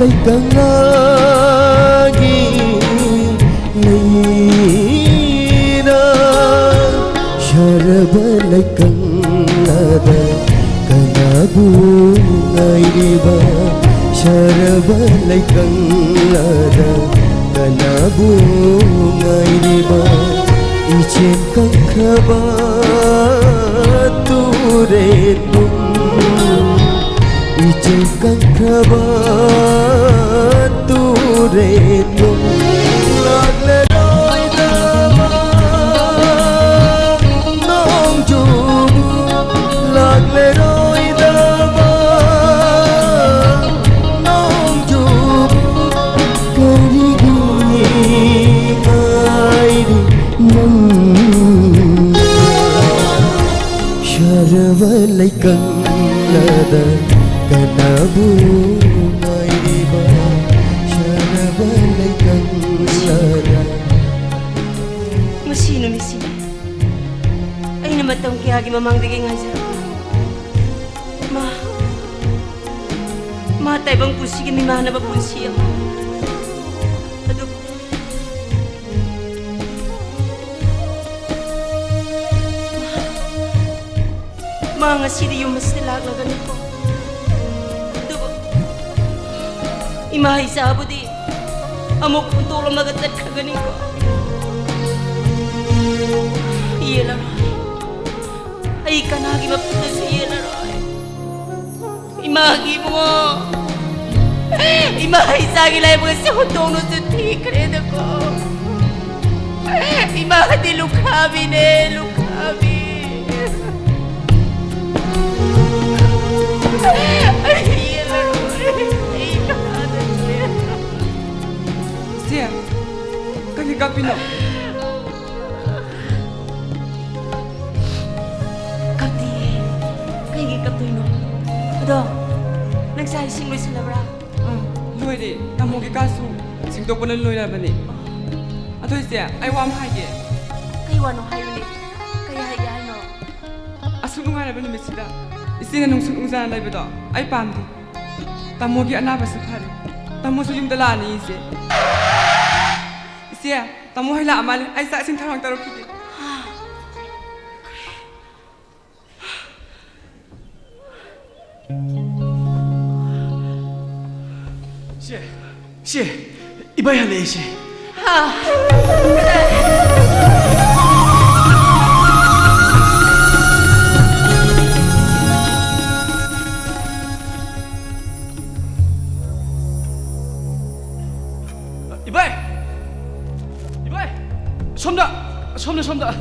ꯂꯩꯀꯪꯂꯥꯒꯤ ꯂꯩꯔꯥ, ꯁꯥꯔꯕ ꯂꯩꯀꯪꯂꯥꯗ ꯀꯅꯥꯕꯨ ꯉꯥꯏꯔꯤꯕ? ꯁꯥꯔꯕ ꯂꯩꯀꯪꯂꯥꯗ ꯀꯅꯥꯕꯨ ꯉꯥꯏꯔꯤꯕ? ꯏꯆꯦꯜ ꯀꯪꯈ꯭ꯔꯕ ꯇꯨꯔꯦꯜꯕꯨꯡ, ꯏꯆꯦꯜ ꯀꯪꯈ꯭ꯔꯕ ꯇꯨꯔꯦꯜꯕꯨꯡ, ꯂꯥꯛꯂꯔꯣꯏꯗꯕ ꯅꯣꯡꯖꯨꯕꯨ, ꯂꯥꯛꯂꯔꯣꯏꯗꯕ ꯅꯣꯡꯖꯨꯕꯨ, ꯀꯔꯤꯒꯤ ꯉꯥꯏꯔꯤ ꯅꯪ? ꯁꯥꯔꯕ ꯂꯩꯀꯪꯂꯥꯗ ꯀꯅꯥꯕꯨ ꯉꯥꯏꯔꯤꯕ? ꯁꯥꯔꯕ ꯂꯩꯀꯪꯂꯥꯗ꯫ ꯉꯁꯤ ꯅꯨꯃꯤꯠꯁꯤꯅꯤ ꯑꯩꯅ ꯃꯇꯝ ꯀꯌꯥꯒꯤ ꯃꯃꯥꯡꯗꯒꯤ ꯉꯥꯏꯖꯔꯛꯄ꯫ ꯃꯥ, ꯃꯥ ꯇꯥꯏꯕꯪ ꯄꯨꯟꯁꯤꯒꯤ ꯃꯤꯃꯥꯟꯅꯕ ꯄꯨꯟꯁꯤ ꯑꯃ꯫ ꯑꯗꯨꯕꯨ ꯃꯥ ꯉꯁꯤꯗꯤ ꯌꯨꯝ ꯑꯁꯤꯗ ꯂꯥꯛꯂꯒꯅꯤꯀꯣ꯫ ꯑꯗꯨꯕꯨ ꯏꯃꯥ ꯏꯆꯥꯕꯨꯗꯤ ꯑꯃꯨꯛ ꯍꯨꯟꯗꯣꯛꯂꯝꯃꯒ ꯆꯠꯈ꯭ꯔꯒꯅꯤꯀꯣ꯫ ꯌꯦꯜꯂꯔꯣꯏ꯫ ꯑꯩ ꯀꯅꯥꯒꯤ ꯃꯐꯝꯗꯁꯨ ꯌꯦꯜꯂꯔꯣꯏ꯫ ꯏꯃꯥꯒꯤ ꯏꯕꯨꯡꯉꯣ, ꯏꯃꯥ ꯏꯆꯥꯒꯤ ꯂꯥꯏꯕꯛ ꯑꯁꯤ ꯍꯨꯟꯗꯣꯛꯅꯁꯨ ꯊꯤꯈ꯭ꯔꯦꯗꯀꯣ꯫ ꯏꯃꯥꯗꯤ ꯂꯨꯈꯥꯕꯤꯅꯦ, ꯂꯨꯈꯥꯕꯤ꯫ ꯑꯩ ꯌꯦꯜꯂꯔꯣꯏ꯫ ꯑꯩ ꯀꯅꯥꯗꯁꯨ ꯌꯦꯜꯂꯔꯣꯏ꯫ ꯆꯦ, ꯀꯔꯤ ꯀꯞꯄꯤꯅꯣ? ꯀꯞꯇꯤꯌꯦ꯫ ꯀꯩꯒꯤ ꯀꯞꯇꯣꯏꯅꯣ? ꯑꯗꯣ, ꯅꯪ ꯆꯥꯛ ꯏꯁꯤꯡ ꯂꯣꯏꯁꯜꯂꯕ꯭ꯔꯥ? ꯑꯥ, ꯂꯣꯏꯔꯦ꯫ ꯇꯥꯃꯣꯒꯤ ꯀꯥꯁꯨ ꯁꯦꯡꯗꯣꯛꯄꯅ ꯂꯣꯏꯔꯕꯅꯦ꯫ ꯑꯗꯣ ꯏꯆꯦ, ꯑꯩ ꯋꯥ ꯑꯃ ꯍꯥꯏꯒꯦ꯫ ꯀꯩ ꯋꯥꯅꯣ ꯍꯥꯏꯌꯨꯅꯦ? ꯀꯩ ꯍꯥꯏꯒꯦ ꯍꯥꯏꯅꯣ? ꯑꯁꯨꯛ ꯅꯨꯡꯉꯥꯏꯔꯕ ꯅꯨꯃꯤꯠꯁꯤꯗ ꯏꯆꯦꯅ ꯅꯨꯡꯁꯨꯛ ꯅꯨꯡꯖꯥꯅ ꯂꯩꯕꯗꯣ ꯑꯩ ꯄꯥꯝꯗꯦ꯫ ꯇꯥꯃꯣꯒꯤ ꯑꯅꯥꯕꯁꯨ ꯐꯔꯦ꯫ ꯇꯥꯃꯣꯁꯨ ꯌꯨꯝꯗ ꯂꯥꯛꯑꯅꯤ ꯏꯆꯦ꯫ ꯏꯆꯦ, ꯇꯥꯃꯣ ꯍꯣꯏ ꯂꯥꯛꯑ ꯃꯥꯜꯂꯦ꯫ ꯑꯩ ꯆꯥꯛ ꯏꯁꯤꯡ ꯊꯧꯔꯥꯡ ꯇꯧꯔꯛꯈꯤꯒꯦ꯫ ꯏꯆꯦ, ꯏꯆꯦ, ꯏꯕꯥꯏ ꯍꯜꯂꯛꯑꯦ, ꯏꯆꯦ꯫ ꯍꯥ? ꯏꯕꯥꯏ! ꯏꯕꯥꯏ! ꯁꯣꯝꯗ! ꯁꯣꯝꯗ, ꯁꯣꯝꯗ!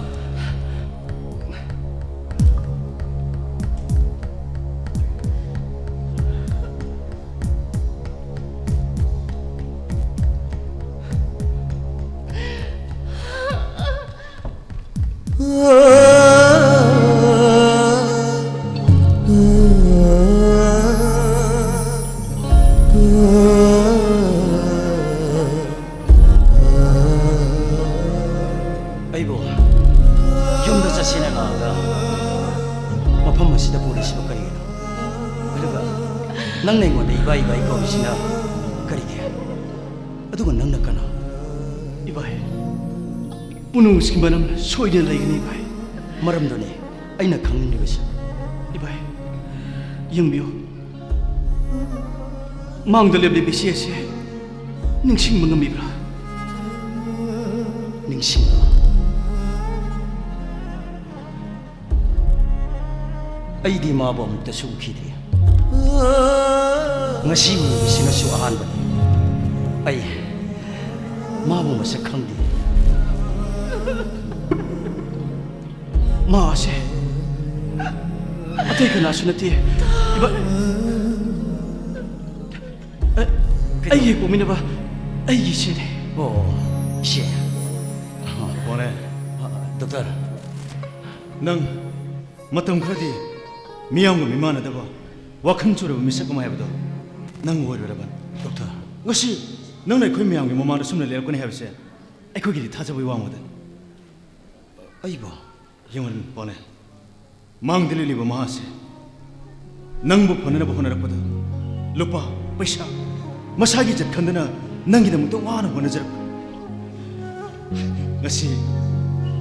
ꯑꯩꯕꯨ ꯌꯨꯝꯗ ꯆꯠꯁꯦꯅ ꯂꯥꯛꯑꯒ ꯃꯐꯝ ꯑꯁꯤꯗ ꯄꯨꯔꯤꯁꯤꯕꯨ ꯀꯔꯤꯒꯤꯅꯣ? ꯑꯗꯨꯒ ꯅꯪꯅ ꯑꯩꯉꯣꯟꯗ ꯏꯕꯥꯏ ꯏꯕꯥꯏ ꯀꯧꯔꯤꯁꯤꯅ ꯀꯔꯤꯒꯤ? ꯑꯗꯨꯒ ꯅꯪꯅ ꯀꯅꯥ? ꯏꯕꯥꯏ, ꯄꯨꯝꯅꯃꯛꯁꯤꯒꯤ ꯃꯔꯝ ꯁꯣꯏꯗꯅ ꯂꯩꯒꯅꯤ, ꯏꯕꯥꯏ꯫ ꯃꯔꯝꯗꯨꯅꯤ ꯑꯩꯅ ꯈꯪꯅꯤꯡꯂꯤꯕꯁꯤ꯫ ꯏꯕꯥꯏ, ꯌꯦꯡꯕꯤꯌꯨ꯫ ꯃꯥꯡꯗ ꯂꯦꯞꯂꯤꯕ ꯏꯆꯦ ꯑꯁꯤ ꯅꯤꯡꯁꯤꯡꯕ ꯉꯝꯕꯤꯕ꯭ꯔꯥ? ꯅꯤꯡꯁꯤꯡꯕ? ꯑꯩꯗꯤ ꯃꯥꯕꯨ ꯑꯃꯨꯛꯇꯁꯨ ꯎꯈꯤꯗ꯭ꯔꯤ꯫ ꯉꯁꯤ ꯎꯕꯁꯤꯅꯁꯨ ꯑꯍꯥꯟꯕꯅꯤ꯫ ꯑꯩ ꯃꯥꯕꯨ ꯃꯁꯛ ꯈꯪꯗꯦ꯫ ꯃꯥ ꯑꯁꯦ ꯑꯇꯩ ꯀꯅꯥꯁꯨ ꯅꯠꯇꯦ꯫ ꯏꯕꯥ-, ꯑ, ꯑꯩꯒꯤ ꯍꯦꯛ ꯄꯣꯛꯃꯤꯟꯅꯕ ꯑꯩꯒꯤ ꯏꯆꯦꯅꯦ꯫ ꯑꯣ, ꯏꯆꯦ꯫ ꯄꯣꯅꯦ꯫ ꯗꯣꯛꯇꯔ, ꯅꯪ ꯃꯇꯝ ꯈꯔꯗꯤ ꯃꯤꯌꯥꯝꯒ ꯃꯤꯃꯥꯟꯅꯗꯕ, ꯋꯥꯈꯜ ꯆꯣꯏꯔꯕ ꯃꯤꯁꯛ ꯑꯃ ꯍꯥꯏꯕꯗꯣ ꯅꯪ ꯑꯣꯏꯔꯨꯔꯕꯅꯤ꯫ ꯗꯣꯛꯇꯔ꯫ ꯉꯁꯤ ꯅꯪꯅ ꯑꯩꯈꯣꯏ ꯃꯌꯥꯝꯒꯤ ꯃꯃꯥꯡꯗ ꯁꯨꯝꯅ ꯂꯦꯞꯂꯛꯀꯅꯤ ꯍꯥꯏꯕꯁꯦ ꯑꯩꯈꯣꯏꯒꯤꯗꯤ ꯊꯥꯖꯕꯒꯤ ꯋꯥꯡꯃꯗꯅꯤ꯫ ꯑꯩꯕꯨ? ꯌꯦꯡꯉꯨ, ꯄꯣꯅꯦ꯫ ꯃꯥꯡꯗ ꯂꯦꯞꯂꯤꯕ ꯃꯍꯥꯛꯁꯦ ꯅꯪꯕꯨ ꯐꯅꯅꯕ ꯍꯣꯠꯅꯔꯛꯄꯗ ꯂꯨꯄꯥ, ꯄꯩꯁꯥ, ꯃꯁꯥꯒꯤ ꯏꯖꯠ ꯈꯟꯗꯅ ꯅꯪꯒꯤꯗꯃꯛꯇ ꯋꯥꯅ ꯍꯣꯠꯅꯖꯔꯛꯄ꯫ ꯉꯁꯤ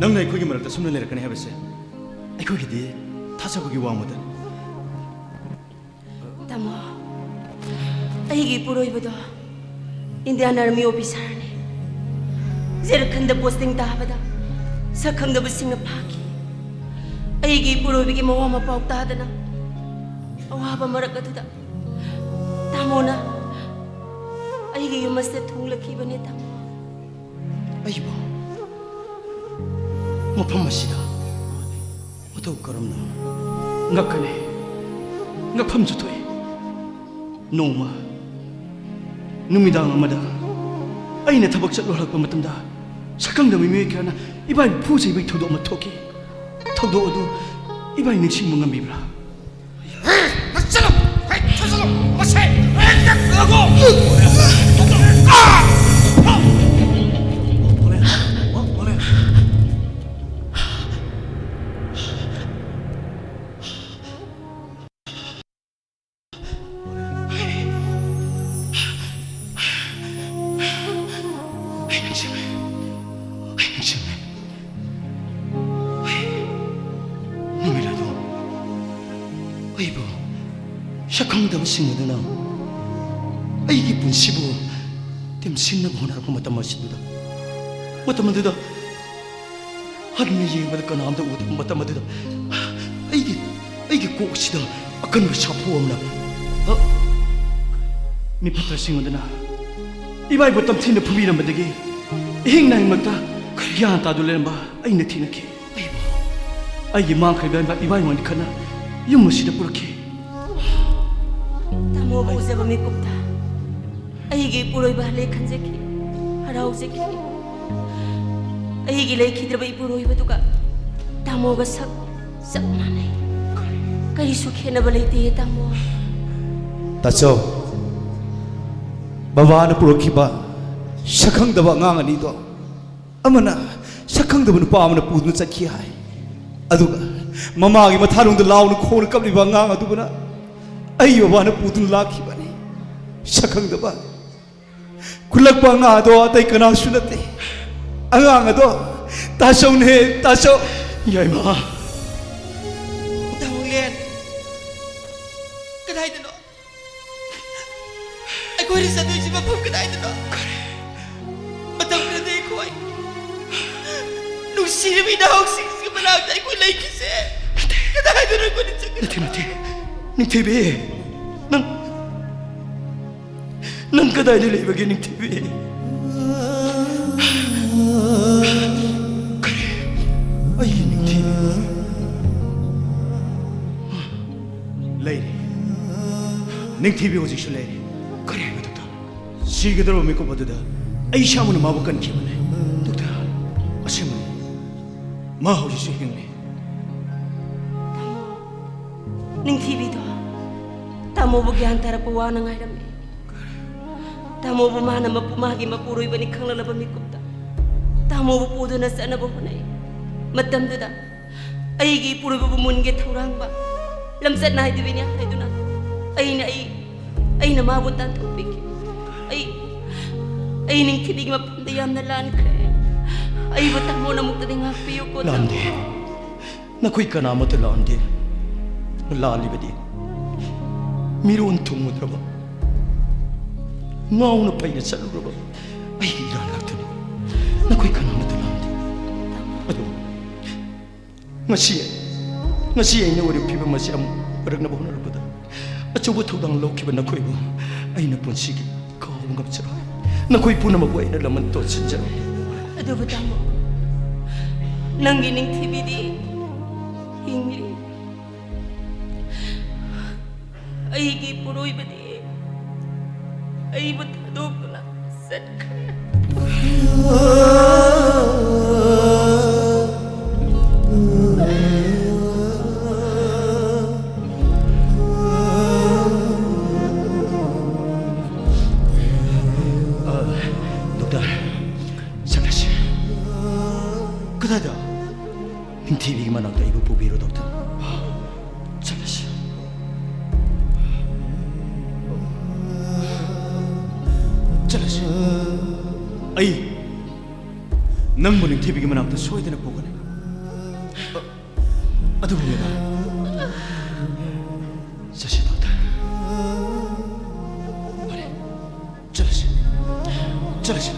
ꯅꯪꯅ ꯑꯩꯈꯣꯏꯒꯤ ꯃꯔꯛꯇ ꯁꯨꯝꯅ ꯂꯩꯔꯛꯀꯅꯤ ꯍꯥꯏꯕꯁꯦ ꯑꯩꯈꯣꯏꯒꯤꯗꯤ ꯊꯥꯖꯕꯒꯤ ꯋꯥꯡꯃꯗꯅꯤ꯫ ꯇꯥꯃꯣ, ꯑꯩꯒꯤ ꯏꯄꯨꯔꯣꯏꯕꯗꯣ ꯏꯟꯗꯤꯌꯥꯟ ꯑꯥꯔꯃꯤ ꯑꯣꯐꯤꯁꯥꯔꯅꯤ꯫ ꯖꯔꯈꯟꯗ ꯄꯣꯁꯇꯤꯡ ꯇꯥꯕꯗ ꯁꯛ ꯈꯪꯗꯕꯁꯤꯡꯅ ꯐꯥꯈꯤ꯫ ꯑꯩꯒꯤ ꯏꯄꯨꯔꯣꯏꯕꯒꯤ ꯃꯋꯥ ꯃꯄꯥꯎ ꯇꯥꯗꯅ ꯑꯋꯥꯕ ꯃꯔꯛ ꯑꯗꯨꯗ ꯇꯥꯃꯣꯅ ꯑꯩꯒꯤ ꯌꯨꯝ ꯑꯁꯤꯗ ꯊꯨꯡꯂꯈꯤꯕꯅꯦ, ꯇꯥꯃꯣ꯫ ꯑꯩꯕꯨ ꯃꯐꯝ ꯑꯁꯤꯗ ꯃꯇꯧ ꯀꯔꯝꯅ? ꯉꯛꯀꯅꯤ꯫ ꯉꯛꯐꯝꯁꯨ ꯊꯣꯛꯏ꯫ ꯅꯣꯡꯃ ꯅꯨꯃꯤꯗꯥꯡ ꯑꯃꯗ ꯑꯩꯅ ꯊꯕꯛ ꯆꯠꯂꯨ ꯍꯜꯂꯛꯄ ꯃꯇꯝꯗ ꯁꯛꯈꯪꯗꯕ ꯃꯤꯑꯣꯏ ꯀꯌꯥꯅ ꯏꯕꯥꯏꯕꯨ ꯐꯨ ꯆꯩꯕꯒꯤ ꯊꯧꯗꯣꯛ ꯑꯃ ꯊꯣꯛꯈꯤ꯫ ꯊꯧꯗꯣꯛ ꯑꯗꯨ ꯏꯕꯥꯏ ꯅꯤꯡꯁꯤꯡꯕ ꯉꯝꯕꯤꯕ꯭ꯔꯥ? ꯍꯦ, ꯅꯛꯁꯜꯂꯨ! ꯍꯦ, ꯊꯨꯖꯜꯂꯨ! ꯃꯁꯦ! ꯍꯦ, ꯅꯛꯂꯒꯣ! ꯑꯥ! ꯑꯩ ꯅꯤꯡꯁꯤꯡꯉꯦ꯫ ꯑꯩ ꯅꯤꯡꯁꯤꯡꯉꯦ꯫ ꯅꯨꯃꯤꯠ ꯑꯗꯨ ꯑꯩꯕꯨ ꯁꯛꯈꯪꯗꯕꯁꯤꯡ ꯑꯗꯨꯅ ꯑꯩꯒꯤ ꯄꯨꯟꯁꯤꯕꯨ ꯇꯦꯝꯁꯤꯟꯅꯕ ꯍꯣꯠꯅꯔꯛꯄ ꯃꯇꯝ ꯑꯁꯤꯗꯨꯗ, ꯃꯇꯝ ꯑꯗꯨꯗ ꯍꯟꯅ ꯌꯦꯡꯕꯗ ꯀꯅꯥꯝꯇ ꯎꯗꯕ ꯃꯇꯝ ꯑꯗꯨꯗ ꯑꯩꯒꯤ, ꯑꯩꯒꯤ ꯀꯣꯛꯁꯤꯗ ꯑꯀꯟꯕ ꯁꯥꯐꯨ ꯑꯃꯅ, ꯍ? ꯃꯤꯐꯠꯇ꯭ꯔꯁꯤꯡ ꯑꯗꯨꯅ ꯏꯕꯥꯏꯕꯨ ꯇꯝꯊꯤꯅ ꯐꯨꯕꯤꯔꯝꯕꯗꯒꯤ ꯑꯍꯤꯡ ꯅꯥꯏꯃꯛꯇ ꯒ꯭ꯌꯥꯟ ꯇꯥꯗꯨ ꯂꯩꯔꯝꯕ ꯑꯩꯅ ꯊꯦꯡꯅꯈꯤ꯫ ꯑꯩꯕꯨ, ꯑꯩꯒꯤ ꯃꯥꯡꯈ꯭ꯔꯕ ꯏꯕꯥꯏ, ꯏꯕꯥꯏꯉꯣꯟꯗ ꯈꯠꯅ ꯌꯨꯝ ꯑꯁꯤꯗ ꯄꯨꯔꯛꯈꯤ꯫ ꯇꯥꯃꯣꯕꯨ ꯎꯖꯕ ꯃꯤꯀꯨꯞꯇ ꯑꯩꯒꯤ ꯏꯄꯨꯔꯣꯏꯕ ꯍꯜꯂꯦ ꯈꯟꯖꯈꯤ, ꯍꯔꯥꯎꯖꯈꯤ꯫ ꯑꯩꯒꯤ ꯂꯩꯈꯤꯗ꯭ꯔꯕ ꯏꯄꯨꯔꯣꯏꯕꯗꯨꯒ ꯇꯥꯃꯣꯒ ꯁꯛ ꯆꯞ ꯃꯥꯟꯅꯩ꯫ ꯀꯔꯤꯁꯨ ꯈꯦꯠꯅꯕ ꯂꯩꯇꯦ, ꯇꯥꯃꯣ꯫ ꯇꯥꯆꯧ, ꯕꯕꯥꯅ ꯄꯨꯔꯛꯈꯤꯕ ꯁꯛꯈꯪꯗꯕ ꯑꯉꯥꯡ ꯑꯅꯤꯗꯣ, ꯑꯃꯅ ꯁꯛꯈꯪꯗꯕ ꯅꯨꯄꯥ ꯑꯃꯅ ꯄꯨꯗꯨꯅ ꯆꯠꯈꯤ ꯍꯥꯏ꯫ ꯑꯗꯨꯒ ꯃꯃꯥꯒꯤ ꯃꯊꯥꯔꯨꯡꯗ ꯂꯥꯎꯅ ꯈꯣꯡꯅ ꯀꯞꯂꯤꯕ ꯑꯉꯥꯡ ꯑꯗꯨꯕꯨꯅ ꯑꯩ ꯕꯕꯥꯅ ꯄꯨꯗꯨꯅ ꯂꯥꯛꯈꯤꯕꯅꯤ꯫ ꯁꯛꯈꯪꯗꯕ ꯈꯨꯜꯂꯛꯄ ꯑꯉꯥꯡ ꯑꯗꯣ ꯑꯇꯩ ꯀꯅꯥꯁꯨ ꯅꯠꯇꯦ꯫ ꯑꯉꯥꯡ ꯑꯗꯣ ꯇꯥꯆꯧꯅꯦ, ꯇꯥꯆꯧ꯫ ꯌꯥꯏꯃ꯫ ꯇꯥꯃꯨꯂꯦꯟ꯫ ꯀꯗꯥꯏꯗꯅꯣ? ꯑꯩꯈꯣꯏꯅ ꯆꯠꯇꯣꯏꯁꯤ ꯃꯐꯝ ꯀꯗꯥꯏꯗꯅꯣ? ꯃꯇꯝ ꯈꯔꯗꯤ ꯑꯩꯈꯣꯏ ꯅꯨꯡꯁꯤꯔꯕ ꯏꯅꯥꯎꯁꯤꯡꯁꯤꯒꯤ ꯃꯅꯥꯛꯇ ꯑꯩꯈꯣꯏ ꯂꯩꯈꯤꯁꯦ꯫ ꯀꯗꯥꯏꯗꯅꯣ ꯑꯩꯈꯣꯏꯅ ꯆꯠꯀꯗꯕ? ꯅꯠꯇꯦ, ꯅꯠꯇꯦ꯫ ꯅꯤꯡꯊꯤꯕꯤ, ꯅꯪ, ꯅꯪ ꯀꯗꯥꯏꯗ ꯂꯩꯕꯒꯦ, ꯅꯤꯡꯊꯤꯕꯤ? ꯀꯔꯤ? ꯑꯩꯒꯤ ꯅꯤꯡꯊꯤꯕꯤ? ꯂꯩꯔꯤ꯫ ꯅꯤꯡꯊꯤꯕꯤ ꯍꯧꯖꯤꯛꯁꯨ ꯂꯩꯔꯤ꯫ ꯀꯔꯤ ꯍꯥꯏꯕ, ꯗꯣꯛꯇꯔ? ꯁꯤꯒꯗꯧꯔꯕ ꯃꯤꯀꯨꯞ ꯑꯗꯨꯗ ꯑꯩ ꯏꯁꯥꯃꯛꯅ ꯃꯥꯕꯨ ꯀꯟꯈꯤꯕꯅꯤ꯫ ꯗꯣꯛꯇꯔ꯫ ꯑꯁꯦꯡꯕꯅꯤ꯫ ꯃꯥ ꯍꯧꯖꯤꯛꯁꯨ ꯍꯤꯡꯂꯤ꯫ ꯅꯤꯡꯊꯤꯕꯤꯗꯣ ꯇꯥꯃꯣꯕꯨ ꯒ꯭ꯌꯥꯟ ꯇꯥꯔꯛꯄ ꯋꯥꯅ ꯉꯥꯏꯔꯝꯃꯤ꯫ ꯇꯥꯃꯣꯕꯨ ꯃꯥꯅ ꯃꯄꯨ-, ꯃꯥꯒꯤ ꯃꯄꯨꯔꯣꯏꯕꯅꯤ ꯈꯪꯂꯛꯂꯕ ꯃꯤꯀꯨꯞꯇ ꯇꯥꯃꯣꯕꯨ ꯄꯨꯗꯨꯅ ꯆꯠꯅꯕ ꯍꯣꯠꯅꯩ꯫ ꯃꯇꯝꯗꯨꯗ ꯑꯩꯒꯤ ꯏꯄꯨꯔꯣꯏꯕꯕꯨ ꯃꯨꯟꯒꯦ ꯊꯧꯔꯥꯡꯕ, ꯂꯝꯆꯠ ꯅꯥꯏꯗꯕꯤꯅꯤ ꯍꯥꯏꯗꯨꯅ ꯑꯩꯅ, ꯑꯩ, ꯑꯩꯅ ꯃꯥꯕꯨ ꯇꯥꯟꯊꯣꯛꯄꯤꯈꯤ꯫ ꯑꯩ, ꯑꯩ ꯅꯤꯡꯊꯤꯕꯤꯒꯤ ꯃꯐꯝꯗ ꯌꯥꯝꯅ ꯂꯥꯟꯈ꯭ꯔꯦ꯫ ꯑꯩꯕꯨ ꯇꯥꯃꯣꯅ ꯑꯃꯨꯛꯇꯗꯤ ꯉꯥꯛꯄꯤꯌꯨꯀꯣ, ꯇꯥꯃꯣ꯫ ꯂꯥꯟꯗꯦ꯫ ꯅꯈꯣꯏ ꯀꯅꯥꯃꯠꯇ ꯂꯥꯟꯗꯦ꯫ ꯂꯥꯜꯂꯤꯕꯗꯤ ꯃꯤꯔꯣꯟ ꯊꯨꯡꯉꯨꯗ꯭ꯔꯕ, ꯉꯥꯎꯅ ꯐꯩꯅ ꯆꯠꯂꯨꯔꯕ ꯑꯩꯒꯤ ꯏꯔꯥꯟ ꯉꯥꯛꯇꯅꯤ꯫ ꯅꯈꯣꯏ ꯀꯅꯥꯃꯠꯇ ꯂꯥꯟꯗꯦ꯫ ꯑꯗꯣ ꯉꯁꯤ, ꯉꯁꯤ ꯑꯩꯅ ꯑꯣꯏꯔꯤꯕ ꯐꯤꯕꯝ ꯑꯁꯤ ꯑꯃꯨꯛ ꯑꯣꯏꯔꯛꯅꯕ ꯍꯣꯠꯅꯔꯛꯄꯗ ꯑꯆꯧꯕ ꯊꯧꯗꯥꯡ ꯂꯧꯈꯤꯕ ꯅꯈꯣꯏꯕꯨ ꯑꯩꯅ ꯄꯨꯟꯁꯤꯒꯤ ꯀꯥꯎꯕ ꯉꯝꯖꯔꯣꯏ꯫ ꯅꯈꯣꯏ ꯄꯨꯝꯅꯃꯛꯄꯨ ꯑꯩꯅ ꯂꯃꯟ ꯇꯣꯟꯁꯤꯟꯖꯔꯤ꯫ ꯑꯗꯨꯕꯨ ꯇꯥꯃꯣ, ꯅꯪꯒꯤ ꯅꯤꯡꯊꯤꯕꯤꯗꯤ ꯍꯤꯡꯂꯤ꯫ ꯑꯩꯒꯤ ꯏꯄꯨꯔꯣꯏꯕꯗꯤ, ꯑꯩꯕꯨ ꯊꯥꯗꯣꯛꯇꯨꯅ ꯆꯠꯈ꯭ꯔꯦ꯫ ꯑ, ꯗꯣꯛꯇꯔ, ꯆꯠꯂꯁꯤ꯫ ꯀꯗꯥꯏꯗ? ꯅꯤꯡꯊꯤꯕꯤꯒꯤ ꯃꯅꯥꯛꯇ ꯑꯩꯕꯨ ꯄꯨꯕꯤꯔꯣ, ꯗꯣꯛꯇꯔ꯫ ꯆꯠꯂꯁꯤ꯫ ꯆꯠꯂꯁꯤ꯫ ꯑꯩ ꯅꯪꯕꯨ ꯅꯤꯡꯊꯤꯕꯤꯒꯤ ꯃꯅꯥꯛꯇ ꯁꯣꯏꯗꯅ ꯄꯨꯒꯅꯤ꯫ ꯑꯗꯨꯕꯨ ꯃꯦꯗꯥꯝ, ꯆꯠꯁꯤ ꯗꯣꯛꯇꯔ꯫ ꯐꯔꯦ, ꯆꯠꯂꯁꯤ꯫ ꯆꯠꯂꯁꯤ꯫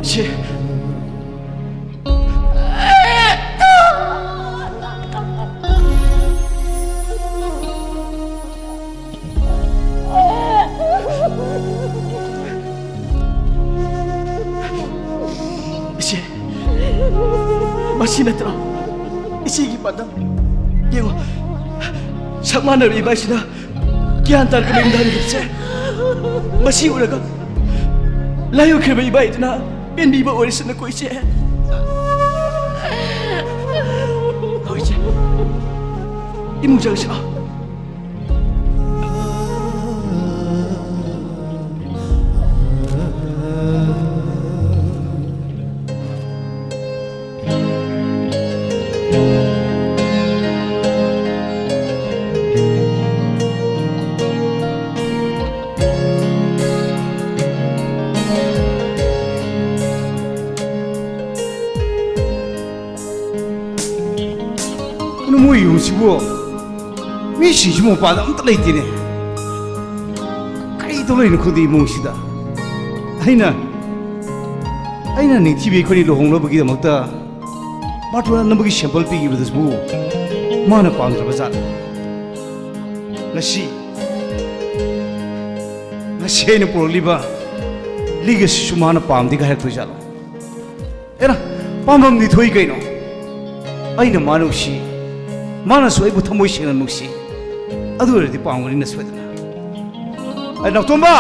ꯏꯆꯦ꯫ ꯏꯆꯦ, ꯃꯁꯤ ꯅꯠꯇ꯭ꯔꯣ ꯏꯆꯦꯒꯤ ꯄꯥꯟꯗꯝ? ꯌꯦꯡꯉꯣ, ꯁꯛ ꯃꯥꯟꯅꯕ ꯏꯕꯥꯏꯁꯤꯅ ꯒ꯭ꯌꯥꯟ ꯇꯥꯔꯛꯄ ꯃꯌꯨꯝꯗ ꯍꯟꯈꯤꯕꯁꯦ, ꯃꯁꯤ ꯎꯔꯒ ꯂꯥꯏ ꯑꯣꯏꯈ꯭ꯔꯕ ꯏꯕꯥꯏꯗꯨꯅ ꯄꯦꯟꯕꯤꯕ ꯑꯣꯏꯔꯁꯅꯨꯀꯣ, ꯏꯆꯦ꯫ ꯍꯣꯏ, ꯏꯆꯦ꯫ ꯏꯃꯨꯡ ꯆꯪꯁꯤ ꯂꯥꯎ꯫ ꯌꯨꯝꯁꯤꯕꯨ ꯃꯤꯁꯤꯡꯁꯤꯕꯨ ꯃꯄꯥꯟꯗ ꯑꯝꯇ ꯂꯩꯇꯦꯅꯦ꯫ ꯀꯔꯤ ꯇꯧ ꯂꯩꯅꯣ ꯈꯪꯗꯦ ꯏꯃꯨꯡꯁꯤꯗ꯫ ꯑꯩꯅ ꯑꯩꯅ ꯅꯤꯡꯊꯤꯕꯤ ꯑꯩꯈꯣꯏꯅꯤ ꯂꯨꯍꯣꯡꯅꯕꯒꯤꯗꯃꯛꯇ ꯕꯥꯔꯇꯣꯟ ꯅꯝꯕꯒꯤ ꯁꯦꯝꯄꯜ ꯄꯤꯈꯤꯕꯗꯨꯁꯨ ꯃꯥꯅ ꯄꯥꯝꯗ꯭ꯔꯕ ꯖꯥꯠꯂ? ꯉꯁꯤ ꯉꯁꯤ ꯑꯩꯅ ꯄꯨꯔꯛꯂꯤꯕ ꯂꯤꯛ ꯑꯁꯤꯁꯨ ꯃꯥꯅ ꯄꯥꯝꯗꯦꯒ ꯍꯥꯏꯔꯛꯇꯣꯏ ꯖꯥꯠꯂꯣ? ꯑꯦꯔꯥ, ꯄꯥꯝꯐꯝꯗꯤ ꯊꯣꯛꯏ ꯀꯩꯅꯣ꯫ ꯑꯩꯅ ꯃꯥ ꯅꯨꯡꯁꯤ, ꯃꯥꯅꯁꯨ ꯑꯩꯕꯨ ꯊꯃꯣꯏ ꯁꯦꯡꯅ ꯅꯨꯡꯁꯤ꯫ ꯑꯗꯨ ꯑꯣꯏꯔꯗꯤ ꯄꯥꯝꯒꯅꯤꯅ ꯁꯣꯏꯗꯅ꯫ ꯑꯩ ꯅꯥꯎꯇꯣꯝꯕ!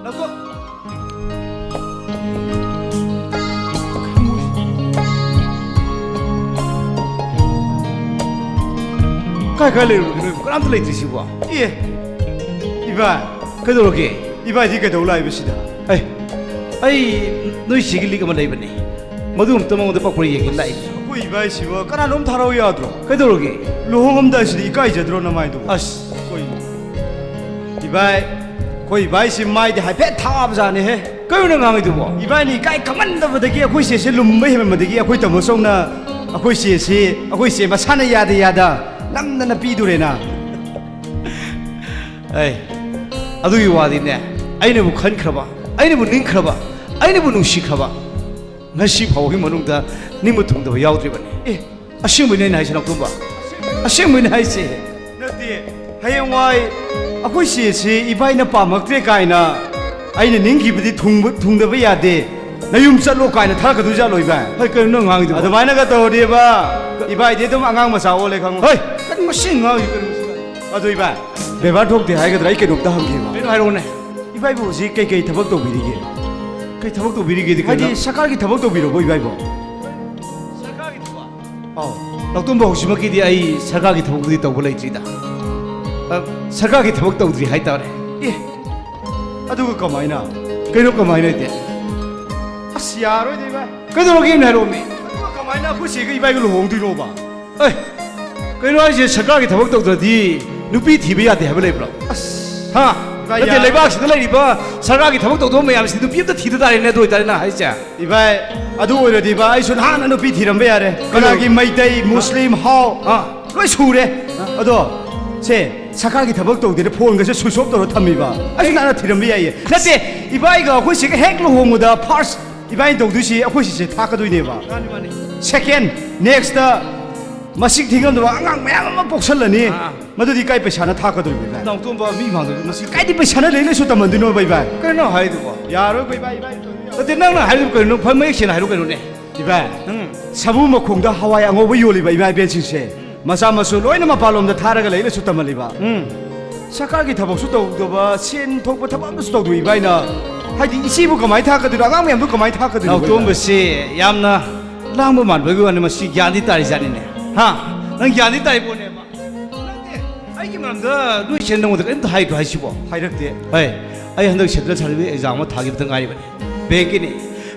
ꯅꯥꯎꯇꯣꯝ-, ꯀꯥꯏ ꯀꯥꯏ ꯂꯩꯔꯨꯔꯒꯦ ꯅꯣꯏꯕꯨ? ꯀꯅꯥꯝꯇ ꯂꯩꯇ꯭ꯔꯤꯁꯤꯕꯣ? ꯑꯦ, ꯏꯕꯥꯏ꯫ ꯀꯩꯗꯧꯔꯒꯦ? ꯏꯕꯥꯏꯗꯤ ꯀꯩꯗꯧ ꯂꯥꯛꯏꯕ ꯁꯤꯗ? ꯑꯩ, ꯑꯩ ꯅꯣꯏ ꯆꯦꯒꯤ ꯂꯤꯛ ꯑꯃ ꯂꯩꯕꯅꯦ, ꯃꯗꯨ ꯑꯝꯇ ꯃꯉꯣꯟꯗ ꯄꯛꯄ꯭ꯔꯥ ꯌꯦꯡꯒꯦ ꯂꯥꯛꯏ꯫ ꯑꯩꯈꯣꯏ ꯏꯕꯥꯏꯁꯤꯕꯨ ꯀꯅꯥꯅꯣꯝ ꯊꯥꯔꯛꯎ ꯌꯥꯗ꯭ꯔꯣ? ꯀꯩꯗꯧꯔꯒꯦ? ꯂꯨꯍꯣꯡꯉꯝꯗꯥꯏꯁꯤꯗ ꯏꯀꯥꯏꯖꯗ꯭ꯔꯣ ꯅꯃꯥꯏꯗꯨꯕꯨ? ꯑꯁ꯫ ꯑꯩꯈꯣꯏ ꯏꯕꯥꯏ, ꯑꯩꯈꯣꯏ ꯏꯕꯥꯏꯁꯤ ꯃꯥꯏꯗꯤ ꯍꯥꯏꯐꯦꯠ ꯊꯥꯕꯖꯥꯠꯅꯦꯍꯦ꯫ ꯀꯩꯅꯣ ꯅꯪ ꯉꯥꯡꯉꯤꯗꯨꯕꯣ? ꯏꯕꯥꯏꯅꯤ ꯏꯀꯥꯏ ꯈꯪꯃꯟꯗꯕꯗꯒꯤ ꯑꯩꯈꯣꯏ ꯆꯦꯁꯦ ꯂꯨꯝꯕ ꯍꯦꯟꯃꯟꯕꯗꯒꯤ ꯑꯩꯈꯣꯏ ꯇꯥꯃꯣ ꯆꯧꯅ ꯑꯩꯈꯣꯏ ꯆꯦꯁꯤ, ꯑꯩꯈꯣꯏ ꯆꯦ ꯃꯁꯥꯅ ꯌꯥꯗ ꯌꯥꯗ ꯅꯝꯗꯅ ꯄꯤꯗꯣꯔꯦꯅ꯫ ꯑꯩ, ꯑꯗꯨꯒꯤ ꯋꯥꯗꯤꯅꯦ, ꯑꯩꯅꯕꯨ ꯈꯟꯈ꯭ꯔꯕ, ꯑꯩꯅꯕꯨ ꯅꯤꯡꯈ꯭ꯔꯕ, ꯑꯩꯅꯕꯨ ꯅꯨꯡꯁꯤꯈ꯭ꯔꯕ, ꯉꯁꯤ ꯐꯥꯎꯕꯒꯤ ꯃꯅꯨꯡꯗ ꯅꯤꯡꯕ ꯊꯨꯡꯗꯕ ꯌꯥꯎꯗ꯭ꯔꯤꯕꯅꯤ꯫ ꯑꯦ, ꯑꯁꯦꯡꯕꯩꯅꯦ ꯑꯩꯅ ꯍꯥꯏꯁꯦ, ꯅꯥꯎꯇꯣꯝꯕ꯫ ꯑꯁꯦꯡꯕꯩꯅꯦ ꯍꯥꯏꯁꯦ꯫ ꯅꯠꯇꯦ, ꯍꯌꯦꯡꯋꯥꯏ ꯑꯩꯈꯣꯏ ꯆꯦꯁꯤ ꯏꯕꯥꯏꯅ ꯄꯥꯝꯃꯛꯇ꯭ꯔꯦ ꯀꯥꯏꯅ ꯑꯩꯅ ꯅꯤꯡꯈꯤꯕꯗꯤ ꯊꯨꯡꯕ-, ꯊꯨꯡꯗꯕ ꯌꯥꯗꯦ, ꯅꯌꯨꯝ ꯆꯠꯂꯣ ꯀꯥꯏꯅ ꯊꯥꯔꯛꯀꯗꯣꯏ ꯖꯥꯠꯂꯣ, ꯏꯕꯥꯏ? ꯍꯩ, ꯀꯩꯅꯣ ꯅꯪ ꯉꯥꯡꯉꯤꯗꯨꯕꯣ? ꯑꯗꯨꯃꯥꯏꯅꯒ ꯇꯧꯔꯗꯤꯕ, ꯏꯕꯥꯏꯗꯤ ꯑꯗꯨꯝ ꯑꯉꯥꯡ ꯃꯆꯥ ꯑꯣꯜꯂꯦ, ꯈꯪꯉꯨ꯫ ꯍꯩ, ꯀꯩꯅꯣ ꯃꯁꯤ ꯉꯥꯡꯉꯤ, ꯀꯩꯅꯣ ꯃꯁꯤ? ꯑꯗꯨ ꯏꯕꯥꯏ, ꯕꯦꯕꯥꯔ ꯊꯣꯛꯇꯦ ꯍꯥꯏꯒꯗ꯭ꯔꯥ, ꯑꯩ ꯀꯩꯅꯣꯝꯇ ꯍꯪꯒꯦꯕ꯫ ꯀꯩꯅꯣ ꯍꯥꯏꯔꯛꯑꯣꯅꯦ꯫ ꯏꯕꯥꯏꯕꯨ ꯍꯧꯖꯤꯛ ꯀꯩꯀꯩ ꯊꯕꯛ ꯇꯧꯕꯤꯔꯤꯒꯦ? ꯀꯩ ꯊꯕꯛ ꯇꯧꯕꯤꯔꯤꯒꯦꯗꯤ ꯍꯥꯏꯗꯤ ꯀꯩꯅꯣ? ꯁꯔꯀꯥꯔꯒꯤ ꯊꯕꯛ ꯇꯧꯕꯤꯔꯕꯣ, ꯏꯕꯥꯏꯕꯣ? ꯁꯔꯀꯥꯔꯒꯤ ꯊꯕꯛ? ꯑꯧ꯫ ꯅꯥꯎꯇꯣꯝꯕ, ꯍꯧꯖꯤꯛꯃꯛꯀꯤꯗꯤ ꯑꯩ ꯁꯔꯀꯥꯔꯒꯤ ꯊꯕꯛꯇꯨꯗꯤ ꯇꯧꯕ ꯂꯩꯇ꯭ꯔꯤꯗ꯫ ꯑ, ꯁꯔꯀꯥꯔꯒꯤ ꯊꯕꯛ ꯇꯧꯗ꯭ꯔꯤ ꯍꯥꯏꯇꯥꯔꯦ꯫ ꯑꯦ, ꯑꯗꯨꯒ ꯀꯃꯥꯏꯅ? ꯀꯩꯅꯣ ꯀꯃꯥꯏꯅ ꯍꯥꯏꯗꯤ? ꯑꯁ, ꯌꯥꯔꯣꯏꯗ, ꯏꯕꯥꯏ꯫ ꯀꯩꯗꯧꯔꯒꯦ, ꯑꯝꯇ ꯍꯥꯏꯔꯛꯑꯣꯃꯤ? ꯑꯗꯨꯒ ꯀꯃꯥꯏꯅ ꯑꯩꯈꯣꯏ ꯆꯦꯒ ꯏꯕꯥꯏꯒ ꯂꯨꯍꯣꯡꯗꯣꯏꯅꯣꯕ? ꯑꯦ, ꯀꯩꯅꯣ ꯍꯥꯏꯁꯦ, ꯁꯔꯀꯥꯔꯒꯤ ꯊꯕꯛ ꯇꯧꯗ꯭ꯔꯗꯤ ꯅꯨꯄꯤ ꯊꯤꯕ ꯌꯥꯗꯦ ꯍꯥꯏꯕ ꯂꯩꯕ꯭ꯔꯣ? ꯑꯁ꯫ ꯍꯥ? ꯅꯠꯇꯦ, ꯂꯩꯕꯥꯛꯁꯤꯗ ꯂꯩꯔꯤꯕ ꯁꯔꯀꯥꯔꯒꯤ ꯊꯕꯛ ꯇꯧꯗꯕ ꯃꯌꯥꯝꯁꯤꯗꯤ ꯅꯨꯄꯤ ꯑꯝꯇ ꯊꯤꯗ ꯇꯥꯔꯦꯅꯦ, ꯑꯗꯨ ꯑꯣꯏꯇꯥꯔꯗꯤ ꯅꯪ ꯍꯥꯏꯁꯦ꯫ ꯏꯕꯥꯏ, ꯑꯗꯨ ꯑꯣꯏꯔꯗꯤ ꯏꯕꯥꯏ, ꯑꯩꯁꯨ ꯅꯍꯥꯟꯅ ꯅꯨꯄꯤ ꯊꯤꯔꯝꯕ ꯌꯥꯔꯦ꯫ ꯀꯅꯥꯒꯤ ꯃꯩꯇꯩ, ꯃꯨꯁꯂꯤꯝ, ꯍꯥꯎ, ꯑꯥ꯫ ꯂꯣꯏ ꯁꯨꯔꯦ꯫ ꯑꯗꯣ ꯁꯦ, ꯁꯔꯀꯥꯔꯒꯤ ꯊꯕꯛ ꯇꯧꯗꯦꯅ ꯐꯣꯟꯒꯁꯦ switch off ꯇꯧꯔ ꯊꯝꯃꯤꯕ꯫ ꯑꯩꯁꯨ ꯅꯍꯥꯟꯅ ꯊꯤꯔꯝꯕ ꯌꯥꯏꯌꯦ꯫ ꯅꯠꯇꯦ, ꯏꯕꯥꯏꯒ ꯑꯩꯈꯣꯏ ꯁꯤꯒ ꯍꯦꯛ ꯂꯨꯍꯣꯡꯕꯗ first ꯏꯕꯥꯏꯅ ꯇꯧꯗꯣꯏꯁꯤ ꯑꯩꯈꯣꯏ ꯁꯤꯁꯦ ꯊꯥꯛꯀꯗꯣꯏꯅꯦꯕ꯫ ꯃꯥꯅꯤ, ꯃꯥꯅꯤ꯫ Second, next ꯃꯁꯤꯡ ꯊꯤꯉꯝꯗꯕ ꯑꯉꯥꯡ ꯃꯌꯥꯝ ꯑꯃ ꯄꯣꯛꯁꯜꯂꯅꯤ꯫ ꯑꯥ꯫ ꯃꯗꯨꯗꯤ ꯀꯥꯏ ꯄꯩꯁꯥꯅ ꯊꯥꯛꯀꯗꯣꯔꯤꯕ ꯏꯕꯥꯏ? ꯅꯥꯎꯇꯣꯝꯕ, ꯃꯤ ꯃꯥꯡꯗ ꯃꯁꯤ ꯀꯥꯏꯗꯤ ꯄꯩꯁꯥꯅ ꯂꯥꯏꯔꯤꯛ ꯂꯥꯏꯁꯨ ꯇꯝꯍꯟꯗꯣꯏꯅꯣ ꯏꯕꯥꯏ? ꯀꯩꯅꯣ ꯍꯥꯏꯗꯨꯕꯣ? ꯌꯥꯔꯣꯏ ꯏꯕꯥꯏ, ꯏꯕꯥꯏ꯫ ꯅꯠꯇꯦ, ꯅꯪꯅ ꯍꯥꯏꯗꯨꯕꯨ ꯀꯩꯅꯣ? ꯐ-, ꯃꯌꯦꯛ ꯁꯦꯡꯅ ꯍꯥꯏꯔꯣ ꯀꯩꯅꯣꯅꯦ? ꯏꯕꯥꯏ, ꯎꯝ꯫ ꯁꯥꯃꯨ ꯃꯈꯣꯡꯗ ꯍꯋꯥꯏ ꯑꯉꯧꯕ ꯌꯣꯜꯂꯤꯕ ꯏꯃꯥ ꯏꯕꯦꯟꯁꯤꯡꯁꯦ ꯃꯆꯥ ꯃꯁꯨ ꯂꯣꯏꯅ ꯃꯄꯥꯟꯂꯣꯝꯗ ꯊꯥꯔꯒ ꯂꯥꯏꯔꯤꯛ ꯂꯥꯏꯁꯨ ꯇꯝꯍꯜꯂꯤꯕ꯫ ꯎꯝ꯫ ꯁꯔꯀꯥꯔꯒꯤ ꯊꯕꯛꯁꯨ ꯇꯧꯗꯕ, ꯁꯦꯟ ꯊꯣꯛꯄ ꯊꯕꯛ ꯑꯃꯁꯨ ꯇꯧꯗꯕ ꯏꯕꯥꯏꯅ, ꯍꯥꯏꯗꯤ, ꯏꯆꯦꯕꯨ ꯀꯃꯥꯏꯅ ꯊꯥꯛꯀꯗꯣꯏꯅꯣ? ꯑꯉꯥꯡ ꯃꯌꯥꯝꯗꯨ ꯀꯃꯥꯏꯅ ꯊꯥꯛꯀꯗꯣꯏꯅꯣ ꯏꯕꯥꯏ? ꯅꯥꯎꯇꯣꯝꯕꯁꯤ ꯌꯥꯝꯅ ꯂꯥꯡꯕ ꯃꯥꯟꯕꯒꯤ ꯋꯥꯅꯤ, ꯃꯁꯤ ꯒ꯭ꯌꯥꯟꯗꯤ ꯇꯥꯔꯤꯖꯥꯠꯅꯤꯅꯦ꯫ ꯍꯥ? ꯅꯪ ꯒ꯭ꯌꯥꯟꯗꯤ ꯇꯥꯔꯤ ꯄꯣꯠꯅꯦ꯫ ꯅꯪꯗꯤ ꯑꯩꯒꯤ ꯃꯔꯝꯗ ꯅꯣꯏ ꯏꯆꯦꯅ ꯅꯪꯉꯣꯟꯗ ꯀꯔꯤꯝꯇ ꯍꯥꯏꯗ꯭ꯔꯣ ꯍꯥꯏꯁꯤꯕꯣ? ꯍꯥꯏꯔꯛꯇꯦ꯫ ꯍꯣꯏ, ꯑꯩ ꯍꯟꯗꯛ central service exam ꯑꯃ ꯊꯥꯈꯤꯕꯗ ꯉꯥꯏꯔꯤꯕꯅꯤ, bankꯀꯤꯅꯤ꯫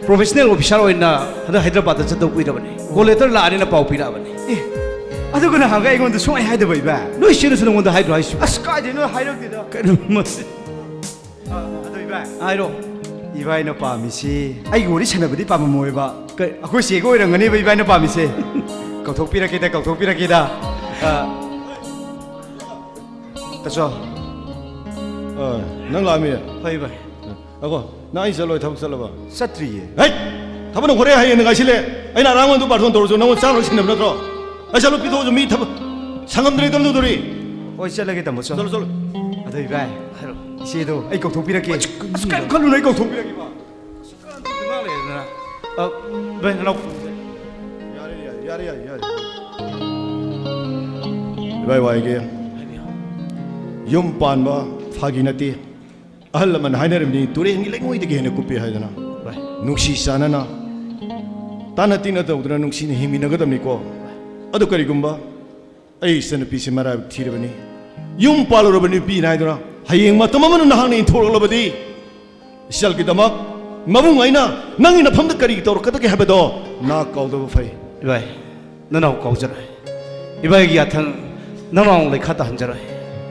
Professional officer ꯑꯣꯏꯅ ꯍꯟꯗꯛ ꯍꯥꯏꯗ꯭ꯔꯕꯥꯗꯇ ꯆꯠꯇꯧ ꯀꯨꯏꯔꯕꯅꯤ꯫ Call letter ꯂꯥꯛꯑꯅꯤꯅ ꯄꯥꯎ ꯄꯤꯔꯛꯑꯕꯅꯤ꯫ ꯑꯦ, ꯑꯗꯨꯒ ꯅꯍꯥꯟꯒꯩ ꯑꯩꯉꯣꯟꯗ ꯁꯨꯡꯍꯥꯏ ꯍꯥꯏꯗꯕ ꯏꯕꯥꯏ? ꯅꯣꯏ ꯏꯆꯦꯅꯁꯨ ꯅꯪꯉꯣꯟꯗ ꯍꯥꯏꯗ꯭ꯔꯣ ꯍꯥꯏꯁꯤꯕꯣ? ꯑꯁ, ꯀꯥꯏꯗꯩꯅꯣ, ꯍꯥꯏꯔꯛꯇꯦꯗ꯫ ꯀꯩꯅꯣ ꯃꯁꯤ? ꯑ, ꯑꯗꯣ ꯏꯕꯥꯏ, ꯍꯥꯏꯔꯣ꯫ ꯏꯕꯥꯏꯅ ꯄꯥꯝꯃꯤꯁꯤ, ꯑꯩꯒꯤ ꯋꯥꯔꯤ ꯁꯥꯟꯅꯕꯗꯤ ꯄꯥꯝꯃꯝꯃꯣꯏꯕ꯫ ꯀꯩ? ꯑꯩꯈꯣꯏ ꯆꯦꯒ ꯑꯣꯏꯔꯝꯒꯅꯦꯕ ꯏꯕꯥꯏꯅ ꯄꯥꯝꯃꯤꯁꯦ꯫ ꯀꯧꯊꯣꯛꯄꯤꯔꯛꯀꯦꯗ, ꯀꯧꯊꯣꯛꯄꯤꯔꯛꯀꯦꯗ꯫ ꯑ, ꯇꯥꯆꯧ꯫ ꯑ, ꯅꯪ ꯂꯥꯛꯑꯝꯃꯤ? ꯍꯣꯏ ꯏꯕꯥꯏ꯫ ꯉꯥꯏꯈꯣ, ꯅꯪ ꯑꯩ ꯆꯠꯂꯣꯏ ꯊꯕꯛ ꯆꯠꯂꯕ? ꯆꯠꯇ꯭ꯔꯤꯌꯦ꯫ ꯍꯩꯠ! ꯊꯕꯛꯅ ꯍꯣꯔꯦꯟ ꯍꯌꯦꯡꯅ ꯉꯥꯏꯁꯤꯜꯂꯦ꯫ ꯑꯩꯅ ꯑꯔꯥꯡꯕꯗꯨ ꯕꯥꯔꯇꯣꯟ ꯇꯧꯔꯁꯨ ꯅꯪꯉꯣꯟꯗ ꯆꯥꯅꯕ ꯁꯤꯟꯅꯕ ꯅꯠꯇ꯭ꯔꯣ? ꯑꯩ ꯆꯠꯂꯣ, ꯄꯤꯊꯣꯛꯑꯁꯨ ꯃꯤ ꯊꯕꯛ ꯁꯪꯉꯝꯗ꯭ꯔꯦ, ꯀꯝꯗꯧꯗꯣꯔꯤ? ꯍꯣꯏ, ꯆꯠꯂꯒꯦ, ꯇꯥꯃꯣ, ꯆꯣ꯫ ꯆꯠꯂꯣ, ꯆꯠꯂꯣ꯫ ꯑꯗꯣ ꯏꯕꯥꯏ, ꯍꯥꯏꯔꯣ꯫ ꯏꯆꯦꯗꯣ ꯑꯩ ꯀꯧꯊꯣꯛꯄꯤꯔꯛꯀꯦ꯫ ꯑꯁ, ꯑꯁ, ꯀꯩꯝ ꯈꯜꯂꯨꯅꯨ, ꯑꯩ ꯀꯧꯊꯣꯛꯄꯤꯔꯛꯀꯦꯕ꯫ ꯑ, ꯚꯥꯏ, ꯅꯅꯥꯎ꯫ ꯌꯥꯔꯦ, ꯌꯥꯔꯦ, ꯌꯥꯔꯦ, ꯌꯥꯔꯦ, ꯌꯥꯔꯦ꯫ ꯏꯕꯥꯏ ꯋꯥꯏꯒꯦ꯫ ꯍꯥꯏꯕꯤꯌꯨ꯫ ꯌꯨꯝ ꯄꯥꯟꯕ ꯐꯥꯒꯤ ꯅꯠꯇꯦ꯫ ꯑꯍꯜ ꯂꯃꯟ ꯍꯥꯏꯅꯔꯤꯕꯅꯤ, "ꯇꯨꯔꯦꯟꯒꯤ ꯂꯩꯉꯣꯏꯗꯒꯤ ꯍꯦꯟꯅ ꯀꯨꯞꯄꯤ" ꯍꯥꯏꯗꯅ꯫ ꯚꯥꯏ꯫ ꯅꯨꯡꯁꯤ ꯆꯥꯟꯅꯅ, ꯇꯥꯅ ꯇꯤꯟꯅ ꯇꯧꯗꯅ ꯅꯨꯡꯁꯤꯅ ꯍꯤꯡꯃꯤꯟꯅꯒꯗꯕꯅꯤꯀꯣ꯫ ꯑꯗꯨ ꯀꯔꯤꯒꯨꯝꯕ ꯑꯩ ꯏꯆꯟꯅꯨꯄꯤꯁꯤ ꯃꯔꯥꯏꯕꯛ ꯊꯤꯔꯕꯅꯤ, ꯌꯨꯝ ꯄꯥꯜꯂꯨꯔꯕ ꯅꯨꯄꯤ ꯅꯥꯏꯗꯨꯅ ꯍꯌꯦꯡ ꯃꯇꯝ ꯑꯃꯗ ꯅꯍꯥꯛꯅ ꯏꯟꯊꯣꯔꯛꯂꯕꯗꯤ, ꯏꯆꯜꯒꯤꯗꯃꯛ ꯃꯕꯨꯡ ꯑꯩꯅ ꯅꯪꯒꯤ ꯅꯐꯝꯗ ꯀꯔꯤ ꯇꯧꯔꯛꯀꯗꯒꯦ ꯍꯥꯏꯕꯗꯣ ꯅꯍꯥꯛ ꯀꯥꯎꯗꯕ ꯐꯩ꯫ ꯏꯕꯥꯏ, ꯅꯅꯥꯎ ꯀꯥꯎꯖꯔꯣꯏ꯫ ꯏꯕꯥꯏꯒꯤ ꯌꯥꯊꯪ ꯅꯅꯥꯎ ꯂꯩꯈꯥ ꯇꯥꯍꯟꯖꯔꯣꯏ꯫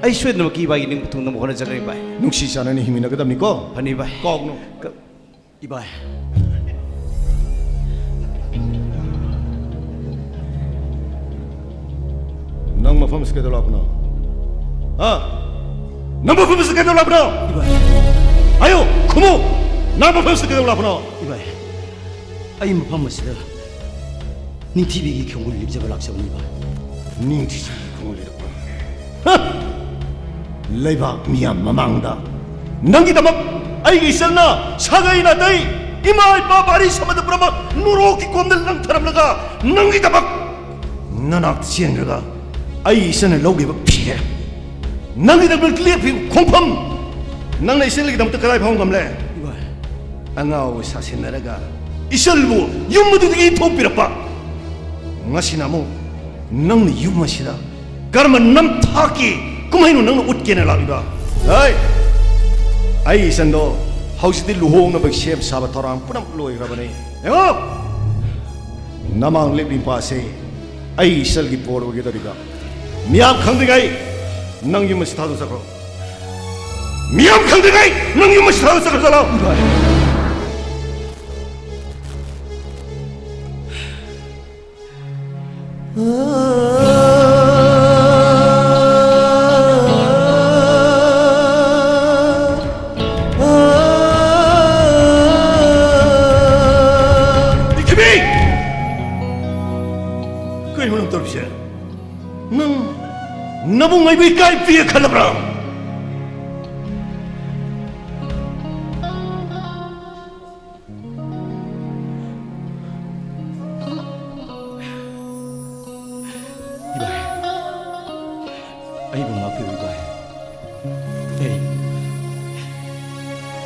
ꯑꯩ ꯁꯣꯏꯗꯅꯃꯛꯀꯤ ꯏꯕꯥꯏꯒꯤ ꯅꯤꯡꯕ ꯊꯨꯡꯅꯕ ꯍꯣꯠꯅꯖꯒꯅꯤ ꯏꯕꯥꯏ꯫ ꯅꯨꯡꯁꯤ ꯆꯥꯟꯅꯅ ꯍꯤꯡꯃꯤꯟꯅꯒꯗꯕꯅꯤꯀꯣ꯫ ꯐꯅꯤ ꯏꯕꯥꯏ꯫ ꯀꯥꯎꯒꯅꯨ꯫ ꯏꯕꯥꯏ꯫ ꯅꯪ ꯃꯐꯝꯁꯤ ꯀꯩꯗꯧ ꯂꯥꯛꯄꯅꯣ? ꯍꯥ? ꯅꯪ ꯃꯐꯝꯁꯤ ꯀꯩꯗꯧ ꯂꯥꯛꯄꯅꯣ? ꯏꯕꯥꯏ꯫ ꯍꯥꯏꯌꯨ, ꯈꯨꯝꯃꯨ꯫ ꯅꯪ ꯃꯐꯝꯁꯤ ꯀꯩꯗꯧ ꯂꯥꯛꯄꯅꯣ? ꯏꯕꯥꯏ, ꯑꯩ ꯃꯐꯝ ꯑꯁꯤꯗ ꯅꯤꯡꯊꯤꯕꯤꯒꯤ ꯈꯣꯡꯒꯨꯜ ꯂꯤꯛꯆꯕ ꯂꯥꯛꯆꯕꯅꯤ ꯏꯕꯥꯏ꯫ ꯅꯤꯡꯊꯤꯕꯤꯒꯤ ꯈꯣꯡꯒꯨꯜ ꯂꯤꯔꯛꯄ? ꯍ! ꯂꯩꯕꯥꯛ ꯃꯤꯌꯥꯝ ꯃꯃꯥꯡꯗ ꯅꯪꯒꯤꯗꯃꯛ ꯑꯩꯒꯤ ꯏꯆꯟꯅ ꯁꯥꯒꯩ ꯅꯥꯇꯩ, ꯏꯃꯥ ꯏꯄꯥ ꯄꯥꯔꯤ ꯁꯃꯗ ꯄꯨꯝꯅꯃꯛ ꯅꯨꯔꯣꯛꯀꯤ ꯀꯣꯝꯗ ꯂꯪꯊꯔꯝꯂꯒ ꯅꯪꯒꯤꯗꯃꯛ ꯅꯅꯥꯛꯇ ꯆꯦꯟꯈ꯭ꯔꯒ ꯑꯩ ꯏꯆꯟꯅ ꯂꯧꯈꯤꯕ ꯐꯤꯔꯦꯞ, ꯅꯪꯒꯤꯗꯃꯛ ꯂꯦꯞꯈꯤꯕ ꯈꯣꯡꯐꯝ, ꯅꯪꯅ ꯏꯆꯟꯒꯤꯗꯃꯛꯇ ꯀꯗꯥꯏ ꯐꯥꯎ ꯉꯝꯂꯦ? ꯏꯕꯥꯏ꯫ ꯑꯉꯥꯎꯕ ꯁꯥꯁꯤꯟꯅꯔꯒ ꯏꯆꯜꯕꯨ ꯌꯨꯝ ꯑꯗꯨꯗꯒꯤ ꯊꯣꯛꯄꯤꯔꯛꯄ꯫ ꯉꯁꯤꯅ ꯑꯃꯨꯛ ꯅꯪꯅ ꯌꯨꯝ ꯑꯁꯤꯗ ꯀꯔꯝꯕ ꯅꯝꯊꯥꯛꯀꯤ ꯀꯨꯝꯍꯩꯅꯣ ꯅꯪꯅ ꯎꯠꯀꯦꯅ ꯂꯥꯛꯂꯤꯕ? ꯍꯩ! ꯑꯩ ꯏꯆꯟꯗꯣ ꯍꯧꯖꯤꯛꯇꯤ ꯂꯨꯍꯣꯡꯅꯕꯒꯤ ꯁꯦꯝ ꯁꯥꯕ ꯊꯧꯔꯥꯡ ꯄꯨꯝꯅꯃꯛ ꯂꯣꯏꯈ꯭ꯔꯕꯅꯤ꯫ ꯌꯦꯡꯉꯣ! ꯅꯃꯥꯡ ꯂꯦꯞꯂꯤꯕ ꯅꯨꯄꯥꯁꯦ ꯑꯩ ꯏꯆꯜꯒꯤ ꯕꯣꯔ ꯑꯣꯏꯒꯗꯧꯔꯤꯕ꯫ ꯃꯤꯌꯥꯝ ꯈꯪꯗ꯭ꯔꯤꯉꯩ ꯅꯪ ꯌꯨꯝ ꯑꯁꯤ ꯊꯥꯗꯣꯛꯆꯈ꯭ꯔꯣ꯫ ꯃꯤꯌꯥꯝ ꯈꯪꯗ꯭ꯔꯤꯉꯩ ꯅꯪ ꯌꯨꯝ ꯑꯁꯤ ꯊꯥꯗꯣꯛꯆꯈ꯭ꯔꯣ ꯆꯠꯂꯣ꯫ ꯄ꯭ꯔꯤꯊꯤꯕꯤ! ꯀꯩꯅꯣ ꯅꯪ ꯇꯧꯔꯤꯁꯦ? ꯅꯪ, ꯅꯕꯨꯡ ꯑꯩꯕꯨ ꯏꯀꯥꯏ ꯄꯤꯌꯦ ꯈꯜꯂꯕ꯭ꯔꯥ? ꯏꯕꯥꯏ, ꯑꯩꯕꯨ ꯉꯥꯛꯄꯤꯌꯨ ꯏꯕꯥꯏ꯫ ꯑꯩ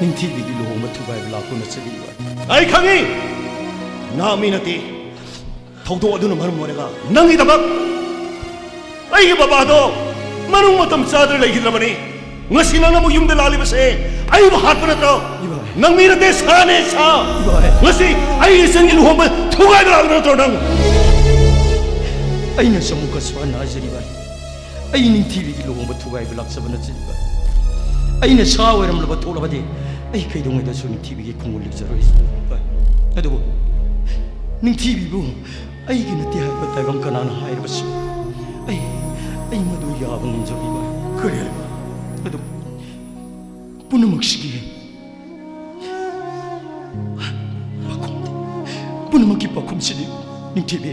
ꯅꯤꯡꯊꯤꯕꯤꯒꯤ ꯂꯨꯍꯣꯡꯕ ꯊꯨꯒꯥꯏꯕ ꯂꯥꯛꯄ ꯅꯠꯆꯗꯦ ꯏꯕꯥꯏ꯫ ꯑꯩ ꯈꯪꯏ, ꯅꯍꯥꯛ ꯃꯤ ꯅꯠꯇꯦ꯫ ꯊꯧꯗꯣꯛ ꯑꯗꯨꯅ ꯃꯔꯝ ꯑꯣꯏꯔꯒ ꯅꯪꯒꯤꯗꯃꯛ ꯑꯩꯒꯤ ꯕꯕꯥꯗꯣ ꯃꯅꯨꯡ ꯃꯇꯝ ꯆꯥꯗꯅ ꯂꯩꯈꯤꯗ꯭ꯔꯕꯅꯤ꯫ ꯉꯁꯤ ꯅꯪꯅ ꯑꯃꯨꯛ ꯌꯨꯝꯗ ꯂꯥꯛꯂꯤꯕꯁꯦ ꯑꯩꯕꯨ ꯍꯥꯠꯄ ꯅꯠꯇ꯭ꯔꯣ? ꯏꯕꯥꯏ꯫ ꯅꯪ ꯃꯤ ꯅꯠꯇꯦ, ꯁꯥꯅꯦ, ꯁꯥ꯫ ꯏꯕꯥꯏ꯫ ꯉꯁꯤ ꯑꯩ ꯏꯆꯟꯒꯤ ꯂꯨꯍꯣꯡꯕ ꯊꯨꯒꯥꯏꯕ ꯂꯥꯛꯂꯤꯕ ꯅꯠꯇ꯭ꯔꯣ ꯅꯪ? ꯑꯩꯅꯁꯨ ꯑꯃꯨꯛꯀꯁꯨ ꯍꯟꯅ ꯍꯥꯏꯖꯔꯤ ꯏꯕꯥꯏ, ꯑꯩ ꯅꯤꯡꯊꯤꯕꯤꯒꯤ ꯂꯨꯍꯣꯡꯕ ꯊꯨꯒꯥꯏꯕ ꯂꯥꯛꯆꯕ ꯅꯠꯆꯗꯦ ꯚꯥꯏ꯫ ꯑꯩꯅ ꯁꯥ ꯑꯣꯏꯔꯝꯂꯕ ꯊꯣꯛꯂꯕꯗꯤ ꯑꯩ ꯀꯩꯗꯧꯉꯩꯗꯁꯨ ꯅꯤꯡꯊꯤꯕꯤꯒꯤ ꯈꯣꯡꯒꯨꯜ ꯂꯤꯛꯆꯔꯣꯏ ꯚꯥꯏ꯫ ꯑꯗꯨꯕꯨ ꯅꯤꯡꯊꯤꯕꯤꯕꯨ ꯑꯩꯒꯤ ꯅꯠꯇꯦ ꯍꯥꯏꯕ ꯇꯥꯏꯕꯪ ꯀꯅꯥꯅ ꯍꯥꯏꯔꯕꯁꯨ ꯑꯩ, ꯑꯩ ꯃꯗꯨ ꯌꯥꯕ ꯉꯝꯖꯔꯣꯏ ꯚꯥꯏ꯫ ꯀꯔꯤ ꯍꯥꯏꯕ? ꯑꯗꯨꯕꯨ ꯄꯨꯝꯅꯃꯛꯁꯤꯒꯤ ꯄꯥꯈꯨꯝꯗꯤ, ꯄꯨꯝꯅꯃꯛꯀꯤ ꯄꯥꯈꯨꯝꯁꯤꯗꯤ ꯅꯤꯡꯊꯤꯕꯤ,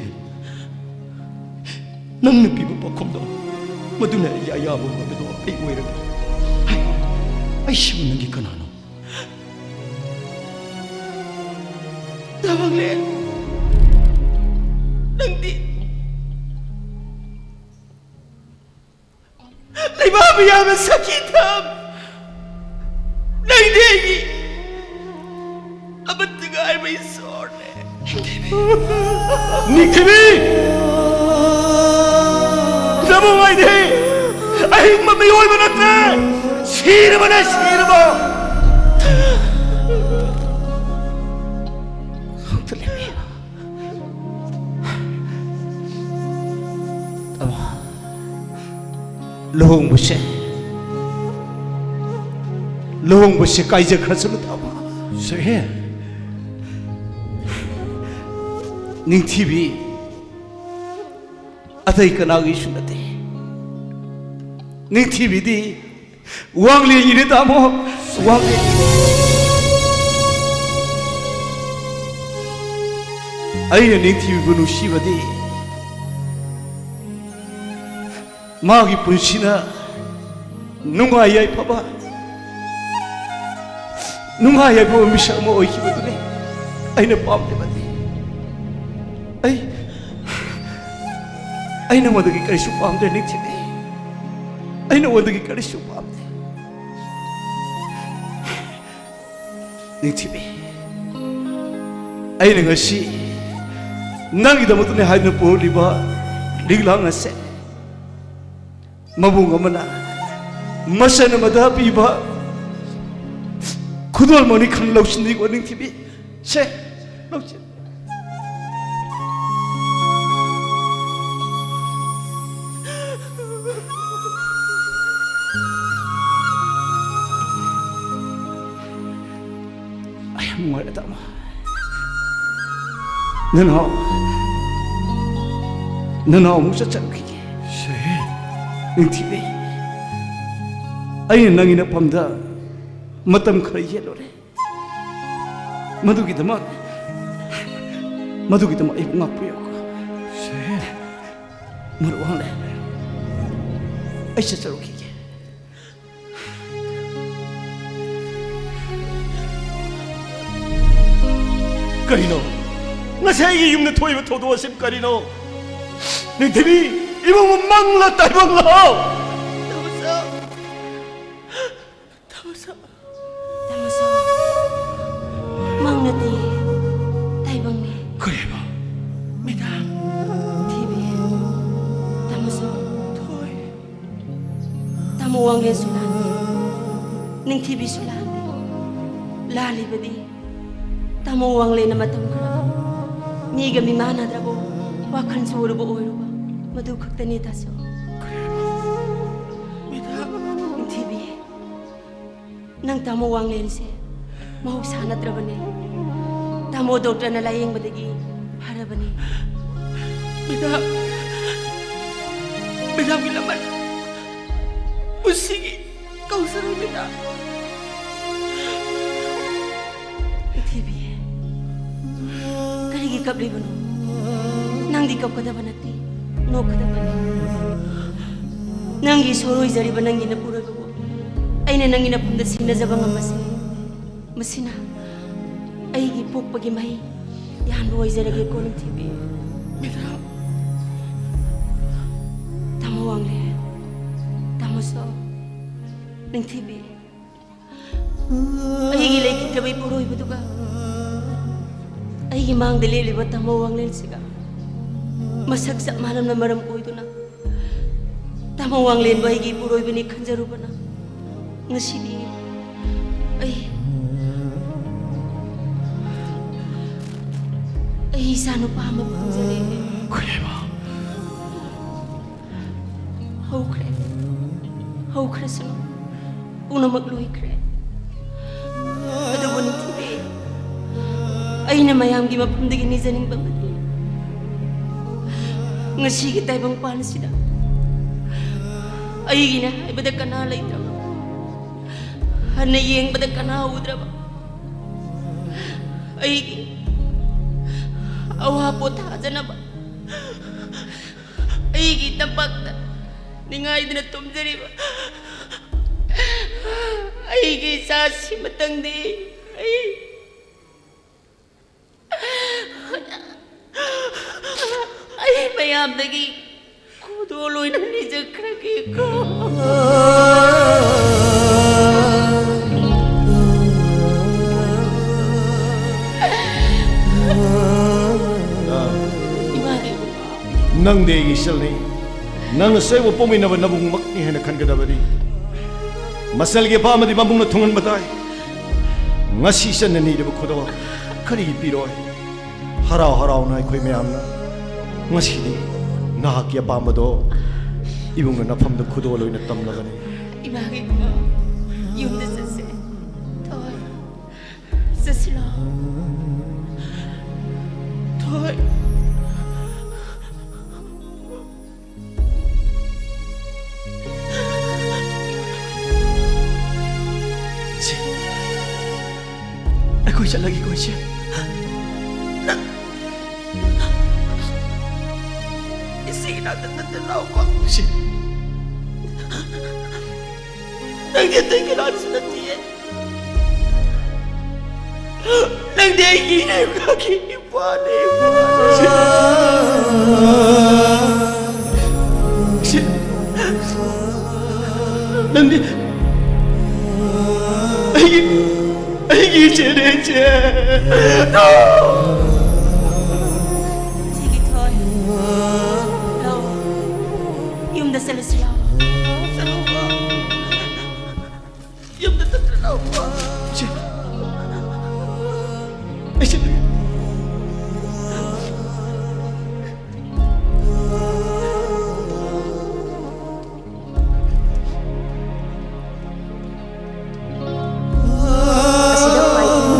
ꯅꯪꯅ ꯄꯤꯕ ꯄꯥꯎꯈꯨꯝꯗꯣ ꯃꯗꯨꯅ ꯑꯩꯒꯤ ꯑꯌꯥꯕ ꯍꯥꯏꯕꯗꯣ ꯑꯩ ꯑꯣꯏꯔꯒꯦ꯫ ꯑꯩ, ꯑꯩꯁꯤꯕꯨ ꯅꯪꯒꯤ ꯀꯅꯥꯅꯣ? ꯊꯕꯛꯂꯦꯟ, ꯅꯪꯗꯤ ꯂꯩꯕꯥꯛ ꯃꯤꯌꯥꯝꯅ ꯁꯈꯤ ꯊꯝ꯫ ꯅꯪꯗꯤ ꯑꯩꯒꯤ ꯑꯃꯠꯇ ꯉꯥꯏꯔꯕ ꯏꯁꯣꯔꯅꯦ꯫ ꯅꯤꯡꯊꯤꯕꯤ! ꯅꯕꯨꯡ ꯍꯥꯏꯗꯤ ꯑꯍꯤꯡꯕ ꯃꯤꯑꯣꯏꯕ ꯅꯠꯇ꯭ꯔꯦ꯫ ꯁꯤꯔꯕꯅꯦ, ꯁꯤꯔꯕ꯫ ꯂꯨꯍꯣꯡꯕꯁꯦ, ꯂꯨꯍꯣꯡꯕꯁꯦ ꯀꯥꯏꯖꯈ꯭ꯔꯁꯅꯨ, ꯇꯥꯃꯣ꯫ ꯁꯦ, ꯅꯤꯡꯊꯤꯕꯤ ꯑꯇꯩ ꯀꯅꯥꯒꯤꯁꯨ ꯅꯠꯇꯦ꯫ ꯅꯤꯡꯊꯤꯕꯤꯗꯤ ꯋꯥꯡꯂꯦꯟꯒꯤꯅꯦ, ꯇꯥꯃꯣ, ꯋꯥꯡꯂꯦꯟꯒꯤꯅꯦ꯫ ꯑꯩꯅ ꯅꯤꯡꯊꯤꯕꯤꯕꯨ ꯅꯨꯡꯁꯤꯕꯗꯤ ꯃꯥꯒꯤ ꯄꯨꯟꯁꯤꯅ ꯅꯨꯡꯉꯥꯏ ꯌꯥꯏꯐꯕ, ꯅꯨꯡꯉꯥꯏ ꯌꯥꯏꯐꯕ ꯃꯤꯁꯛ ꯑꯃ ꯑꯣꯏꯈꯤꯕꯗꯨꯅꯤ ꯑꯩꯅ ꯄꯥꯝꯂꯤꯕꯗꯤ꯫ ꯑꯩ, ꯑꯩ ꯅꯉꯣꯟꯗꯒꯤ ꯀꯔꯤꯁꯨ ꯄꯥꯝꯗ꯭ꯔꯦ, ꯅꯤꯡꯊꯤꯕꯤ꯫ ꯑꯩ ꯅꯉꯣꯟꯗꯒꯤ ꯀꯔꯤꯁꯨ ꯄꯥꯝꯗꯦ꯫ ꯅꯤꯡꯊꯤꯕꯤ, ꯑꯩꯅ ꯉꯁꯤ ꯅꯪꯒꯤꯗꯃꯛꯇꯅꯦ ꯍꯥꯏꯗꯨꯅ ꯄꯨꯔꯛꯂꯤꯕ ꯂꯤꯛꯂꯥꯡ ꯑꯁꯦ ꯃꯕꯨꯡ ꯑꯃꯅ ꯃꯆꯟ ꯑꯃꯗ ꯄꯤꯕ ꯈꯨꯗꯣꯜꯃꯛꯅꯤ ꯈꯟ ꯂꯧꯁꯤꯟꯕꯤꯀꯣ, ꯅꯤꯡꯊꯤꯕꯤ꯫ ꯁꯦ, ꯂꯧꯁꯤꯟ꯫ ꯅꯨꯡꯉꯥꯏꯔꯦ, ꯇꯥꯃꯣ꯫ ꯅꯅꯥꯎ, ꯅꯅꯥꯎ ꯑꯃꯨꯛ ꯆꯠꯆꯔꯨꯈꯤꯒꯦ꯫ ꯅꯤꯡꯊꯤꯕꯤ, ꯑꯩꯅ ꯅꯪꯒꯤ ꯅꯐꯝꯗ ꯃꯇꯝ ꯈꯔ ꯌꯦꯠꯂꯨꯔꯦ꯫ ꯃꯗꯨꯒꯤꯗꯃꯛ, ꯃꯗꯨꯒꯤꯗꯃꯛ ꯑꯩꯕꯨ ꯉꯥꯛꯄꯤꯌꯨ꯫ ꯃꯔꯨꯞ ꯋꯥꯡꯂꯦꯟ, ꯑꯩ ꯆꯠꯆꯔꯨꯈꯤꯒꯦ꯫ ꯀꯔꯤꯅꯣ? ꯉꯁꯤ ꯑꯩꯒꯤ ꯌꯨꯝꯗ ꯊꯣꯛꯏꯕ ꯊꯧꯗꯣꯛ ꯑꯁꯤ ꯀꯔꯤꯅꯣ? ꯅꯤꯡꯊꯤꯕꯤ, ꯏꯕꯨꯡꯉꯣ ꯃꯪꯂ ꯇꯥꯏꯕꯪꯂꯣ? ꯇꯥꯃꯣꯁꯣ꯫ ꯇꯥꯃꯣꯁꯣ꯫ ꯃꯪ ꯅꯠꯇꯤꯌꯦ, ꯇꯥꯏꯕꯪꯅꯦ꯫ ꯀꯔꯤ ꯍꯥꯏꯕ? ꯃꯦꯗꯥꯝ꯫ ꯊꯤꯕꯤ꯫ ꯇꯥꯃꯣꯁꯣ꯫ ꯊꯣꯏ꯫ ꯇꯥꯃꯣ ꯋꯥꯡꯂꯦꯟꯁꯨ ꯂꯥꯟꯗꯦ, ꯅꯤꯡꯊꯤꯕꯤꯁꯨ ꯂꯥꯟꯗꯦ꯫ ꯂꯥꯜꯂꯤꯕꯗꯤ ꯇꯥꯃꯣ ꯋꯥꯡꯂꯦꯟꯅ ꯃꯇꯝ ꯈꯔ ꯃꯤꯒ ꯃꯤꯃꯥꯟꯅꯗ꯭ꯔꯕ, ꯋꯥꯈꯜ ꯆꯣꯏꯔꯕ ꯑꯣꯏꯔꯨꯕ, ꯃꯗꯨ ꯈꯛꯇꯅꯤ ꯇꯥꯁꯣ꯫ ꯅꯤꯡꯊꯤꯕꯤ, ꯅꯪ ꯇꯥꯃꯣ ꯋꯥꯡꯂꯦꯟꯁꯦ ꯃꯍꯧꯁꯥ ꯅꯠꯇ꯭ꯔꯕꯅꯦ꯫ ꯇꯥꯃꯣ ꯗꯣꯛꯇꯔꯅ ꯂꯥꯌꯦꯡꯕꯗꯒꯤ ꯐꯔꯕꯅꯦ꯫ ꯃꯦꯗꯥꯝ, ꯃꯦꯗꯥꯝꯒꯤ ꯂꯃꯟ ꯄꯨꯟꯁꯤꯒꯤ ꯀꯧꯖꯔꯣꯏ, ꯃꯦꯗꯥꯝ꯫ ꯄ꯭ꯔꯤꯊꯤꯕꯤ, ꯀꯔꯤꯒꯤ ꯀꯞꯂꯤꯕꯅꯣ? ꯅꯪꯗꯤ ꯀꯞꯀꯗꯕ ꯅꯠꯇꯦ, ꯅꯣꯛꯀꯗꯕꯅꯤ꯫ ꯅꯪꯒꯤ ꯏꯁꯣꯔ ꯑꯣꯏꯖꯔꯤꯕ ꯅꯪꯒꯤ ꯅꯄꯨꯔꯣꯏꯕꯕꯨ ꯑꯩꯅ ꯅꯪꯒꯤ ꯅꯐꯝꯗ ꯁꯤꯡꯅꯖꯕ ꯉꯝꯕꯁꯦ, ꯃꯁꯤꯅ ꯑꯩꯒꯤ ꯄꯣꯛꯄꯒꯤ ꯃꯍꯩ ꯌꯥꯟꯕ ꯑꯣꯏꯖꯔꯒꯦꯀꯣ, ꯅꯤꯡꯊꯤꯕꯤ꯫ ꯃꯦꯗꯥꯝ꯫ ꯇꯥꯃꯣ ꯋꯥꯡꯂꯦꯟ, ꯇꯥꯃꯣꯁꯣ, ꯅꯤꯡꯊꯤꯕꯤ꯫ ꯑꯩꯒꯤ ꯂꯩꯈꯤꯗ꯭ꯔꯕ ꯏꯄꯨꯔꯣꯏꯕꯗꯨꯒ ꯑꯩꯒꯤ ꯃꯥꯡꯗ ꯂꯦꯞꯂꯤꯕ ꯇꯥꯃꯣ ꯋꯥꯡꯂꯦꯟꯁꯤꯒ ꯃꯁꯛ ꯆꯞ ꯃꯥꯟꯅꯕꯅ ꯃꯔꯝ ꯑꯣꯏꯗꯨꯅ ꯇꯥꯃꯣ ꯋꯥꯡꯂꯦꯟꯕꯨ ꯑꯩꯒꯤ ꯏꯄꯨꯔꯣꯏꯕꯅꯤ ꯈꯟꯖꯔꯨꯕꯅ ꯉꯁꯤꯗꯤ ꯑꯩ, ꯑꯩ ꯏꯆꯥ ꯅꯨꯄꯥ ꯑꯃ ꯐꯪꯖꯔꯦ꯫ ꯀꯔꯤ ꯍꯥꯏꯕ? ꯍꯧꯈ꯭ꯔꯦ꯫ ꯍꯧꯈ꯭ꯔꯁꯅꯨ꯫ ꯄꯨꯝꯅꯃꯛ ꯂꯣꯏꯈ꯭ꯔꯦ꯫ ꯑꯗꯨꯕꯨ ꯅꯤꯡꯊꯤꯕꯤ, ꯑꯩꯅ ꯃꯌꯥꯝꯒꯤ ꯃꯐꯝꯗꯒꯤ ꯅꯤꯖꯅꯤꯡꯕ ꯑꯃꯗꯤ, ꯉꯁꯤꯒꯤ ꯇꯥꯏꯕꯪꯄꯥꯟ ꯑꯁꯤꯗ ꯑꯩꯒꯤꯅꯦ ꯍꯥꯏꯕꯗ ꯀꯅꯥ ꯂꯩꯇ꯭ꯔꯕ, ꯍꯟꯅ ꯌꯦꯡꯕꯗ ꯀꯅꯥ ꯎꯗ꯭ꯔꯕ, ꯑꯩꯒꯤ ꯑꯋꯥ ꯄꯣꯊꯥꯖꯅꯕ ꯑꯩꯒꯤ ꯇꯝꯄꯥꯛꯇ ꯅꯤꯡꯉꯥꯏꯗꯨꯅ ꯇꯨꯝꯖꯔꯤꯕ ꯑꯩꯒꯤ ꯏꯆꯥꯁꯤꯃꯇꯪꯗꯤ ꯑꯩ, ꯑꯩ ꯃꯌꯥꯝꯗꯒꯤ ꯈꯨꯗꯣꯜ ꯑꯣꯏꯅ ꯅꯤꯖꯈ꯭ꯔꯒꯦꯀꯣ꯫ ꯏꯃꯥꯒꯤ ꯅꯪꯗꯤ ꯑꯩꯒꯤ ꯏꯆꯜꯅꯤ꯫ ꯅꯪꯅ ꯁꯣꯏꯕ ꯄꯣꯛꯃꯤꯟꯅꯕ ꯅꯕꯨꯡꯃꯛꯅꯤ ꯍꯥꯏꯅ ꯈꯟꯒꯗꯕꯅꯤ꯫ ꯃꯆꯜꯒꯤ ꯑꯄꯥꯝꯕꯗꯤ ꯃꯕꯨꯡꯅ ꯊꯨꯡꯍꯟꯕ ꯇꯥꯏ꯫ ꯉꯁꯤ ꯏꯆꯟꯅ ꯅꯤꯔꯤꯕ ꯈꯨꯗꯣꯜ ꯀꯔꯤ ꯄꯤꯔꯣꯏ? ꯍꯔꯥꯎ ꯍꯔꯥꯎꯅ ꯑꯩꯈꯣꯏ ꯃꯌꯥꯝꯅ ꯉꯁꯤꯗꯤ ꯅꯍꯥꯛꯀꯤ ꯑꯄꯥꯝꯕꯗꯣ ꯏꯕꯨꯡꯅ ꯅꯐꯝꯗ ꯈꯨꯗꯣꯜ ꯑꯣꯏꯅ ꯇꯝꯂꯒꯅꯤ꯫ ꯏꯃꯥꯒꯤ ꯏꯕꯨꯡꯉꯣ, ꯌꯨꯝꯗ ꯆꯠꯁꯦ꯫ ꯊꯣꯏ, ꯆꯠꯁꯤꯔꯣ? ꯊꯣꯏ꯫ ꯏꯆꯦ, ꯑꯩꯈꯣꯏ ꯆꯠꯂꯒꯦꯀꯣ, ꯏꯆꯦ꯫ ꯅꯪ ꯏꯆꯦꯒꯤ ꯅꯥꯛꯇ ꯅꯠꯇ ꯂꯥꯛꯎꯀꯣ꯫ ꯏꯆꯦ꯫ ꯅꯪꯗꯤ ꯑꯇꯩ ꯀꯅꯥꯁꯨ ꯅꯠꯇꯤꯌꯦ꯫ ꯅꯪꯗꯤ ꯑꯩꯒꯤ ꯏꯔꯦꯞꯀꯤ ꯏꯄꯥꯅꯦ, ꯏꯄꯥꯅꯦ꯫ ꯅꯪꯗꯤ ꯑꯩꯒꯤ, ꯑꯩꯒꯤ ꯏꯆꯦꯅꯦ, ꯏꯆꯦ꯫ ꯏꯆꯦꯒꯤ ꯊꯣꯏ꯫ ꯂꯥꯛꯑꯣ꯫ ꯌꯨꯝꯗ ꯆꯠꯂꯁꯤ, ꯂꯥꯛꯑꯣ꯫ ꯆꯠꯂꯣ꯫ ꯌꯨꯝꯗ ꯆꯠꯇ꯭ꯔ ꯂꯥꯛꯑꯣ꯫ ꯏꯆꯦ꯫ ꯏꯆꯦ꯫ ꯑꯁꯤꯗ ꯈ꯭ꯋꯥꯏꯗꯒꯤ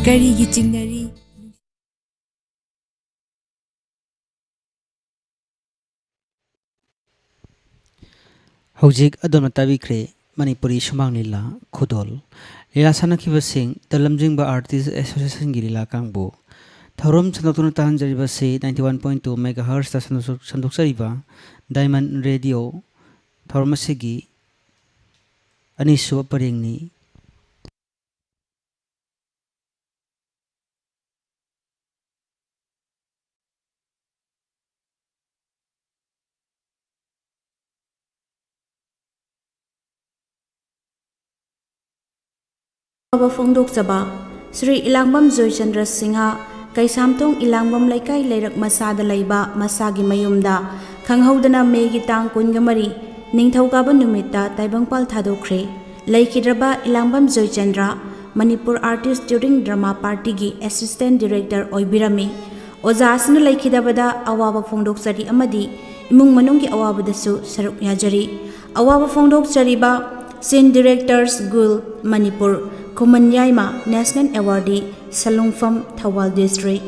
ꯀꯔꯤꯒꯤ ꯆꯤꯡꯅꯔꯤ? ꯍꯧꯖꯤꯛ ꯑꯗꯣꯝꯅ ꯇꯥꯕꯤꯈ꯭ꯔꯦ ꯃꯅꯤꯄꯨꯔꯤ ꯁꯨꯃꯥꯡ ꯂꯤꯂꯥ ꯈꯨꯗꯣꯜ꯫ ꯂꯤꯂꯥ ꯁꯥꯟꯅꯈꯤꯕꯁꯤꯡ ꯗ ꯂꯝꯖꯤꯡꯕ Artist Associationꯒꯤ ꯂꯤꯂꯥ ꯀꯥꯡꯕꯨ꯫ ꯊꯧꯔꯝ ꯁꯟꯗꯣꯛꯇꯨꯅ ꯇꯥꯍꯟꯖꯔꯤꯕꯁꯤ ninety one point two megahertzꯇ ꯁꯟꯗꯣꯛ-, ꯁꯟꯗꯣꯛꯆꯔꯤꯕ Diamond Radio ꯊꯧꯔꯝ ꯑꯁꯤꯒꯤ ꯑꯅꯤꯁꯨꯕ ꯄꯔꯦꯡꯅꯤ꯫ ꯑꯋꯥꯕ ꯐꯣꯡꯗꯣꯛꯆꯕ꯫ ꯁ꯭ꯔꯤ ꯏꯂꯥꯡꯕꯝ ꯖꯣꯏꯆꯟꯗ꯭ꯔ ꯁꯤꯡꯍ, ꯀꯩꯁꯥꯝꯊꯣꯡ ꯏꯂꯥꯡꯕꯝ ꯂꯩꯀꯥꯏ ꯂꯩꯔꯛ ꯃꯆꯥꯗ ꯂꯩꯕ ꯃꯁꯥꯒꯤ ꯃꯌꯨꯝꯗ ꯈꯪꯍꯧꯗꯅ ꯃꯦꯒꯤ ꯇꯥꯡ ꯀꯨꯟꯒ ꯃꯔꯤ, ꯅꯤꯡꯊꯧꯀꯥꯕ ꯅꯨꯃꯤꯠꯇ ꯇꯥꯏꯕꯪꯄꯥꯜ ꯊꯥꯗꯣꯛꯈ꯭ꯔꯦ꯫ ꯂꯩꯈꯤꯗ꯭ꯔꯕ ꯏꯂꯥꯡꯕꯝ Joychandra, Manipur Artist Touring Drama Partyꯒꯤ Assistant Director ꯑꯣꯏꯕꯤꯔꯝꯃꯤ꯫ ꯑꯣꯖꯥ ꯑꯁꯤꯅ ꯂꯩꯈꯤꯗꯕꯗ ꯑꯋꯥꯕ ꯐꯣꯡꯗꯣꯛꯆꯔꯤ ꯑꯃꯗꯤ ꯏꯃꯨꯡ ꯃꯅꯨꯡꯒꯤ ꯑꯋꯥꯕꯗꯁꯨ ꯁꯔꯨꯛ ꯌꯥꯖꯔꯤ꯫ ꯑꯋꯥꯕ ꯐꯣꯡꯗꯣꯛꯆꯔꯤꯕ Scene Directors Guild ꯃꯅꯤꯄꯨꯔ, ꯈꯨꯃꯟ ꯌꯥꯏꯃ, National Awardee, ꯁꯂꯨꯡꯐꯝ, ꯊꯧꯕꯥꯜ District꯫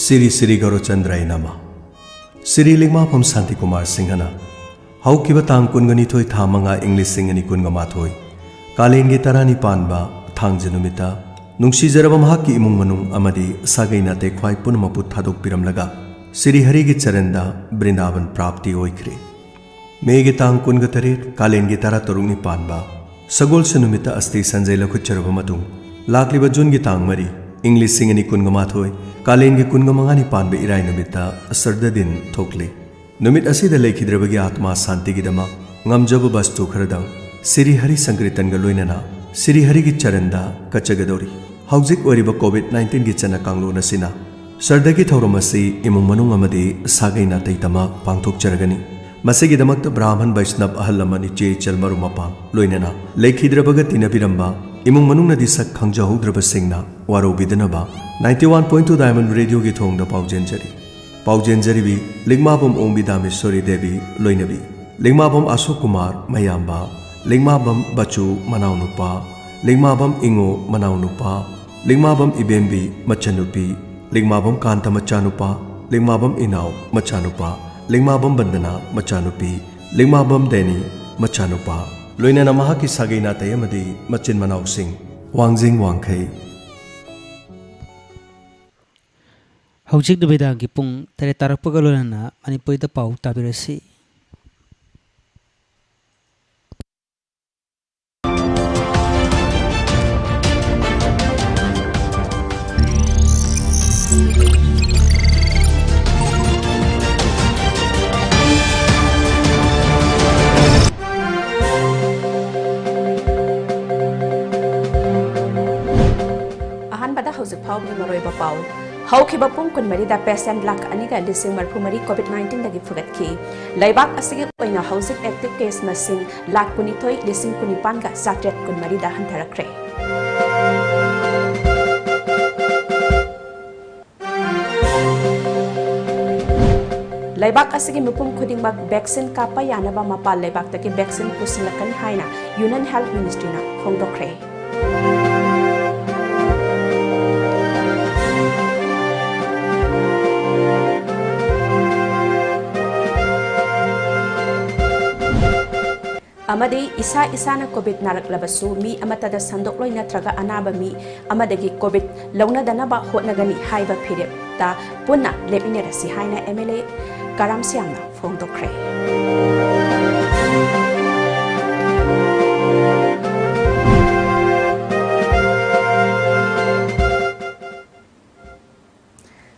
ꯁꯤꯔꯤ ꯁꯤꯔꯤ ꯒꯧꯔꯆꯟꯗ꯭ꯔꯥꯌ ꯅꯃ꯫ ꯁꯤꯔꯤ ꯂꯤꯛꯃꯥꯐꯝ ꯁꯥꯟꯇꯤꯀꯨꯃꯥꯔ ꯁꯤꯡꯍꯅ ꯍꯧꯈꯤꯕ ꯇꯥꯡ ꯀꯨꯟꯒ ꯅꯤꯊꯣꯏ ꯊꯥ ꯃꯉꯥ ꯏꯪ ꯂꯤꯁꯤꯡ ꯑꯅꯤ ꯀꯨꯟꯒ ꯃꯥꯊꯣꯏ, ꯀꯥꯂꯦꯟꯒꯤ ꯇꯔꯥꯅꯤ ꯄꯥꯟꯕ ꯊꯥꯡꯖ ꯅꯨꯃꯤꯠꯇ ꯅꯨꯡꯁꯤꯖꯔꯕ ꯃꯍꯥꯛꯀꯤ ꯏꯃꯨꯡ ꯃꯅꯨꯡ ꯑꯃꯗꯤ ꯁꯥꯒꯩ ꯅꯥꯇꯩ ꯈ꯭ꯋꯥꯏ ꯄꯨꯝꯅꯃꯛꯄꯨ ꯊꯥꯗꯣꯛꯄꯤꯔꯝꯂꯒ ꯁꯤꯔꯤ ꯍꯔꯤꯒꯤ ꯆꯔꯟꯗ ꯕ꯭ꯔꯤꯟꯗꯥꯕꯟ ꯄ꯭ꯔꯥꯞꯇꯤ ꯑꯣꯏꯈ꯭ꯔꯦ꯫ ꯃꯦꯒꯤ ꯇꯥꯡ ꯀꯨꯟꯒ ꯇꯔꯦꯠ, ꯀꯥꯂꯦꯟꯒꯤ ꯇꯔꯥ ꯇꯔꯨꯛꯅꯤ ꯄꯥꯟꯕ ꯁꯒꯣꯜꯁꯦꯟ ꯅꯨꯃꯤꯠꯇ ꯑꯁꯇꯤ ꯁꯟꯖꯩ ꯂꯧꯈꯠꯆꯔꯕ ꯃꯇꯨꯡ, ꯂꯥꯛꯂꯤꯕ ꯖꯨꯟꯒꯤ ꯇꯥꯡ ꯃꯔꯤ, ꯏꯪ ꯂꯤꯁꯤꯡ ꯑꯅꯤ ꯀꯨꯟꯒ ꯃꯥꯊꯣꯏ, ꯀꯥꯂꯦꯟꯒꯤ ꯀꯨꯟꯒ ꯃꯉꯥꯅꯤ ꯄꯥꯟꯕ ꯏꯔꯥꯏ ꯅꯨꯃꯤꯠꯇ ꯁ꯭ꯔꯗꯥ ꯗꯤꯟ ꯊꯣꯛꯂꯤ꯫ ꯅꯨꯃꯤꯠ ꯑꯁꯤꯗ ꯂꯩꯈꯤꯗ꯭ꯔꯕꯒꯤ ꯑꯥꯠꯃꯥ ꯁꯥꯟꯇꯤꯒꯤꯗꯃꯛ ꯉꯝꯖꯕ ꯕꯁꯇꯨ ꯈꯔꯗꯪ ꯁꯤꯔꯤ ꯍꯔꯤ ꯁꯪꯀꯤꯔꯇꯟꯒ ꯂꯣꯏꯅꯅ ꯁꯤꯔꯤ ꯍꯔꯤꯒꯤ ꯆꯔꯟꯗ ꯀꯠꯆꯒꯗꯧꯔꯤ꯫ ꯍꯧꯖꯤꯛ ꯑꯣꯏꯔꯤꯕ COVID nineteenꯒꯤ ꯆꯠꯅ ꯀꯥꯡꯂꯣꯟ ꯑꯁꯤꯅ ꯁ꯭ꯔꯗꯥꯒꯤ ꯊꯧꯔꯝ ꯑꯁꯤ ꯏꯃꯨꯡ ꯃꯅꯨꯡ ꯑꯃꯗꯤ ꯁꯥꯒꯩ ꯅꯥꯇꯩꯗꯃꯛ ꯄꯥꯡꯊꯣꯛꯆꯔꯒꯅꯤ꯫ ꯃꯁꯤꯒꯤꯗꯃꯛꯇ ꯕ꯭ꯔꯥꯍꯃꯟ ꯕꯩꯁꯅꯕ ꯑꯍꯜ ꯂꯃꯟ ꯏꯆꯦ ꯏꯆꯜ ꯃꯔꯨꯞ ꯃꯄꯥꯡ ꯂꯣꯏꯅꯅ ꯂꯩꯈꯤꯗ꯭ꯔꯕꯒ ꯇꯤꯟꯅꯕꯤꯔꯝꯕ ꯏꯃꯨꯡ ꯃꯅꯨꯡꯅꯗꯤ ꯁꯛ ꯈꯪꯖꯍꯧꯗ꯭ꯔꯕꯁꯤꯡꯅ ꯋꯥꯔꯧꯕꯤꯗꯅꯕ ninety one point two Diamond Radioꯒꯤ ꯊꯣꯡꯗ ꯄꯥꯎꯖꯦꯟꯖꯔꯤ꯫ ꯄꯥꯎꯖꯦꯟꯖꯔꯤꯕꯤ ꯂꯤꯛꯃꯥꯕꯝ ꯑꯣꯡꯕꯤ ꯗꯥꯃꯦꯁꯣꯔꯤ ꯗꯦꯕꯤ ꯂꯣꯏꯅꯕꯤ, ꯂꯤꯛꯃꯥꯕꯝ ꯑꯁꯣꯛ ꯀꯨꯃꯥꯔ ꯃꯌꯥꯝꯕ, ꯂꯤꯡꯃꯥꯕꯝ ꯕꯆꯨ ꯃꯅꯥꯎꯅꯨꯄꯥ, ꯂꯤꯡꯃꯥꯕꯝ ꯏꯉꯣ ꯃꯅꯥꯎꯅꯨꯄꯥ, ꯂꯤꯡꯃꯥꯕꯝ ꯏꯕꯦꯝꯕꯤ ꯃꯆꯟꯅꯨꯄꯤ, ꯂꯤꯡꯃꯥꯕꯝ ꯀꯥꯟꯇ ꯃꯆꯥꯅꯨꯄꯥ, ꯂꯤꯡꯃꯥꯕꯝ ꯏꯅꯥꯎ ꯃꯆꯥꯅꯨꯄꯥ, ꯂꯤꯡꯃꯥꯕꯝ ꯕꯟꯗꯅꯥ ꯃꯆꯥꯅꯨꯄꯤ, ꯂꯤꯡꯃꯥꯕꯝ ꯗꯦꯅꯤ ꯃꯆꯥꯅꯨꯄꯥ, ꯂꯣꯏꯅꯅ ꯃꯍꯥꯛꯀꯤ ꯁꯥꯒꯩ ꯅꯥꯇꯩ ꯑꯃꯗꯤ ꯃꯆꯤꯟ ꯃꯅꯥꯎꯁꯤꯡ, ꯋꯥꯡꯖꯤꯡ ꯋꯥꯡꯈꯩ꯫ ꯍꯧꯖꯤꯛ ꯅꯨꯃꯤꯗꯥꯡꯒꯤ ꯄꯨꯡ ꯇꯔꯦꯠ ꯇꯥꯔꯛꯄꯒ ꯂꯣꯏꯅꯅ ꯃꯅꯤꯄꯨꯔꯤꯗ ꯄꯥꯎ ꯇꯥꯕꯤꯔꯁꯤ꯫ ꯑꯍꯥꯟꯕꯗ ꯍꯧꯖꯤꯛ ꯐꯥꯎꯕꯒꯤ ꯃꯔꯨꯑꯣꯏꯕ ꯄꯥꯎ꯫ ꯍꯧꯈꯤꯕ ꯄꯨꯡ ꯀꯨꯟꯃꯔꯤꯗ ꯄꯦꯁꯦꯟꯠ ꯂꯥꯈ ꯑꯅꯤꯒ ꯂꯤꯁꯤꯡ ꯃꯔꯤꯐꯨ ꯃꯔꯤ ꯀꯣꯚꯤꯗ ꯅꯥꯏꯟꯇꯤꯟꯗꯒꯤ ꯐꯒꯠꯈꯤ꯫ ꯂꯩꯕꯥꯛ ꯑꯁꯤꯒꯤ ꯑꯣꯏꯅ ꯍꯧꯖꯤꯛ ꯑꯦꯛꯇꯤꯚ ꯀꯦꯁ ꯃꯁꯤꯡ ꯂꯥꯈ ꯀꯨꯟꯅꯤꯊꯣꯏ ꯂꯤꯁꯤꯡ ꯀꯨꯟꯅꯤꯄꯥꯟꯒ ꯆꯥꯇ꯭ꯔꯦꯠ ꯀꯨꯟꯃꯔꯤꯗ ꯍꯟꯊꯔꯛꯈ꯭ꯔꯦ꯫ ꯂꯩꯕꯥꯛ ꯑꯁꯤꯒꯤ ꯃꯤꯄꯨꯝ ꯈꯨꯗꯤꯡꯃꯛ ꯚꯦꯛꯁꯤꯟ ꯀꯥꯞꯄ ꯌꯥꯅꯕ ꯃꯄꯥꯟ ꯂꯩꯕꯥꯛꯇꯒꯤ ꯚꯦꯛꯁꯤꯟ ꯄꯨꯁꯤꯜꯂꯛꯀꯅꯤ ꯍꯥꯏꯅ ꯌꯨꯅꯤꯌꯟ ꯍꯦꯜꯊ ꯃꯤꯅꯤꯁꯇ꯭ꯔꯤꯅ ꯐꯣꯡꯗꯣꯛꯈ꯭ꯔꯦ꯫ ꯑꯃꯗꯤ ꯏꯁꯥ ꯏꯁꯥꯅ ꯀꯣꯚꯤꯗ ꯅꯥꯔꯛꯂꯕꯁꯨ ꯃꯤ ꯑꯃꯠꯇꯗ ꯁꯟꯗꯣꯛꯂꯣꯏ ꯅꯠꯇ꯭ꯔꯒ ꯑꯅꯥꯕ ꯃꯤ ꯑꯃꯗꯒꯤ ꯀꯣꯚꯤꯗ ꯂꯧꯅꯗꯅꯕ ꯍꯣꯠꯅꯒꯅꯤ ꯍꯥꯏꯕ ꯐꯤꯔꯦꯞꯇ ꯄꯨꯟꯅ ꯂꯦꯞꯃꯤꯟꯅꯔꯁꯤ ꯍꯥꯏꯅ ꯑꯦꯝ ꯑꯦꯜ ꯑꯦ ꯀꯔꯥꯝ ꯁ꯭ꯌꯥꯝꯅ ꯐꯣꯡꯗꯣꯛꯈ꯭ꯔꯦ꯫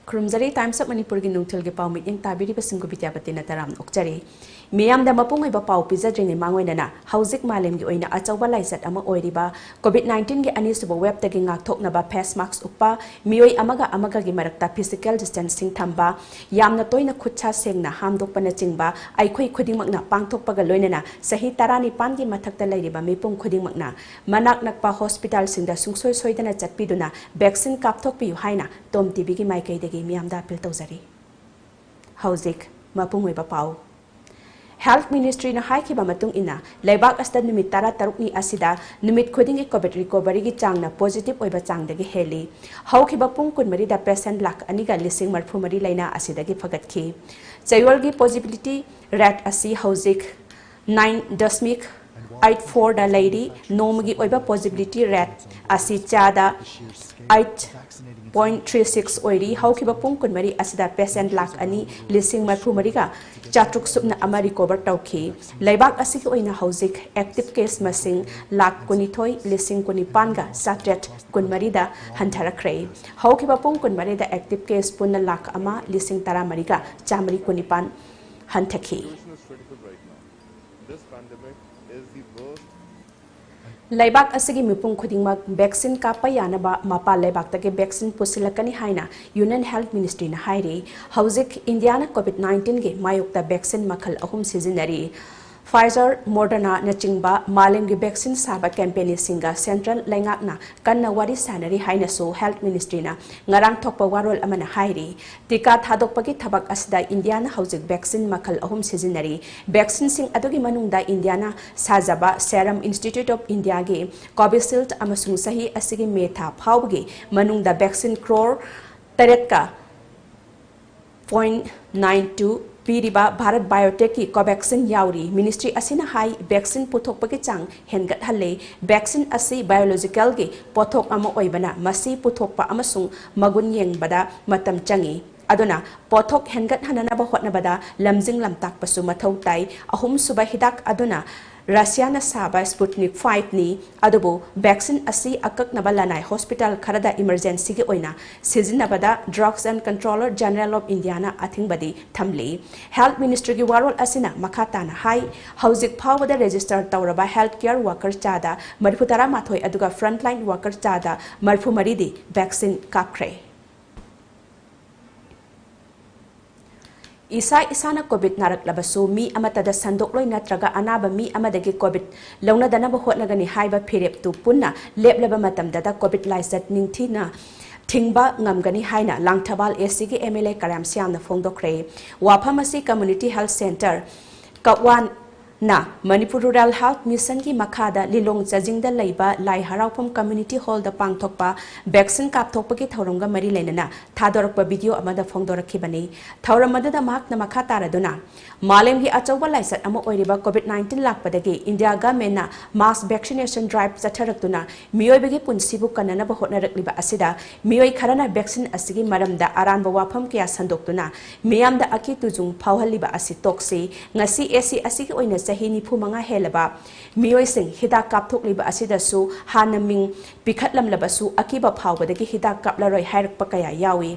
ꯈꯨꯔꯨꯝꯖꯔꯤ꯫ Times of ꯃꯅꯤꯄꯨꯔꯒꯤ ꯅꯨꯡꯊꯤꯜꯒꯤ ꯄꯥꯎ ꯃꯤꯠꯌꯦꯡ ꯇꯥꯕꯤꯔꯤꯕꯁꯤꯡꯕꯨ ꯕꯤꯗ꯭ꯌꯥꯄꯇꯤꯅ ꯇꯔꯥꯝꯅ ꯑꯣꯛꯆꯔꯤ꯫ ꯃꯤꯌꯥꯝꯗ ꯃꯄꯨꯡ ꯑꯣꯏꯕ ꯄꯥꯎ ꯄꯤꯖꯗ꯭ꯔꯤꯉꯩ ꯃꯥꯡꯑꯣꯏꯅꯅ ꯍꯧꯖꯤꯛ ꯃꯥꯂꯦꯝꯒꯤ ꯑꯣꯏꯅ ꯑꯆꯧꯕ ꯂꯥꯏꯆꯠ ꯑꯃ ꯑꯣꯏꯔꯤꯕ ꯀꯣꯚꯤꯗ ꯅꯥꯏꯟꯇꯤꯟꯒꯤ ꯑꯅꯤꯁꯨꯕ ꯋꯦꯕꯇꯒꯤ ꯉꯥꯛꯊꯣꯛꯅꯕ ꯐꯦꯁ ꯃꯥꯛꯁ ꯎꯞꯄ, ꯃꯤꯑꯣꯏ ꯑꯃꯒ ꯑꯃꯒꯒꯤ ꯃꯔꯛꯇ ꯐꯤꯖꯤꯀꯦꯜ ꯗꯤꯁꯇꯦꯟꯁꯤꯡ ꯊꯝꯕ, ꯌꯥꯝꯅ ꯇꯣꯏꯅ ꯈꯨꯠ ꯁꯥ ꯁꯦꯡꯅ ꯍꯥꯝꯗꯣꯛꯄꯅꯆꯤꯡꯕ ꯑꯩꯈꯣꯏ ꯈꯨꯗꯤꯡꯃꯛꯅ ꯄꯥꯡꯊꯣꯛꯄꯒ ꯂꯣꯏꯅꯅ ꯆꯍꯤ ꯇꯔꯥꯅꯤꯄꯥꯟꯒꯤ ꯃꯊꯛꯇ ꯂꯩꯔꯤꯕ ꯃꯤꯄꯨꯝ ꯈꯨꯗꯤꯡꯃꯛꯅ ꯃꯅꯥꯛ ꯅꯛꯄ ꯍꯣꯁꯄꯤꯇꯥꯜꯁꯤꯡꯗ ꯁꯨꯡꯁꯣꯏ ꯁꯣꯏꯗꯅ ꯆꯠꯄꯤꯗꯨꯅ ꯚꯦꯛꯁꯤꯟ ꯀꯥꯞꯊꯣꯛꯄꯤꯌꯨ ꯍꯥꯏꯅ ꯇꯣꯝ ꯇꯤꯚꯤꯒꯤ ꯃꯥꯏꯀꯩꯗꯒꯤ ꯃꯤꯌꯥꯝꯗ ꯑꯄꯤꯜ ꯇꯧꯖꯔꯤ꯫ ꯍꯧꯖꯤꯛ ꯃꯄꯨꯡ ꯑꯣꯏꯕ ꯄꯥꯎ꯫ Health Ministryꯅ ꯍꯥꯏꯈꯤꯕ ꯃꯇꯨꯡ ꯏꯟꯅ, ꯂꯩꯕꯥꯛ ꯑꯁꯤꯗ ꯅꯨꯃꯤꯠ ꯇꯔꯥꯇꯔꯨꯛꯅꯤ ꯑꯁꯤꯗ ꯅꯨꯃꯤꯠ ꯈꯨꯗꯤꯡꯒꯤ COVID recoveryꯒꯤ ꯆꯥꯡꯅ positive ꯑꯣꯏꯕ ꯆꯥꯡꯗꯒꯤ ꯍꯦꯜꯂꯤ꯫ ꯍꯧꯈꯤꯕ ꯄꯨꯡ ꯀꯨꯟꯃꯔꯤꯗ patient ꯂꯥꯈ ꯑꯅꯤꯒ ꯂꯤꯁꯤꯡ ꯃꯔꯤꯐꯨ ꯃꯔꯤ ꯂꯩꯅꯥ ꯑꯁꯤꯗꯒꯤ ꯐꯒꯠꯈꯤ꯫ ꯆꯌꯣꯜꯒꯤ positivity rate ꯑꯁꯤ ꯍꯧꯖꯤꯛ nine point eight fourꯗ ꯂꯩꯔꯤ꯫ ꯅꯣꯡꯃꯒꯤ ꯑꯣꯏꯕ positivity rate ꯑꯁꯤ ꯆꯥꯗ eight point three six ꯑꯣꯏꯔꯤ꯫ ꯍꯧꯈꯤꯕ ꯄꯨꯡ ꯀꯨꯟꯃꯔꯤ ꯑꯁꯤꯗ patient ꯂꯥꯈ ꯑꯅꯤ ꯂꯤꯁꯤꯡ ꯃꯔꯤꯐꯨ ꯃꯔꯤꯒ ꯆꯥꯇ꯭ꯔꯨꯛ ꯁꯨꯞꯅ ꯑꯃ recover ꯇꯧꯈꯤ꯫ ꯂꯩꯕꯥꯛ ꯑꯁꯤꯒꯤ ꯑꯣꯏꯅ ꯍꯧꯖꯤꯛ active case ꯃꯁꯤꯡ ꯂꯥꯈ ꯀꯨꯟꯅꯤꯊꯣꯏ ꯂꯤꯁꯤꯡ ꯀꯨꯟꯅꯤꯄꯥꯟꯒ ꯆꯥꯇ꯭ꯔꯦꯠ ꯀꯨꯟꯃꯔꯤꯗ ꯍꯟꯊꯔꯛꯈ꯭ꯔꯦ꯫ ꯍꯧꯈꯤꯕ ꯄꯨꯡ ꯀꯨꯟꯃꯔꯤꯗ active case ꯄꯨꯟꯅ ꯂꯥꯈ ꯑꯃ ꯂꯤꯁꯤꯡ ꯇꯔꯥꯃꯔꯤꯒ ꯆꯥꯃꯔꯤ ꯀꯨꯟꯅꯤꯄꯥꯟ ꯍꯟꯊꯈꯤ꯫ This pandemic is the worst. ꯂꯩꯕꯥꯛ ꯑꯁꯤꯒꯤ ꯃꯤꯄꯨꯝ ꯈꯨꯗꯤꯡꯃꯛ vaccine ꯀꯥꯞꯄ ꯌꯥꯅꯕ ꯃꯄꯥꯟ ꯂꯩꯕꯥꯛꯇꯒꯤ vaccine ꯄꯨꯁꯤꯜꯂꯛꯀꯅꯤ ꯍꯥꯏꯅ Union Health Ministryꯅ ꯍꯥꯏꯔꯤ꯫ ꯍꯧꯖꯤꯛ ꯏꯟꯗꯤꯌꯥꯅ COVID nineteenꯒꯤ ꯃꯥꯌꯣꯛꯇ vaccine ꯃꯈꯜ ꯑꯍꯨꯝ ꯁꯤꯖꯤꯟꯅꯔꯤ꯫ Pfizer, Modernaꯅꯆꯤꯡꯕ ꯃꯥꯂꯦꯝꯒꯤ vaccine ꯁꯥꯕ companyꯁꯤꯡꯒ central ꯂꯩꯉꯥꯛꯅ ꯀꯟꯅ ꯋꯥꯔꯤ ꯁꯥꯅꯔꯤ ꯍꯥꯏꯅꯁꯨ Health Ministryꯅ ꯉꯔꯥꯡ ꯊꯣꯛꯄ ꯋꯥꯔꯣꯜ ꯑꯃꯅ ꯍꯥꯏꯔꯤ꯫ ꯇꯤꯀꯥ ꯊꯥꯗꯣꯛꯄꯒꯤ ꯊꯕꯛ ꯑꯁꯤꯗ ꯏꯟꯗꯤꯌꯥꯅ ꯍꯧꯖꯤꯛ vaccine ꯃꯈꯜ ꯑꯍꯨꯝ ꯁꯤꯖꯤꯟꯅꯔꯤ꯫ Vaccineꯁꯤꯡ ꯑꯗꯨꯒꯤ ꯃꯅꯨꯡꯗ ꯏꯟꯗꯤꯌꯥꯅ ꯁꯥꯖꯕ Serum Institute of Indiaꯒꯤ Covishield ꯑꯃꯁꯨꯡ ꯆꯍꯤ ꯑꯁꯤꯒꯤ ꯃꯦ ꯊꯥ ꯐꯥꯎꯕꯒꯤ ꯃꯅꯨꯡꯗ vaccine crore ꯇꯔꯦꯠꯀ point nine two ꯄꯤꯔꯤꯕ Bharat Biotechꯀꯤ Covaxin ꯌꯥꯎꯔꯤ꯫ Ministry ꯑꯁꯤꯅ ꯍꯥꯏ, vaccine ꯄꯨꯊꯣꯛꯄꯒꯤ ꯆꯥꯡ ꯍꯦꯟꯒꯠꯍꯜꯂꯦ꯫ Vaccine ꯑꯁꯤ biologicalꯒꯤ ꯄꯣꯠꯊꯣꯛ ꯑꯃ ꯑꯣꯏꯕꯅ ꯃꯁꯤ ꯄꯨꯊꯣꯛꯄ ꯑꯃꯁꯨꯡ ꯃꯒꯨꯟ ꯌꯦꯡꯕꯗ ꯃꯇꯝ ꯆꯪꯏ꯫ ꯑꯗꯨꯅ ꯄꯣꯠꯊꯣꯛ ꯍꯦꯟꯒꯠꯍꯟꯅꯅꯕ ꯍꯣꯠꯅꯕꯗ ꯂꯝꯖꯤꯡ ꯂꯝꯇꯥꯛꯄꯁꯨ ꯃꯊꯧ ꯇꯥꯏ꯫ ꯑꯍꯨꯝꯁꯨꯕ ꯍꯤꯗꯥꯛ ꯑꯗꯨꯅ Russiaꯅ ꯁꯥꯕ Sputnik Vꯅꯤ꯫ ꯑꯗꯨꯕꯨ vaccine ꯑꯁꯤ ꯑꯀꯛꯅꯕ ꯂꯅꯥꯏ hospital ꯈꯔꯗ emergencyꯒꯤ ꯑꯣꯏꯅ ꯁꯤꯖꯤꯟꯅꯕꯗ Drugs and Controller General of Indiaꯅ ꯑꯊꯤꯡꯕꯗꯤ ꯊꯝꯂꯤ꯫ Health Ministryꯒꯤ ꯋꯥꯔꯣꯜ ꯑꯁꯤꯅ ꯃꯈꯥ ꯇꯥꯅ ꯍꯥꯏ, ꯍꯧꯖꯤꯛ ꯐꯥꯎꯕꯗ register ꯇꯧꯔꯕ health care worker ꯆꯥꯗ ꯃꯔꯤꯐꯨ ꯇꯔꯥꯃꯥꯊꯣꯏ ꯑꯗꯨꯒ frontline worker ꯆꯥꯗ ꯃꯔꯤꯐꯨ ꯃꯔꯤꯗꯤ vaccine ꯀꯥꯞꯈ꯭ꯔꯦ꯫ ꯏꯁꯥ ꯏꯁꯥꯅ COVID ꯅꯥꯔꯛꯂꯕꯁꯨ ꯃꯤ ꯑꯃꯠꯇꯗ ꯁꯟꯗꯣꯛꯂꯣꯏ ꯅꯠꯇ꯭ꯔꯒ ꯑꯅꯥꯕ ꯃꯤ ꯑꯃꯗꯒꯤ COVID ꯂꯧꯅꯗꯅꯕ ꯍꯣꯠꯅꯒꯅꯤ ꯍꯥꯏꯕ ꯐꯤꯔꯦꯞꯇꯨ ꯄꯨꯟꯅ ꯂꯦꯞꯂꯕ ꯃꯇꯝꯗꯗ COVID ꯂꯥꯏꯆꯠ ꯅꯤꯡꯊꯤꯅ ꯊꯤꯡꯕ ꯉꯝꯒꯅꯤ ꯍꯥꯏꯅ ꯂꯥꯡꯊꯕꯥꯜ ACꯒꯤ MLA ꯀꯔꯥꯝ ꯁ꯭ꯌꯥꯝꯅ ꯐꯣꯡꯗꯣꯛꯈ꯭ꯔꯦ꯫ ꯋꯥꯐꯝ ꯑꯁꯤ Community Health Centre ꯀꯛꯋꯥꯟꯅ ꯃꯅꯤꯄꯨꯔ ꯔꯨꯔꯦꯜ ꯍꯦꯜꯊ ꯃꯤꯁꯟꯒꯤ ꯃꯈꯥꯗ ꯂꯤꯂꯣꯡ ꯆꯥꯖꯤꯡꯗ ꯂꯩꯕ ꯂꯥꯏ ꯍꯔꯥꯎꯐꯝ ꯀꯝꯃ꯭ꯌꯨꯅꯤꯇꯤ ꯍꯣꯜꯗ ꯄꯥꯡꯊꯣꯛꯄ ꯚꯦꯛꯁꯤꯟ ꯀꯥꯞꯊꯣꯛꯄꯒꯤ ꯊꯧꯔꯝꯒ ꯃꯔꯤ ꯂꯩꯅꯅ ꯊꯥꯗꯣꯔꯛꯄ ꯚꯤꯗꯤꯑꯣ ꯑꯃꯗ ꯐꯣꯡꯗꯣꯔꯛꯈꯤꯕꯅꯤ꯫ ꯊꯧꯔꯝ ꯑꯗꯨꯗ ꯃꯍꯥꯛꯅ ꯃꯈꯥ ꯇꯥꯔꯗꯨꯅ, ꯃꯥꯂꯦꯝꯒꯤ ꯑꯆꯧꯕ ꯂꯥꯏꯆꯠ ꯑꯃ ꯑꯣꯏꯔꯤꯕ ꯀꯣꯚꯤꯗ ꯅꯥꯏꯟꯇꯤꯟ ꯂꯥꯛꯄꯗꯒꯤ ꯏꯟꯗꯤꯌꯥ ꯒꯚꯔꯟꯃꯦꯟꯠꯅ ꯃꯥꯁ ꯚꯦꯛꯁꯤꯅꯦꯁꯟ ꯗ꯭ꯔꯥꯏꯚ ꯆꯠꯊꯔꯛꯇꯨꯅ ꯃꯤꯑꯣꯏꯕꯒꯤ ꯄꯨꯟꯁꯤꯕꯨ ꯀꯟꯅꯅꯕ ꯍꯣꯠꯅꯔꯛꯂꯤꯕ ꯑꯁꯤꯗ, ꯃꯤꯑꯣꯏ ꯈꯔꯅ ꯚꯦꯛꯁꯤꯟ ꯑꯁꯤꯒꯤ ꯃꯔꯝꯗ ꯑꯔꯥꯟꯕ ꯋꯥꯐꯝ ꯀꯌꯥ ꯁꯟꯗꯣꯛꯇꯨꯅ ꯃꯤꯌꯥꯝꯗ ꯑꯀꯤ ꯇꯨꯖꯨꯡ ꯐꯥꯎꯍꯜꯂꯤꯕ ꯑꯁꯤ ꯇꯣꯛꯁꯤ꯫ ꯉꯁꯤ ꯑꯦꯁꯤ ꯑꯁꯤꯒꯤ ꯑꯣꯏꯅ ꯆꯍꯤ ꯅꯤꯐꯨ ꯃꯉꯥ ꯍꯦꯜꯂꯕ ꯃꯤꯑꯣꯏꯁꯤꯡ ꯍꯤꯗꯥꯛ ꯀꯥꯞꯊꯣꯛꯂꯤꯕ ꯑꯁꯤꯗꯁꯨ ꯍꯥꯟꯅ ꯃꯤꯡ ꯄꯤꯈꯠꯂꯝꯂꯕꯁꯨ ꯑꯀꯤꯕ ꯐꯥꯎꯕꯗꯒꯤ ꯍꯤꯗꯥꯛ ꯀꯥꯞꯂꯔꯣꯏ ꯍꯥꯏꯔꯛꯄ ꯀꯌꯥ ꯌꯥꯎꯏ꯫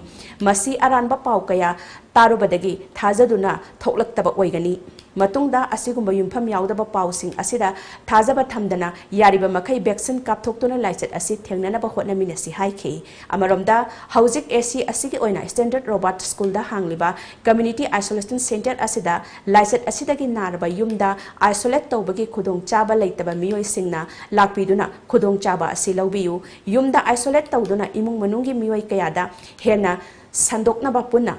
ꯃꯁꯤ ꯑꯔꯥꯟꯕ ꯄꯥꯎ ꯀꯌꯥ ꯇꯥꯔꯨꯕꯗꯒꯤ ꯊꯥꯖꯗꯨꯅ ꯊꯣꯛꯂꯛꯇꯕ ꯑꯣꯏꯒꯅꯤ꯫ ꯃꯇꯨꯡꯗ ꯑꯁꯤꯒꯨꯝꯕ ꯌꯨꯝꯐꯝ ꯌꯥꯎꯗꯕ ꯄꯥꯎꯁꯤꯡ ꯑꯁꯤꯗ ꯊꯥꯖꯕ ꯊꯝꯗꯅ ꯌꯥꯔꯤꯕ ꯃꯈꯩ ꯚꯦꯛꯁꯤꯟ ꯀꯥꯞꯊꯣꯛꯇꯨꯅ ꯂꯥꯏꯆꯠ ꯑꯁꯤ ꯊꯦꯡꯅꯅꯕ ꯍꯣꯠꯅꯃꯤꯟꯅꯁꯤ ꯍꯥꯏꯈꯤ꯫ ꯑꯃꯔꯣꯝꯗ, ꯍꯧꯖꯤꯛ ꯑꯦꯁꯤ ꯑꯁꯤꯒꯤ ꯑꯣꯏꯅ ꯁ꯭ꯇꯦꯟꯗꯔꯗ ꯔꯣꯕꯥꯔꯠ ꯁ꯭ꯀꯨꯜꯗ ꯍꯥꯡꯂꯤꯕ ꯀꯝꯃ꯭ꯌꯨꯅꯤꯇꯤ ꯑꯥꯏꯁꯣꯂꯦꯁꯟ ꯁꯦꯟꯇꯔ ꯑꯁꯤꯗ ꯂꯥꯏꯆꯠ ꯑꯁꯤꯗꯒꯤ ꯅꯥꯔꯕ ꯌꯨꯝꯗ ꯑꯥꯏꯁꯣꯂꯦꯠ ꯇꯧꯕꯒꯤ ꯈꯨꯗꯣꯡꯆꯥꯕ ꯂꯩꯇꯕ ꯃꯤꯑꯣꯏꯁꯤꯡꯅ ꯂꯥꯛꯄꯤꯗꯨꯅ ꯈꯨꯗꯣꯡꯆꯥꯕ ꯑꯁꯤ ꯂꯧꯕꯤꯌꯨ꯫ ꯌꯨꯝꯗ ꯑꯥꯏꯁꯣꯂꯦꯠ ꯇꯧꯗꯨꯅ ꯏꯃꯨꯡ ꯃꯅꯨꯡꯒꯤ ꯃꯤꯑꯣꯏ ꯀꯌꯥꯗ ꯍꯦꯟꯅ ꯁꯟꯗꯣꯛꯅꯕ ꯄꯨꯟꯅ,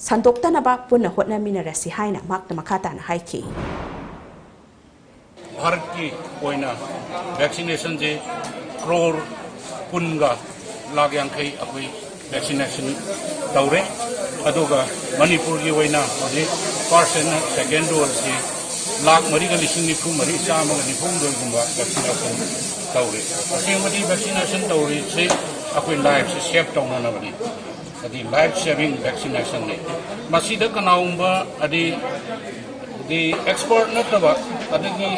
ꯁꯟꯗꯣꯛꯇꯅꯕ ꯄꯨꯟꯅ ꯍꯣꯠꯅꯃꯤꯟꯅꯔꯁꯤ ꯍꯥꯏꯅ ꯃꯍꯥꯛꯅ ꯃꯈꯥ ꯇꯥꯅ ꯍꯥꯏꯈꯤ꯫ ꯚꯥꯔꯠꯀꯤ ꯑꯣꯏꯅ ꯚꯦꯛꯁꯤꯅꯦꯁꯟꯁꯦ ꯀ꯭ꯔꯣꯔ ꯀꯨꯟꯒ ꯂꯥꯈ ꯌꯥꯡꯈꯩ ꯑꯩꯈꯣꯏ ꯚꯦꯛꯁꯤꯅꯦꯁꯟ ꯇꯧꯔꯦ꯫ ꯑꯗꯨꯒ ꯃꯅꯤꯄꯨꯔꯒꯤ ꯑꯣꯏꯅ ꯍꯧꯖꯤꯛ ꯐꯥꯔꯁ ꯑꯦꯟ ꯁꯦꯀꯦꯟ ꯗꯣꯁꯁꯤ ꯂꯥꯈ ꯃꯔꯤꯒ ꯂꯤꯁꯤꯡ ꯅꯤꯐꯨ ꯃꯔꯤ ꯆꯥꯝꯃꯒ ꯅꯤꯐꯨ ꯍꯨꯝꯗꯣꯏꯒꯨꯝꯕ ꯚꯦꯛꯁꯤꯅꯦꯁꯟ ꯇꯧꯔꯦ꯫ ꯑꯁꯦꯡꯕꯗꯤ ꯚꯦꯛꯁꯤꯅꯦꯁꯟ ꯇꯧꯔꯤꯁꯦ ꯑꯩꯈꯣꯏ ꯂꯥꯏꯐꯁꯦ ꯁꯦꯞ ꯇꯧꯅꯅꯕꯅꯤ꯫ ꯍꯥꯏꯗꯤ ꯂꯥꯏꯐ ꯁꯦꯚꯤꯡ ꯚꯦꯛꯁꯤꯅꯦꯁꯟꯅꯤ꯫ ꯃꯁꯤꯗ ꯀꯅꯥꯒꯨꯝꯕ ꯍꯥꯏꯗꯤ ꯗꯤ ꯑꯦꯛꯁꯄꯔꯠ ꯅꯠꯇꯕ ꯑꯗꯒꯤ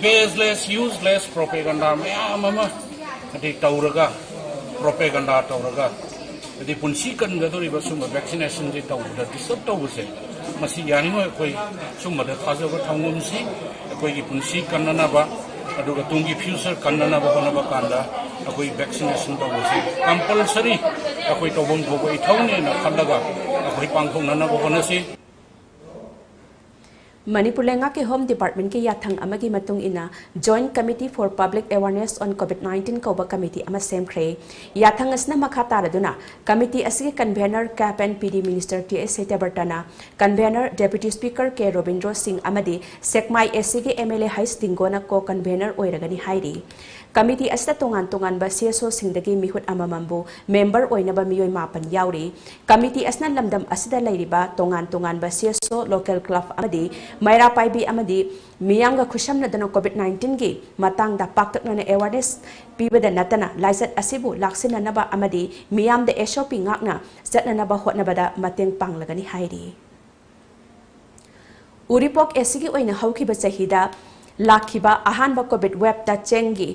ꯕꯦꯁꯂꯦꯁ, ꯌꯨꯁꯂꯦꯁ ꯄ꯭ꯔꯣꯄꯦꯒꯟꯗꯥ ꯃꯌꯥꯝ ꯑꯃ ꯍꯥꯏꯗꯤ ꯇꯧꯔꯒ, ꯄ꯭ꯔꯣꯄꯦꯒꯟꯗꯥ ꯇꯧꯔꯒ ꯍꯥꯏꯗꯤ ꯄꯨꯟꯁꯤ ꯀꯟꯒꯗꯧꯔꯤꯕ ꯁꯨꯝꯕ ꯚꯦꯛꯁꯤꯅꯦꯁꯟꯁꯦ ꯇꯧꯕꯗ ꯗꯤꯁꯇꯔꯕ ꯇꯧꯕꯁꯦ, ꯃꯁꯤ ꯌꯥꯔꯤꯉꯩ ꯑꯩꯈꯣꯏ ꯁꯨꯝꯕꯗ ꯊꯥꯖꯕ ꯊꯝꯒꯨꯝꯁꯤ꯫ ꯑꯩꯈꯣꯏꯒꯤ ꯄꯨꯟꯁꯤ ꯀꯟꯅꯅꯕ, ꯑꯗꯨꯒ ꯇꯨꯡꯒꯤ ꯐ꯭ꯌꯨꯆꯔ ꯀꯟꯅꯅꯕ ꯍꯣꯠꯅꯕ ꯀꯥꯟꯗ ꯑꯩꯈꯣꯏ ꯚꯦꯛꯁꯤꯅꯦꯁꯟ ꯇꯧꯕꯁꯦ ꯀꯝꯄꯜꯁꯔꯤ ꯑꯩꯈꯣꯏ ꯇꯧꯐꯝ ꯊꯣꯛꯄ ꯏꯊꯧꯅꯦꯅ ꯈꯜꯂꯒ ꯑꯩꯈꯣꯏ ꯄꯥꯡꯊꯣꯛꯅꯅꯕ ꯍꯣꯠꯅꯁꯤ꯫ ꯃꯅꯤꯄꯨꯔ ꯂꯩꯉꯥꯛꯀꯤ Home Department ꯀꯤ ꯌꯥꯊꯪ ꯑꯃꯒꯤ ꯃꯇꯨꯡ ꯏꯟꯅ Joint Committee for Public Awareness on COVID nineteen ꯀꯧꯕ committee ꯑꯃ ꯁꯦꯝꯈ꯭ꯔꯦ꯫ ꯌꯥꯊꯪ ꯑꯁꯤꯅ ꯃꯈꯥ ꯇꯥꯔꯗꯨꯅ committee ꯑꯁꯤꯒꯤ convener Cap and P D Minister T S ꯁꯇ꯭ꯌꯕ꯭ꯔꯇꯅ, convener Deputy Speaker K Robindro ꯁꯤꯡ ꯑꯃꯗꯤ ꯁꯦꯛꯃꯥꯏ A C ꯒꯤ M L A H ꯗꯤꯡꯒꯣꯅ co-convener ꯑꯣꯏꯔꯒꯅꯤ ꯍꯥꯏꯔꯤ꯫ Committee ꯑꯁꯤꯗ ꯇꯣꯉꯥꯟ ꯇꯣꯉꯥꯟꯕ C S O ꯁꯤꯡꯗꯒꯤ ꯃꯤꯍꯨꯠ ꯑꯃꯃꯝꯕꯨ member ꯑꯣꯏꯅꯕ ꯃꯤꯑꯣꯏ ꯃꯥꯄꯟ ꯌꯥꯎꯔꯤ꯫ Committee ꯑꯁꯤꯅ ꯂꯝꯗꯝ ꯑꯁꯤꯗ ꯂꯩꯔꯤꯕ ꯇꯣꯉꯥꯟ ꯇꯣꯉꯥꯟꯕ C S O, local club ꯑꯃꯗꯤ ꯃꯩꯔꯥ ꯄꯥꯏꯕꯤ ꯑꯃꯗꯤ ꯃꯤꯌꯥꯝꯒ ꯈꯨꯠꯁꯝꯅꯗꯨꯅ COVID nineteen ꯒꯤ ꯃꯇꯥꯡꯗ ꯄꯥꯛꯇꯛꯅꯅ awareness ꯄꯤꯕꯗ ꯅꯠꯇꯅ ꯂꯥꯏꯆꯠ ꯑꯁꯤꯕꯨ ꯂꯥꯛꯁꯤꯟꯅꯅꯕ ꯑꯃꯗꯤ ꯃꯤꯌꯥꯝꯗ S O P ꯉꯥꯛꯅ ꯆꯠꯅꯅꯕ ꯍꯣꯠꯅꯕꯗ ꯃꯇꯦꯡ ꯄꯥꯡꯂꯒꯅꯤ ꯍꯥꯏꯔꯤ꯫ ꯎꯔꯤꯄꯣꯛ A C ꯒꯤ ꯑꯣꯏꯅ ꯍꯧꯈꯤꯕ ꯆꯍꯤꯗ ꯂꯥꯛꯈꯤꯕ ꯑꯍꯥꯟꯕ COVID wave ꯇ ꯆꯦꯡꯒꯤ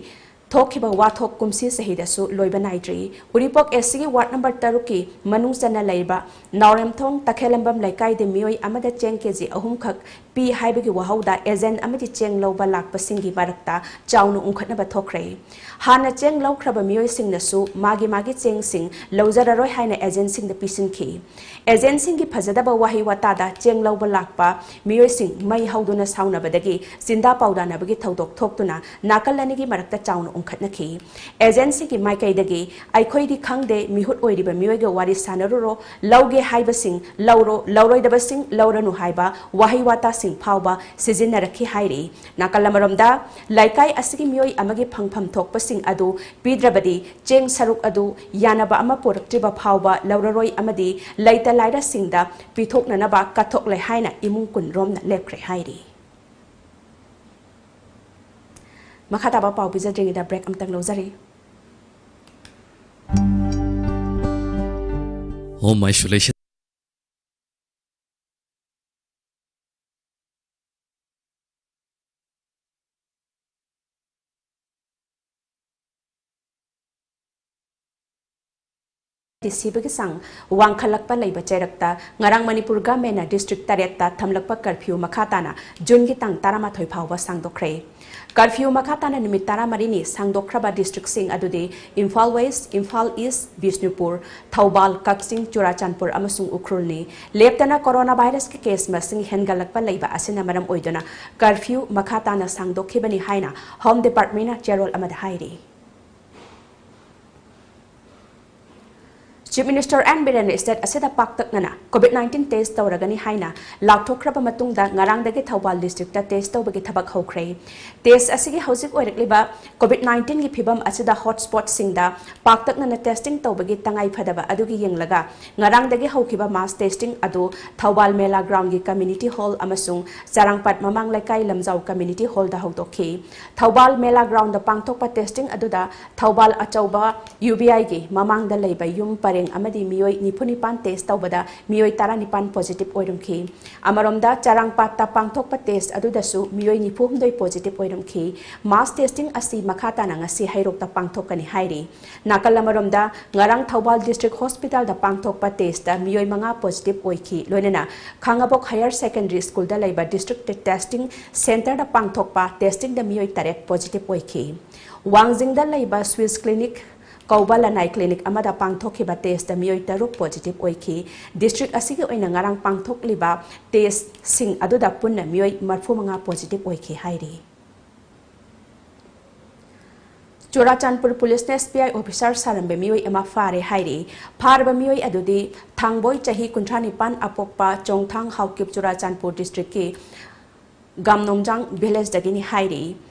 ꯊꯣꯛꯈꯤꯕ ꯋꯥꯊꯣꯛ ꯀꯨꯝꯁꯤ ꯆꯍꯤꯗꯁꯨ ꯂꯣꯏꯕ ꯅꯥꯏꯗ꯭ꯔꯤ꯫ ꯎꯔꯤꯄꯣꯛ A C ꯒꯤ ward number ꯇꯔꯨꯛꯀꯤ ꯃꯅꯨꯡ ꯆꯟꯅ ꯂꯩꯔꯤꯕ ꯅꯥꯎꯔꯦꯝꯊꯣꯡ ꯇꯈꯦꯜꯂꯝꯕꯝ ꯂꯩꯀꯥꯏꯗ ꯃꯤꯑꯣꯏ ꯑꯃꯗ ꯆꯦꯡ KG ꯑꯍꯨꯝꯈꯛ ꯄꯤ ꯍꯥꯏꯕꯒꯤ ꯋꯥꯍꯧꯗ agent ꯑꯃꯗꯤ ꯆꯦꯡ ꯂꯧꯕ ꯂꯥꯛꯄꯁꯤꯡꯒꯤ ꯃꯔꯛꯇ ꯆꯥꯎꯅ ꯎꯪꯈꯠꯅꯕ ꯊꯣꯛꯈ꯭ꯔꯦ꯫ ꯍꯥꯟꯅ ꯆꯦꯡ ꯂꯧꯈ꯭ꯔꯕ ꯃꯤꯑꯣꯏꯁꯤꯡꯅꯁꯨ ꯃꯥꯒꯤ ꯃꯥꯒꯤ ꯆꯦꯡꯁꯤꯡ ꯂꯧꯖꯔꯔꯣꯏ ꯍꯥꯏꯅ agent ꯁꯤꯡꯗ ꯄꯤꯁꯤꯟꯈꯤ꯫ Agent ꯁꯤꯡꯒꯤ ꯐꯖꯗꯕ ꯋꯥꯍꯩ ꯋꯥꯇꯥꯗ ꯆꯦꯡ ꯂꯧꯕ ꯂꯥꯛꯄ ꯃꯤꯑꯣꯏꯁꯤꯡ ꯃꯩ ꯍꯧꯗꯨꯅ ꯁꯥꯎꯅꯕꯗꯒꯤ ꯆꯤꯟꯗꯥ ꯄꯥꯎꯗꯥꯅꯕꯒꯤ ꯊꯧꯗꯣꯛ ꯊꯣꯛꯇꯨꯅ ꯅꯥꯀꯜ ꯑꯅꯤꯒꯤ ꯃꯔꯛꯇ ꯆꯥꯎꯅ ꯎꯪꯈꯠꯅꯈꯤ꯫ Agent ꯁꯤꯡꯒꯤ ꯃꯥꯏꯀꯩꯗꯒꯤ "ꯑꯩꯈꯣꯏꯗꯤ ꯈꯪꯗꯦ, ꯃꯤꯍꯨꯠ ꯑꯣꯏꯔꯤꯕ ꯃꯤꯑꯣꯏꯒ ꯋꯥꯔꯤ ꯁꯥꯟꯅꯔꯨꯔꯣ, ꯂꯧꯒꯦ ꯍꯥꯏꯕꯁꯤꯡ ꯂꯧꯔꯣ, ꯂꯧꯔꯣꯏꯗꯕꯁꯤꯡ ꯂꯧꯔꯅꯨ" ꯍꯥꯏꯕ ꯋꯥꯍꯩ ꯋꯥꯇꯥꯁꯤꯡ ꯐꯥꯎꯕ ꯁꯤꯖꯤꯟꯅꯔꯛꯈꯤ ꯍꯥꯏꯔꯤ꯫ ꯅꯥꯀꯜ ꯑꯃꯔꯣꯝꯗ, ꯂꯩꯀꯥꯏ ꯑꯁꯤꯒꯤ ꯃꯤꯑꯣꯏ ꯑꯃꯒꯤ ꯐꯪꯐꯝ ꯊꯣꯛꯄꯁꯤꯡ ꯑꯗꯨ ꯄꯤꯗ꯭ꯔꯕꯗꯤ ꯆꯦꯡ ꯁꯔꯨꯛ ꯑꯗꯨ ꯌꯥꯅꯕ ꯑꯃ ꯄꯨꯔꯛꯇ꯭ꯔꯤꯕ ꯐꯥꯎꯕ ꯂꯧꯔꯔꯣꯏ ꯑꯃꯗꯤ ꯂꯩꯇ ꯂꯥꯏꯔꯁꯤꯡꯗ ꯄꯤꯊꯣꯛꯅꯅꯕ ꯀꯠꯊꯣꯛꯂꯦ ꯍꯥꯏꯅ ꯏꯃꯨꯡ ꯀꯨꯟ ꯔꯣꯝꯅ ꯂꯦꯞꯈ꯭ꯔꯦ ꯍꯥꯏꯔꯤ꯫ ꯃꯈꯥ ꯇꯥꯕ ꯄꯥꯎ ꯄꯤꯖꯗ꯭ꯔꯤꯉꯩꯗ break ꯑꯃꯇꯪ ꯂꯧꯖꯔꯤ꯫ Home isolation. ꯁꯤꯕꯒꯤ ꯆꯥꯡ ꯋꯥꯡꯈꯠꯂꯛꯄ ꯂꯩꯕ ꯆꯩꯔꯛꯇ ꯉꯔꯥꯡ ꯃꯅꯤꯄꯨꯔ ꯒꯚꯔꯟꯃꯦꯟꯠꯅ ꯗꯤꯁꯇ꯭ꯔꯤꯛ ꯇꯔꯦꯠꯇ ꯊꯝꯂꯛꯄ ꯀꯔꯐ꯭ꯌꯨ ꯃꯈꯥ ꯇꯥꯅ ꯖꯨꯟꯒꯤ ꯇꯥꯡ ꯇꯔꯥꯃꯥꯊꯣꯏ ꯐꯥꯎꯕ ꯁꯥꯡꯗꯣꯛꯈ꯭ꯔꯦ꯫ ꯀꯔꯐ꯭ꯌꯨ ꯃꯈꯥ ꯇꯥꯅ ꯅꯨꯃꯤꯠ ꯇꯔꯥꯃꯔꯤꯅꯤ ꯁꯥꯡꯗꯣꯛꯈ꯭ꯔꯕ ꯗꯤꯁꯇ꯭ꯔꯤꯛꯁꯤꯡ ꯑꯗꯨꯗꯤ ꯏꯝꯐꯥꯜ ꯋꯦꯁ, ꯏꯝꯐꯥꯜ ꯏꯁ, ꯕꯤꯁꯅꯨꯄꯨꯔ, ꯊꯧꯕꯥꯜ, ꯀꯛꯆꯤꯡ, ꯆꯨꯔꯥꯆꯥꯟꯄꯨꯔ ꯑꯃꯁꯨꯡ ꯎꯈ꯭ꯔꯨꯜꯅꯤ꯫ ꯂꯦꯞꯇꯅ ꯀꯣꯔꯣꯅꯥ ꯚꯥꯏꯔꯁꯀꯤ ꯀꯦꯁ ꯃꯁꯤꯡ ꯍꯦꯟꯒꯠꯂꯛꯄ ꯂꯩꯕ ꯑꯁꯤꯅ ꯃꯔꯝ ꯑꯣꯏꯗꯨꯅ ꯀꯔꯐ꯭ꯌꯨ ꯃꯈꯥ ꯇꯥꯅ ꯁꯥꯡꯗꯣꯛꯈꯤꯕꯅꯤ ꯍꯥꯏꯅ ꯍꯣꯝ ꯗꯤꯄꯥꯔꯠꯃꯦꯟꯠꯅ ꯆꯦꯔꯣꯜ ꯑꯃꯗ ꯍꯥꯏꯔꯤ꯫ ꯆꯤꯐ ꯃꯤꯅꯤꯁꯇꯔ ꯑꯦꯟ ꯕꯤꯔꯦꯟꯅ ꯁ꯭ꯇꯦꯠ ꯑꯁꯤꯗ ꯄꯥꯛꯇꯛꯅꯅ ꯀꯣꯚꯤꯗ ꯅꯥꯏꯟꯇꯤꯟ ꯇꯦꯁ ꯇꯧꯔꯒꯅꯤ ꯍꯥꯏꯅ ꯂꯥꯎꯊꯣꯛꯈ꯭ꯔꯕ ꯃꯇꯨꯡꯗ ꯉꯔꯥꯡꯗꯒꯤ ꯊꯧꯕꯥꯜ ꯗꯤꯁꯇ꯭ꯔꯤꯛꯇ ꯇꯦꯁ ꯇꯧꯕꯒꯤ ꯊꯕꯛ ꯍꯧꯈ꯭ꯔꯦ꯫ ꯇꯦꯁ ꯑꯁꯤꯒꯤ ꯍꯧꯖꯤꯛ ꯑꯣꯏꯔꯛꯂꯤꯕ ꯀꯣꯚꯤꯗ ꯅꯥꯏꯟꯇꯤꯟꯒꯤ ꯐꯤꯕꯝ ꯑꯁꯤꯗ ꯍꯣꯠꯁ꯭ꯄꯣꯠꯁꯤꯡꯗ ꯄꯥꯛꯇꯛꯅꯅ ꯇꯦꯁꯇꯤꯡ ꯇꯧꯕꯒꯤ ꯇꯉꯥꯏ ꯐꯗꯕ ꯑꯗꯨꯒꯤ ꯌꯦꯡꯂꯒ ꯉꯔꯥꯡꯗꯒꯤ ꯍꯧꯈꯤꯕ ꯃꯥꯁ ꯇꯦꯁꯇꯤꯡ ꯑꯗꯨ ꯊꯧꯕꯥꯜ ꯃꯦꯂꯥ ꯒ꯭ꯔꯥꯎꯟꯒꯤ ꯀꯝꯃ꯭ꯌꯨꯅꯤꯇꯤ ꯍꯣꯜ ꯑꯃꯁꯨꯡ ꯆꯔꯥꯡꯄꯥꯠ ꯃꯃꯥꯡ ꯂꯩꯀꯥꯏ ꯂꯝꯖꯥꯎ ꯀꯝꯃ꯭ꯌꯨꯅꯤꯇꯤ ꯍꯣꯜꯗ ꯍꯧꯗꯣꯛꯈꯤ꯫ ꯊꯧꯕꯥꯜ ꯃꯦꯂꯥ ꯒ꯭ꯔꯥꯎꯟꯗ ꯄꯥꯡꯊꯣꯛꯄ ꯇꯦꯁꯇꯤꯡ ꯑꯗꯨꯗ ꯊꯧꯕꯥꯜ ꯑꯆꯧꯕ ꯌꯨ ꯕꯤ ꯑꯥꯏꯒꯤ ꯃꯃꯥꯡꯗ ꯂꯩꯕ ꯌꯨꯝ ꯄꯔꯦꯡ ꯑꯃꯗꯤ ꯃꯤꯑꯣꯏ ꯅꯤꯐꯨ ꯅꯤꯄꯥꯟ ꯇꯦꯁ ꯇꯧꯕꯗ ꯃꯤꯑꯣꯏ ꯇꯔꯥꯅꯤꯄꯥꯟ ꯄꯣꯖꯤꯇꯤꯚ ꯑꯣꯏꯔꯝꯈꯤ꯫ ꯑꯃꯔꯣꯝꯗ ꯆꯔꯥꯡꯄꯥꯠꯇ ꯄꯥꯡꯊꯣꯛꯄ ꯇꯦꯁ ꯑꯗꯨꯗꯁꯨ ꯃꯤꯑꯣꯏ ꯅꯤꯐꯨ ꯍꯨꯝꯗꯣꯏ ꯄꯣꯖꯤꯇꯤꯚ ꯑꯣꯏꯔꯝꯈꯤ꯫ ꯃꯥꯁ ꯇꯦꯁꯇꯤꯡ ꯑꯁꯤ ꯃꯈꯥ ꯇꯥꯅ ꯉꯁꯤ ꯍꯩꯔꯣꯛꯇ ꯄꯥꯡꯊꯣꯛꯀꯅꯤ ꯍꯥꯏꯔꯤ꯫ ꯅꯥꯀꯜ ꯑꯃꯔꯣꯝꯗ ꯉꯔꯥꯡ ꯊꯧꯕꯥꯜ ꯗꯤꯁꯇ꯭ꯔꯤꯛ ꯍꯣꯁꯄꯤꯇꯥꯜꯗ ꯄꯥꯡꯊꯣꯛꯄ ꯇꯦꯁꯇ ꯃꯤꯑꯣꯏ ꯃꯉꯥ ꯄꯣꯖꯤꯇꯤꯚ ꯑꯣꯏꯈꯤ꯫ ꯂꯣꯏꯅꯅ ꯈꯥꯉꯕꯣꯛ ꯍꯥꯌꯔ ꯁꯦꯀꯦꯟꯗꯔꯤ ꯁ꯭ꯀꯨꯜꯗ ꯂꯩꯕ ꯗꯤꯁꯇ꯭ꯔꯤꯛ ꯇꯦꯁꯇꯤꯡ ꯁꯦꯟꯇꯔꯗ ꯄꯥꯡꯊꯣꯛꯄ ꯇꯦꯁꯇꯤꯡꯗ ꯃꯤꯑꯣꯏ ꯇꯔꯦꯠ ꯄꯣꯖꯤꯇꯤꯚ ꯑꯣꯏꯈꯤ꯫ ꯋꯥꯡꯖꯤꯡꯗ ꯂꯩꯕ ꯁ꯭ꯋꯤꯁ ꯀ꯭ꯂꯤꯅꯤꯛ ꯀꯧꯕ ꯂꯅꯥꯏ ꯀ꯭ꯂꯤꯅꯤꯛ ꯑꯃꯗ ꯄꯥꯡꯊꯣꯛꯈꯤꯕ ꯇꯦꯁꯇ ꯃꯤꯑꯣꯏ ꯇꯔꯨꯛ ꯄꯣꯖꯤꯇꯤꯚ ꯑꯣꯏꯈꯤ꯫ ꯗꯤꯁꯇ꯭ꯔꯤꯛ ꯑꯁꯤꯒꯤ ꯑꯣꯏꯅ ꯉꯔꯥꯡ ꯄꯥꯡꯊꯣꯛꯂꯤꯕ ꯇꯦꯁꯁꯤꯡ ꯑꯗꯨꯗ ꯄꯨꯟꯅ ꯃꯤꯑꯣꯏ ꯃꯔꯤꯐꯨ ꯃꯉꯥ ꯄꯣꯖꯤꯇꯤꯚ ꯑꯣꯏꯈꯤ ꯍꯥꯏꯔꯤ꯫ ꯆꯨꯔꯥꯆꯥꯟꯄꯨꯔ ꯄꯨꯂꯤꯁꯅ ꯑꯦꯁ ꯄꯤ ꯑꯥꯏ ꯑꯣꯐꯤꯁꯥꯔ ꯁꯥꯔꯝꯕ ꯃꯤꯑꯣꯏ ꯑꯃ ꯐꯥꯔꯦ ꯍꯥꯏꯔꯤ꯫ ꯐꯥꯔꯕ ꯃꯤꯑꯣꯏ ꯑꯗꯨꯗꯤ ꯊꯥꯡꯕꯣꯏ, ꯆꯍꯤ ꯀꯨꯟꯊ꯭ꯔꯥ ꯅꯤꯄꯥꯟ, ꯑꯄꯣꯛꯄ ꯆꯣꯡꯊꯥꯡ ꯍꯥꯎꯀꯤꯞ, ꯆꯨꯔꯥꯆꯥꯟꯄꯨꯔ ꯗꯤꯁꯇ꯭ꯔꯤꯛꯀꯤ ꯒꯥꯝꯅꯣꯝꯖꯥꯡ ꯚꯤꯂꯦꯖꯇꯒꯤꯅꯤ ꯍꯥꯏꯔꯤ꯫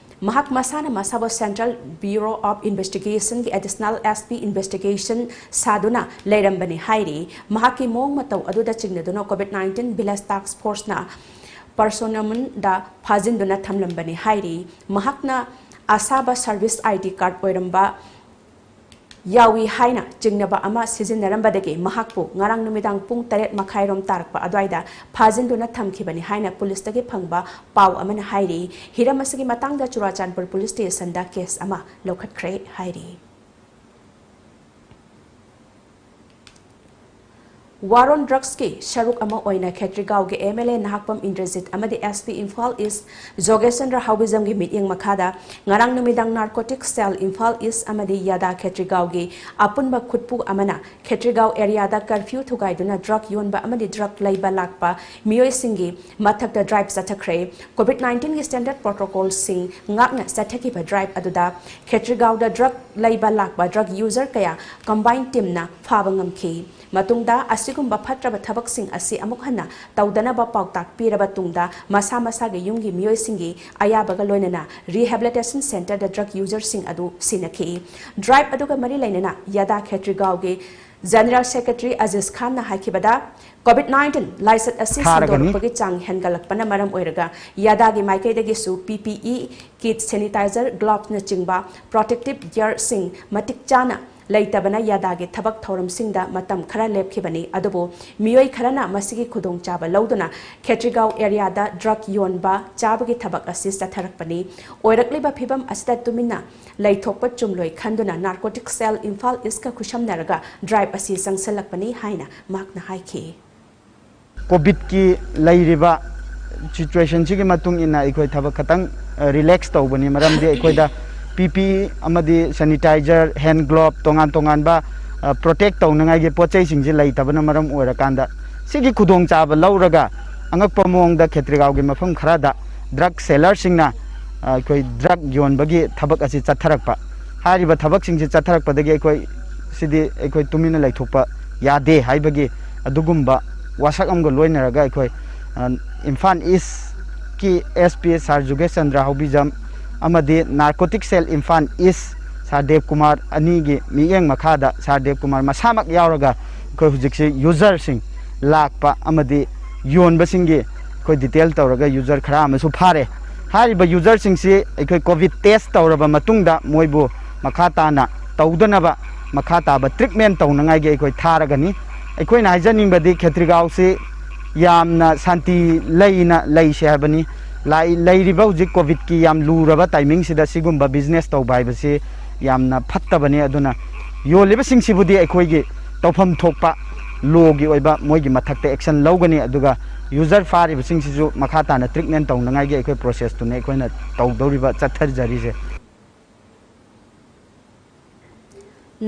ꯃꯍꯥꯛ ꯃꯁꯥꯅ ꯃꯁꯥꯕꯨ ꯁꯦꯟꯇ꯭ꯔꯦꯜ ꯕ꯭ꯌꯨꯔꯣ ꯑꯣꯐ ꯏꯟꯚꯦꯁꯇꯤꯒꯦꯁꯟꯒꯤ ꯑꯦꯗꯤꯁꯅꯦꯜ ꯑꯦꯁ ꯄꯤ ꯏꯟꯚꯦꯁꯇꯤꯒꯦꯁꯟ ꯁꯥꯗꯨꯅ ꯂꯩꯔꯝꯕꯅꯤ ꯍꯥꯏꯔꯤ꯫ ꯃꯍꯥꯛꯀꯤ ꯃꯑꯣꯡ ꯃꯇꯧ ꯑꯗꯨꯗ ꯆꯤꯡꯅꯗꯨꯅ ꯀꯣꯚꯤꯗ ꯅꯥꯏꯟꯇꯤꯟ ꯚꯤꯂꯦꯖ ꯇꯥꯛꯁ ꯐꯣꯔꯁꯅ ꯄꯔꯁꯣꯅꯃꯟꯗ ꯐꯥꯖꯤꯟꯗꯨꯅ ꯊꯝꯂꯝꯕꯅꯤ ꯍꯥꯏꯔꯤ꯫ ꯃꯍꯥꯛꯅ ꯑꯁꯥꯕ ꯁꯔꯚꯤꯁ ꯑꯥꯏ ꯗꯤ ꯀꯥꯔꯗ ꯑꯣꯏꯔꯝꯕ ꯌꯥꯎꯏ ꯍꯥꯏꯅ ꯆꯤꯡꯅꯕ ꯑꯃ ꯁꯤꯖꯤꯟꯅꯔꯝꯕꯗꯒꯤ ꯃꯍꯥꯛꯄꯨ ꯉꯔꯥꯡ ꯅꯨꯃꯤꯗꯥꯡ ꯄꯨꯡ ꯇꯔꯦꯠ ꯃꯈꯥꯏꯔꯣꯝ ꯇꯥꯔꯛꯄ ꯑꯗꯨꯋꯥꯏꯗ ꯐꯥꯖꯤꯟꯗꯨꯅ ꯊꯝꯈꯤꯕꯅꯤ ꯍꯥꯏꯅ ꯄꯨꯂꯤꯁꯇꯒꯤ ꯐꯪꯕ ꯄꯥꯎ ꯑꯃꯅ ꯍꯥꯏꯔꯤ꯫ ꯍꯤꯔꯝ ꯑꯁꯤꯒꯤ ꯃꯇꯥꯡꯗ ꯆꯨꯔꯥꯆꯥꯟꯄꯨꯔ ꯄꯨꯂꯤꯁ ꯁ꯭ꯇꯦꯁꯟꯗ ꯀꯦꯁ ꯑꯃ ꯂꯧꯈꯠꯈ꯭ꯔꯦ ꯍꯥꯏꯔꯤ꯫ War on Drugsꯀꯤ ꯁꯔꯨꯛ ꯑꯃ ꯑꯣꯏꯅ ꯈꯦꯇ꯭ꯔꯤꯒꯥꯎꯒꯤ MLA ꯅꯍꯥꯛꯄꯝ ꯏꯟꯗ꯭ꯔꯖꯤꯠ ꯑꯃꯗꯤ SP ꯏꯝꯐꯥꯜ ꯏꯁ ꯖꯣꯒꯦꯁꯆꯟꯗ꯭ꯔ ꯍꯥꯎꯕꯤꯖꯝꯒꯤ ꯃꯤꯠꯌꯦꯡ ꯃꯈꯥꯗ ꯉꯔꯥꯡ ꯅꯨꯃꯤꯗꯥꯡ Narcotic Cell ꯏꯝꯐꯥꯜ ꯏꯁ ꯑꯃꯗꯤ ꯌꯥꯗꯥ ꯈꯦꯇ꯭ꯔꯤꯒꯥꯎꯒꯤ ꯑꯄꯨꯟꯕ ꯈꯨꯠꯄꯨ ꯑꯃꯅ ꯈꯦꯇ꯭ꯔꯤꯒꯥꯎ ꯑꯦꯔꯤꯌꯥꯗ ꯀꯔꯐ꯭ꯌꯨ ꯊꯨꯒꯥꯏꯗꯨꯅ ꯗ꯭ꯔꯒ ꯌꯣꯟꯕ ꯑꯃꯗꯤ ꯗ꯭ꯔꯒ ꯂꯩꯕ ꯂꯥꯛꯄ ꯃꯤꯑꯣꯏꯁꯤꯡꯒꯤ ꯃꯊꯛꯇ ꯗ꯭ꯔꯥꯏꯚ ꯆꯠꯊꯈ꯭ꯔꯦ꯫ COVID nineteenꯒꯤ standard protocolꯁꯤꯡ ꯉꯥꯛꯅ ꯆꯠꯊꯈꯤꯕ ꯗ꯭ꯔꯥꯏꯚ ꯑꯗꯨꯗ ꯈꯦꯇ꯭ꯔꯤꯒꯥꯎꯗ ꯗ꯭ꯔꯒ ꯂꯩꯕ ꯂꯥꯛꯄ ꯗ꯭ꯔꯒ ꯌꯨꯖꯔ ꯀꯌꯥ ꯀꯝꯕꯥꯏꯟ ꯇꯤꯝꯅ ꯐꯥꯕ ꯉꯝꯈꯤ꯫ ꯃꯇꯨꯡꯗ ꯑꯁꯤꯒꯨꯝꯕ ꯐꯠꯇ꯭ꯔꯕ ꯊꯕꯛꯁꯤꯡ ꯑꯁꯤ ꯑꯃꯨꯛ ꯍꯟꯅ ꯇꯧꯗꯅꯕ ꯄꯥꯎꯇꯥꯛ ꯄꯤꯔꯕ ꯇꯨꯡꯗ ꯃꯁꯥ ꯃꯁꯥꯒꯤ ꯌꯨꯝꯒꯤ ꯃꯤꯑꯣꯏꯁꯤꯡꯒꯤ ꯑꯌꯥꯕꯒ ꯂꯣꯏꯅꯅ rehabilitation centreꯗ ꯗ꯭ꯔꯒ ꯌꯨꯖꯔꯁꯤꯡ ꯑꯗꯨ ꯁꯤꯟꯅꯈꯤ꯫ ꯗ꯭ꯔꯥꯏꯚ ꯑꯗꯨꯒ ꯃꯔꯤ ꯂꯩꯅꯅ ꯌꯥꯗꯥ ꯈꯦꯇ꯭ꯔꯤꯒꯥꯎꯒꯤ ꯖꯦꯅꯔꯦꯜ ꯁꯦꯀ꯭ꯔꯦꯇꯔꯤ ꯑꯖꯤꯖ ꯈꯥꯟꯅ ꯍꯥꯏꯈꯤꯕꯗ, COVID nineteen ꯂꯥꯏꯆꯠ ꯑꯁꯤ ꯊꯥꯔꯒꯅꯤ꯫ ꯁꯟꯗꯣꯔꯛꯄꯒꯤ ꯆꯥꯡ ꯍꯦꯟꯒꯠꯂꯛꯄꯅ ꯃꯔꯝ ꯑꯣꯏꯔꯒ ꯌꯥꯗꯥꯒꯤ ꯃꯥꯏꯀꯩꯗꯒꯤꯁꯨ PPE kit, sanitizer, gloveꯅꯆꯤꯡꯕ protective gearꯁꯤꯡ ꯃꯇꯤꯛ ꯆꯥꯅ ꯂꯩꯇꯕꯅ ꯌꯥꯗꯥꯒꯤ ꯊꯕꯛ ꯊꯧꯔꯝꯁꯤꯡꯗ ꯃꯇꯝ ꯈꯔ ꯂꯦꯞꯈꯤꯕꯅꯤ꯫ ꯑꯗꯨꯕꯨ ꯃꯤꯑꯣꯏ ꯈꯔꯅ ꯃꯁꯤꯒꯤ ꯈꯨꯗꯣꯡꯆꯥꯕ ꯂꯧꯗꯨꯅ ꯈꯦꯇ꯭ꯔꯤꯒꯥꯎ ꯑꯦꯔꯤꯌꯥꯗ ꯗ꯭ꯔꯒ ꯌꯣꯟꯕ, ꯆꯥꯕꯒꯤ ꯊꯕꯛ ꯑꯁꯤ ꯆꯠꯊꯔꯛꯄꯅꯤ꯫ ꯑꯣꯏꯔꯛꯂꯤꯕ ꯐꯤꯕꯝ ꯑꯁꯤꯗ ꯇꯨꯃꯤꯟꯅ ꯂꯩꯊꯣꯛꯄ ꯆꯨꯝꯂꯣꯏ ꯈꯟꯗꯨꯅ Narcotic Cell ꯏꯝꯐꯥꯜ ꯏꯁꯀ ꯈꯨꯠꯁꯝꯅꯔꯒ ꯗ꯭ꯔꯥꯏꯚ ꯑꯁꯤ ꯆꯪꯁꯤꯜꯂꯛꯄꯅꯤ ꯍꯥꯏꯅ ꯃꯍꯥꯛꯅ ꯍꯥꯏꯈꯤ꯫ ꯀꯣꯚꯤꯗꯀꯤ ꯂꯩꯔꯤꯕ ꯁꯤꯆꯨꯋꯦꯁꯟꯁꯤꯒꯤ ꯃꯇꯨꯡ ꯏꯟꯅ ꯑꯩꯈꯣꯏ ꯊꯕꯛ ꯈꯇꯪ ꯔꯤꯂꯦꯛꯁ ꯇꯧꯕꯅꯤ꯫ ꯃꯔꯝꯗꯤ ꯑꯩꯈꯣꯏꯗ PPE ꯑꯃꯗꯤ sanitizer, hand glove, ꯇꯣꯉꯥꯟ ꯇꯣꯉꯥꯟꯕ ꯄ꯭ꯔꯣꯇꯦꯛ ꯇꯧꯅꯉꯥꯏꯒꯤ ꯄꯣꯠ ꯆꯩꯁꯤꯡꯁꯤ ꯂꯩꯇꯕꯅ ꯃꯔꯝ ꯑꯣꯏꯔꯀꯥꯟꯗ, ꯁꯤꯒꯤ ꯈꯨꯗꯣꯡꯆꯥꯕ ꯂꯧꯔꯒ ꯑꯉꯛꯄ ꯃꯑꯣꯡꯗ ꯈꯦꯇ꯭ꯔꯤꯒꯥꯎꯒꯤ ꯃꯐꯝ ꯈꯔꯗ ꯗ꯭ꯔꯒ ꯁꯦꯂꯔꯁꯤꯡꯅ, ꯑ, ꯑꯩꯈꯣꯏ ꯗ꯭ꯔꯒ ꯌꯣꯟꯕꯒꯤ ꯊꯕꯛ ꯑꯁꯤ ꯆꯠꯊꯔꯛꯄ꯫ ꯍꯥꯏꯔꯤꯕ ꯊꯕꯛꯁꯤꯡꯁꯤ ꯆꯠꯊꯔꯛꯄꯗꯒꯤ ꯑꯩꯈꯣꯏ ꯁꯤꯗꯤ ꯑꯩꯈꯣꯏ ꯇꯨꯃꯤꯟꯅ ꯂꯩꯊꯣꯛꯄ ꯌꯥꯗꯦ ꯍꯥꯏꯕꯒꯤ ꯑꯗꯨꯒꯨꯝꯕ ꯋꯥꯁꯛ ꯑꯃꯒ ꯂꯣꯏꯅꯔꯒ ꯑꯩꯈꯣꯏ, ꯑ, ꯏꯝꯐꯥꯜ ꯏꯁꯀꯤ SP ꯁꯥꯔ ꯖꯨꯒꯦꯁ ꯆꯟꯗ꯭ꯔ ꯍꯥꯎꯕꯤꯖꯝ ꯑꯃꯗꯤ Narcotic Cell ꯏꯝꯐꯥꯜ ꯏꯁ ꯁꯥꯔ ꯗꯦꯕ ꯀꯨꯃꯥꯔ ꯑꯅꯤꯒꯤ ꯃꯤꯠꯌꯦꯡ ꯃꯈꯥꯗ ꯁꯥꯔ ꯗꯦꯕ ꯀꯨꯃꯥꯔ ꯃꯁꯥꯃꯛ ꯌꯥꯎꯔꯒ ꯑꯩꯈꯣꯏ ꯍꯧꯖꯤꯛꯁꯤ ꯌꯨꯖꯔꯁꯤꯡ ꯂꯥꯛꯄ ꯑꯃꯗꯤ ꯌꯣꯟꯕꯁꯤꯡꯒꯤ ꯑꯩꯈꯣꯏ ꯗꯤꯇꯦꯜ ꯇꯧꯔꯒ ꯌꯨꯖꯔ ꯈꯔ ꯑꯃꯁꯨ ꯐꯥꯔꯦ꯫ ꯍꯥꯏꯔꯤꯕ ꯌꯨꯖꯔꯁꯤꯡꯁꯤ ꯑꯩꯈꯣꯏ ꯀꯣꯚꯤꯗ ꯇꯦꯁ ꯇꯧꯔꯕ ꯃꯇꯨꯡꯗ ꯃꯣꯏꯕꯨ ꯃꯈꯥ ꯇꯥꯅ ꯇꯧꯗꯅꯕ, ꯃꯈꯥ ꯇꯥꯕ ꯇ꯭ꯔꯤꯠꯃꯦꯟ ꯇꯧꯅꯉꯥꯏꯒꯤ ꯑꯩꯈꯣꯏ ꯊꯥꯔꯒꯅꯤ꯫ ꯑꯩꯈꯣꯏꯅ ꯍꯥꯏꯖꯅꯤꯡꯕꯗꯤ ꯈꯦꯇ꯭ꯔꯤꯒꯥꯎꯁꯤ ꯌꯥꯝꯅ ꯁꯥꯟꯇꯤ ꯂꯩꯅ ꯂꯩꯁꯦ ꯍꯥꯏꯕꯅꯤ꯫ ꯂꯥꯏ-, ꯂꯩꯔꯤꯕ ꯍꯧꯖꯤꯛ ꯀꯣꯚꯤꯗꯀꯤ ꯌꯥꯝ ꯂꯨꯔꯕ ꯇꯥꯏꯃꯤꯡꯁꯤꯗ ꯁꯤꯒꯨꯝꯕ ꯕꯤꯖꯤꯅꯦꯁ ꯇꯧꯕ ꯍꯥꯏꯕꯁꯤ ꯌꯥꯝꯅ ꯐꯠꯇꯕꯅꯤ꯫ ꯑꯗꯨꯅ ꯌꯣꯜꯂꯤꯕꯁꯤꯡꯁꯤꯕꯨꯗꯤ ꯑꯩꯈꯣꯏꯒꯤ ꯇꯧꯐꯝ ꯊꯣꯛꯄ ꯂꯣꯒꯤ ꯑꯣꯏꯕ ꯃꯣꯏꯒꯤ ꯃꯊꯛꯇ ꯑꯦꯛꯁꯟ ꯂꯧꯒꯅꯤ꯫ ꯑꯗꯨꯒ ꯌꯨꯖꯔ ꯐꯥꯔꯤꯕꯁꯤꯡꯁꯤꯁꯨ ꯃꯈꯥ ꯇꯥꯅ ꯇ꯭ꯔꯤꯠꯃꯦꯟ ꯇꯧꯅꯉꯥꯏꯒꯤ ꯑꯩꯈꯣꯏ ꯄ꯭ꯔꯣꯁꯦꯁꯇꯨꯅꯤ ꯑꯩꯈꯣꯏꯅ ꯇꯧꯗꯧꯔꯤꯕ, ꯆꯠꯊꯖꯔꯤꯁꯦ꯫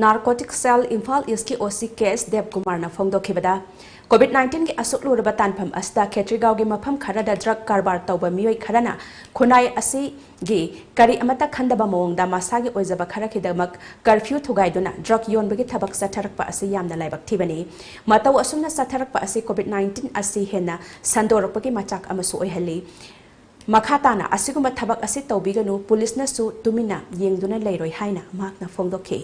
ꯅꯥꯔꯀꯣꯇꯤꯛ ꯁꯦꯜ ꯏꯝꯐꯥꯜ ꯏꯁꯀꯤ ꯑꯣ ꯁꯤ ꯀꯦ ꯑꯦꯁ ꯗꯦꯕꯀꯨꯃꯥꯔꯅ ꯐꯣꯡꯗꯣꯛꯈꯤꯕꯗ, ꯀꯣꯚꯤꯗ ꯅꯥꯏꯟꯇꯤꯟꯒꯤ ꯑꯁꯨꯛ ꯂꯨꯔꯕ ꯇꯥꯟꯐꯝ ꯑꯁꯤꯗ ꯈꯦꯇ꯭ꯔꯤꯒꯥꯎꯒꯤ ꯃꯐꯝ ꯈꯔꯗ ꯗ꯭ꯔꯒ ꯀꯔꯕꯥꯔ ꯇꯧꯕ ꯃꯤꯑꯣꯏ ꯈꯔꯅ ꯈꯨꯟꯅꯥꯏ ꯑꯁꯤꯒꯤ ꯀꯔꯤ ꯑꯃꯠꯇ ꯈꯟꯗꯕ ꯃꯑꯣꯡꯗ ꯃꯁꯥꯒꯤ ꯑꯣꯏꯖꯕ ꯈꯔꯒꯤꯗꯃꯛ ꯀꯔꯐ꯭ꯌꯨ ꯊꯨꯒꯥꯏꯗꯨꯅ ꯗ꯭ꯔꯒ ꯌꯣꯟꯕꯒꯤ ꯊꯕꯛ ꯆꯠꯊꯔꯛꯄ ꯑꯁꯤ ꯌꯥꯝꯅ ꯂꯥꯏꯕꯛ ꯊꯤꯕꯅꯤ꯫ ꯃꯇꯧ ꯑꯁꯨꯝꯅ ꯆꯠꯊꯔꯛꯄ ꯑꯁꯤ ꯀꯣꯚꯤꯗ ꯅꯥꯏꯟꯇꯤꯟ ꯑꯁꯤ ꯍꯦꯟꯅ ꯁꯟꯗꯣꯔꯛꯄꯒꯤ ꯃꯆꯥꯛ ꯑꯃꯁꯨ ꯑꯣꯏꯍꯜꯂꯤ꯫ ꯃꯈꯥ ꯇꯥꯅ ꯑꯁꯤꯒꯨꯝꯕ ꯊꯕꯛ ꯑꯁꯤ ꯇꯧꯕꯤꯒꯅꯨ, ꯄꯨꯂꯤꯁꯅꯁꯨ ꯇꯨꯃꯤꯟꯅ ꯌꯦꯡꯗꯨꯅ ꯂꯩꯔꯣꯏ ꯍꯥꯏꯅ ꯃꯍꯥꯛꯅ ꯐꯣꯡꯗꯣꯛꯈꯤ꯫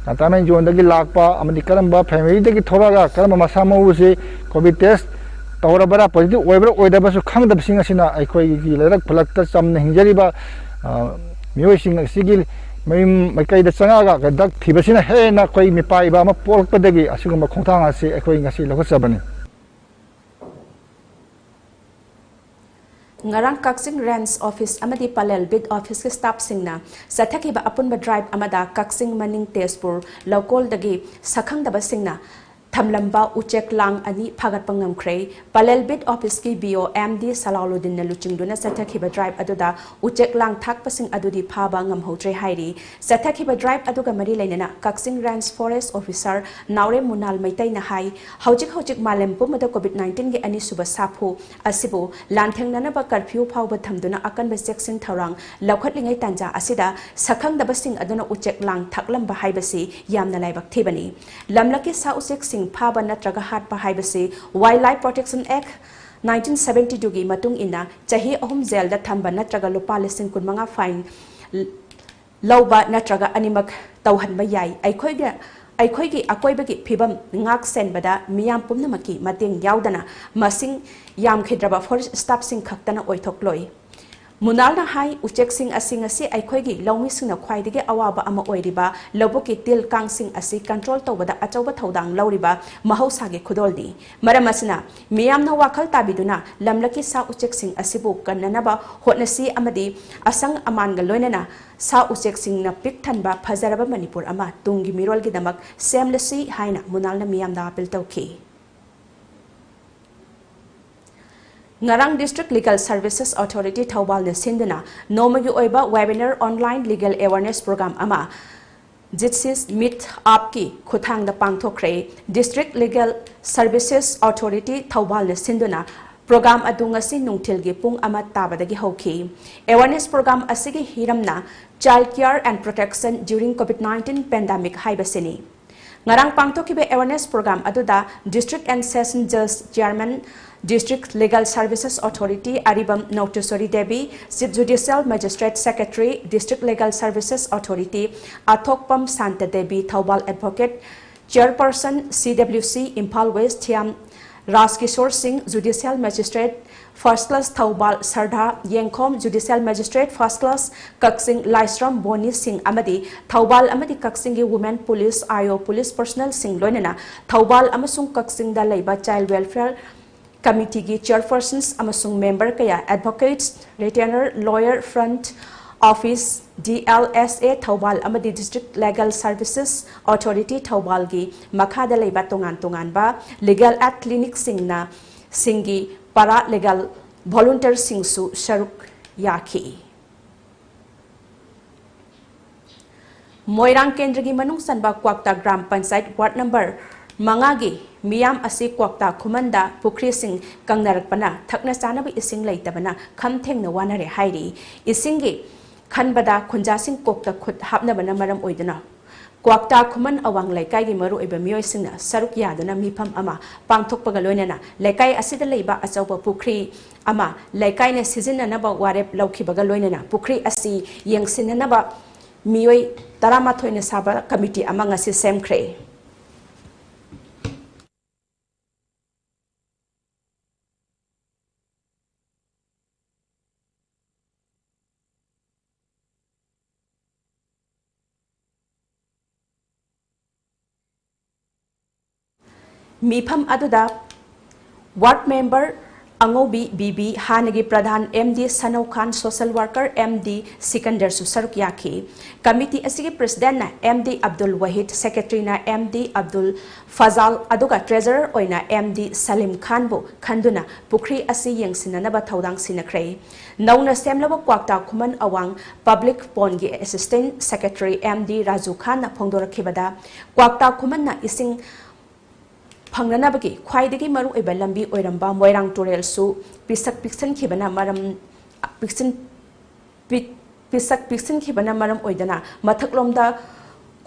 ꯀꯟꯇꯥꯏꯟꯃꯦꯟ ꯖꯣꯟꯗꯒꯤ ꯂꯥꯛꯄ ꯑꯃꯗꯤ ꯀꯔꯝꯕ ꯐꯦꯃꯤꯂꯤꯗꯒꯤ ꯊꯣꯛꯂꯛꯑꯒ ꯀꯔꯝꯕ ꯃꯁꯥ ꯃꯎꯁꯤ ꯀꯣꯚꯤꯗ ꯇꯦꯁ ꯇꯧꯔꯕ꯭ꯔꯥ, ꯄꯣꯖꯤꯇꯤꯚ ꯑꯣꯏꯕ꯭ꯔꯥ ꯑꯣꯏꯗꯕ꯭ꯔꯥꯁꯨ ꯈꯪꯗꯕꯁꯤꯡ ꯑꯁꯤꯅ ꯑꯩꯈꯣꯏꯒꯤ ꯂꯩꯔꯛ ꯈꯨꯜꯂꯛꯇ ꯆꯝꯅ ꯍꯤꯡꯖꯔꯤꯕ, ꯑ, ꯃꯤꯑꯣꯏꯁꯤꯡ ꯑꯁꯤꯒꯤ ꯃꯌꯨꯝ ꯃꯥꯏꯀꯩꯗ ꯆꯪꯉꯛꯑꯒ ꯗ꯭ꯔꯒ ꯊꯤꯕꯁꯤꯅ ꯍꯦꯟꯅ ꯑꯩꯈꯣꯏ ꯃꯤꯄꯥꯏꯕ ꯑꯃ ꯄꯣꯛꯂꯛꯄꯗꯒꯤ ꯑꯁꯤꯒꯨꯝꯕ ꯈꯣꯡꯊꯥꯡ ꯑꯁꯤ ꯑꯩꯈꯣꯏ ꯉꯁꯤ ꯂꯧꯈꯠꯆꯕꯅꯤ꯫ ꯉꯔꯥꯡ ꯀꯛꯆꯤꯡ ꯔꯦꯟꯖ ꯑꯣꯐꯤꯁ ꯑꯃꯗꯤ ꯄꯂꯦꯜ ꯕꯤꯠ ꯑꯣꯐꯤꯁꯀꯤ ꯁ꯭ꯇꯥꯐꯁꯤꯡꯅ ꯆꯠꯊꯈꯤꯕ ꯑꯄꯨꯟꯕ ꯗ꯭ꯔꯥꯏꯚ ꯑꯃꯗ ꯀꯛꯆꯤꯡ ꯃꯅꯤꯡ ꯇꯦꯖꯄꯨꯔ ꯂꯧꯀꯣꯜꯗꯒꯤ ꯁꯛꯈꯪꯗꯕꯁꯤꯡꯅ ꯊꯝꯂꯝꯕ ꯎꯆꯦꯛ ꯂꯥꯡ ꯑꯅꯤ ꯐꯥꯒꯠꯄ ꯉꯝꯈ꯭ꯔꯦ꯫ ꯄꯂꯦꯜ ꯕꯤꯠ ꯑꯣꯐꯤꯁꯀꯤ ꯕꯤ ꯑꯣ ꯑꯦꯝ ꯗꯤ ꯁꯂꯥꯎꯂꯨꯗꯤꯟꯅ ꯂꯨꯆꯤꯡꯗꯨꯅ ꯆꯠꯊꯈꯤꯕ ꯗ꯭ꯔꯥꯏꯚ ꯑꯗꯨꯗ ꯎꯆꯦꯛ ꯂꯥꯡ ꯊꯥꯛꯄꯁꯤꯡ ꯑꯗꯨꯗꯤ ꯐꯥꯕ ꯉꯝꯍꯧꯗ꯭ꯔꯦ ꯍꯥꯏꯔꯤ꯫ ꯆꯠꯊꯈꯤꯕ ꯗ꯭ꯔꯥꯏꯚ ꯑꯗꯨꯒ ꯃꯔꯤ ꯂꯩꯅꯅ ꯀꯛꯆꯤꯡ ꯔꯦꯟꯖ ꯐꯣꯔꯦꯁ꯭ꯠ ꯑꯣꯐꯤꯁꯥꯔ ꯅꯥꯎꯔꯦꯝ ꯃꯨꯅꯥꯜ ꯃꯩꯇꯩꯅ ꯍꯥꯏ, ꯍꯧꯖꯤꯛ ꯍꯧꯖꯤꯛ ꯃꯥꯂꯦꯝ ꯄꯨꯝꯕꯗ ꯀꯣꯚꯤꯗ ꯅꯥꯏꯟꯇꯤꯟꯒꯤ ꯑꯅꯤꯁꯨꯕ ꯁꯥꯐꯨ ꯑꯁꯤꯕꯨ ꯂꯥꯟꯊꯦꯡꯅꯅꯕ ꯀꯔꯐ꯭ꯌꯨ ꯐꯥꯎꯕ ꯊꯝꯗꯨꯅ ꯑꯀꯟꯕ ꯆꯦꯛꯁꯤꯟ ꯊꯧꯔꯥꯡ ꯂꯧꯈꯠꯂꯤꯉꯩ ꯇꯥꯟꯖꯥ ꯑꯁꯤꯗ ꯁꯛꯈꯪꯗꯕꯁꯤꯡ ꯑꯗꯨꯅ ꯎꯆꯦꯛ ꯂꯥꯡ ꯊꯥꯛꯂꯝꯕ ꯍꯥꯏꯕꯁꯤ ꯌꯥꯝꯅ ꯂꯥꯏꯕꯛ ꯊꯤꯕꯅꯤ꯫ ꯂꯝꯂꯛꯀꯤ ꯁꯥ ꯎꯆꯦꯛꯁꯤꯡ ꯐꯥꯕ ꯅꯠꯇ꯭ꯔꯒ ꯍꯥꯠꯄ ꯍꯥꯏꯕꯁꯤ Wildlife Protection Act nineteen seventy two ꯒꯤ ꯃꯇꯨꯡ ꯏꯟꯅ ꯆꯍꯤ ꯑꯍꯨꯝ ꯖꯦꯜꯗ ꯊꯝꯕ ꯅꯠꯇ꯭ꯔꯒ ꯂꯨꯄꯥ ꯂꯤꯁꯤꯡ ꯀꯨꯟꯃꯉꯥ ꯐꯥꯏꯟ ꯂꯧꯕ ꯅꯠꯇ꯭ꯔꯒ ꯑꯅꯤꯃꯛ ꯇꯧꯍꯟꯕ ꯌꯥꯏ꯫ ꯑꯩꯈꯣꯏꯒꯤ, ꯑꯩꯈꯣꯏꯒꯤ ꯑꯀꯣꯏꯕꯒꯤ ꯐꯤꯕꯝ ꯉꯥꯛ ꯁꯦꯟꯕꯗ ꯃꯤꯌꯥꯝ ꯄꯨꯝꯅꯃꯛꯀꯤ ꯃꯇꯦꯡ ꯌꯥꯎꯗꯅ ꯃꯁꯤꯡ ꯌꯥꯝꯈꯤꯗ꯭ꯔꯕ ꯐꯣꯔꯦꯁ꯭ꯠ ꯁ꯭ꯇꯥꯐꯁꯤꯡ ꯈꯛꯇꯅ ꯑꯣꯏꯊꯣꯛꯂꯣꯏ꯫ ꯃꯨꯅꯥꯜꯅ ꯍꯥꯏ, ꯎꯆꯦꯛꯁꯤꯡ ꯑꯁꯤ ꯉꯁꯤ ꯑꯩꯈꯣꯏꯒꯤ ꯂꯧꯃꯤꯁꯤꯡꯅ ꯈ꯭ꯋꯥꯏꯗꯒꯤ ꯑꯋꯥꯕ ꯑꯃ ꯑꯣꯏꯔꯤꯕ ꯂꯧꯕꯨꯛꯀꯤ ꯇꯤꯜ ꯀꯥꯡꯁꯤꯡ ꯑꯁꯤ ꯀꯟꯇ꯭ꯔꯣꯜ ꯇꯧꯕꯗ ꯑꯆꯧꯕ ꯊꯧꯗꯥꯡ ꯂꯧꯔꯤꯕ ꯃꯍꯧꯁꯥꯒꯤ ꯈꯨꯗꯣꯜꯅꯤ꯫ ꯃꯔꯝ ꯑꯁꯤꯅ, ꯃꯤꯌꯥꯝꯅ ꯋꯥꯈꯜ ꯇꯥꯕꯤꯗꯨꯅ ꯂꯝꯂꯛꯀꯤ ꯁꯥ ꯎꯆꯦꯛꯁꯤꯡ ꯑꯁꯤꯕꯨ ꯀꯟꯅꯅꯕ ꯍꯣꯠꯅꯁꯤ ꯑꯃꯗꯤ ꯑꯁꯪ ꯑꯃꯥꯟꯒ ꯂꯣꯏꯅꯅ ꯁꯥ ꯎꯆꯦꯛꯁꯤꯡꯅ ꯄꯤꯛ ꯊꯟꯕ ꯐꯖꯔꯕ ꯃꯅꯤꯄꯨꯔ ꯑꯃ ꯇꯨꯡꯒꯤ ꯃꯤꯔꯣꯜꯒꯤꯗꯃꯛ ꯁꯦꯝꯂꯁꯤ ꯍꯥꯏꯅ ꯃꯨꯅꯥꯜꯅ ꯃꯤꯌꯥꯝꯗ ꯑꯥꯄꯤꯜ ꯇꯧꯈꯤ꯫ ꯉꯔꯥꯡ District Legal Services Authority ꯊꯧꯕꯥꯜꯅ ꯁꯤꯟꯗꯨꯅ ꯅꯣꯡꯃꯒꯤ ꯑꯣꯏꯕ webinar online legal awareness program ꯑꯃ ꯖꯤꯠꯁꯤꯁ ꯃꯤꯠ ꯑꯞꯀꯤ ꯈꯨꯠꯊꯥꯡꯗ ꯄꯥꯡꯊꯣꯛꯈ꯭ꯔꯦ꯫ District Legal Services Authority ꯊꯧꯕꯥꯜꯅ ꯁꯤꯟꯗꯨꯅ program ꯑꯗꯨ ꯉꯁꯤ ꯅꯨꯡꯊꯤꯜꯒꯤ ꯄꯨꯡ ꯑꯃ ꯇꯥꯕꯗꯒꯤ ꯍꯧꯈꯤ꯫ Awareness program ꯑꯁꯤꯒꯤ ꯍꯤꯔꯝꯅ Child Care and Protection during COVID nineteen pandemic ꯍꯥꯏꯕꯁꯤꯅꯤ꯫ ꯉꯔꯥꯡ ꯄꯥꯡꯊꯣꯛꯈꯤꯕ awareness program ꯑꯗꯨꯗ District and Session Judge Chairman, District Legal Services Authority Aribam Naoteshori Devi, Chief Judicial Magistrate Secretary, District Legal Services Authority Athokpam Shanta Devi, Thoubal Advocate Chairperson, C W C Imphal West Thiyam Rajkishor Singh, Judicial Magistrate First Class Thoubal ꯁꯔꯗꯥ ꯌꯦꯡꯈꯣꯝ, Judicial Magistrate First Class ꯀꯛꯆꯤꯡ ꯂꯥꯏꯁ꯭ꯔꯝ ꯕꯣꯅꯤ ꯁꯤꯡ ꯑꯃꯗꯤ ꯊꯧꯕꯥꯜ ꯑꯃꯗꯤ ꯀꯛꯆꯤꯡꯒꯤ Women Police, I O Police personnel ꯁꯤꯡ ꯂꯣꯏꯅꯅ ꯊꯧꯕꯥꯜ ꯑꯃꯁꯨꯡ ꯀꯛꯆꯤꯡꯗ ꯂꯩꯕ Child Welfare Committee ꯒꯤ Chairpersons ꯑꯃꯁꯨꯡ member ꯀꯌꯥ, advocates, retainer, lawyer, front office, D L S A Thoubal ꯑꯃꯗꯤ District Legal Services Authority ꯊꯧꯕꯥꯜꯒꯤ ꯃꯈꯥꯗ ꯂꯩꯕ ꯇꯣꯉꯥꯟ ꯇꯣꯉꯥꯟꯕ legal aid clinic ꯁꯤꯡꯅ ꯁꯤꯡꯒꯤ paralegal volunteer ꯁꯤꯡꯁꯨ ꯁꯔꯨꯛ ꯌꯥꯈꯤ꯫ ꯃꯣꯏꯔꯥꯡ ꯀꯦꯟꯗ꯭ꯔꯒꯤ ꯃꯅꯨꯡ ꯆꯟꯕ ꯀ꯭ꯋꯥꯛꯇꯥ ꯒ꯭ꯔꯥꯝ ꯄꯟꯆꯥꯌꯠ ꯋꯥꯔꯗ ꯅꯝꯕꯔ ꯃꯉꯥꯒꯤ ꯃꯤꯌꯥꯝ ꯑꯁꯤ ꯀ꯭ꯋꯥꯛꯇꯥ ꯈꯨꯃꯟꯗ ꯄꯨꯈ꯭ꯔꯤꯁꯤꯡ ꯀꯪꯅꯔꯛꯄꯅ ꯊꯛꯅ ꯆꯥꯅꯕ ꯏꯁꯤꯡ ꯂꯩꯇꯕꯅ ꯈꯝ ꯊꯦꯡꯅ ꯋꯥꯅꯔꯦ ꯍꯥꯏꯔꯤ꯫ ꯏꯁꯤꯡꯒꯤ ꯈꯟꯕꯗ ꯈꯨꯟꯖꯥꯁꯤꯡ ꯀꯣꯛꯇ ꯈꯨꯠ ꯍꯥꯞꯅꯕꯅ ꯃꯔꯝ ꯑꯣꯏꯗꯨꯅ ꯀ꯭ꯋꯥꯛꯇꯥ ꯈꯨꯃꯟ ꯑꯋꯥꯡ ꯂꯩꯀꯥꯏꯒꯤ ꯃꯔꯨꯑꯣꯏꯕ ꯃꯤꯑꯣꯏꯁꯤꯡꯅ ꯁꯔꯨꯛ ꯌꯥꯗꯨꯅ ꯃꯤꯐꯝ ꯑꯃ ꯄꯥꯡꯊꯣꯛꯄꯒ ꯂꯣꯏꯅꯅ ꯂꯩꯀꯥꯏ ꯑꯁꯤꯗ ꯂꯩꯕ ꯑꯆꯧꯕ ꯄꯨꯈ꯭ꯔꯤ ꯑꯃ ꯂꯩꯀꯥꯏꯅ ꯁꯤꯖꯤꯟꯅꯅꯕ ꯋꯥꯔꯦꯞ ꯂꯧꯈꯤꯕꯒ ꯂꯣꯏꯅꯅ ꯄꯨꯈ꯭ꯔꯤ ꯑꯁꯤ ꯌꯦꯡꯁꯤꯟꯅꯅꯕ ꯃꯤꯑꯣꯏ ꯇꯔꯥꯃꯥꯊꯣꯏꯅ ꯁꯥꯕ ꯀꯃꯤꯇꯤ ꯑꯃ ꯉꯁꯤ ꯁꯦꯝꯈ꯭ꯔꯦ꯫ ꯃꯤꯐꯝ ꯑꯗꯨꯗ ꯋꯥꯔꯗ ꯃꯦꯝꯕꯔ ꯑꯉꯧꯕꯤ ꯕꯤꯕꯤ, ꯍꯥꯟꯅꯒꯤ pradhan M D Sanou Khan, social worker M D ꯁꯤꯀꯟꯗꯔꯁꯨ ꯁꯔꯨꯛ ꯌꯥꯈꯤ꯫ ꯀꯃꯤꯇꯤ ꯑꯁꯤꯒꯤ ꯄ꯭ꯔꯦꯁꯤꯗꯦꯟꯠꯅ ꯑꯦꯝ ꯗꯤ ꯑꯕꯗꯨꯜ ꯋꯥꯍꯤꯗ, ꯁꯦꯀ꯭ꯔꯦꯇꯔꯤꯅ ꯑꯦꯝ ꯗꯤ ꯑꯕꯗꯨꯜ ꯐꯖꯥꯜ, ꯑꯗꯨꯒ ꯇ꯭ꯔꯦꯖꯔꯔ ꯑꯣꯏꯅ ꯑꯦꯝ ꯗꯤ ꯁꯂꯤꯝ ꯈꯥꯟꯕꯨ ꯈꯟꯗꯨꯅ ꯄꯨꯈ꯭ꯔꯤ ꯑꯁꯤ ꯌꯦꯡꯁꯤꯟꯅꯅꯕ ꯊꯧꯗꯥꯡ ꯁꯤꯟꯅꯈ꯭ꯔꯦ꯫ ꯅꯧꯅ ꯁꯦꯝꯂꯕ ꯀ꯭ꯋꯥꯛꯇꯥ ꯈꯨꯃꯟ ꯑꯋꯥꯡ ꯄꯕ꯭ꯂꯤꯛ ꯄꯣꯟꯒꯤ assistant secretary M D Raju ꯈꯥꯟꯅ ꯐꯣꯡꯗꯣꯔꯛꯈꯤꯕꯗ, ꯀ꯭ꯋꯥꯛꯇꯥ ꯈꯨꯃꯟꯅ ꯏꯁꯤꯡ ꯐꯪꯅꯅꯕꯒꯤ ꯈ꯭ꯋꯥꯏꯗꯒꯤ ꯃꯔꯨꯑꯣꯏꯕ ꯂꯝꯕꯤ ꯑꯣꯏꯔꯝꯕ ꯃꯣꯏꯔꯥꯡ ꯇꯨꯔꯦꯜꯁꯨ ꯄꯤꯁꯛ ꯄꯤꯛꯁꯤꯟꯈꯤꯕꯅ ꯃꯔꯝ, ꯄꯤꯛꯁꯤꯟ-, ꯄꯤ-, ꯄꯤꯁꯛ ꯄꯤꯛꯁꯤꯟꯈꯤꯕꯅ ꯃꯔꯝ ꯑꯣꯏꯗꯨꯅ ꯃꯊꯛꯂꯣꯝꯗ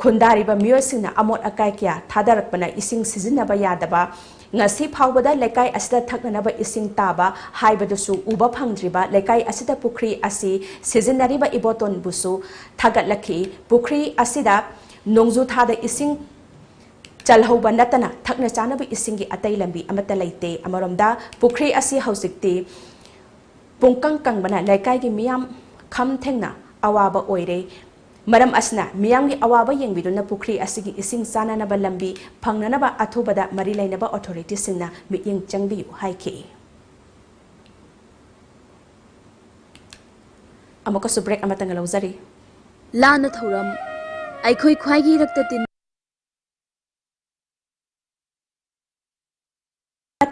ꯈꯨꯟꯗꯥꯔꯤꯕ ꯃꯤꯑꯣꯏꯁꯤꯡꯅ ꯑꯃꯣꯠ ꯑꯀꯥꯏ ꯀꯌꯥ ꯊꯥꯗꯔꯛꯄꯅ ꯏꯁꯤꯡ ꯁꯤꯖꯤꯟꯅꯕ ꯌꯥꯗꯕ, ꯉꯁꯤ ꯐꯥꯎꯕꯗ ꯂꯩꯀꯥꯏ ꯑꯁꯤꯗ ꯊꯛꯅꯅꯕ ꯏꯁꯤꯡ ꯇꯥꯕ ꯍꯥꯏꯕꯗꯨꯁꯨ ꯎꯕ ꯐꯪꯗ꯭ꯔꯤꯕ ꯂꯩꯀꯥꯏ ꯑꯁꯤꯗ ꯄꯨꯈ꯭ꯔꯤ ꯑꯁꯤ ꯁꯤꯖꯤꯟꯅꯔꯤꯕ ꯏꯕꯣꯇꯣꯟꯕꯨꯁꯨ ꯊꯥꯒꯠꯂꯛꯈꯤ꯫ ꯄꯨꯈ꯭ꯔꯤ ꯑꯁꯤꯗ ꯅꯣꯡꯖꯨ ꯊꯥꯗ ꯏꯁꯤꯡ ꯆꯜꯍꯧꯕ ꯅꯠꯇꯅ ꯊꯛꯅ ꯆꯥꯅꯕ ꯏꯁꯤꯡꯒꯤ ꯑꯇꯩ ꯂꯝꯕꯤ ꯑꯃꯠꯇ ꯂꯩꯇꯦ꯫ ꯑꯃꯔꯣꯝꯗ ꯄꯨꯈ꯭ꯔꯤ ꯑꯁꯤ ꯍꯧꯖꯤꯛꯇꯤ ꯄꯨꯡꯀꯪ ꯀꯪꯕꯅ ꯂꯩꯀꯥꯏꯒꯤ ꯃꯤꯌꯥꯝ ꯈꯝ ꯊꯦꯡꯅ ꯑꯋꯥꯕ ꯑꯣꯏꯔꯦ꯫ ꯃꯔꯝ ꯑꯁꯤꯅ ꯃꯤꯌꯥꯝꯒꯤ ꯑꯋꯥꯕ ꯌꯦꯡꯕꯤꯗꯨꯅ ꯄꯨꯈ꯭ꯔꯤ ꯑꯁꯤꯒꯤ ꯏꯁꯤꯡ ꯆꯥꯅꯅꯕ ꯂꯝꯕꯤ ꯐꯪꯅꯅꯕ ꯑꯊꯨꯕꯗ ꯃꯔꯤ ꯂꯩꯅꯕ ꯑꯣꯊꯣꯔꯤꯇꯤꯁꯤꯡꯅ ꯃꯤꯠꯌꯦꯡ ꯆꯪꯕꯤꯌꯨ ꯍꯥꯏꯈꯤ꯫ ꯑꯃꯨꯛꯀꯁꯨ ꯕ꯭ꯔꯦꯛ ꯑꯃꯇꯪꯒ ꯂꯧꯖꯔꯤ꯫ ꯂꯥꯟꯅ ꯊꯧꯔꯝ, ꯑꯩꯈꯣꯏ ꯈ꯭ꯋꯥꯏꯒꯤ ꯔꯛꯇ ꯇꯤꯟ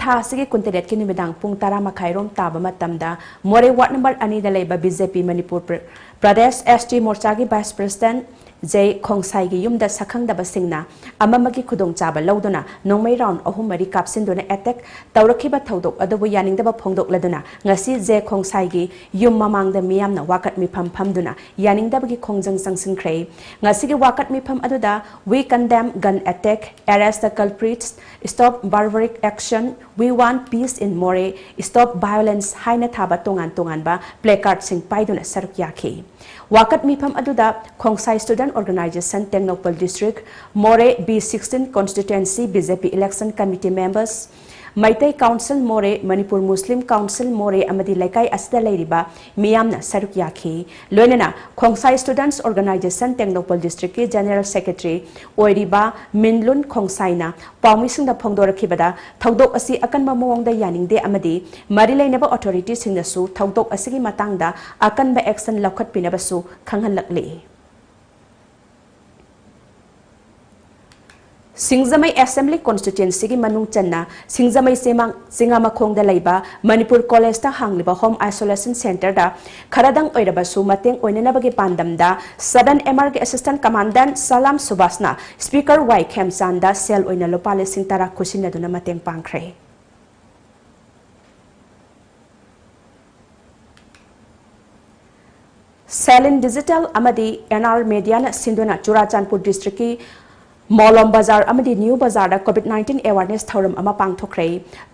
ꯊꯥ ꯑꯁꯤꯒꯤ ꯀꯨꯟꯇꯔꯦꯠꯀꯤ ꯅꯨꯃꯤꯗꯥꯡ ꯄꯨꯡ ꯇꯔꯥ ꯃꯈꯥꯏꯔꯣꯝ ꯇꯥꯕ ꯃꯇꯝꯗ ꯃꯣꯔꯦ ꯋꯥꯔꯗ ꯅꯝꯕꯔ ꯑꯅꯤꯗ ꯂꯩꯕ ꯕꯤ ꯖꯦ ꯄꯤ ꯃꯅꯤꯄꯨꯔ ꯄ꯭ꯔ-, ꯄ꯭ꯔꯗꯦꯁ ꯑꯦꯁ ꯇꯤ ꯃꯣꯔꯆꯥꯒꯤ ꯚꯥꯏꯁ ꯄ꯭ꯔꯁꯤꯗꯦꯟꯠ ꯖꯦ ꯈꯣꯡꯁꯥꯏꯒꯤ ꯌꯨꯝꯗ ꯁꯛꯈꯪꯗꯕꯁꯤꯡꯅ ꯑꯃꯃꯒꯤ ꯈꯨꯗꯣꯡꯆꯥꯕ ꯂꯧꯗꯨꯅ ꯅꯣꯡꯃꯩ ꯔꯥꯎꯟ ꯑꯍꯨꯝ ꯃꯔꯤ ꯀꯥꯞꯁꯤꯟꯗꯨꯅ ꯑꯦꯇꯦꯛ ꯇꯧꯔꯛꯈꯤꯕ ꯊꯧꯗꯣꯛ ꯑꯗꯨꯕꯨ ꯌꯥꯅꯤꯡꯗꯕ ꯐꯣꯡꯗꯣꯛꯂꯗꯨꯅ ꯉꯁꯤ ꯖꯦ ꯈꯣꯡꯁꯥꯏꯒꯤ ꯌꯨꯝ ꯃꯃꯥꯡꯗ ꯃꯤꯌꯥꯝꯅ ꯋꯥꯀꯠ ꯃꯤꯐꯝ ꯐꯝꯗꯨꯅ ꯌꯥꯅꯤꯡꯗꯕꯒꯤ ꯈꯣꯡꯖꯪ ꯆꯪꯁꯤꯟꯈ꯭ꯔꯦ꯫ ꯉꯁꯤꯒꯤ ꯋꯥꯀꯠ ꯃꯤꯐꯝ ꯑꯗꯨꯗ "We condemn gun attack, arrest the culprits, stop barbaric action, we want peace in Moreh, stop violence" ꯍꯥꯏꯅ ꯊꯥꯕ ꯇꯣꯉꯥꯟ ꯇꯣꯉꯥꯟꯕ ꯄ꯭ꯂꯦꯀꯥꯔꯗꯁꯤꯡ ꯄꯥꯏꯗꯨꯅ ꯁꯔꯨꯛ ꯌꯥꯈꯤ꯫ ꯋꯥꯀꯠ ꯃꯤꯐꯝ ꯑꯗꯨꯗ Khongsai student organization, Tengnoupal district, Moreh B sixteen constituency B J P election committee members, Meitei council Moreh, Manipur ꯃꯨꯁꯂꯤꯝ ꯀꯥꯎꯟꯁꯤꯜ ꯃꯣꯔꯦ ꯑꯃꯗꯤ ꯂꯩꯀꯥꯏ ꯑꯁꯤꯗ ꯂꯩꯔꯤꯕ ꯃꯤꯌꯥꯝꯅ ꯁꯔꯨꯛ ꯌꯥꯈꯤ꯫ ꯂꯣꯏꯅꯅ ꯈꯣꯡꯁꯥꯏ ꯁ꯭ꯇꯨꯗꯦꯟꯠꯁ ꯑꯣꯔꯒꯅꯥꯏꯖꯦꯁꯟ ꯇꯦꯡꯅꯧꯄꯜ ꯗꯤꯁꯇ꯭ꯔꯤꯛꯀꯤ ꯖꯦꯅꯦꯔꯦꯜ ꯁꯦꯀ꯭ꯔꯦꯇꯔꯤ ꯑꯣꯏꯔꯤꯕ ꯃꯤꯟꯂꯨꯟ ꯈꯣꯡꯁꯥꯏꯅ ꯄꯥꯎꯃꯤꯁꯤꯡꯗ ꯐꯣꯡꯗꯣꯔꯛꯈꯤꯕꯗ, ꯊꯧꯗꯣꯛ ꯑꯁꯤ ꯑꯀꯟꯕ ꯃꯑꯣꯡꯗ ꯌꯥꯅꯤꯡꯗꯦ ꯑꯃꯗꯤ ꯃꯔꯤ ꯂꯩꯅꯕ ꯑꯣꯊꯣꯔꯤꯇꯤꯁꯤꯡꯅꯁꯨ ꯊꯧꯗꯣꯛ ꯑꯁꯤꯒꯤ ꯃꯇꯥꯡꯗ ꯑꯀꯟꯕ ꯑꯦꯛꯁꯟ ꯂꯧꯈꯠꯄꯤꯅꯕꯁꯨ ꯈꯪꯍꯜꯂꯛꯂꯤ꯫ ꯁꯤꯡꯖꯃꯩ ꯑꯦꯁꯦꯝꯕ꯭ꯂꯤ ꯀꯣꯟꯁꯇꯤꯇ꯭ꯋꯦꯟꯁꯤꯒꯤ ꯃꯅꯨꯡ ꯆꯟꯅ ꯁꯤꯡꯖꯃꯩ ꯆꯦꯃꯥꯡ ꯆꯤꯉꯥꯃꯈꯣꯡꯗ ꯂꯩꯕ ꯃꯅꯤꯄꯨꯔ ꯀꯣꯂꯦꯖꯇ ꯍꯥꯡꯂꯤꯕ ꯍꯣꯝ ꯑꯥꯏꯁꯣꯂꯦꯁꯟ ꯁꯦꯟꯇꯔꯗ ꯈꯔꯗꯪ ꯑꯣꯏꯔꯕꯁꯨ ꯃꯇꯦꯡ ꯑꯣꯏꯅꯅꯕꯒꯤ ꯄꯥꯟꯗꯝꯗ ꯁꯕꯦꯟ ꯑꯦꯝ ꯑꯥꯔꯒꯤ ꯑꯦꯁꯤꯁꯇꯦꯟꯠ ꯀꯃꯥꯟꯗꯦꯟꯠ ꯁꯂꯥꯝ ꯁꯨꯕꯥꯁꯅ ꯁ꯭ꯄꯤꯀꯔ ꯋꯥꯏ ꯈꯦꯝꯆꯥꯟꯗ ꯁꯦꯜ ꯑꯣꯏꯅ ꯂꯨꯄꯥ ꯂꯤꯁꯤꯡ ꯇꯔꯥ ꯈꯨꯠꯁꯤꯟꯅꯗꯨꯅ ꯃꯇꯦꯡ ꯄꯥꯡꯈ꯭ꯔꯦ꯫ ꯁꯦꯂꯤꯟ ꯗꯤꯖꯤꯇꯦꯜ ꯑꯃꯗꯤ ꯑꯦꯟ ꯑꯥꯔ ꯃꯦꯗꯤꯌꯥꯅ ꯁꯤꯟꯗꯨꯅ ꯆꯨꯔꯥꯆꯥꯟꯄꯨꯔ ꯗꯤꯁꯇ꯭ꯔꯤꯛꯀꯤ ꯃꯣꯂꯣꯝ ꯕꯖꯥꯔ ꯑꯃꯗꯤ ꯅ꯭ꯌꯨ ꯕꯖꯥꯔꯗ ꯀꯣꯚꯤꯗ ꯅꯥꯏꯟꯇꯤꯟ ꯑꯦꯋꯥꯔꯅꯦꯁ ꯊꯧꯔꯝ ꯑꯃ ꯄꯥꯡꯊꯣꯛꯈ꯭ꯔꯦ꯫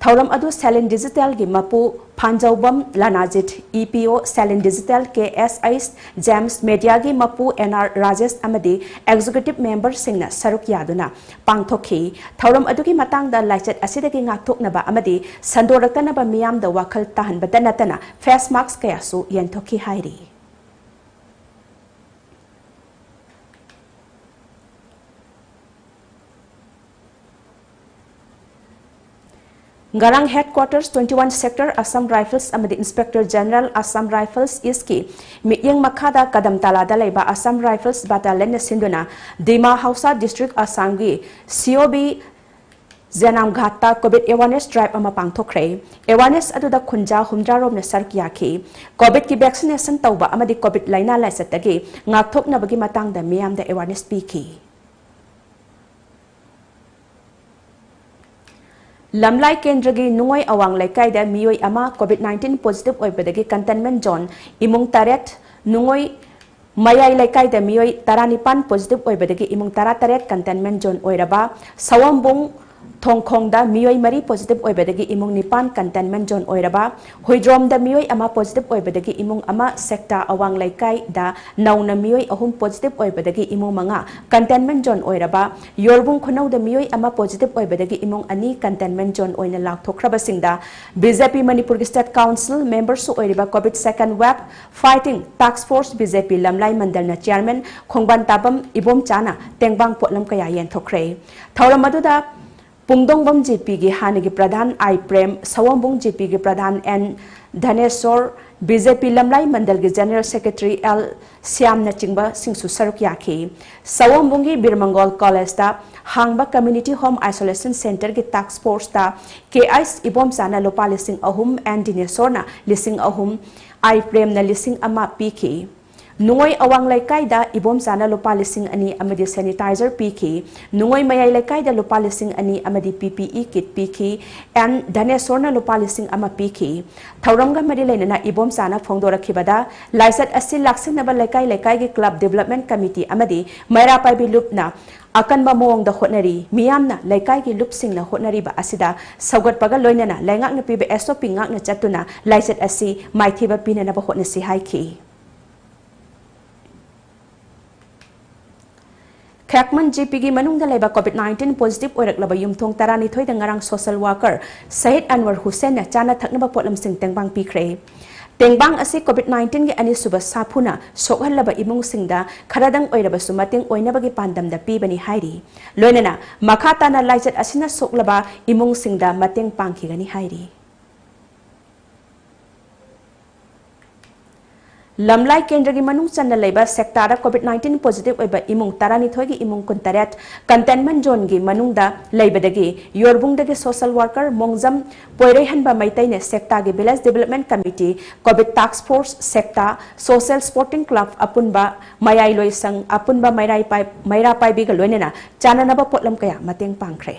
ꯊꯧꯔꯝ ꯑꯗꯨ ꯁꯦꯂꯤꯟ ꯗꯤꯖꯤꯇꯦꯜꯒꯤ ꯃꯄꯨ ꯐꯥꯟꯖꯧꯕꯝ ꯂꯥꯅꯥꯖꯤꯠ, ꯏ ꯄꯤ ꯑꯣ ꯁꯦꯂꯤꯟ ꯗꯤꯖꯤꯇꯦꯜ ꯀꯦ ꯑꯦꯁ ꯑꯩꯆ ꯖꯦꯝꯁ, ꯃꯦꯗꯤꯌꯥꯒꯤ ꯃꯄꯨ ꯑꯦꯟ ꯑꯥꯔ ꯔꯥꯖꯦꯁ ꯑꯃꯗꯤ ꯑꯦꯛꯖꯤꯀ꯭ꯌꯨꯇꯤꯚ ꯃꯦꯝꯕꯔꯁꯤꯡꯅ ꯁꯔꯨꯛ ꯌꯥꯗꯨꯅ ꯄꯥꯡꯊꯣꯛꯈꯤ꯫ ꯊꯧꯔꯝ ꯑꯗꯨꯒꯤ ꯃꯇꯥꯡꯗ ꯂꯥꯏꯆꯠ ꯑꯁꯤꯗꯒꯤ ꯉꯥꯛꯊꯣꯛꯅꯕ ꯑꯃꯗꯤ ꯁꯟꯗꯣꯔꯛꯇꯅꯕ ꯃꯤꯌꯥꯝꯗ ꯋꯥꯈꯜ ꯇꯥꯍꯟꯕꯇ ꯅꯠꯇꯅ ꯐꯦꯁ ꯃꯥꯛꯁ ꯀꯌꯥꯁꯨ ꯌꯦꯟꯊꯣꯛꯈꯤ ꯍꯥꯏꯔꯤ꯫ ꯉꯔꯥꯡ headquarters twenty one sector Assam rifles ꯑꯃꯗꯤ ꯏꯟꯁꯄꯦꯛꯇꯔ ꯖꯦꯅꯔꯦꯜ ꯑꯁꯥꯝ ꯔꯥꯏꯐꯜꯁ ꯏꯁꯀꯤ ꯃꯤꯠꯌꯦꯡ ꯃꯈꯥꯗ ꯀꯗꯝꯇꯥꯂꯥꯗ ꯂꯩꯕ ꯑꯁꯥꯝ ꯔꯥꯏꯐꯜꯁ ꯕꯥꯇꯥꯂꯤꯌꯟꯅ ꯁꯤꯟꯗꯨꯅ ꯗꯤꯃꯥ ꯍꯥꯎꯁꯥ ꯗꯤꯁꯇ꯭ꯔꯤꯛ ꯑꯁꯥꯝꯒꯤ ꯁꯤꯑꯣꯕꯤ ꯖꯦꯅꯥꯝꯘꯥꯠꯇ ꯀꯣꯚꯤꯗ ꯑꯦꯋꯥꯔꯅꯦꯁ ꯗ꯭ꯔꯥꯏꯚ ꯑꯃ ꯄꯥꯡꯊꯣꯛꯈ꯭ꯔꯦ꯫ ꯑꯦꯋꯥꯔꯅꯦꯁ ꯑꯗꯨꯗ ꯈꯨꯟꯖꯥ ꯍꯨꯝꯗ꯭ꯔꯥ ꯔꯣꯝꯅ ꯁꯔꯨꯛ ꯌꯥꯈꯤ꯫ ꯀꯣꯚꯤꯗꯀꯤ ꯚꯦꯛꯁꯤꯅꯦꯁꯟ ꯇꯧꯕ ꯑꯃꯗꯤ ꯀꯣꯚꯤꯗ ꯂꯥꯏꯅꯥ ꯂꯥꯏꯆꯠꯇꯒꯤ ꯉꯥꯛꯊꯣꯛꯅꯕꯒꯤ ꯃꯇꯥꯡꯗ ꯃꯤꯌꯥꯝꯗ ꯑꯦꯋꯥꯔꯅꯦꯁ ꯄꯤꯈꯤ꯫ ꯂꯝꯂꯥꯏ ꯀꯦꯟꯗ꯭ꯔꯒꯤ ꯅꯨꯡꯉꯣꯏ ꯑꯋꯥꯡ ꯂꯩꯀꯥꯏꯗ ꯃꯤꯑꯣꯏ ꯑꯃ ꯀꯣꯚꯤꯗ ꯅꯥꯏꯟꯇꯤꯟ ꯄꯣꯖꯤꯇꯤꯚ ꯑꯣꯏꯕꯗꯒꯤ ꯀꯟꯇꯦꯟꯃꯦꯟꯠ ꯖꯣꯟ ꯏꯃꯨꯡ ꯇꯔꯦꯠ, ꯅꯨꯡꯉꯣꯏ ꯃꯌꯥꯏ ꯂꯩꯀꯥꯏꯗ ꯃꯤꯑꯣꯏ ꯇꯔꯥꯅꯤꯄꯥꯟ ꯄꯣꯖꯤꯇꯤꯚ ꯑꯣꯏꯕꯗꯒꯤ ꯏꯃꯨꯡ ꯇꯔꯥꯇꯔꯦꯠ ꯀꯟꯇꯦꯟꯃꯦꯟꯠ ꯖꯣꯟ ꯑꯣꯏꯔꯕ ꯁꯋꯝꯕꯨꯡ ꯊꯣꯡꯈꯣꯡꯗ ꯃꯤꯑꯣꯏ ꯃꯔꯤ positive ꯑꯣꯏꯕꯗꯒꯤ ꯏꯃꯨꯡ ꯅꯤꯄꯥꯟ containment zone ꯑꯣꯏꯔꯕ, ꯍꯨꯏꯗ꯭ꯔꯣꯝꯗ ꯃꯤꯑꯣꯏ ꯑꯃ positive ꯑꯣꯏꯕꯗꯒꯤ ꯏꯃꯨꯡ ꯑꯃ, ꯁꯦꯛꯇꯥ ꯑꯋꯥꯡ ꯂꯩꯀꯥꯏꯗ ꯅꯧꯅ ꯃꯤꯑꯣꯏ ꯑꯍꯨꯝ positive ꯑꯣꯏꯕꯗꯒꯤ ꯏꯃꯨꯡ ꯃꯉꯥ containment zone ꯑꯣꯏꯔꯕ, ꯌꯣꯔꯕꯨꯡ ꯈꯨꯅꯧꯗ ꯃꯤꯑꯣꯏ ꯑꯃ positive ꯑꯣꯏꯕꯗꯒꯤ ꯏꯃꯨꯡ ꯑꯅꯤ containment zone ꯑꯣꯏꯅ ꯂꯥꯎꯊꯣꯛꯈ꯭ꯔꯕꯁꯤꯡꯗ BJP ꯃꯅꯤꯄꯨꯔꯒꯤ state council memberꯁꯨ ꯑꯣꯏꯔꯤꯕ COVID second wave fighting task force BJP ꯂꯝꯂꯥꯏ ꯃꯟꯗꯜꯅ chairman ꯈꯣꯡꯕꯥꯟ ꯇꯥꯕꯝ ꯏꯕꯣꯝꯆꯥꯅ ꯇꯦꯡꯕꯥꯡ ꯄꯣꯠꯂꯝ ꯀꯌꯥ ꯌꯦꯟꯊꯣꯛꯈ꯭ꯔꯦ꯫ ꯊꯧꯔꯝ ꯑꯗꯨꯗ ꯄꯨꯡꯗꯣꯡꯕꯝ ꯖꯦꯄꯤꯒꯤ ꯍꯥꯟꯅꯒꯤ ꯄ꯭ꯔꯙꯥꯟ ꯑꯥꯏ ꯄ꯭ꯔꯦꯝ, ꯁꯑꯣꯝꯕꯨꯡ ꯖꯦꯄꯤꯒꯤ ꯄ꯭ꯔꯙꯥꯟ ꯑꯦꯟ ꯙꯅꯦꯁꯣꯔ, ꯕꯤꯖꯦꯄꯤ ꯂꯝꯂꯥꯏ ꯃꯟꯗꯜꯒꯤ ꯖꯦꯅꯔꯦꯜ ꯁꯦꯀ꯭ꯔꯦꯇꯔꯤ ꯑꯦꯜ ꯁ꯭ꯌꯥꯝꯅꯆꯤꯡꯕꯁꯤꯡꯁꯨ ꯁꯔꯨꯛ ꯌꯥꯈꯤ꯫ ꯁꯑꯣꯝꯕꯨꯡꯒꯤ ꯕꯤꯔꯃꯪꯒꯣꯜ ꯀꯣꯂꯦꯖꯇ ꯍꯥꯡꯕ ꯀꯝꯃ꯭ꯌꯨꯅꯤꯇꯤ ꯍꯣꯝ ꯑꯥꯏꯁꯣꯂꯦꯁꯟ ꯁꯦꯟꯇꯔꯒꯤ ꯇꯥꯛꯁ ꯐꯣꯔꯁꯇ ꯀꯦ ꯑꯩꯆ ꯏꯕꯣꯝꯆꯥꯅ ꯂꯨꯄꯥ ꯂꯤꯁꯤꯡ ꯑꯍꯨꯝ, ꯑꯦꯟ ꯗꯤꯅꯦꯁꯣꯔꯅ ꯂꯤꯁꯤꯡ ꯑꯍꯨꯝ, ꯑꯥꯏ ꯄ꯭ꯔꯦꯝꯅ ꯂꯤꯁꯤꯡ ꯑꯃ ꯄꯤꯈꯤ꯫ ꯅꯨꯡꯉꯣꯏ ꯑꯋꯥꯡ ꯂꯩꯀꯥꯏꯗ ꯏꯕꯣꯝꯆꯥꯅ ꯂꯨꯄꯥ ꯂꯤꯁꯤꯡ ꯑꯅꯤ ꯑꯃꯗꯤ ꯁꯦꯅꯤꯇꯥꯏꯖꯔ ꯄꯤꯈꯤ꯫ ꯅꯨꯡꯉꯣꯏ ꯃꯌꯥꯏ ꯂꯩꯀꯥꯏꯗ ꯂꯨꯄꯥ ꯂꯤꯁꯤꯡ ꯑꯅꯤ ꯑꯃꯗꯤ ꯄꯤ ꯄꯤ ꯏ ꯀꯤꯠ ꯄꯤꯈꯤ꯫ ꯑꯦꯟ ꯙꯅꯦꯁꯣꯔꯅ ꯂꯨꯄꯥ ꯂꯤꯁꯤꯡ ꯑꯃ ꯄꯤꯈꯤ꯫ ꯊꯧꯔꯝꯒ ꯃꯔꯤ ꯂꯩꯅꯅ ꯏꯕꯣꯝꯆꯥꯅ ꯐꯣꯡꯗꯣꯔꯛꯈꯤꯕꯗ, ꯂꯥꯏꯆꯠ ꯑꯁꯤ ꯂꯥꯛꯁꯤꯟꯅꯕ ꯂꯩꯀꯥꯏ ꯂꯩꯀꯥꯏꯒꯤ ꯀ꯭ꯂꯕ ꯗꯤꯕꯦꯂꯞꯃꯦꯟ ꯀꯃꯤꯇꯤ ꯑꯃꯗꯤ ꯃꯩꯔꯥ ꯄꯥꯏꯕꯤ ꯂꯨꯞꯅ ꯑꯀꯟꯕ ꯃꯑꯣꯡꯗ ꯍꯣꯠꯅꯔꯤ꯫ ꯃꯤꯌꯥꯝꯅ ꯂꯩꯀꯥꯏꯒꯤ ꯂꯨꯞꯁꯤꯡꯅ ꯍꯣꯠꯅꯔꯤꯕ ꯑꯁꯤꯗ ꯁꯧꯒꯠꯄꯒ ꯂꯣꯏꯅꯅ ꯂꯩꯉꯥꯛꯅ ꯄꯤꯕ ꯑꯦꯁ ꯑꯣ ꯄꯤ ꯉꯥꯛꯅ ꯆꯠꯇꯨꯅ ꯂꯥꯏꯆꯠ ꯑꯁꯤ ꯃꯥꯏꯊꯤꯕ ꯄꯤꯅꯅꯕ ꯍꯣꯠꯅꯁꯤ ꯍꯥꯏꯈꯤ꯫ ꯈꯦꯛꯃꯟ ꯖꯤꯄꯤꯒꯤ ꯃꯅꯨꯡꯗ ꯂꯩꯕ COVID nineteen positive ꯑꯣꯏꯔꯛꯂꯕ ꯌꯨꯝꯊꯣꯡ ꯇꯔꯥꯅꯤꯊꯣꯏꯗ ꯉꯔꯥꯡ social worker ꯁꯍꯤꯗ ꯑꯟꯋꯔ ꯍꯨꯁꯦꯟꯅ ꯆꯥꯅ ꯊꯛꯅꯕ ꯄꯣꯠꯂꯝꯁꯤꯡ ꯇꯦꯡꯕꯥꯡ ꯄꯤꯈ꯭ꯔꯦ꯫ ꯇꯦꯡꯕꯥꯡ ꯑꯁꯤ COVID nineteen ꯒꯤ ꯑꯅꯤꯁꯨꯕ ꯁꯥꯐꯨꯅ ꯁꯣꯛꯍꯜꯂꯕ ꯏꯃꯨꯡꯁꯤꯡꯗ ꯈꯔꯗꯪ ꯑꯣꯏꯔꯕꯁꯨ ꯃꯇꯦꯡ ꯑꯣꯏꯅꯕꯒꯤ ꯄꯥꯟꯗꯝꯗ ꯄꯤꯕꯅꯤ ꯍꯥꯏꯔꯤ꯫ ꯂꯣꯏꯅꯅ ꯃꯈꯥ ꯇꯥꯅ ꯂꯥꯏꯆꯠ ꯑꯁꯤꯅ ꯁꯣꯛꯂꯕ ꯏꯃꯨꯡꯁꯤꯡꯗ ꯃꯇꯦꯡ ꯄꯥꯡꯈꯤꯒꯅꯤ ꯍꯥꯏꯔꯤ꯫ ꯂꯝꯂꯥꯏ ꯀꯦꯟꯗ꯭ꯔꯒꯤ ꯃꯅꯨꯡ ꯆꯟꯅ ꯂꯩꯕ ꯁꯦꯛꯇꯥꯗ COVID nineteen positive ꯑꯣꯏꯕ ꯏꯃꯨꯡ ꯇꯔꯥꯅꯤꯊꯣꯏꯒꯤ ꯏꯃꯨꯡ ꯀꯨꯟꯇꯔꯦꯠ containment zoneꯒꯤ ꯃꯅꯨꯡꯗ ꯂꯩꯕꯗꯒꯤ ꯌꯣꯔꯕꯨꯡꯗꯒꯤ social worker ꯃꯣꯡꯖꯝ ꯄꯣꯏꯔꯩꯍꯟꯕ ꯃꯩꯇꯩꯅ ꯁꯦꯛꯇꯥꯒꯤ village development committee, COVID task force, ꯁꯦꯛꯇꯥ social sporting club ꯑꯄꯨꯟꯕ, ꯃꯌꯥꯏꯂꯣꯏ ꯁꯪ ꯑꯄꯨꯟꯕ ꯃꯩꯔꯥꯏ ꯄꯥꯏ-, ꯃꯩꯔꯥ ꯄꯥꯏꯕꯤꯒ ꯂꯣꯏꯅꯅ ꯆꯥꯅꯅꯕ ꯄꯣꯠꯂꯝ ꯀꯌꯥ ꯃꯇꯦꯡ ꯄꯥꯡꯈ꯭ꯔꯦ꯫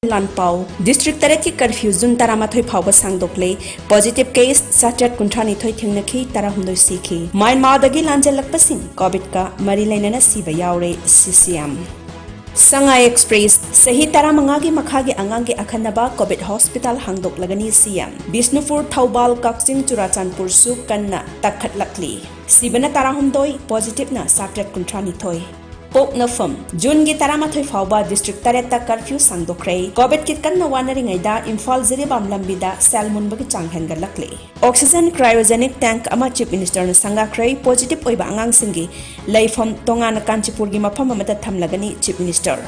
ꯂꯥꯟꯄꯥꯎ꯫ District ꯇꯔꯦꯠꯀꯤ curfew June ꯇꯔꯥꯃꯥꯊꯣꯏ ꯐꯥꯎꯕ ꯁꯥꯡꯗꯣꯛꯂꯦ꯫ Positive case ꯆꯥꯇ꯭ꯔꯦꯠ ꯀꯨꯟꯊ꯭ꯔꯥꯅꯤꯊꯣꯏ ꯊꯦꯡꯅꯈꯤ, ꯇꯔꯥꯍꯨꯝꯗꯣꯏ ꯁꯤꯈꯤ꯫ ꯃ꯭ꯌꯥꯟꯃꯥꯔꯗꯒꯤ ꯂꯥꯟꯖꯦꯜꯂꯛꯄꯁꯤꯡ COVIDꯀ ꯃꯔꯤ ꯂꯩꯅꯅ ꯁꯤꯕ ꯌꯥꯎꯔꯦ, C C M꯫ ꯁꯉꯥꯏ ꯑꯦꯛꯁꯄ꯭ꯔꯦꯁ, ꯆꯍꯤ ꯇꯔꯥꯃꯉꯥꯒꯤ ꯃꯈꯥꯒꯤ ꯑꯉꯥꯡꯒꯤ ꯑꯈꯟꯅꯕ ꯀꯣꯚꯤꯗ ꯍꯣꯁꯄꯤꯇꯥꯜ ꯍꯥꯡꯗꯣꯛꯂꯒꯅꯤ ꯁꯤ ꯑꯦꯝ꯫ ꯕꯤꯁꯅꯨꯄꯨꯔ, ꯊꯧꯕꯥꯜ, ꯀꯛꯆꯤꯡ, ꯆꯨꯔꯥꯆꯥꯟꯄꯨꯔꯁꯨ ꯀꯟꯅ ꯇꯛꯈꯠꯂꯛꯂꯤ꯫ ꯁꯤꯕꯅ ꯇꯔꯥꯍꯨꯝꯗꯣꯏ, ꯄꯣꯖꯤꯇꯤꯚꯅ ꯆꯥꯇ꯭ꯔꯦꯠ ꯀꯨꯟꯊ꯭ꯔꯥ ꯅꯤꯊꯣꯏ꯫ ꯄꯣꯛꯅꯐꯝ, ꯖꯨꯟꯒꯤ ꯇꯔꯥꯃꯥꯊꯣꯏ ꯐꯥꯎꯕ ꯗꯤꯁꯇ꯭ꯔꯤꯛ ꯇꯔꯦꯠꯇ ꯀꯔꯐ꯭ꯌꯨ ꯁꯥꯡꯗꯣꯛꯈ꯭ꯔꯦ꯫ ꯀꯣꯚꯤꯗꯀꯤ ꯀꯟꯅ ꯋꯥꯅꯔꯤꯉꯩꯗ ꯏꯝꯐꯥꯜ ꯖꯤꯔꯤꯕꯥꯝ ꯂꯝꯕꯤꯗ ꯁꯦꯜ ꯃꯨꯟꯕꯒꯤ ꯆꯥꯡ ꯍꯦꯟꯒꯠꯂꯛꯂꯤ꯫ ꯑꯣꯛꯁꯤꯖꯟ ꯀ꯭ꯔꯥꯏꯑꯣꯖꯦꯅꯤꯛ ꯇꯦꯡꯛ ꯑꯃ ꯆꯤꯐ ꯃꯤꯅꯤꯁꯇꯔꯅ ꯁꯪꯒꯥꯈ꯭ꯔꯦ꯫ ꯄꯣꯖꯤꯇꯤꯚ ꯑꯣꯏꯕ ꯑꯉꯥꯡꯁꯤꯡꯒꯤ ꯂꯩꯐꯝ ꯇꯣꯉꯥꯟꯅ ꯀꯥꯟꯆꯤꯄꯨꯔꯒꯤ ꯃꯐꯝ ꯑꯃꯗ ꯊꯝꯂꯒꯅꯤ ꯆꯤꯐ ꯃꯤꯅꯤꯁꯇꯔ꯫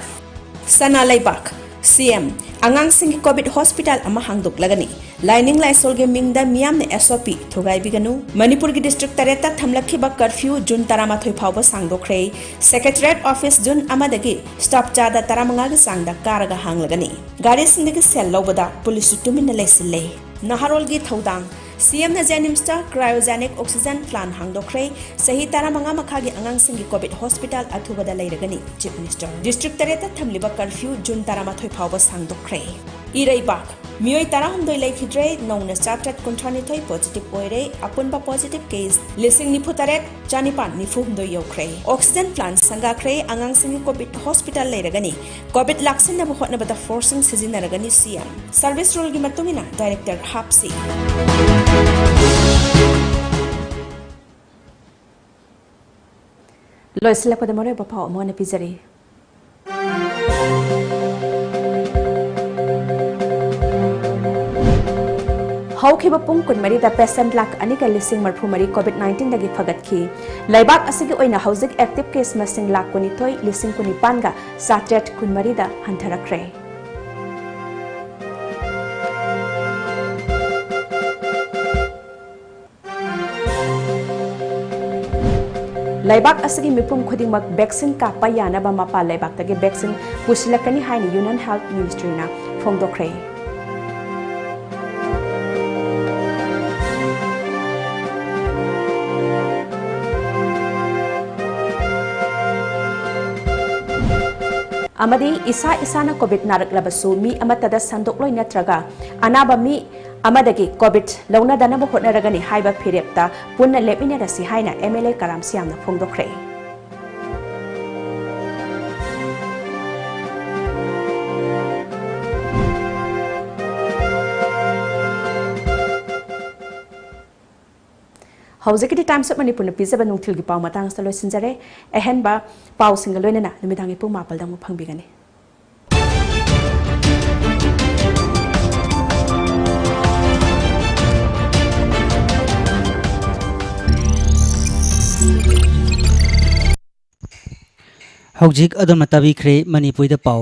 ꯁꯅꯥ ꯂꯩꯕꯥꯛ, ꯁꯤ ꯑꯦꯝ, ꯑꯉꯥꯡꯁꯤꯡꯒꯤ ꯀꯣꯚꯤꯗ ꯍꯣꯁꯄꯤꯇꯥꯜ ꯑꯃ ꯍꯥꯡꯗꯣꯛꯂꯒꯅꯤ꯫ ꯂꯥꯏꯅꯤꯡ ꯂꯥꯏꯁꯣꯜꯒꯤ ꯃꯤꯡꯗ ꯃꯤꯌꯥꯝꯅ ꯑꯦꯁ ꯑꯣ ꯄꯤ ꯊꯨꯒꯥꯏꯕꯤꯒꯅꯨ꯫ ꯃꯅꯤꯄꯨꯔꯒꯤ ꯗꯤꯁꯇ꯭ꯔꯤꯛ ꯇꯔꯦꯠꯇ ꯊꯝꯂꯛꯈꯤꯕ ꯀꯔꯐ꯭ꯌꯨ ꯖꯨꯟ ꯇꯔꯥꯃꯥꯊꯣꯏ ꯐꯥꯎꯕ ꯁꯥꯡꯗꯣꯛꯈ꯭ꯔꯦ꯫ ꯁꯦꯀ꯭ꯔꯦꯇꯔꯤꯌꯦꯠ ꯑꯣꯐꯤꯁ ꯖꯨꯟ ꯑꯃꯗꯒꯤ ꯁ꯭ꯇꯥꯐ ꯆꯥꯗ ꯇꯔꯥꯃꯉꯥꯒꯤ ꯆꯥꯡꯗ ꯀꯥꯔꯒ ꯍꯥꯡꯂꯒꯅꯤ꯫ ꯒꯥꯔꯤꯁꯤꯡꯗꯒꯤ ꯁꯦꯜ ꯂꯧꯕꯗ ꯄꯨꯂꯤꯁꯁꯨ ꯇꯨꯃꯤꯟꯅ ꯂꯩꯁꯤꯜꯂꯦ꯫ ꯅꯍꯥꯔꯣꯜꯒꯤ ꯊꯧꯗꯥꯡ, ꯁꯤ ꯑꯦꯝꯅ ꯖꯦꯅꯤꯝꯁꯇ ꯀ꯭ꯔꯥꯏꯑꯣꯖꯦꯅꯤꯛ ꯑꯣꯛꯁꯤꯖꯟ ꯄ꯭ꯂꯥꯟ ꯍꯥꯡꯗꯣꯛꯈ꯭ꯔꯦ꯫ ꯆꯍꯤ ꯇꯔꯥꯃꯉꯥ ꯃꯈꯥꯒꯤ ꯑꯉꯥꯡꯁꯤꯡꯒꯤ ꯀꯣꯚꯤꯗ ꯍꯣꯁꯄꯤꯇꯥꯜ ꯑꯊꯨꯕꯗ ꯂꯩꯔꯒꯅꯤ ꯆꯤꯐ ꯃꯤꯅꯤꯁꯇꯔ꯫ ꯗꯤꯁꯇ꯭ꯔꯤꯛ ꯇꯔꯦꯠꯇ ꯊꯝꯂꯤꯕ ꯀꯔꯐ꯭ꯌꯨ ꯖꯨꯟ ꯇꯔꯥꯃꯥꯊꯣꯏ ꯐꯥꯎꯕ ꯁꯥꯡꯗꯣꯛꯈ꯭ꯔꯦ꯫ ꯏꯔꯩꯕꯥꯛ, ꯃꯤꯑꯣꯏ ꯇꯔꯥꯍꯨꯝꯗꯣꯏ ꯂꯩꯈꯤꯗ꯭ꯔꯦ, ꯅꯧꯅ ꯆꯥꯇ꯭ꯔꯦꯠ ꯀꯨꯟꯊ꯭ꯔꯥꯅꯤꯊꯣꯏ ꯄꯣꯖꯤꯇꯤꯚ ꯑꯣꯏꯔꯦ꯫ ꯑꯄꯨꯟꯕ ꯄꯣꯖꯤꯇꯤꯚ ꯀꯦꯁ ꯂꯤꯁꯤꯡ ꯅꯤꯐꯨ ꯇꯔꯦꯠ ꯆꯥꯅꯤꯄꯥꯟ ꯅꯤꯐꯨ ꯍꯨꯝꯗꯣꯏ ꯌꯧꯈ꯭ꯔꯦ꯫ ꯑꯣꯛꯁꯤꯖꯟ ꯄ꯭ꯂꯥꯟ ꯁꯪꯒꯥꯈ꯭ꯔꯦ꯫ ꯑꯉꯥꯡꯁꯤꯡꯒꯤ ꯀꯣꯚꯤꯗ ꯍꯣꯁꯄꯤꯇꯥꯜ ꯂꯩꯔꯒꯅꯤ꯫ ꯀꯣꯚꯤꯗ ꯂꯥꯛꯁꯤꯟꯅꯕ ꯍꯣꯠꯅꯕꯗ ꯐꯣꯔꯁꯤꯡ ꯁꯤꯖꯤꯟꯅꯔꯒꯅꯤ ꯁꯤ ꯑꯦꯝ꯫ ꯁꯔꯚꯤꯁ ꯔꯨꯜꯒꯤ ꯃꯇꯨꯡ ꯏꯟꯅ ꯗꯥꯏꯔꯦꯛꯇꯔ ꯍꯥꯞꯁꯤ꯫ ꯂꯣꯏꯁꯤꯜꯂꯛꯄꯗ ꯃꯔꯨꯑꯣꯏꯕ ꯄꯥꯎ ꯑꯃꯨꯛ ꯍꯟꯅ ꯄꯤꯖꯔꯤ꯫ ꯍꯧꯈꯤꯕ ꯄꯨꯡ ꯀꯨꯟꯃꯔꯤꯗ ꯄꯦꯁꯦꯟꯠ ꯂꯥꯈ ꯑꯅꯤꯒ ꯂꯤꯁꯤꯡ ꯃꯔꯤꯐꯨ ꯃꯔꯤ ꯀꯣꯚꯤꯗ ꯅꯥꯏꯟꯇꯤꯟꯗꯒꯤ ꯐꯒꯠꯈꯤ꯫ ꯂꯩꯕꯥꯛ ꯑꯁꯤꯒꯤ ꯑꯣꯏꯅ ꯍꯧꯖꯤꯛ ꯑꯦꯛꯇꯤꯚ ꯀꯦꯁ ꯃꯁꯤꯡ ꯂꯥꯈ ꯀꯨꯟꯅꯤꯊꯣꯏ ꯂꯤꯁꯤꯡ ꯀꯨꯟꯅꯤꯄꯥꯟꯒ ꯆꯥꯇ꯭ꯔꯦꯠ ꯀꯨꯟꯃꯔꯤꯗ ꯍꯟꯊꯔꯛꯈ꯭ꯔꯦ꯫ ꯂꯩꯕꯥꯛ ꯑꯁꯤꯒꯤ ꯃꯤꯄꯨꯝ ꯈꯨꯗꯤꯡꯃꯛ ꯚꯦꯛꯁꯤꯟ ꯀꯥꯞꯄ ꯌꯥꯅꯕ ꯃꯄꯥꯟ ꯂꯩꯕꯥꯛꯇꯒꯤ ꯚꯦꯛꯁꯤꯟ ꯄꯨꯁꯤꯜꯂꯛꯀꯅꯤ ꯍꯥꯏꯅ ꯌꯨꯅꯤꯌꯟ ꯍꯦꯜꯊ ꯃꯤꯅꯤꯁꯇ꯭ꯔꯤꯅ ꯐꯣꯡꯗꯣꯛꯈ꯭ꯔꯦ꯫ ꯑꯃꯗꯤ ꯏꯁꯥ ꯏꯁꯥꯅ ꯀꯣꯚꯤꯗ ꯅꯥꯔꯛꯂꯕꯁꯨ ꯃꯤ ꯑꯃꯠꯇꯗ ꯁꯟꯗꯣꯛꯂꯣꯏ ꯅꯠꯇ꯭ꯔꯒ ꯑꯅꯥꯕ ꯃꯤ ꯑꯃꯗꯒꯤ ꯀꯣꯚꯤꯗ ꯂꯧꯅꯗꯅꯕ ꯍꯣꯠꯅꯔꯒꯅꯤ ꯍꯥꯏꯕ ꯐꯤꯔꯦꯞꯇ ꯄꯨꯟꯅ ꯂꯦꯞꯃꯤꯟꯅꯔꯁꯤ ꯍꯥꯏꯅ ꯑꯦꯝ ꯑꯦꯜ ꯑꯦ ꯀꯔꯥꯝ ꯁꯤꯌꯥꯝꯅ ꯐꯣꯡꯗꯣꯛꯈ꯭ꯔꯦ꯫ ꯍꯧꯖꯤꯛꯀꯤꯗꯤ Times of Manipurꯅ ꯄꯤꯖꯕ ꯅꯨꯡꯊꯤꯜꯒꯤ ꯄꯥꯎ ꯃꯇꯥꯡ ꯑꯁꯤꯗ ꯂꯣꯏꯁꯤꯟꯖꯔꯦ꯫ ꯑꯍꯦꯟꯕ ꯄꯥꯎꯁꯤꯡꯒ ꯂꯣꯏꯅꯅ ꯅꯨꯃꯤꯗꯥꯡꯒꯤ ꯄꯨꯡ ꯃꯥꯄꯜꯗ ꯑꯃꯨꯛ ꯐꯪꯕꯤꯒꯅꯤ꯫ ꯍꯧꯖꯤꯛ ꯑꯗꯣꯝꯅ ꯇꯥꯕꯤꯈ꯭ꯔꯦ ꯃꯅꯤꯄꯨꯔꯤꯗ ꯄꯥꯎ꯫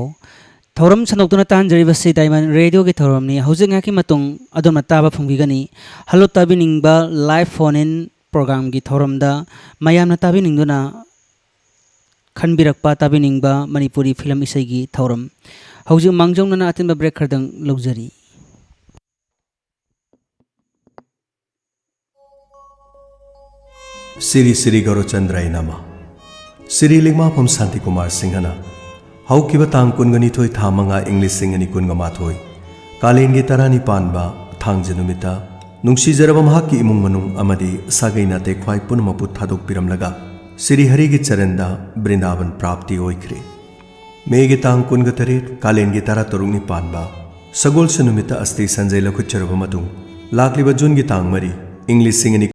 ꯊꯧꯔꯝ ꯁꯟꯗꯣꯛꯇꯨꯅ ꯇꯥꯍꯟꯖꯔꯤꯕꯁꯤ Diamond Radioꯒꯤ ꯊꯧꯔꯝꯅꯤ꯫ ꯍꯧꯖꯤꯛ ꯉꯥꯏꯍꯥꯛꯀꯤ ꯃꯇꯨꯡ ꯑꯗꯣꯝꯅ ꯇꯥꯕ ꯐꯪꯕꯤꯒꯅꯤ Hello ꯇꯥꯕꯤꯅꯤꯡꯕ live phone in programꯒꯤ ꯊꯧꯔꯝꯗ ꯃꯌꯥꯝꯅ ꯇꯥꯕꯤꯅꯤꯡꯗꯨꯅ ꯈꯟꯕꯤꯔꯛꯄ, ꯇꯥꯕꯤꯅꯤꯡꯕ ꯃꯅꯤꯄꯨꯔꯤ ꯐꯤꯂꯝ ꯏꯁꯩꯒꯤ ꯊꯧꯔꯝ꯫ ꯍꯧꯖꯤꯛ ꯃꯥꯡꯖꯧꯅꯅ ꯑꯇꯦꯟꯕ break ꯈꯔꯗꯪ ꯂꯧꯖꯔꯤ꯫ ꯁ꯭ꯔꯤ ꯁ꯭ꯔꯤ ꯒꯧꯔꯆꯟꯗ꯭ꯔꯥꯌ ꯅꯃ꯫ ꯁ꯭ꯔꯤ ꯂꯤꯛꯃꯥꯐꯝ ꯁꯥꯟꯇꯤꯀꯨꯃꯥꯔ ꯁꯤꯡꯍꯅ ꯍꯧꯈꯤꯕ ꯇꯥꯡ ꯀꯨꯟꯒ ꯅꯤꯊꯣꯏ ꯊꯥ ꯃꯉꯥ ꯏꯪ ꯂꯤꯁꯤꯡ ꯑꯅꯤ ꯀꯨꯟꯒ ꯃꯥꯊꯣꯏ, ꯀꯥꯂꯦꯟꯒꯤ ꯇꯔꯥꯅꯤ ꯄꯥꯟꯕ ꯊꯥꯡꯖ ꯅꯨꯃꯤꯠꯇ ꯅꯨꯡꯁꯤꯖꯔꯕ ꯃꯍꯥꯛꯀꯤ ꯏꯃꯨꯡ ꯃꯅꯨꯡ ꯑꯃꯗꯤ ꯁꯥꯒꯩ ꯅꯥꯇꯩ ꯈ꯭ꯋꯥꯏ ꯄꯨꯝꯅꯃꯛꯄꯨ ꯊꯥꯗꯣꯛꯄꯤꯔꯝꯂꯒ ꯁ꯭ꯔꯤ ꯍꯔꯤꯒꯤ ꯆꯔꯟꯗ ꯕ꯭ꯔꯤꯟꯗꯥꯕꯟ ꯄ꯭ꯔꯥꯞꯇꯤ ꯑꯣꯏꯈ꯭ꯔꯦ꯫ ꯃꯦꯒꯤ ꯇꯥꯡ ꯀꯨꯟꯒ ꯇꯔꯦꯠ, ꯀꯥꯂꯦꯟꯒꯤ ꯇꯔꯥ ꯇꯔꯨꯛꯅꯤ ꯄꯥꯟꯕ ꯁꯒꯣꯜꯁꯦꯟ ꯅꯨꯃꯤꯠꯇ ꯑꯁꯇꯤ ꯁꯟꯖꯩ ꯂꯧꯈꯠꯆꯔꯕ ꯃꯇꯨꯡ, ꯂꯥꯛꯂꯤꯕ ꯖꯨꯟꯒꯤ ꯇꯥꯡ ꯃꯔꯤ, ꯏꯪ ꯂꯤꯁꯤꯡ ꯑꯅꯤ